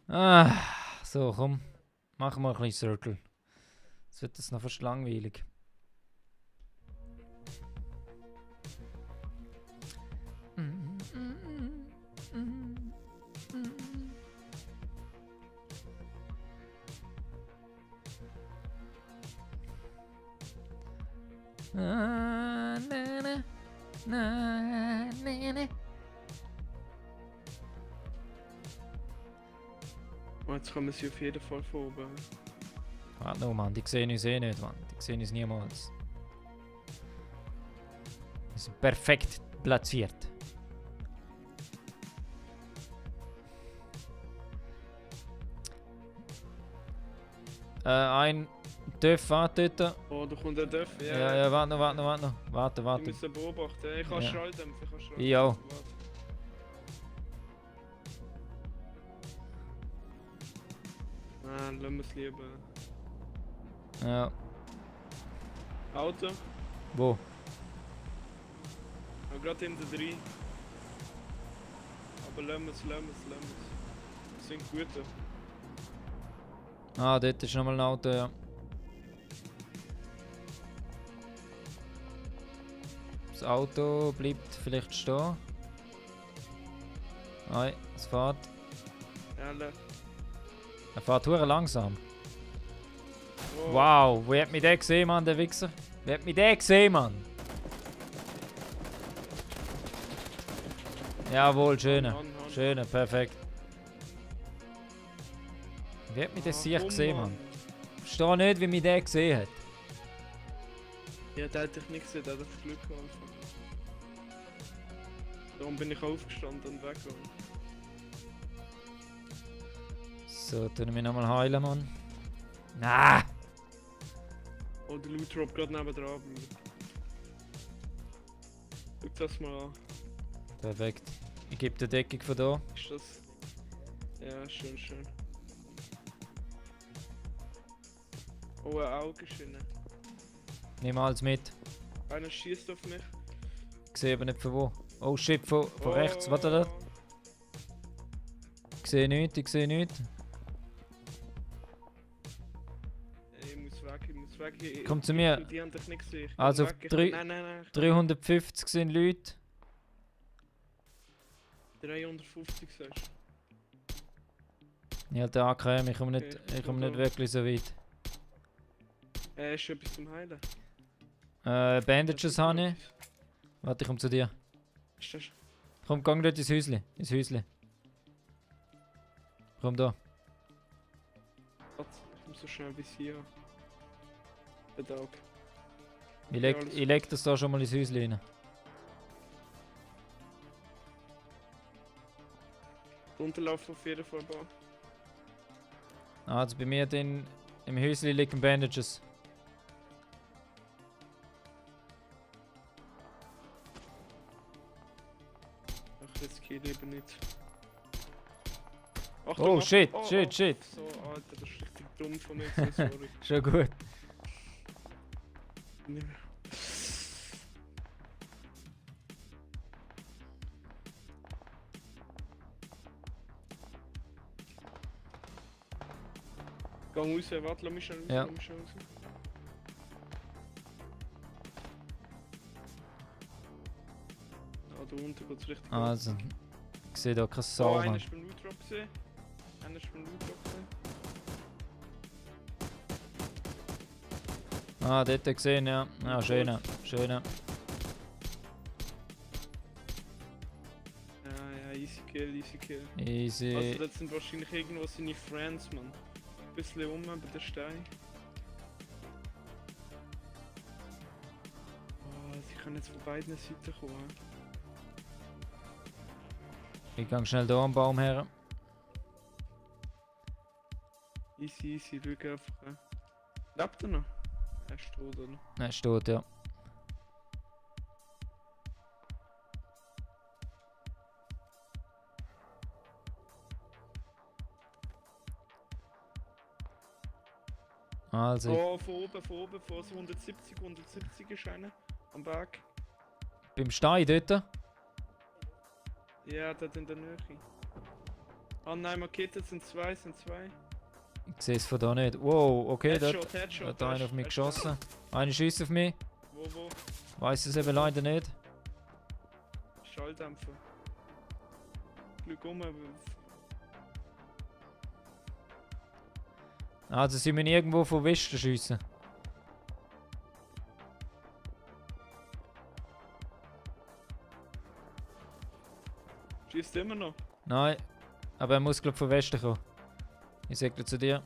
Ah, so, komm. Machen wir ein bisschen Circle. Jetzt wird das noch fast langweilig. Na, na, na, na, na, na. Oh, jetzt kommen sie auf jeden Fall von oben. Warte noch, Mann, die sehen uns eh nicht, Mann. Die sehen uns niemals. Wir sind perfekt platziert. Ein Dörf wartet dort. Oh, da kommt ein Dörf. Ja, ja, warte noch, warte noch, warte noch. Warte, Wir warte. müssen beobachten. Ich kann Ja. Schalldämpfen, ich kann Schalldämpfen. Ich auch. Warte. Nein, lassen wir es lieber. Ja. Auto. Wo? Ja, gerade hinten drin. Aber lassen wir es, lassen wir es, lassen wir es. Das sind gute. Ah, dort ist nochmal ein Auto, ja. Das Auto bleibt vielleicht stehen. Nein, es fährt. Ja, Er fährt hure langsam. oh. Wow, wo hat mich der gesehen, Mann, der Wichser? Wer hat mich der gesehen, Mann? Jawohl, schöne. Mann, Mann. Schöne, perfekt. Wie hat mich der sicher Komm, gesehen, Mann? Ich verstehe nicht, wie mich der gesehen hat. Ja, der hat dich nicht gesehen, der hat einfach Glück gehabt. Darum bin ich aufgestanden und weggegangen. So, tun wir mich nochmal heilen, Mann. Na! Oh, der Loot Drop gerade nebendran. Guck das mal an. Perfekt. Ich gebe die Deckung von da. Ist das. Ja, schön, schön. Oh, ein Augenschiene. Nimm alles mit. Einer schießt auf mich. Ich sehe aber nicht von wo. Oh shit, von rechts. Warte da. Ich sehe nichts, ich sehe nichts. Ich muss weg, ich muss kurz weg. Komm zu mir. Die haben dich nicht gesehen. Ich Also komm auf weg. drei- Nein. 350 sind Leute. 350 sagst du. Ich halte AKM, ich komme nicht, Okay, ich komme nicht gut. wirklich so weit. Ist etwas zum Heilen? Bandages habe ich. Warte, ich komme zu dir. Ist das... Komm, gang dort ins Häusli. Komm da. Warte, ich muss so schnell bis hier. Bedank. Ich Ja, alles leg das da schon mal ins Häusli rein. Unterlauf auf jeden Fall da. Also bei mir im Häusli liegen Bandages. Ach, jetzt geht lieber nicht. Oh, Achtung, shit, oh, shit, oh. shit. So, Alter, das ist richtig dumm von mir, so sorry. Schon gut. Nicht mehr. Gang raus, warte, lass mich schnell raus, Ja. lass mich schnell raus. Ah, da unten geht's richtig hoch. Also, ich sehe da keine Oh, Sau, einer Mann. ist beim Loot Drop gesehen. Einer ist beim Loot Drop gesehen. Ah, dort gesehen, ja. Ah, schöner. Ja, easy kill, easy kill. Easy. Also, das sind wahrscheinlich irgendwo seine Friends, man. Ein bisschen um bei der Stein. Oh, sie können jetzt von beiden Seiten kommen. Ich gehe schnell da am Baum her. Easy, schau einfach. Lebt er noch? Er ist tot, oder? Nein, steht, ja. Also, Oh, von oben, von so 170 ist einer. Am Berg. beim Stein dort. Ja, dort in der Nähe. Ah nein, Markete sind zwei. Ich sehe es von da nicht. Wow, okay, dort Headshot, hat einer auf mich Headshot. geschossen. Einer schießt auf mich. Wo? Weiß es eben leider nicht. Schalldämpfer. Glück um, Also, sie müssen irgendwo von Westen schiessen. schießt immer noch. Nein, aber er muss, glaube ich, von Westen kommen. Ich sage zu dir.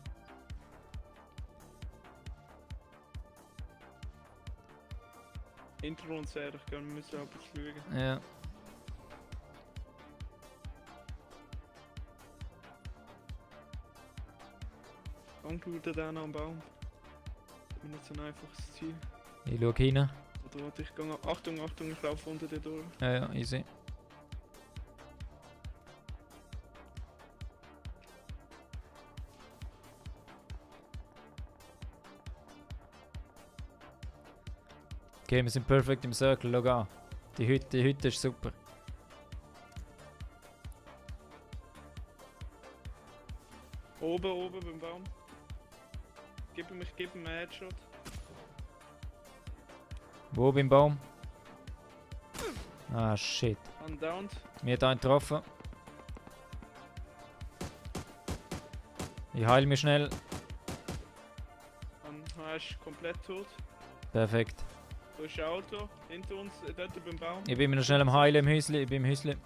Intro und sehr, ich glaube, wir müssen auch schauen. Ja. Angeschaut den am Baum. Das ist nicht so ein einfaches Ziel. Ich schaue hin. Oder warte, ich gehe. Achtung, ich laufe unter dir durch. Ja, easy. Okay, wir sind perfekt im Circle, schau an. Die Hütte ist super. Oben beim Baum. Gib ihm einen Headshot. Wo beim Baum? Ah, shit. Undowned. Mir hat einen getroffen. Ich heile mich schnell. Er ist komplett tot. Perfekt. Da ist ein Auto. Hinter uns, dort beim Baum. Ich bin mir noch schnell am Heilen im Häusli. Ich bin im Häusli.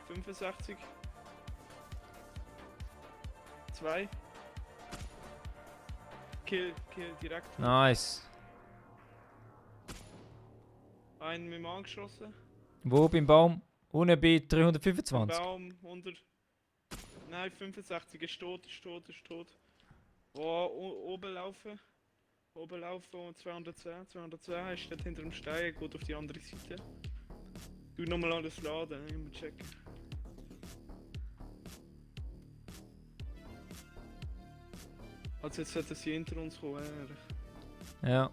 65. 2. Kill direkt. Nice. Einen mit dem angeschossen. Wo beim Baum? Unten bei Beim 325. Baum 100. Nein, 65 ist tot. Oh, oben laufen und 210. 210 ist dort hinter dem Stein, geht auf die andere Seite. Du nochmal alles laden, ich muss checken. Also jetzt sollte sie hinter uns kommen, ehrlich. Ja,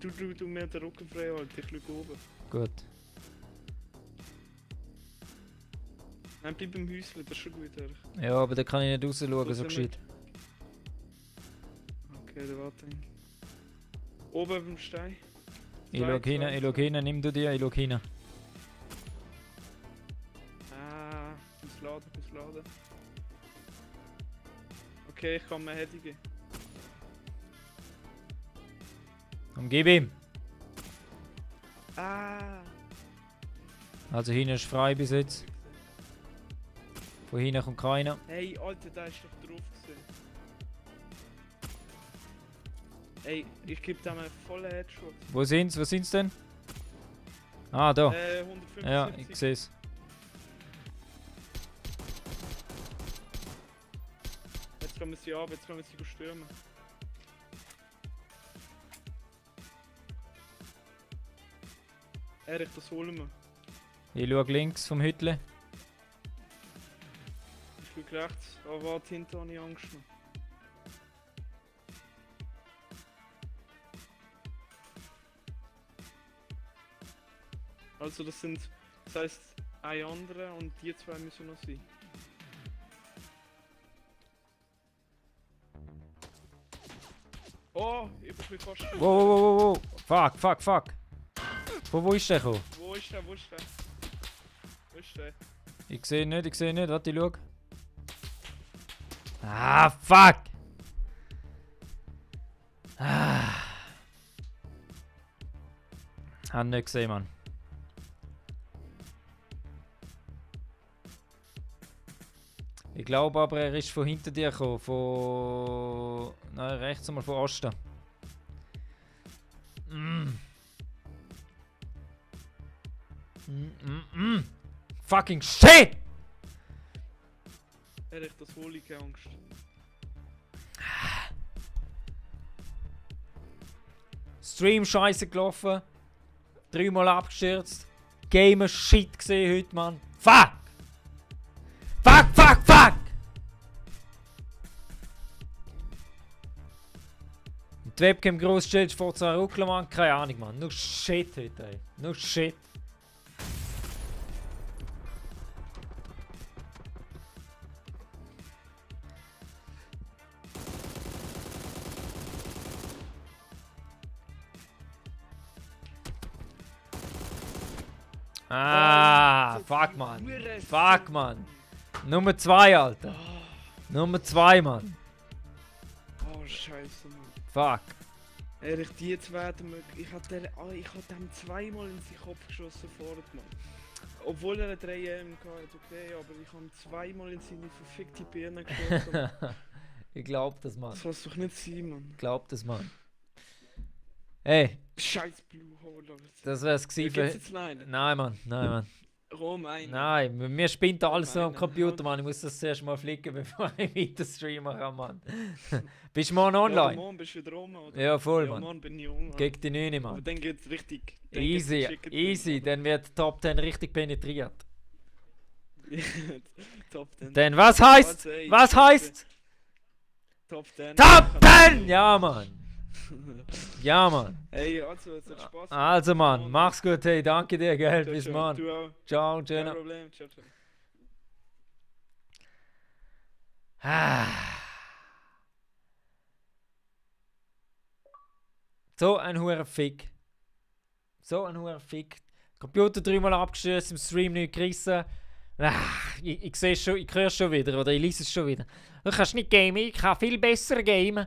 Schau, du mir den Rücken frei halten, ich schau oben. gut. Nein, bleib im Häuschen, das ist schon gut, ehrlich. Ja, aber da kann ich nicht rausschauen, Wo so sind wir? gescheit. Okay, dann warte. Oben beim Stein. Ich schau hin, nimm du dir, ich schau hin. Ah, muss laden. Okay, ich kann mir Hedige. Umgib ihm. Ah! Also hinten ist frei bis jetzt. Von hinten kommt keiner. Hey, Alter, da ist doch drauf gewesen. Ey, ich geb dem einen vollen Headshot. Wo sind's denn? Ah, da. 175. Ja, ich seh's. Jetzt kommen sie ab, jetzt kommen sie stürmen. Erich, das holen wir. Ich schau links vom Hütle. Ich schau rechts, aber warte, hinter habe ich Angst noch. Also das heisst ein anderer und die zwei müssen noch sein. Oh, ich bin fast... Wow. Fuck. Von wo ist der gekommen? Wo ist der? Ich sehe nicht, warte, ich schau. Ah, fuck! Hab nicht gesehen, Mann. Ich glaube aber, er ist von hinter dir gekommen, von... Nein, rechts einmal von Osten. Fucking shit! Erich, das hole ich, keine Angst. Stream scheiße gelaufen. 3-mal abgestürzt. Gamer shit gesehen heute, Mann. Fuck! Die Webcam groß stellst vor 2 Ruckler, Mann. Keine Ahnung, Mann. Nur shit heute, ey. Nur shit. Ah, fuck, Mann. Nummer 2, Alter. Nummer 2, Mann. Oh, scheiße, Mann. Fuck. Ehrlich, die jetzt werden möglich. Ich hab dem zweimal in seinen Kopf geschossen vorher, Mann. Obwohl er eine 3 AM hatte, okay, aber ich habe zweimal in seine verfickte Birne geschossen. Ich glaub das, Mann. Das kann's doch nicht sein, Mann. Glaub das, Mann. Ey. Scheiß Blue Hole. Das wär's gewesen für... Jetzt einen? Nein, Mann. Rom, einen. Nein, mir spinnt alles so am Computer, Mann. Ich muss das zuerst mal flicken, bevor ich weiter streamen kann, Mann. Bist du morgen online? Ja, morgen bist du wieder rum, oder? Ja, voll, ja, Mann. Morgen bin ich rum. Gegen die 9, Mann. Aber dann geht's richtig... Easy. Dann wird Top 10 richtig penetriert. Top 10. Denn was heißt? Was heißt? Top 10. Top 10! Ja, Mann. Ja, Mann. Hey, also, es hat Spaß. Also, Mann, mach's gut, hey, danke dir, gell, bis morgen. Du auch. Ciao, Kein ciao. Problem, ciao. So ein hoher Fick. Computer 3-mal abgestürzt, im Stream nicht gerissen. Ich sehe schon, ich höre es schon wieder, oder ich lese es schon wieder. Du kannst nicht gamen, ich kann viel besser gamen.